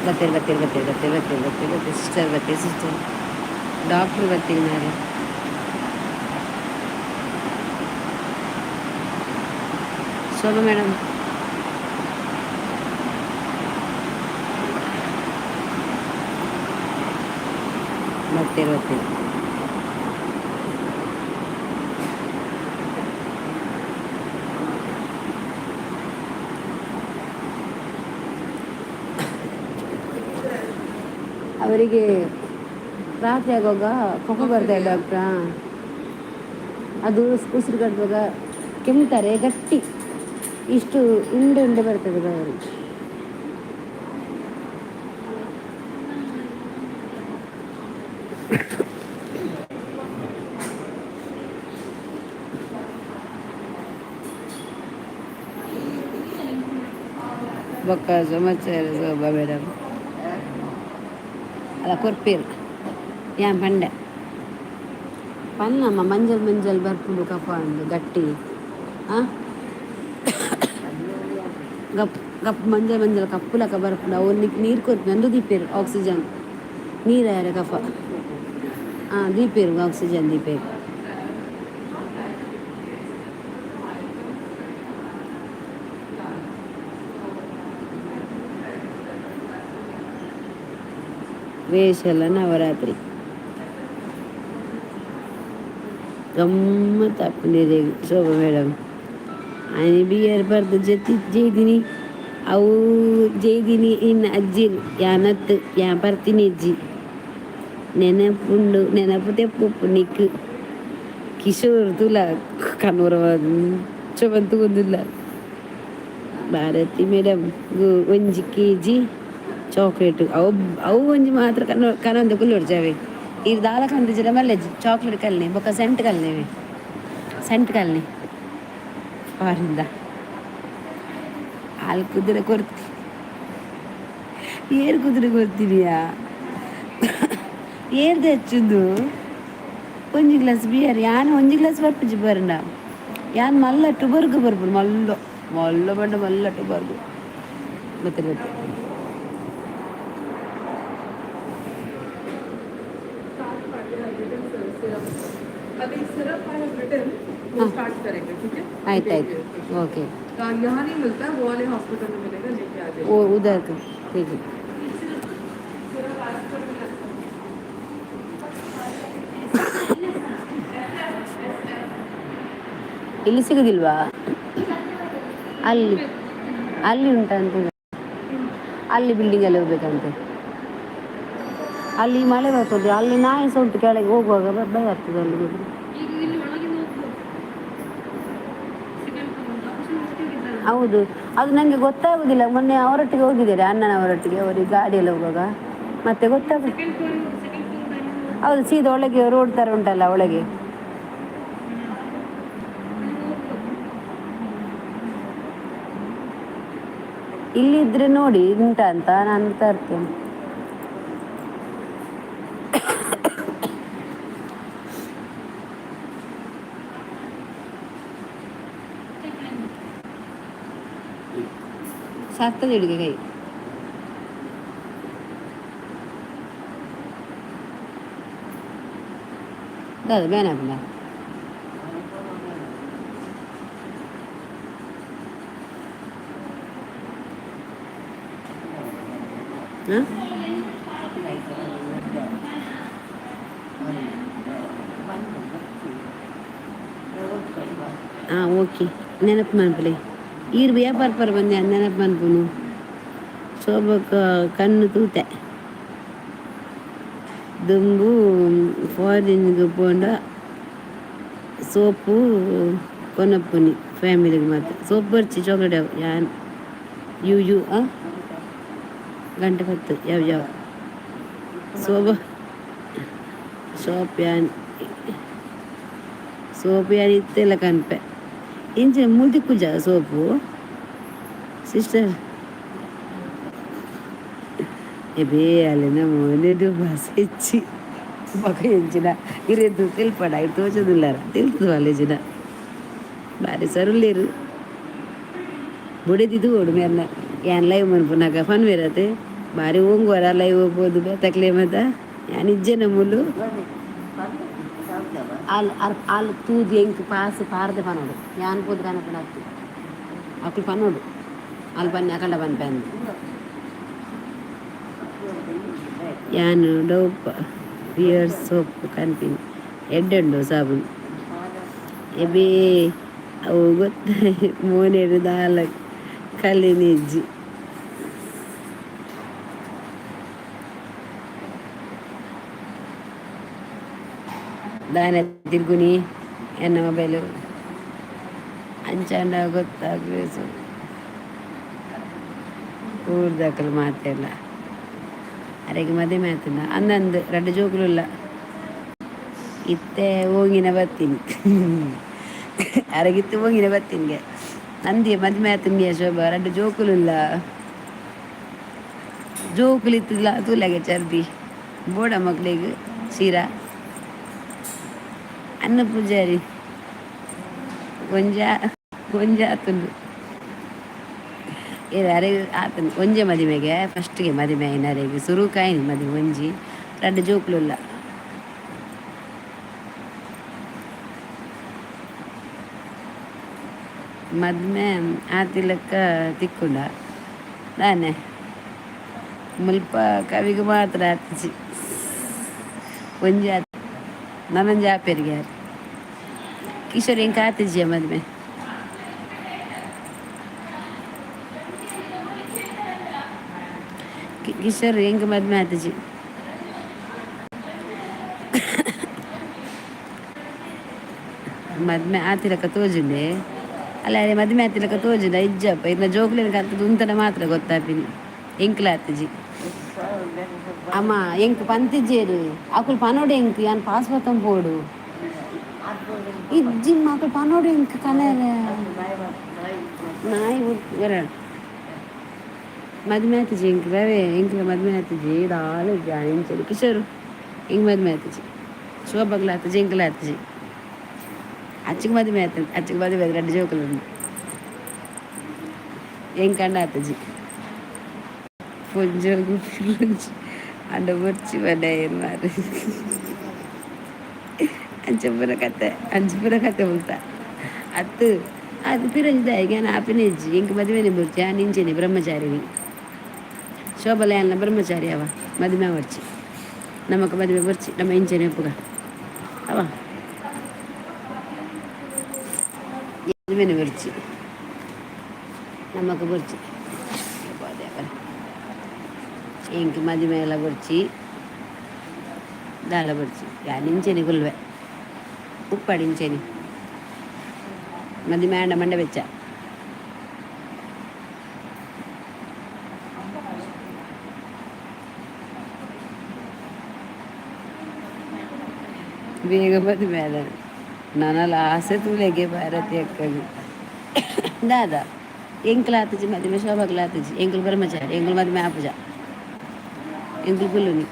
ಬತ್ತೇರು ಬತ್ತೇರು ಬತ್ತೇರು ಬತ್ತೇರು ಬತ್ತೇರು ಬತ್ತೇರು ಬತ್ತೇರು ಸಿಸ್ಟರ್ ಬತ್ತೇರು, ಸಿಸ್ಟರ್ ಡಾಕ್ಟ್ರ್ ಬತ್ತೀರಿ ಮಾರ್ರೆ. ಶೋಭಾ ಮೇಡಮ್ ಬತ್ತೇರು ಬತ್ತೇರು. ಅವರಿಗೆ ರಾತ್ರಿ ಆಗುವಾಗ ಕಫ ಬರ್ತಾ ಇದೆ ಡಾಕ್ಟ್ರಾ. ಅದು ಉಸಿರು ಕಟ್ಟುವಾಗ ಕೆಮ್ತಾರೆ ಗಟ್ಟಿ, ಇಷ್ಟು ಉಂಡೆ ಉಂಡೆ ಬರ್ತದೆ ಬಾಯಲ್ಲಿ. ಬೊಕ್ಕ ಸಮಾಚಾರ ಶೋಭಾ ಮೇಡಮ್ ಅಲ್ಲ ಕೊರ್ಪೇರು ಯಾನ್ ಪಂಡೆ. ಪನ್ನಮ್ಮ ಮಂಜಲ್ ಮಂಜಲ್ ಬರ್ಪುಂಡು ಕಫ ಅಂದು ಗಟ್ಟಿ ಆ ಗಪ್ ಗಪ್ ಮಂಜಲ್ ಮಂಜಲ್ ಕಪ್ಪುಲಕ ಬರ್ಪುಂಡು. ಅವು ನೀರು ಕೊರ್ಪು ಅಂದು ದೀಪೇರು ಆಕ್ಸಿಜನ್ ನೀರಾಯರ ಕಫ. ಹಾಂ, ದೀಪೇರು ಆಕ್ಸಿಜನ್ ದೀಪೇರು. ವೇಷಲ ನವರಾತ್ರಿ ಗಮ್ಮತ್ ಆಪುಂಡು ಶೋಭಾ ಮೇಡಮ್. ಆನಿ ಬಿಯರ್ ಬರ್ದು ಜೆತ್ತಿ ಜೈದಿನಿ ಅವು ಜೈದಿನಿ ಇನ್ನು ಅಜ್ಜಿ ಯಾನತ್ ಯಾ ಬರ್ತೀನಿ ಅಜ್ಜಿ ನೆನಪುಂಡು ನೆನಪು ತೆಪ್ಪು ನಿಕ್ ಕಿಶೋರ್ ತುಲ ಕಣ್ಣೂರ ತೂಂದುಲ್ಲ. ಭಾರತಿ ಮೇಡಮ್ ಒಂಜಿ ಕೆಜಿ ಚಾಕ್ಲೇಟ್ ಅವು ಅವು ಒಂಜಿ ಮಾತ್ರ ಕಣ್ಣು ಕನೊಂದು ಕುಲ್ಲೊಡ್ಚಾವೆ. ಇರ್ ದಾಲ ಕಂದಿಜಿಡ ಮಲ್ಲೆ ಚಾಕ್ಲೇಟ್ ಕಲ್ನೆ ಬೊಕ್ಕ ಸೆಂಟ್ ಕಲ್ನೇವೆ ಸೆಂಟ್ ಕಲ್ನೆ ಫಾರಿಂದ ಹಾಲು ಕುದುರೆ ಕೊರ್ತಿ ಏರ್ ಕುದುರೆ ಕೊರ್ತಿನಿಯಾ ಏರ್ తెచ్చుಂದು ಒಂಜಿ ಗ್ಲಾಸ್ ಬಿಯರ್ ಯಾನ್ ಒಂಜಿ ಗ್ಲಾಸ್ ಬರ್ಪುಜಿ ಬರ್ಂಡ ಯಾನ್ ಮಲ್ಲ ಟುಬರ್ಗ್ ಬರ್ಪುಂಡು ಮಲ್ಲ ಮಲ್ಲ ಬಂಡ ಮಲ್ಲ ಟುಬರ್ಗು ಮತ್ತೆ ಮತ್ತೆ. अभी सिरप I have written, वो स्टार्ट करेंगे, ठीक है? ಆಯ್ತು ಆಯ್ತು, ಓಕೆ. यहाँ नहीं मिलता है, वो वाले हॉस्पिटल में मिलेगा, लेके आ जाइए. ಓ ಉದರ್ ठीक है. सिरप आस्टर में. ಇಲ್ಲಿ ಸಿಗುದಿಲ್ವಾ? ಅಲ್ಲಿ ಅಲ್ಲಿ ಉಂಟಂತೆ, ಅಲ್ಲಿ ಬಿಲ್ಡಿಂಗ್ ಅಲ್ಲಿ ಹೋಗ್ಬೇಕಂತೆ. ಅಲ್ಲಿ ಮಳೆ ಬರ್ತದೆ, ಅಲ್ಲಿ ನಾಯಿ ಸಹ ಉಂಟು. ಕೆಳಗೆ ಹೋಗುವಾಗ ಭಯ ಆಗ್ತದೆ ಅಲ್ಲಿ ಹೋದ್ರೆ. ಹೌದು, ಅದು ನನಗೆ ಗೊತ್ತಾಗುದಿಲ್ಲ. ಮೊನ್ನೆ ಅವರೊಟ್ಟಿಗೆ ಹೋಗಿದ್ದಾರೆ, ಅಣ್ಣನವರೊಟ್ಟಿಗೆ, ಅವರಿಗೆ ಗಾಡಿಯಲ್ಲಿ ಹೋಗುವಾಗ ಮತ್ತೆ ಗೊತ್ತಾಗ. ಹೌದು, ಸೀದಾ ಒಳಗೆ ರೋಡ್ ಥರ ಉಂಟಲ್ಲ ಒಳಗೆ. ಇಲ್ಲಿದ್ರೆ ನೋಡಿ ಉಂಟಾ ಅಂತ, ನಾನು ತರ್ತೇನೆ. ಸಾಕ್ತದೆ ಹಿಡಿಗೆ ಕೈ. ಅದು ಬೇನಪ್ಪ. ಹಾಂ ಹಾಂ, ಓಕೆ. ನೆನಪು ಮನ್ಪುಲೆ. ಈರ್ ವ್ಯಾಪಾರ ಪರ ಬಂದೆ, ನೆನಪು ಮನ್ಪುನು. ಶೋಭಕ್ಕ ಕಣ್ಣು ತೂತೆ. ದುಂಬು ಫಾರಿನ್ಗೆ ಪೋಂಡ ಸೋಪು ಕೊನಪ್ಪುನಿ ಫ್ಯಾಮಿಲಿಗೆ ಮಾತ್ರ. ಸೋಪ್ ಬರ್ಚಿ, ಚಾಕ್ಲೇಟ್ ಯಾವ ಯಾನ್ you you ಆ ಗಂಟೆ 10 ಯಾವ ಯಾವ ಸೋಬ ಸೋಪ್ ಯಾನ್ ಸೋಪ್ ಯಾನ್ ಇತ್ತೆಲ್ಲ ಕನ್ಪೆ ಇಂಚ ಮುಲ್ದಿಕ್ಕುಜ ಸೋಪು ಸಿಸ್ಟರ್. ಎಬೇ ಅಲ್ಲಿನ ಮೋನೆಡು ಬಸ್ ಹೆಚ್ಚಿ ಬೊಕ ಎಂಚಿನ ಇರೆದ್ದು ತಿಳ್ಪಡ ಇರ್ ತೋಚದುಲ್ಲಾರ ತಿಳ್ತದು ಅಲ್ಲೇಜಿನ ಬಾರಿ ಸರುಲ್ಲೇರು ಬುಡೆದಿದ್ದು ಓಡು ಮೇರ್ನ ಯಾನ್ ಲೈವ್ ಮನ್ಪುನಗ ಫನ್ ಬೇರತೆ ಬಾರಿ ಓಂಗುವರ ಲೈವ್ ಹೋಗ್ಬೋದು ಬೇತಕ್ಲೆ ಮತ್ತ ಯಾನ್ ಇಜ್ಜೆನ ಮುಲು ಆಲ್ ಆಲ್ ತೂದು ಎಂಕ್ ಪಾಸ್ ಪಾರ್ದೆ ಪನೋಡು. ಯಾನ್ ಪೋದು ಕನಪುನತ್ತು ಅಕ್ಲು ಪನೋಡು ಅಲ್ ಬನ್ನಿ ಅಕಂಡ ಪನ್ಪೆ ಅಂದ್. ಯಾನ್ ಡವ್ ಪಿಯರ್ ಸೋಪ್ ಕನ್ಪಿನಿ ಎಡ್ಡೆ ಉಂಡು ಸಾಬೂನು. ಎಬೇ ಅವು ಗೊತ್ತ ಮೋನೆಡ್ ದಾಲ ಕಲಿನಿಜ್ಜಿ. ದಾನೆ ತಿರ್ಗುನಿ ಎನ್ನ ಮೊಬೈಲು ಅಂಚಾಂಡ ಗೊತ್ತಾಗ್ಬೇಕು. ಊರ್ದಕಲು ಮಾತೆಲ್ಲ ಅರೆಗೆ ಮದುವೆ ಆತನ ಅಂದಂದು ರಡ್ಡು ಜೋಕುಲುಲ್ಲ. ಇತ್ತೆ ಹೋಗಿನ ಬರ್ತೀನಿ ಅರಗಿತ್ತು ಹೋಗಿನ ಬರ್ತೀನಿ ನಂದಿ ಮದುವೆ ಆತನಿಗೆ ಶೋಭಾ ರಡ್ಡು ಜೋಕುಲುಲ್ಲ. ಜೋಕುಲು ಇತ್ತಿಲ್ಲ ತೂಲಾಗೆ ಚರ್ಬಿ ಬೋಡ ಮಕ್ಳಿಗೆ ಸೀರಾ. ಅನ್ನ ಪೂಜಾರಿ ಒಂಜಾ ಒಂಜಾತುಂಡು ಏರು ಅರೆ ಆತನ ಒಂಜೆ ಮದಿಮೆಗೆ ಫಸ್ಟ್ಗೆ ಮದಿಮೆ ಆಯಿನರೆಗ್ ಸುರುಕಾಯಿನಿ ಮದಿಮೆ ಒಂಜಿ ರಡ್ಡ್ ಜೋಕುಲುಲ್ಲ. ಮದ್ಮೆ ಆತಿಲಕ್ಕ ತಿಕ್ಕುಂಡ ದಾನೆ ಮುಲ್ಪ ಕವಿಗ್ ಮಾತ್ರ ಆತಿಜಿ ಒಂಜಿ ಆತ್ ನನೊಂಜಿ ಆಪೆರ್ಗೆ ಆರ್ ಕಿಶೋರ್ ಎಂಕ್ ಆತಿಜ್ಜಿಯ ಮದ್ಮೆ. ಕಿಶೋರ್ ಎಂಕ್ ಮದ್ಮೆ ಆತಿಜಿ. ಮದ್ಮೆ ಆತಿಲಕ್ಕ ತೋಜುಂಡೆ ಅಲ್ಲ ಅರೆ ಮದ್ಮೆ ಆತಿಲಕ್ಕ ತೋಜುಂಡ ಇಜ್ಜಪ್ಪ ಇರ್ನ ಜೋಕ್ಲೆನ ಕಲ್ತುದು ಉಂತನ ಮಾತ್ರ ಗೊತ್ತಾಪಿನಿ ಎಂಕ್ಲ ಆತಿಜಿ. ಅಮ್ಮ ಎಂಕ್ ಪಂತಿಜ್ಜೇರು ಅಕುಲು ಪನೋಡು ಎಂಕ್ ಯಾನ್ ಪಾಸ್ ಪತ್ತೊಂದು ಪೋಡು ಇಜ್ಜಿ ಅಕುಲು ಪನೋಡು ಎಂಕ್ ಕನೆರೆ ನಾಯಿ ಬರ ಮದ್ಮೆ ಆತಿಜಿ ಎಂಕ್ ಬವೆ ಎಂಕ್ಲ ಮದ್ಮೆ ಆತಿಜಿ ದಾಲ ಇಜ್ಜಿ ಇಂಚನೆ ಕಿಶೋರು ಎಂಕ್ ಮದ್ಮೆ ಆತಿಜಿ ಶೋಭಗ್ಲ ಆತಿಜಿ ಎಂಕ್ಲ ಆತಿಜಿ ಅಚ್ಚಿಗೆ ಮದುವೆ ಆತ ಅಚ್ಚಿಗೆ ಮದುವೆ ಆದ್ ರಡ್ಡ್ ಜೋಕುಲು ಉಂಡು ಎಂಕಂಡ ಆತಿಜಿ ಪೊಂಜೊಗು ಪಿರೊಂಜಿ ಆಂಡ ಬೊರ್ಚಿ ಪಂಡ ಮಾರ್ರೆ ಅಂಚ ಪೂರ ಕತೆ ಅಂಚ ಪೂರ ಕತೆ ಮುಲ್ತ ಅತ್ತ್ ಅದು ಪಿರಂಜಿ ದಾಯೆಗ್ ಯಾನ್ ಆಪಿನ ಇಜ್ಜಿ ಎಂಕ್ ಮದಿಮೆನೆ ಬೊರ್ಚಿ ಯಾನ್ ಇಂಚೆನೆ ಬ್ರಹ್ಮಚಾರಿಣಿ ಶೋಭಲ ಯಾನ್ಲ ಬ್ರಹ್ಮಚಾರಿ ಅವ ಮದಿಮೆ ಆವೊಡ್ಚಿ ನಮಕ್ ಮದಿಮೆ ಬೊರ್ಚಿ ನಮ ಇಂಚೆನೆ ಉಪ್ಪುಗ ಅವ ಮದಿಮೆನೆ ಬೊರ್ಚಿ ನಮಕ್ ಬೊರ್ಚಿ ಎಂಕ್ ಮದಿಮೆಲ ಬೊರ್ಚಿ ದಾಲ ಬೊರ್ಚಿ ಯಾನ್ ಇಂಚೆನೆ ಕುಲ್ಲುವೆ ಉಪ್ಪಡ್ ಇಂಚೆನೆ ಮದಿಮೆ ಆಂಡ ಮಂಡೆ ಬೆಚ್ಚ. ಬೇಗ ಮದಿಮೆ ಆದ ನನಲ ಆಸೆ ತೂಲೆಗೆ ಭಾರತಿ ಅಕ್ಕಗ್ ದಾದ ಎಂಕ್ಲ ಆತಿಜಿ ಮದಿಮೆ ಶೋಭಗ್ಲ ಆತಿಜಿ ಎಂಕುಲು ಬ್ರಹ್ಮಚಾರಿ ಎಂಕುಲು ಮದಿಮೆ ಆಪುಜ ಎಂಕುಲು ಕುಲ್ಲುನಿ.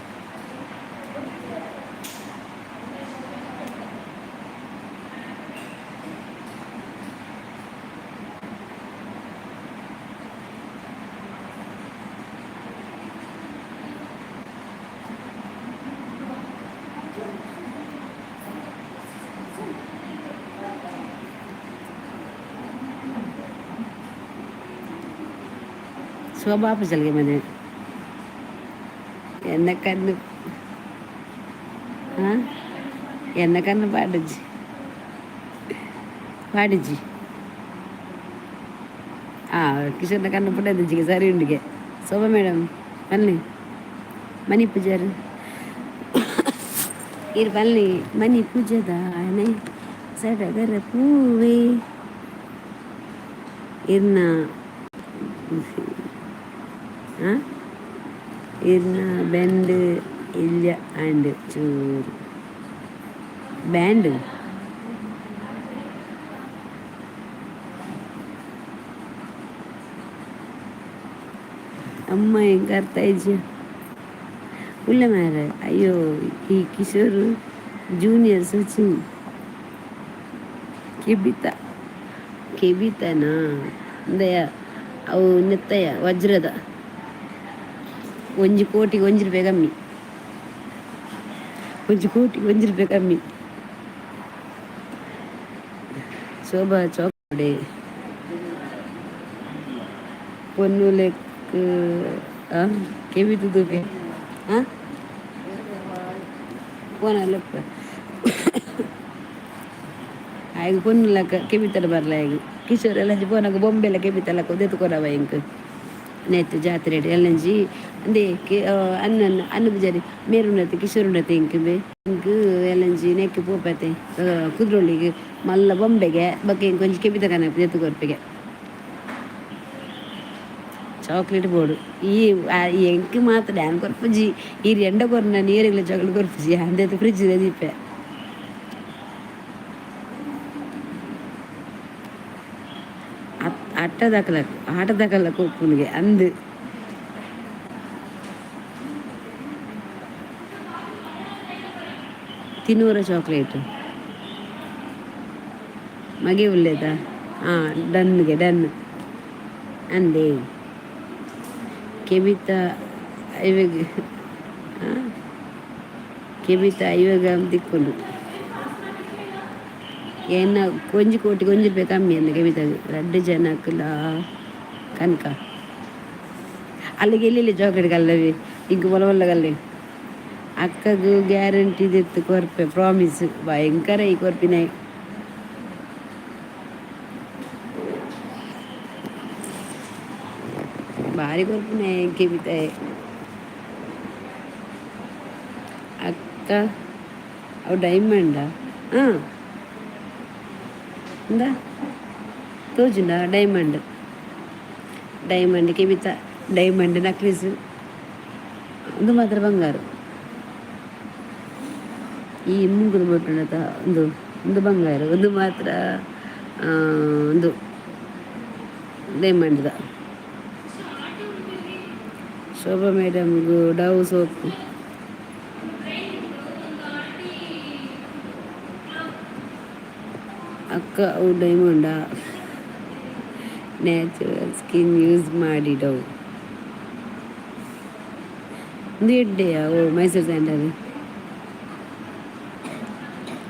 ಶೋಭಾ ಆಪುಜಲ್ಗೆ ಮದಿಮೆ ಎನ್ನ ಕಣ್ಣು ಆ ಎನ್ನ ಕಣ್ಣು ಪಾಡುಜಿ ಪಾಡುಜಿ ಆ ಕಿಶೋರ್ನ ಕಣ್ಣು ಪುಟ್ಟದಿಜ್ಜಿಗೆ ಸರಿ ಉಂಡಿಗೆ ಶೋಭಾ ಮೇಡಮ್ ಬನ್ನಿ ಮನಿ ಪೂಜಾರು ಇರು ಬನ್ನಿ ಮನಿ ಪೂಜೆದಾನೆ ಸಡಗರ ಪೂವೆ ಇರ್ನ ಇರ್ನ ಬೆಂಡ್ ಇಲ್ಯ ಆಂಡ್ ಚೂರು ಬ್ಯಾಂಡ್ ಅಮ್ಮ ಎಂಕ್ ಅರ್ಥ ಆಯಿಜಿ ಉಲ್ಲ ಮಾರ್ರೆ ಅಯ್ಯೋ ಈ ಕಿಶೋರ್ ಜೂನಿಯರ್ ಸಚಿನ್ ಕೆಬಿತ ಕೆಬಿತನಾ ಇಂದಯ ಅವು ನೆತ್ತಯ ವಜ್ರದ ಒಂಜಿ ಕೋಟಿಗೆ ಒಂಜಿ ರೂಪಾಯಿ ಕಮ್ಮಿ ಒಂಜಿ ಕೋಟಿಗೆ ಒಂಜಿ ರೂಪಾಯಿ ಕಮ್ಮಿ. ಶೋಭಾ ಚೌಕಡೆ ಪೊನ್ನು ಲೆಕ್ ಕೆಬಿ ತುದುಪೆ ಆ ಪೋನ ಲೆಪ್ಪ ಆಯ್ಗ್ ಪೊನ್ನು ಲೆಕ್ಕ ಕೆಬಿತಡ ಬರ್ಲ ಆಯ್ಗ್ ಕಿಶೋರ್ ಎಲ್ಲಂಜಿ ಪೋನಾಗ ಬೊಂಬೆಲ ಕೆಬಿತಲಕ್ಕ ಉದೆತ್ ಕೊರವ ಎಂಕ್ ನೆತ್ತು ಜಾತ್ರೆ ಎಲ್ಲಂಜಿ ಅಂದೇ ಕೆ ಅನ್ನ ಅನ್ನ ಪೂಜಾರಿ ಮೇರುಂಡತೆ ಕಿಶೋರ್ ಉಂಡತೆ ಎಂಕ್ ಬೆ ಎಂಕ್ ಎಲ್ಲಂಜಿ ನೆಕ್ಕ್ ಪೋಪತೆ ಕುದ್ರೋಳಿಗ್ ಮಲ್ಲ ಬೊಂಬೆಗೆ ಬೊಕ್ಕ ಎಂಕ್ ಒಂಜಿ ಕೆಬಿತ ಕನಪು ದೆತ್ತ್ ಕೊರ್ಪೆಗೆ ಚಾಕ್ಲೇಟ್ ಬೋಡು ಈ ಎಂಕ್ ಮಾತ್ರ ಯಾನ್ ಕೊರ್ಪುಜಿ ಈರ್ ಎಂಡ ಕೊರ್ನ ನೀರೆಗ್ಲ ಚಾಕ್ಲೇಟ್ ಕೊರ್ಪುಜಿ ಯಾನ್ ದೆತ್ತ್ ಫ್ರಿಜ್ ದೀಪೆ. ಅಟ್ಟದಕಲಕ್ ಆಟದಕಲಕ್ ಉಪ್ಪುನಿಗೆ ಅಂದ್ ತಿನೂರ ಚಾಕ್ಲೇಟ್. ಮಗೆ ಉಲ್ಲೇದ ಹಾಂ ಡನ್ಗೆ ಡನ್ ಅಂದೆ ಕೆಬಿತ ಇವಾಗ ಕೆಬಿತ ಇವಾಗ ದಿಕ್ಕೊಂಡು ಏನ ಒಂಜಿ ಕೋಟಿ ಒಂಜಿ ರೂಪಾಯಿ ಕಮ್ಮಿ ಅಂದ ಕೆಬಿತಾಗ ರಡ್ಡು ಜನಕ್ಕಲ ಕನಕ ಅಲ್ಲಿಗೆ ಎಲ್ಲೆಲ್ಲಿ ಚಾಕ್ಲೇಟ್ ಕಲ್ಲವಿ ಇಂಕ್ ಒಲ ಒಲ್ಲಗಲ್ಲಿ ಅಕ್ಕಗೂ ಗ್ಯಾರಂಟಿ ದೆತ್ತು ಕೊರ್ಪೆ ಪ್ರಾಮಿಸ್ ಭಯಂಕರ ಈ ಕೊರ್ಪಿನ ಭಾರಿ ಕೊರ್ಪಿನ ಕೆಬಿತಾಯ ಅಕ್ಕ ಅವು ಡೈಮಂಡಾ ಹಾಂ ಇಂದ ತೋಜುಂಡ ಡೈಮಂಡ್ ಡೈಮಂಡ್ ಕೆಬಿತ ಡೈಮಂಡ್ ನಕ್ಲಿಸ್ ಒಂದು ಮಾತ್ರ ಬಂಗಾರ ಈ ಮುಂಗುದ ಬೊಟ್ಟುಂಡತ ಒಂದು ಒಂದು ಬಂಗಾರ ಒಂದು ಮಾತ್ರ ಒಂದು ಡೈಮಂಡ್ದ ಶೋಭಾ ಮೇಡಮ್ಗೂ ಡವ್ ಸೋಪು ಅಕ್ಕ ಅವು ಡೈಮಂಡಾ ನ್ಯಾಚುರಲ್ ಸ್ಕಿನ್ ಯೂಸ್ ಮಾಡಿ ಡವ್ ಒಂದು ಎಡ್ಡೆಯಾ ಓ ಮೈಸೂರು ಸ್ಯಾಂಡಲ್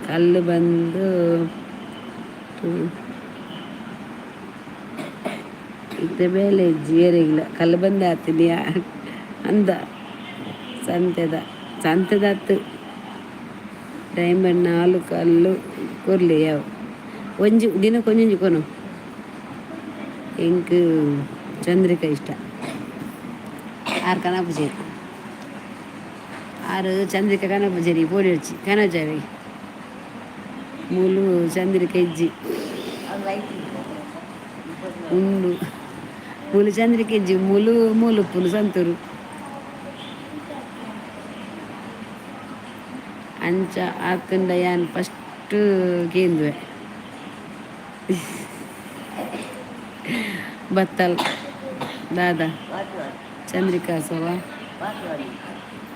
ಕಲ್ಲು ಬಂದು ಇತ್ತೆ ಬೇಲೆ ಇಜ್ಜಿ ಏರೆಗಿಲ್ಲ ಕಲ್ಲು ಬಂದು ಆತೀನಿ ಅಂದ ಸಂತೆದ ಸಂತೆದ ಅತ್ತು ಡೈಮಂಡ್ ನಾಲ್ಕು ಕಲ್ಲು ಕೊರ್ಲಿ ಯಾವ ಒಂಜಿ ದಿನಕ್ಕೆ ಒಂಜೊಂಜಿ ಕೊನು ಎಂಕ್ ಚಂದ್ರಿಕಾ ಇಷ್ಟ ಆರು ಕನಪುಜೇರಿ ಆರು ಚಂದ್ರಿಕಾ ಕನಪುಜೇರಿ ಪೋಡಿ వచ్చಿ ಕನಜಾರಿ ಮೂಲು ಚಂದ್ರಿಕಾ ಇಜ್ಜಿ ಉಂಡು ಮೂಲು ಚಂದ್ರಿಕಾ ಇಜ್ಜಿ ಮೂಲು ಮೂಲು ಪುಲು ಸಂತೂರು ಅಂಚ ಆತಂಡ ಯಾನ್ ಫಸ್ಟ್ ಕೇಂದ್ವೆ ಬತ್ತಲ್ ದಾದಾ ಚಂದ್ರಿಕಾ ಸೋವಾ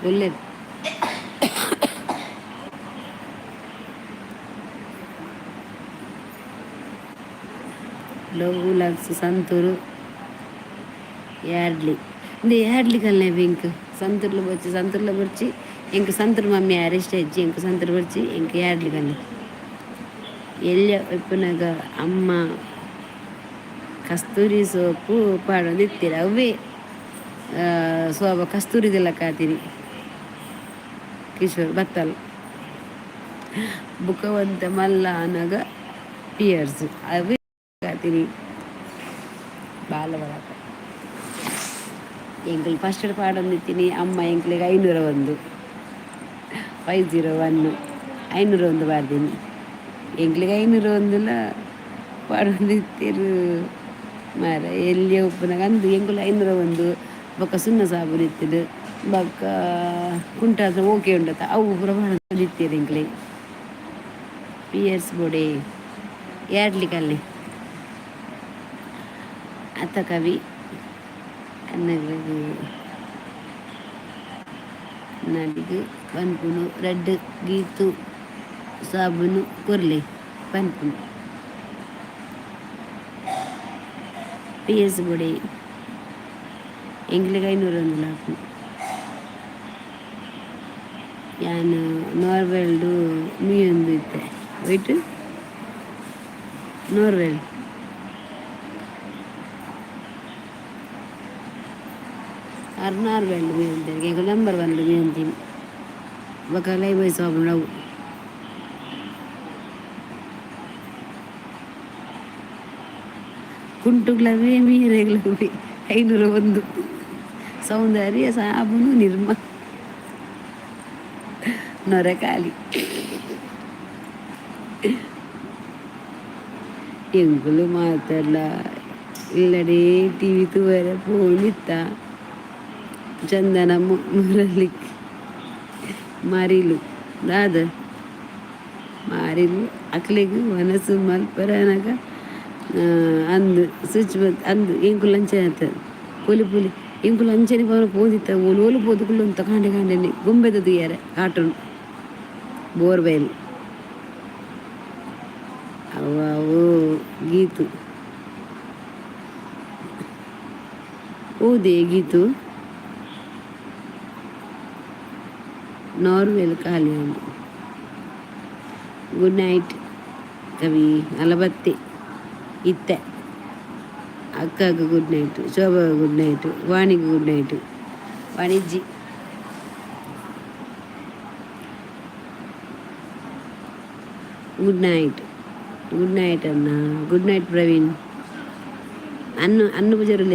ಉಲ್ಲೇರ್ ಲವ್ ಲಕ್ಸ್ ಸಂತೂರು ಯಾರ್ಡ್ಲಿ ಇಂದು ಯಾರ್ಡ್ಲಿ ಕಲ್ಲೆ ಇಂಕ್ ಸಂತೂರ್ಲು ಬೊಚ್ಚಿ ಸಂತೂರ್ಲ ಬೊರ್ಚಿ ಎಂಕ್ ಸಂತೂರ್ ಮಮ್ಮಿ ಅರೆಸ್ಟ್ ಇಜ್ಜಿ ಎಂಕ್ ಸಂತೂರ್ ಬೊರ್ಚಿ ಎಂಕ್ ಯಾರ್ಡ್ಲಿ ಕಲ್ಲೆ ಎಲ್ಯ ಇಪ್ಪುನಗ ಅಮ್ಮ ಕಸ್ತೂರಿ ಸೋಪು ಪಾಡೊಂದಿತ್ತೆರ್ ಅವ್ವೇ ಸೋಪ ಕಸ್ತೂರಿದೆಲ್ಲ ಕಾತಿನಿ ಕಿಶೋರ್ ಬತ್ತಲ್ ಬುಕ್ಕವಂತ ಮಲ್ಲ ಆನಗ ಪಿಯರ್ಸ್ ಅವೇ ಕಾತಿನಿ ಬಾಲ ಬರಾಕ ಎಂಕುಲು ಫಸ್ಟ್ ಪಾಡೊಂದಿತ್ತೀನಿ ಅಮ್ಮ ಎಂಕ್ಲೆಗ್ 501 501 501 ಪಾಡ್ದೀನಿ ಎಂಕ್ಲೆಗ್ 501ಲ ಪಾಡೊಂದಿತ್ತೆರ್ ಮಾರ ಎಲ್ಯ ಉಪ್ಪುನಗ ಅಂದು ಎಂಕುಲು 501 ಬೊಕ್ಕ ಸುಣ್ಣ ಸಾಬೂನು ಇತ್ತುಂಡು ಬೊಕ್ಕ ಕುಂಟಾದ ಓಕೆ ಉಂಡತ ಅವು ಪೂರ ಪಾಡೊಂದಿತ್ತೆರ್ ಎಂಕ್ಲೆಗ್ ಪಿಯರ್ಸ್ ಬೋಡೆ ಯಾಡ್ಲಿ ಕಲ್ಲೆ ಅತ್ತ ಕವಿ ಅನ್ನಗ್ಲಗ್ ನಡಿಗ್ ಪನ್ಪುನು ರಡ್ಡ್ ಗೀತು ಸಾಬೂನು ಕೊರ್ಲೆ ಪನ್ಪುನು ಪಿಯರ್ಸ್ ಬೋಡೆ ಎಂಕ್ಲೆಗ್ 501 ಆಪುಂಡು ಯಾನ್ ನೋರ್ವೆಲ್ಡ್ ಮೀಯೊಂದು ಇತ್ತೆ ವೈಟ್ ನೋರ್ವೆಲ್ ಆರ್ ನಾರ್ವೆಲ್ಡ್ ಮೀಯೊಂದು ಎಂಕುಲು ನಂಬರ್ ಒನ್ ಮೀಯೊಂದಿನಿ ಬೊಕ ಲೈಬಾಯ್ ಸಾಬೂನು ಅವು ಕುಂಟುಗ್ಲವೇ ಮೀರೆಗ್ಲವೇ 501 ಸೌಂದರ್ಯ ಸಾಬೂನು ನಿರ್ಮ ನೊರೆ ಖಾಲಿ ಎಂಕುಲು ಮಾತೆರ್ಲ ಇಲ್ಲಡೆ ಟಿವಿ ತೂವರೆ ಪೋಂದಿತ್ತ ಚಂದನ ಮುರಳಿ ಮಾರಿಲು ದಾದ ಮಾರಿಲು ಅಕ್ಲೆಗ್ ವನಸು ಮಲ್ಪರೆ ಅನಗ ಅಂದ್ ಸ್ವಿಚ್ ಅಂದ್ ಎಂಕುಲು ಅಂಚನೆ ಆತ ಪೊಲಿ ಪೊಲಿ ಎಂಕುಲು ಅಂಚನೆ ಪೋನ ಪೋಂದಿತ್ತ ಓಲು ಓಲು ಪೋದು ಕುಲ್ಲೊಂತ ಕಾಂಡೆ ಕಾಂಡೆನೆ ಗೊಂಬೆದ ತೂಯರೆ ಕಾರ್ಟೂನ್ ಬೋರ್ವೆಲ್ ಅವು ಗೀತು ಓದೆ ಗೀತು ನಾರ್ವೆಲ್ ಖಾಲಿ. ಗುಡ್ ನೈಟ್ ಕವಿ ಅಲಬತ್ತೆ ಇತ್ತೆ. ಅಕ್ಕಗೆ good night, Shobha good night, ವಾಣಿಗೆ ಗುಡ್ ನೈಟ್. ವಾಣಿಜ್ಜಿ. ಗುಡ್ ನೈಟ್, ಗುಡ್ ನೈಟ್ ಅಣ್ಣ. Good night Praveen. ಅನ್ನು ಅನ್ನು ಪೂಜಾರು.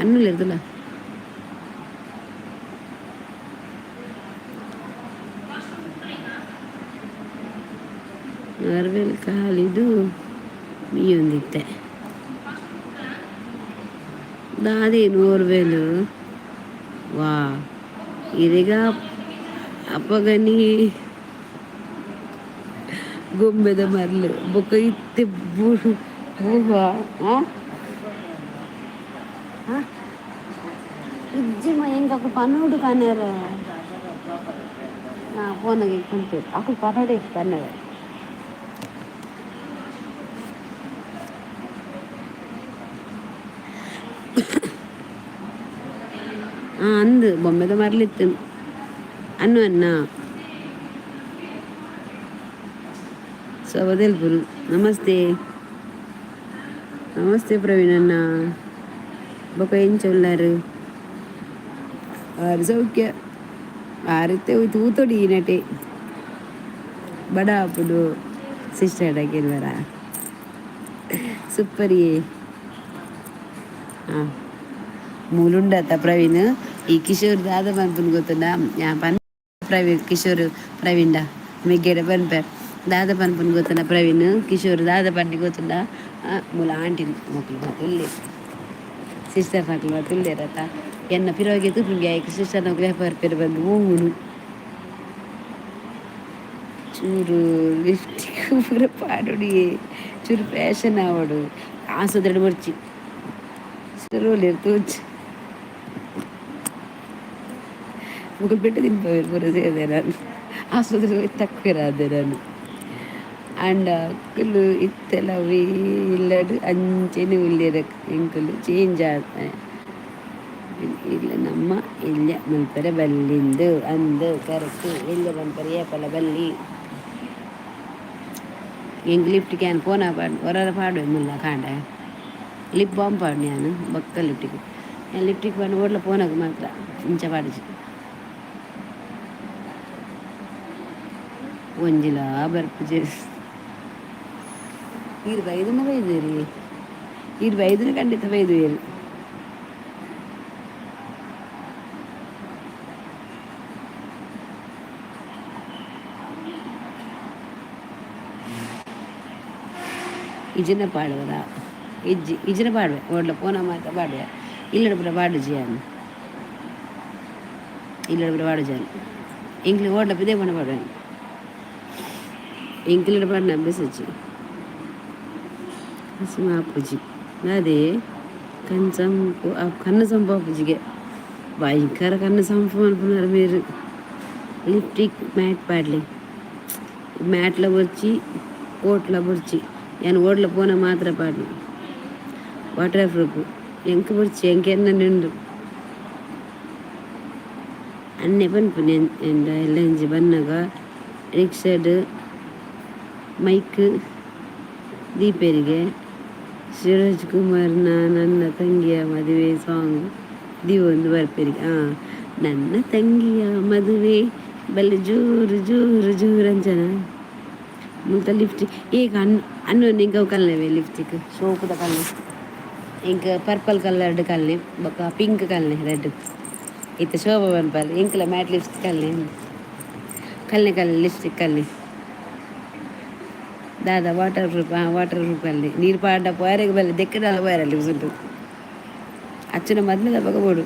ಅನ್ನು ಇರ್ತಲ್ಲ. ಅರ್ವೆಲ್ ಕಾಲಿದು ಮೀಯೊಂದಿತ್ತೆ ದಾದೇನು ಓರ್ವೆಲು. ವಾ, ಇರೆಗ ಅಪಗನಿ ಗೊಂಬೆದ ಮರ್ಲು ಬೊಕ್ಕ ಇತ್ತೆ ಬೂಹ. ಇಜ್ಜಿ ಎಂಕ್ ಅಕುಲು ಪನೋಡು ಕನೆರ ಫೋನಾಗ ಪನ್ಪೆರ್ ಅಕುಲು ಪನೋಡೆ ಪನ್ನರೆ. ಅಂದು ಬೊಂಬೆದ ಮರ್ಲಿತ್ತು ಅನ್ನು ಅನ್ನ ಸವದೆಲ್ಪುರು. ನಮಸ್ತೆ, ನಮಸ್ತೆ ಪ್ರವೀಣ್ ಅಣ್ಣ. ಬೊಕ ಎಂಚ ಉಲ್ಲರ್? ಆರು ಸೌಖ್ಯ ಆರತ್ತೆ ತೂತೊಡಿ ನಟೆ ಬಡ ಅಪ್ಪುಡು ಸಿಸ್ಟರ್ ಕೇಳ್ವರ. ಸೂಪರ್. ಏ ಹಾಂ ಮೂಲುಂಡತ್ತ ಪ್ರವೀಣ್? ಈ ಕಿಶೋರ್ ದಾದ ಪನ್ಪುನು ಗೊತ್ತುಂಡ? ಪನ್ ಪ್ರವೀಣ್, ಕಿಶೋರ್ ಪ್ರವೀಣ್ಡ ಮೆಗ್ಗೆಡ ಪನ್ಪೆ. ದಾದ ಪನ್ಪುನು ಗೊತ್ತುಂಡ ಪ್ರವೀಣ್? ಕಿಶೋರ್ ದಾದ ಪನ್ನಿ ಗೊತ್ತುಂಡ? ಮೂಲ ಆಂಟಿ ಮೊಕ್ಲು ಮಾತ ಉಲ್ಲೆರ್, ಸಿಸ್ಟರ್ ನಕುಲು ಮಾತ ಉಲ್ಲೆರತ್ತ. ಎನ್ನ ಪಿರವಿಗೆ ತೂಪುಂಗೆ ಐಕ್ ಸಿಸ್ಟರ್ ನಕುಲು ಬರ್ಪೆರ್ ಬಂದು ಓಂಗುನು. ಚೂರು ಲಿಪ್ಸ್ಟಿಕ್ ಪೂರ ಪಾಡೊಡಿಯೇ, ಚೂರು ಫ್ಯಾಷನ್ ಆವಡು. ಆಸ್ಪತ್ರೆ ಬೊರ್ಚಿ ಸುರುಲಿ ತೂಚ್ ಮುಗುಲ್ ಪೆಟ್ಟು ತಿನ್ಪವೆರ್ ಪೂರ ಸೇರ್ದೆ. ನಾನು ಆಸ್ಪತ್ರೆಗೆ ಹೋಗಿ ತಕ್ವೆರಾದೆ ನಾನು. ಆಂಡ ಅಕುಲು ಇತ್ತೆಲ ಅವೇ ಇಲ್ಲಡ್ ಅಂಚೆನೆ ಉಲ್ಲೆರ್. ಎಂಕುಲು ಚೇಂಜ್ ಆತ ಇಲ್ಲ. ನಮ್ಮ ಎಲ್ಯ ಮಲ್ಪೆರೆ ಬಲ್ಲಿಂದು ಅಂದ್ ಕರೆಕ್ಟ್. ಎಲ್ಯ ಮನ್ಪೆರೆ ಏಪಲ ಬಲ್ಲಿ. ಎಂಕ್ ಲಿಪ್ಟಿಕ್ ಯಾನ್ ಪೋನ ಪಾಡ್ ಒರರ ಪಾಡುವೆ. ಮುಲ್ಲ ಕಾಂಡೆ ಲಿಪ್ ಬಾಮ್ ಪಾಡ್ನೆ ಯಾನ್. ಬೊಕ್ಕ ಲಿಪ್ಟಿಕ್, ಯಾನ್ ಲಿಪ್ಟಿಕ್ ಪಾಡ್ನೆ ಓಡ್ಲ ಪೋನಾಗ ಮಾತ್ರ, ಇಂಚ ಪಾಡುಜಿ. ಒಂಜಿಲಾ ಬರ್ಪುಜೆರ್. ಈರ್ ಬೈದುನ ಬೈದುರಿ, ಈರ್ ಬೈದುನ ಖಂಡಿತ ಬೈದುವೆರ್. ಇಜಿನ ಪಾಡುವರ? ಇಜ್ಜಿ, ಇಜಿನ ಪಾಡುವೆ. ಓಡ್ಲ ಪೋನ ಮಾತ ಪಾಡುವೆ. ಇಲ್ಲಡ ಪೂರ ಪಾಡುಜಿ ಯಾನ್. ಇಲ್ಲಡ ಪೂರ ಪಾಡುಜಿ ಯಾನ್. ಎಂಕ್ಲೆ ಓಡ್ಲ ಪಿದಯಿ ಪೋಂಡ ಪಾಡುವೆ. ಎಂಕ್ಲೆಡ ಪಾಡುನ ಅಭ್ಯಾಸ ಇಜ್ಜಿ. ಹಸಿಮ ಆಪುಜಿ ಅದೇ ಕಣ್ಣು ಕಣ್ಣು ಸಂಪು ಆಪುಜಿಗೆ. ಭಯಂಕರ ಕಣ್ಣು ಸಂಪು ಮನ್ಪುನಾರ್ ಮೇರ್. ಲಿಪ್ಟಿಕ್ ಮ್ಯಾಟ್ ಪಾಡ್ಲೆ. ಮ್ಯಾಟ್ಲ ಬೊರ್ಚಿ, ಕೋಟ್ಲ ಬೊರ್ಚಿ. ಯಾನ್ ಓಡ್ಲ ಪೋನ ಮಾತ್ರ ಪಾಡ್ನು. ವಾಟರ್ ಪ್ರೂಫ್ ಎಂಕ್ ಬೊರ್ಚಿ, ಎಂಕ್ ಎನ್ನನೆ ಉಂಡು. ಅಣ್ಣೆ ಪನ್ಪುನಿ ಎಲ್ಲಂಜಿ ಬನ್ನಗ ರಿಕ್ಷಾಡ್ ಮೈಕ್ ದೀಪೆರಿಗೆ ಶಿವರಾಜ್ ಕುಮಾರ್ನ ನನ್ನ ತಂಗಿಯ ಮದುವೆ ಸಾಂಗ್ ದೀವೊಂದು ಬರ್ಪೆರಿಗೆ. ನನ್ನ ತಂಗಿಯ ಮದುವೆ ಬಲೆ ಜೋರು ಜೋರು ಜೋರು ಅಂಚನ. ಮುಲ್ತ ಲಿಪ್ಸ್ಟಿಕ್ ಏಕ ಅನ್ನು ಅನ್ನು ಎಂಕ್ ಅವು ಕಲ್ನೆವೆ. ಲಿಪ್ಸ್ಟಿಕ್ ಶೋಕುದ ಕಲ್ನೆ. ಎಂಕ್ ಪರ್ಪಲ್ ಕಲರ್ಡ್ ಕಲ್ನೆ, ಬೊಕ್ಕ ಪಿಂಕ್ ಕಲ್ನೆ, ರೆಡ್. ಇತ್ತೆ ಶೋಭ ಪನ್ಪಲ್ ಎಂಕ್ಲ ಮ್ಯಾಟ್ ಲಿಪ್ಸ್ಟಿಕ್ ಕಲ್ನೆ ಕಲ್ನೆ ಕಲ್ನೆ ಲಿಪ್ಸ್ಟಿಕ್ ಕಲ್ನೆ. ದಾದ ವಾಟರ್ ಪ್ರೂಫ್? ವಾಟರ್ ಪ್ರೂಫ್ ಅಲ್ಲಿ ನೀರು ಪಾಡ ಪೋಯರೆಗ್ ಬಲ್ಲೆ ದೆಕ್ಕಡಲ ಪೋಯರಲ್ಲಿ ಉಂಟು. ಅಚ್ಚನ ಮದ್ಮೆದ ಅಪಗ ಬೋಡು.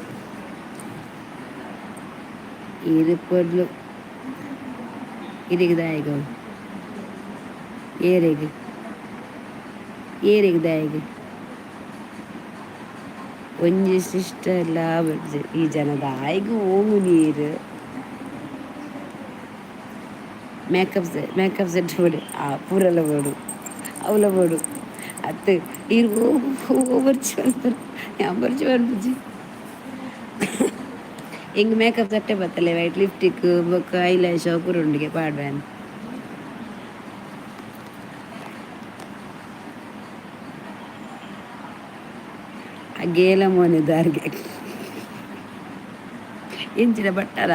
ಈರ್ ಪೊರ್ಲು. ಇರೆಗ್ ದಾಯೆಗ್? ಏರೆಗ್ ಏರೆಗ್ ದಾಯೆಗ್? ಒಂಜಿ ಸಿಸ್ಟರ್ಲ ಈ ಜನದ ಆಯ್ಗು ಓಂಗು ನೀರು ಮೇಕಪ್ ಮೇಕಪ್ ಸೆಟ್ ಬೋಡು ಆ ಪೂರಲ ಬೋಡು ಅವಲ ಬೋಡು ಅತ್ತು ಈರ್ ಓ ಬರ್ಚಿ ಪನ್ಪರು ಯಾನ್ ಬರ್ಚಿ ಪನ್ಪುಜಿ ಎಂಕ್ ಮೇಕಪ್ ಸೆಟ್ಟೆ ಬತ್ತಲೆ ವೈಟ್ ಲಿಪ್ಸ್ಟಿಕ್ ಬೊಕ್ಕ ಐಲ್ಯಾಶ್ ಅವು ಪೂರ ಉಂಡುಗೆ ಪಾಡ್ವೆನ್. ಆ ಗೇಲ ಮೋನೆ ದಾರ್ಗೆ ಎಂಚಿನ ಬಟ್ಟರ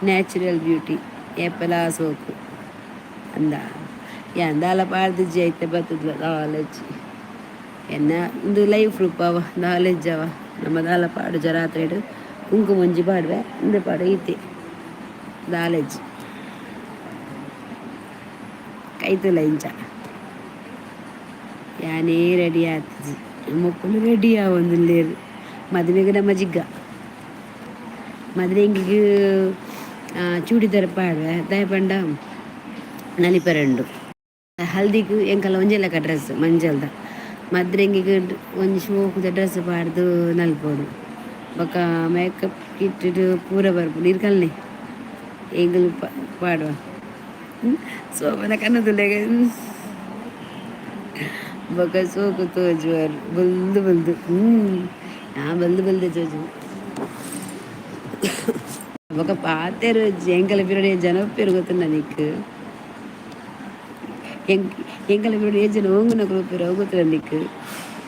ನ್ಯಾಚುರಲ್ ಬ್ಯೂಟಿ ಏಪಲ ಸೋಕು ಅಂದ ಯಾನ್ ದಾಲ ಪಾಡ್ದಿಜ್ಜಿ ಐತೆ ಬತ್ತುದ್ಲ ನಾಲೆಜ್ ಎನ್ನ ಉಂದು ಲೈವ್ ಪ್ರೂಫ್ ಅವ ನಾಲೆಜ್ ಅವ ನಮ್ಮ ದಾಲ ಪಾಡುಜ ರಾತ್ರಿಡ್ ಕುಂಕುಮ ಒಂಜಿ ಪಾಡುವೆ ಉಂದು ಪಾಡು ಈತೆ ನಾಲೆಜ್ ಕೈತುಲ ಇಂಚ ಯಾನೇ ರೆಡಿ ಆತಿಜಿ ಮೊಕ್ಕುಲು ರೆಡಿ ಆವೊಂದುಲ್ಲೆರ್ ಮದಿಮೆಗ್ ನಮ್ಮ ಜಿಗ್ಗ ಮದ್ರೆಂಗಿಗ್ ಚೂಡಿದಾರ ಪಾಡುವೆ ದಾಯೆ ಪಂಡ ನಲಿಪೆರೆ ಉಂಡು ಹಲ್ದಿಗ್ ಎಂಕಲ್ನ ಒಂಜೇ ಲೆಕ್ಕ ಡ್ರೆಸ್ ಮಂಜಲ್ದ ಮದ್ರೆಂಗಿಗ್ ಒಂಜಿ ಶೋಕುದ ಡ್ರೆಸ್ ಪಾಡ್ದು ನಲ್ಪೊಡು ಬೊಕ ಮೇಕಪ್ ಕಿಟ್ ಪೂರ ಬರ್ಪುಂಡು ಈರ್ ಕಲ್ನೆ ಎಂಕುಲು ಪಾಡುವ ಸೋಮನ ಕಣ್ಣುದುಲ್ಲೆಗ್ ಬೊಕ ಸೋಕು ತೋಜುವರ್ ಬೊಲ್ದು ಬೊಲ್ದು ಯಾನ್ ಬೊಲ್ದು ಬೊಲ್ದೆ ತೋಜುವೆ ಬೊಕ ಪಾತೆರ್ ಎಂಕಲ ಪಿರಡೆ ಜನ ಉಪ್ಪೆರ್ ಗೊತ್ತುಂಡ ನಿಕ್ಕ್ ಎಂಕಲ ಪಿರಡೆ ಜನ ಓಂಗುನಕುಲು ಉಪ್ಪೆರ್ ಅವು ಗೊತ್ತುಂಡ ನಿಕ್ಕ್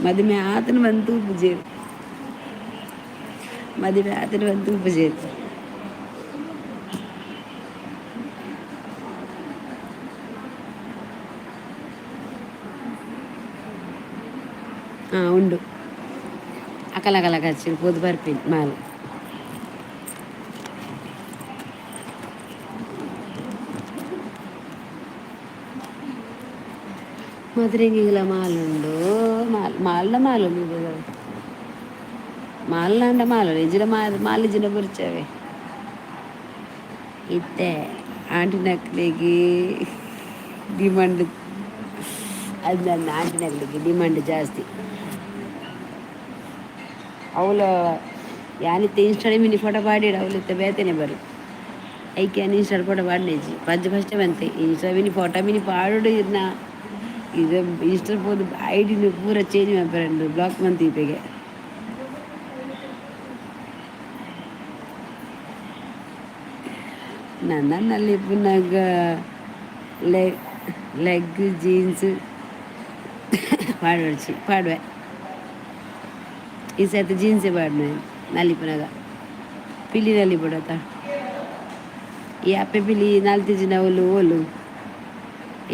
ಮದಿಮೆ ಆತನ ಬಂದು ತೂಪುಜೆರ್ ಮದಿಮೆ ಆತನ ಬಂದು ತೂಪುಜೆರ್. ಹಾಂ ಉಂಡು ಅಕಲ ಅಕಲ ಕಚ್ಚಿರ್ ಪೋದು ಬರ್ಪಿನಿ ಮಾಲ್. ಮದ್ರೆಂಗಿಗ್ಲ ಮಾಲ್ ಉಂಡು ಮಾಲ್ ಮಾಲ್ನ ಮಾಲ್ ಉಂಡು ಮಾಲ್ನಾಂಡ ಮಾಲ್ ಇಜ್ಜಿಡ ಮಾಲ್ ಮಾಲ್ ಇಜ್ಜಿಡ ಬೊರ್ಚವೆ ಇತ್ತೆ ಆಂಟಿನಕ್ಲೆಗ್ ಡಿಮಾಂಡ್ ಅದು ನನ್ನ ಆಂಟಿನಕ್ಲೆಗ್ ಡಿಮಾಂಡ್ ಜಾಸ್ತಿ ಅವಲ ಯಾನಿತ್ತೆ ಇನ್ಸ್ಟಾಡ್ ಮಿನಿ ಫೋಟೋ ಪಾಡಿಡ ಅವಲು ಇತ್ತೆ ಬೇತೆನೆ ಬರು ಐಕೆ ಯಾನ್ ಇನ್ಸ್ಟಾಡ್ ಫೋಟೋ ಪಾಡ್ನೆಜಿ ಪಜ್ಜೆ ಫಸ್ಟೇ ಬಂತೆ ಇನ್ಸ್ಟಾ ಮಿನಿ ಫೋಟೋ ಮಿನಿ ಪಾಡೋಡು ಇರ್ನ ಇದು ಇನ್ಸ್ಟಾ ಪೋದು ಐಡಿನ ಪೂರ ಚೇಂಜ್ ಮಲ್ಪೆರೆ ಬ್ಲಾಕ್ ಮಂತ್ ಇಪೆಗೆ. ನನ್ನಲ್ಲಿ ಪುನಗ ಲೆಗ್ ಲೆಗ್ ಜೀನ್ಸ್ ಪಾಡೊಡ್ಚಿ ಪಾಡುವೆ ಈ ಸರ್ತಿ ಜೀನ್ಸೇ ಪಾಡ್ನೆ ನಲಿಪುನಗ ಪಿಲಿ ನಲಿಪೊಡತ್ತ ಈ ಅಪ್ಪೆ ಪಿಲಿ ನಲ್ತಿಜಿನ ಓಲು ಓಲು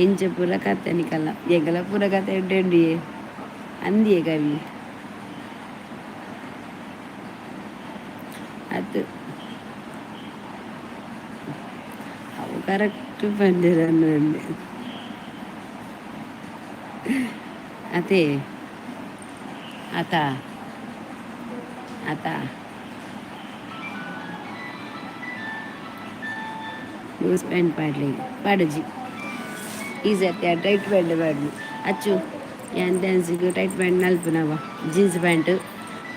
ಎಂಚ ಪೂರ ಕತೆ ನಿಕಲ್ನ ಎಂಕಲ್ನ ಪೂರ ಕತೆ ಎಡ್ಡೆ ಉಂಡಿಯೇ ಅಂದಿಯೇ ಕವಿ ಅದು ಅವು ಕರೆಕ್ಟ್ ಪಂಡೆರ್ ಅಂದೆ ಅದೇ ಆತ ಆತ ಲೂಸ್ ಪ್ಯಾಂಟ್ ಪಾಡ್ಲಿ ಪಾಡುಜಿ ಈ ಸರ್ತಿ ಆ ಟೈಟ್ ಪ್ಯಾಂಟ್ ಪಾಡ್ಲಿ ಅಚ್ಚು ಯಾನ್ ಡ್ಯಾನ್ಸಿಗ್ ಟೈಟ್ ಪ್ಯಾಂಟ್ ನಲ್ಪುನವ ಜೀನ್ಸ್ ಪ್ಯಾಂಟ್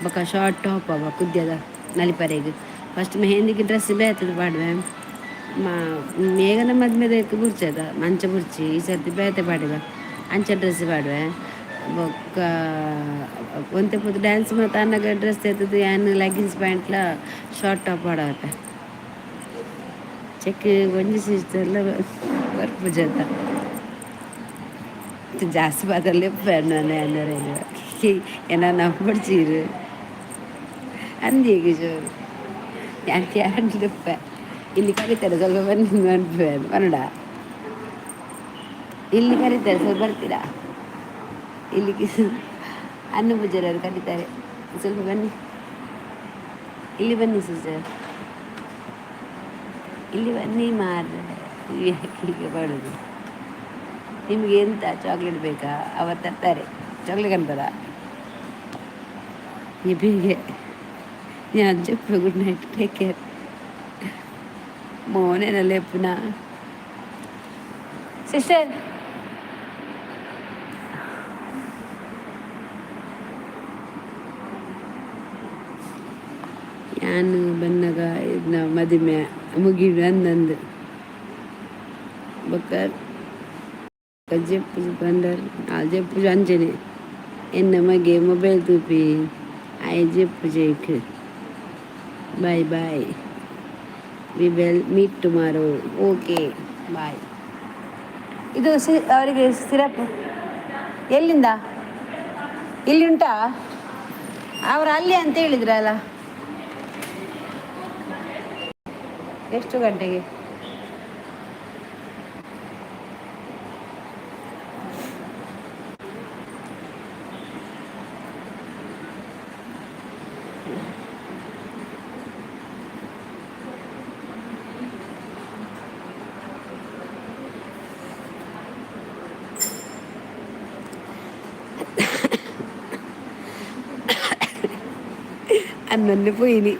ಬೊಕ ಶಾರ್ಟ್ ಟಾಪ್ ಅವ ಕುದ್ಯದ ನಲಿಪರೆಗ್ ಫಸ್ಟ್ ಮೆಹಂದಿಗ್ ಡ್ರೆಸ್ ಬೇತದ ಪಾಡುವೆ ಮಾ ಮೇಘನ ಮದ್ಮೆದ ಬುರ್ಚದ ಮಂಚ ಬುರ್ಚಿ ಈ ಸರ್ತಿ ಬೇತೆ ಪಾಡುವೆ ಅಂಚ ಡ್ರೆಸ್ ಪಾಡುವೆ ಬೊಕ್ಕ ಒಂತೆ ಪೂತ ಡ್ಯಾನ್ಸ್ ಮಾತ ಆನಗ ಡ್ರೆಸ್ ದೆತ್ತುದು ಯಾನ್ ಲೆಗ್ಗಿನ್ಸ್ ಪ್ಯಾಂಟ್ಲ ಶಾರ್ಟ್ ಟಾಪ್ ಪಾಡಾತೆ ಚೆಕ್ ಒಂಜಿ ಸಿಸ್ಟರ್ಲ ಬರ್ಪುಜತ ಜಾಸ್ತಿ ಪಾತೆರ್ಲೆ ನಾನು ಎನ್ನ ನಂಬಡ್ಚೀರು ಅಂದಿಗೆ ಜೋರು ಯಾನ್ ಯಾನ್ ಇಲ್ಲಿ ಕರೀತಾರೆ ಸ್ವಲ್ಪ ಬನ್ನಿ ಅನ್ಪೆ ಪನಡ ಇಲ್ಲಿ ಕರೀತಾರೆ ಸ್ವಲ್ಪ ಬರ್ತೀರಾ ಇಲ್ಲಿಗೆ ಅನ್ನ ಪೂಜಾರವರು ಕರೀತಾರೆ ಸ್ವಲ್ಪ ಬನ್ನಿ ಇಲ್ಲಿ ಬನ್ನಿ ಸಿಸ್ಟರ್ ಇಲ್ಲಿ ಬನ್ನಿ ಮಾರ್ರೆ ಯಾಕೆ ಹೀಗೆ ಮಾಡೋದು ನಿಮಗೆ ಎಂತ ಚಾಕ್ಲೇಟ್ ಬೇಕಾ ಅವರು ತರ್ತಾರೆ ಚಾಕ್ಲೇಟ್ ಅಂತಾರ ಈ ಬೇಗೆ ഞാൻ చెప్పు. Good night, take care. ಮೋನೆನ ಲೆಪ್ಪುನ ಸಿಸ್ಟರ್. ಯಾನ್ ಬನ್ನಗ ಇದ್ನ ಮದಿಮೆ ಮುಗಿಡು ಅಂದಂದು ಬೊಕ್ಕ ಜೆಪ್ಪುಜಿ ಪಂಡರ್ ಆ ಜೆಪ್ಪುಜಿ ಅಂಚನೆ ಎನ್ನ ಮಗೆ ಮೊಬೈಲ್ ತೂಪಿ ಆಯೆ ಜೆಪ್ಪುಜಿ ಐಕ್. Bye bye, we will meet tomorrow. Okay, bye. ಇದು ಸಿ ಅವರಿಗೆ ಸಿರಪ್ ಎಲ್ಲಿಂದ? ಇಲ್ಲಿ ಉಂಟಾ? ಅವರು ಅಲ್ಲಿ ಅಂತ ಹೇಳಿದ್ರಲ್ಲ. ಎಷ್ಟು ಗಂಟೆಗೆ? ಅನ್ನೊಂದು ಪೋಯಿನಿ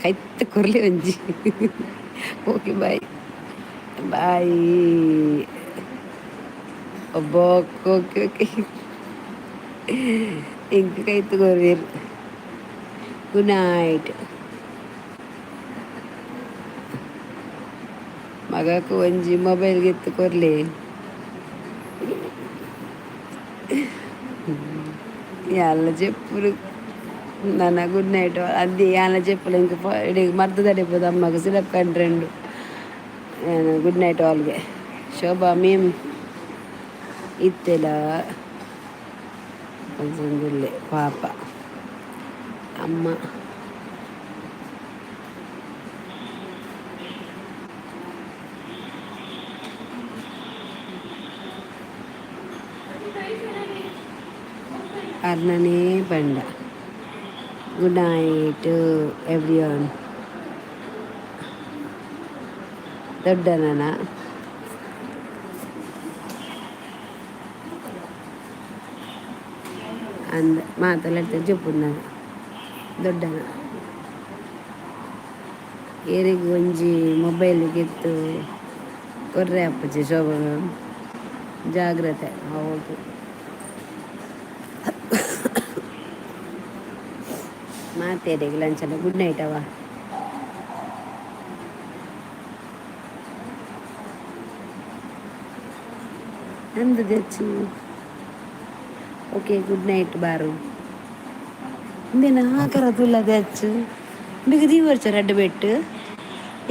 ಕೈತ ಕೊರ್ಲಿ ಒಂಜಿ. Okay, bye bye. Okay okay, ಇಂಕ ಕೈತ ಕೊರ್ವೇರು. Good night. ಮಗకు ಒಂಜಿ ಮೊಬೈಲ್ ಗೆತ್ತು ಕೊರ್ಲಿ. ಯಾಲ చెప్పులు నాన్న. గుడ్ నైట్ అది యాల చెప్పులు. ఇంక మర్దు తడిపోదు అమ్మకు సిరప్ కండి రెండు. ಗುಡ್ ನೈಟ್ ಆಲ್ಗೆ. ಶೋಭಾ ಮೇಮ್ ಇತ್ತೆಲ ಒಂದೊಂದುಲ್ಲೆ ಪಾಪ ಅಮ್ಮ. ಅರ್ಣನೇ ಬಂಡ. Good night every one. ದೊಡ್ಡನ ಅಂದ ಮಾತಲ್ಲ ಜೊಪ್ಪುನ ದೊಡ್ಡನ. ಏರಿಗ್ ಒಂಜಿ ಮೊಬೈಲ್ ಗೆತ್ತು ಕೊರ್ರೆ ಅಪ್ಪಜಿ. ಶೋಭಾ ಮ್ಯಾಮ್, ಜಾಗ್ರತೆ. ಹೌದು, ಮಾತೇರೆಗ್ ಲಂಚನ. ಗುಡ್ ನೈಟ್ ಅವ. ಅಂದು తెచ్చు. Okay, good night. ಬಾರು ಇಂದೇನ ಆಕರ ತುಲ್ಲ తెచ్చు. ಬಿಗ ದೀವರ್ಚ ರಡ್ಡು ಬೆಟ್ಟು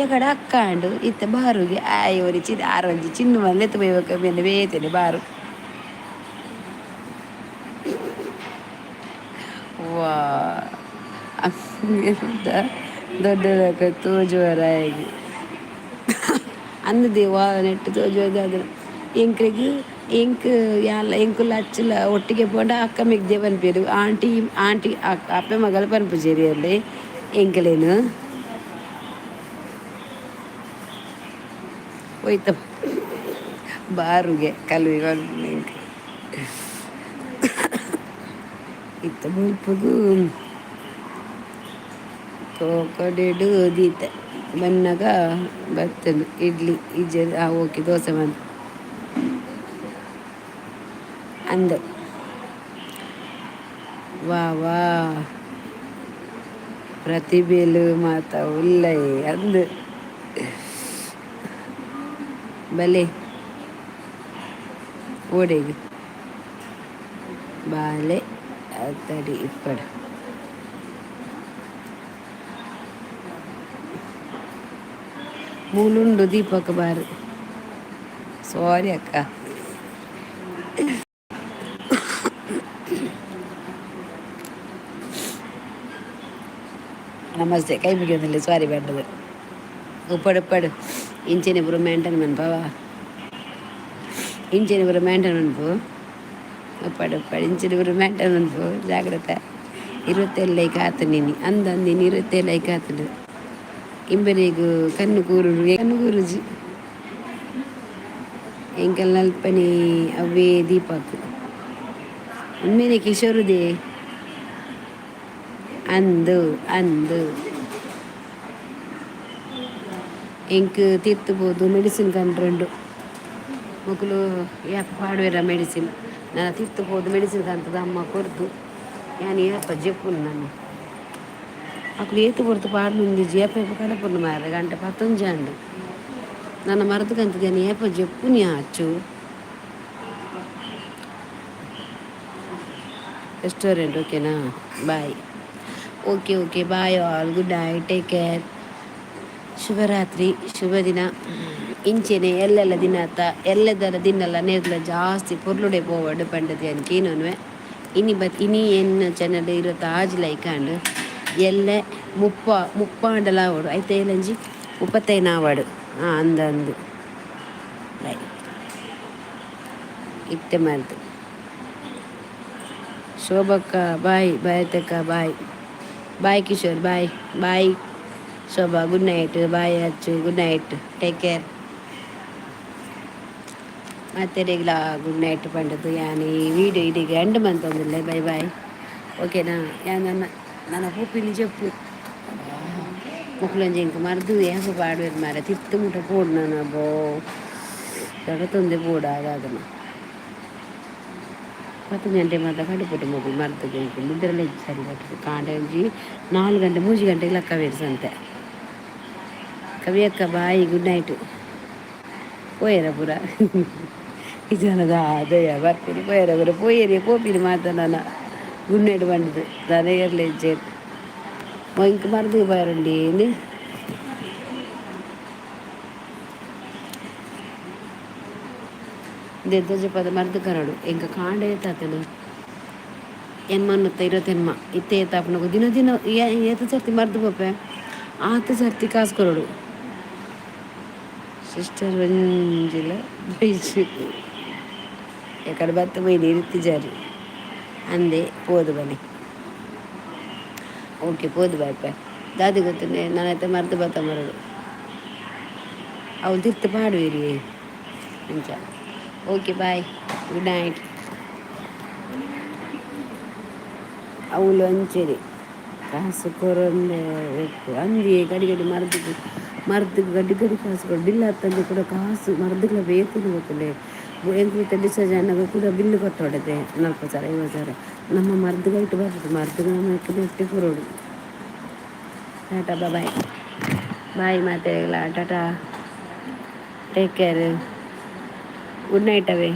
ಎಕಡ ಅಕ್ಕಾಂಡು ಇತ್ತ ಬಾರುಗೆ ಆಯ್ ಒರಿ ಚಿ ಆರೊಂಜಿ ಚಿನ್ನು ಮಲ್ಲೆತ್ತು ಬೈವಕ ಮೇಲೆ ಬೇತೇನೆ ಬಾರು. ವಾ, ದೊಡ್ಡ ತೋಜುವರಾಗಿ ಅಂದು ದೇವ ನೆಟ್ಟು ತೋಜುವ. ಎಂಕ್ಲೆಗ್ ಎಂಕ್ ಯಾನ್ಲ ಎಂಕುಲು ಅಚ್ಚುಲ ಒಟ್ಟಿಗೆ ಪೋಂಡ ಅಕ್ಕ ಮಿಗ್ದೆ ಪನ್ಪೆರ್. ಆಂಟಿ ಆಂಟಿ ಅಪ್ಪೆ ಮಗಲ್ ಪನ್ಪುಜೆರ್ ಅಲ್ಲಿ ಎಂಕ್ಲೆನ್. ಹೋಯ್ತ ಬಾರುಗೆ ಕಲ್ವಿ ಪನ್ಪುನ ಎಂಕ್. ಇತ್ತ ಬೊಲ್ಪುಗು ಕೋಕಡೆಡು ದೀತೆ ಬನ್ನಗ ಬತ್ತಂಡು ಇಡ್ಲಿ ಇಜ್ಜೆ. ಓಕೆ, ದೋಸೆ ಬಂತು ಅಂದ. ವಾ ವಾ, ಪ್ರತಿಭೆಲು ಮಾತ ಉಲ್ಲೈ ಅಂದು. ಬಲೆ ಓಡೆಗ್ ಬಾಲೆ ತಡಿ ಇಪ್ಪಡು. ಮೂಲುಂಡು ದೀಪಕ್ ಬಾರು. ಸಾರಿ ಅಕ್ಕ. ನಮಸ್ತೆ, ಕೈ ಮುಗಿಯೋದಿಲ್ಲ, ಸಾರಿ ಬೇಡದು. ಉಪ್ಪಡು ಉಪ್ಪಡು. ಇಂಚಿನ ಪೂರ ಮೇಂಟೈನ್ ಮನ್ಪವ, ಇಂಚಿನ ಪೂರ ಮೇಂಟೈನ್ ಮನ್ಪು. ಉಪ್ಪಡು ಉಪ್ಪಡು, ಇಂಚಿನ ಪೂರ ಮೇಂಟೈನ್ ಮನ್ಪು. ಜಾಗ್ರತೆ. ಇರುವತ್ತೇಳು ಲೈಕ್ ಆತು ನೀನು ಅಂದ ನೀನು. 27 ಲೈಕ್ ಆತನು. ಇಂಬರಿಗು ಕಣ್ಣು ಕೂರು, ಕಣ್ಣು ಕೂರುಜಿ. ಎಂಕಲ್ ನಲ್ಪನಿ ಅವೇ ದೀಪಕ್. ಉಣ್ಮೇನೆ ಕಿಶೋರುದೇ ಅಂದು ಅಂದು. ಎಂಕ್ ತೀರ್ತು ಪೋದು ಮೆಡಿಸಿನ್ ಕಂಡ್ರಂಡು ಮೊಕುಲು ಯಾಪ ಪಾಡುವೆರ ಮೆಡಿಸಿನ್. ನಾನು ತೀರ್ತು ಪೋದು ಮೆಡಿಸಿನ್ ಕಂತದ ಅಮ್ಮ ಕೊರ್ದು. ಯಾನ್ ಏಪ ಜೆಪ್ಪುನು ನನ ಅಕುಲು ಏತ್ ಪೊರ್ತು ಪಾಡ್ದುಂದಿಜ್ಜಿ ಏಪ ಏಪ ಕಡಪುರ್ನು ಮಾರ್ರೆ ಗಂಟೆ ಪತ್ತೊಂಜಿ ಆಂಡ್ ನನ ಮರ್ದ್ ಕಂತುದು ಯಾನ್ ಏಪ ಜೆಪ್ಪುನಿ ಅಚ್ಚು. ರೆಸ್ಟೋರೆಂಟ್ ಓಕೆನಾ? Bye. Okay okay, bye all, good night, take care, ಶುಭರಾತ್ರಿ, ಶುಭ ದಿನ. ಇಂಚೆನೆ ಎಲ್ಲೆಲ್ಲ ದಿನತ ಎಲ್ಲೆದರ ದಿನಲ್ಲ ನೇರ್ಲ ಜಾಸ್ತಿ ಪೊರ್ಲುಡೆ ಪೋವಡ್ ಪಂಡದು ಯಾನ್ ಕೇನೊನ್ವೆ. ಇನಿ ಬತ್ ಇನಿ ಎನ್ನ ಚಾನಲ್ ಇರುವತ್ತಾಜಿ ಲೈಕ್ ಆಂಡ್. ಎಲ್ಲೆ 30 30 ಆಂಡಲ ಆವೊಡು, ಐತ ಏಲಂಜಿ 35 ಆವಡ್. ಹಾಂ, ಅಂದ್ ಅಂದ್, ಬಾಯ್. ಇತ್ತೆ ಮರ್ದ್. ಶೋಭಕ್ಕ boy, ಭರತಕ್ಕ bye bye, Kishore bye bye, Shobha good night, bye Achu, good night, take care. ಮಾತೆರೆಗ್ಲಾ good night ಪಂಡದು ಯಾನ್ ಈ ವೀಡಿಯೋ ಇಡೀ ಎಂಡ್ ಮಂತೊಂದುಲ್ಲೆ. ಬೈ ಬಾಯ್, ಓಕೆನಾ? ಯಾನ್ ನನ್ನ ನನ್ನ ಪೂಪಿಲಿ ಜೆಪ್ಪು. ಮೊಕ್ಲೊಂಜಿ ಎಂಕ್ ಮರ್ದ್ ಏಪ ಪಾಡುವೆರ್ ಮಾರ್ರೆ. ತಿರ್ತ್ ಮುಟ ಪೋಡು ನನ ಬೋ ದಡತೊಂದೆ ಬೋಡು ದಾದನ. 10 ಗಂಟೆ ಮಾತ ಕಡುಪುಡು ಮೊಕುಲು ಮರ್ದ್ಗ್. ಎಂಕ್ ನಿದ್ರೆಲ ಇಜ್ಜಿ ಸರಿ ಕಟ್ಟುದು. ಕಾಂಡೆ ಒಂಜಿ 4 ಗಂಟೆ 3 ಗಂಟೆಗೆ ಲಕ್ಕವೇರು ಸಂತೆ. ಕವಿಯಕ್ಕ ಬಾಯ್, ಗುಡ್ ನೈಟ್. ಪೋಯೆರ ಪೂರ ಇಜನದ ಆದಯ ಬರ್ತೀನಿ. ಪೋಯೆರ ಪೂರ ಪೋಯೆರಿ ಪೋಪಿನಿ ಮಾತ. ನನ ಗುಡ್ ನೈಟ್ ಪಂಡ್ದು ದಾದ ಏರ್ಲೆ ಇಜ್ಜೆರ್. ಎಂಕ್ ಮರ್ದ್ಗ್ ಪೋಯೆರುಂಡಿ ಇಂದ್. ಇಂದೆನ್ ತೋಜಪಾದ್ ಮರ್ದ್ ಕರಡು. ಎಂಕ್ ಕಾಂಡೆ ಏತಾತುಂಡು? ಎನ್ಮನ್ನತ್ತ ಇರತ್ತೆನ್ಮ. ಇತ್ತೆ ಏತಾಪುನಗ ದಿನ ದಿನ ಏತ್ ಸರ್ತಿ ಮರ್ದ್ ಪೋಪೆ, ಆತ್ ಸರ್ತಿ ಕಾಸ್ ಕೊರೊಡು. ಸಿಸ್ಟರ್ ಒಂಜಿಲ ಬೈಜು ಎಕಡೆ ಬತ್ತ್ ಪೋಯಿನಿ ಇತ್ತಿಜಾರ್ ಅಂದೆ. ಪೋದು ಬನ್ನಿ. ಓಕೆ, ಪೋದು ಬಾಯ್ಪ. ದಾದಿ ಗೊತ್ತುಂಡೆ ನಾನೈತೆ ಮರ್ದ್ ಬತ್ತ ಮರಡು ಅವು ತಿರ್ತ್ ಪಾಡುವೆರಿ ಅಂಚ. Okay, bye, good night. ಅವುಲು ಅಂಚೆನೆ ಕಾಸು ಕೊರೊಂದೆ ಅಂದಿಯೇ ಗಡಿ ಗಡಿ ಮರ್ದ್ಗ್ ಮರ್ದ್ಗ್ ಗಡಿ ಗಡಿ ಕಾಸು ಕೊಡು. ಬಿಲ್ ಅತ್ತಂದೆ ಕೂಡ ಕಾಸು ಮರ್ದ್ಗ್ಲ ಬೇತೆನೆ ಗೊತ್ತುಂಡೆ. ಎಂಕ್ಲು ಇತ್ತೆ ಡಿಸ್ಚಾರ್ಜ್ ಆನಗ ಕೂಡ ಬಿಲ್ಲು ಕಟ್ಟೊಡತೆ, 40,000 50,000. ನಮ್ಮ ಮರ್ದ್ಗ್ ಐಟ್ ಬರ್ಪುಜಿ. ಮರ್ದ್ಗ್ ನಮ ಎಕ್ಕೆ ಕೊರೊಡು. ಟಾಟಾ, ಬಾಯ್ ಬಾಯ್ ಮಾತೆರೆಗ್ಲ. Tata, take care, good night ಅವೇ.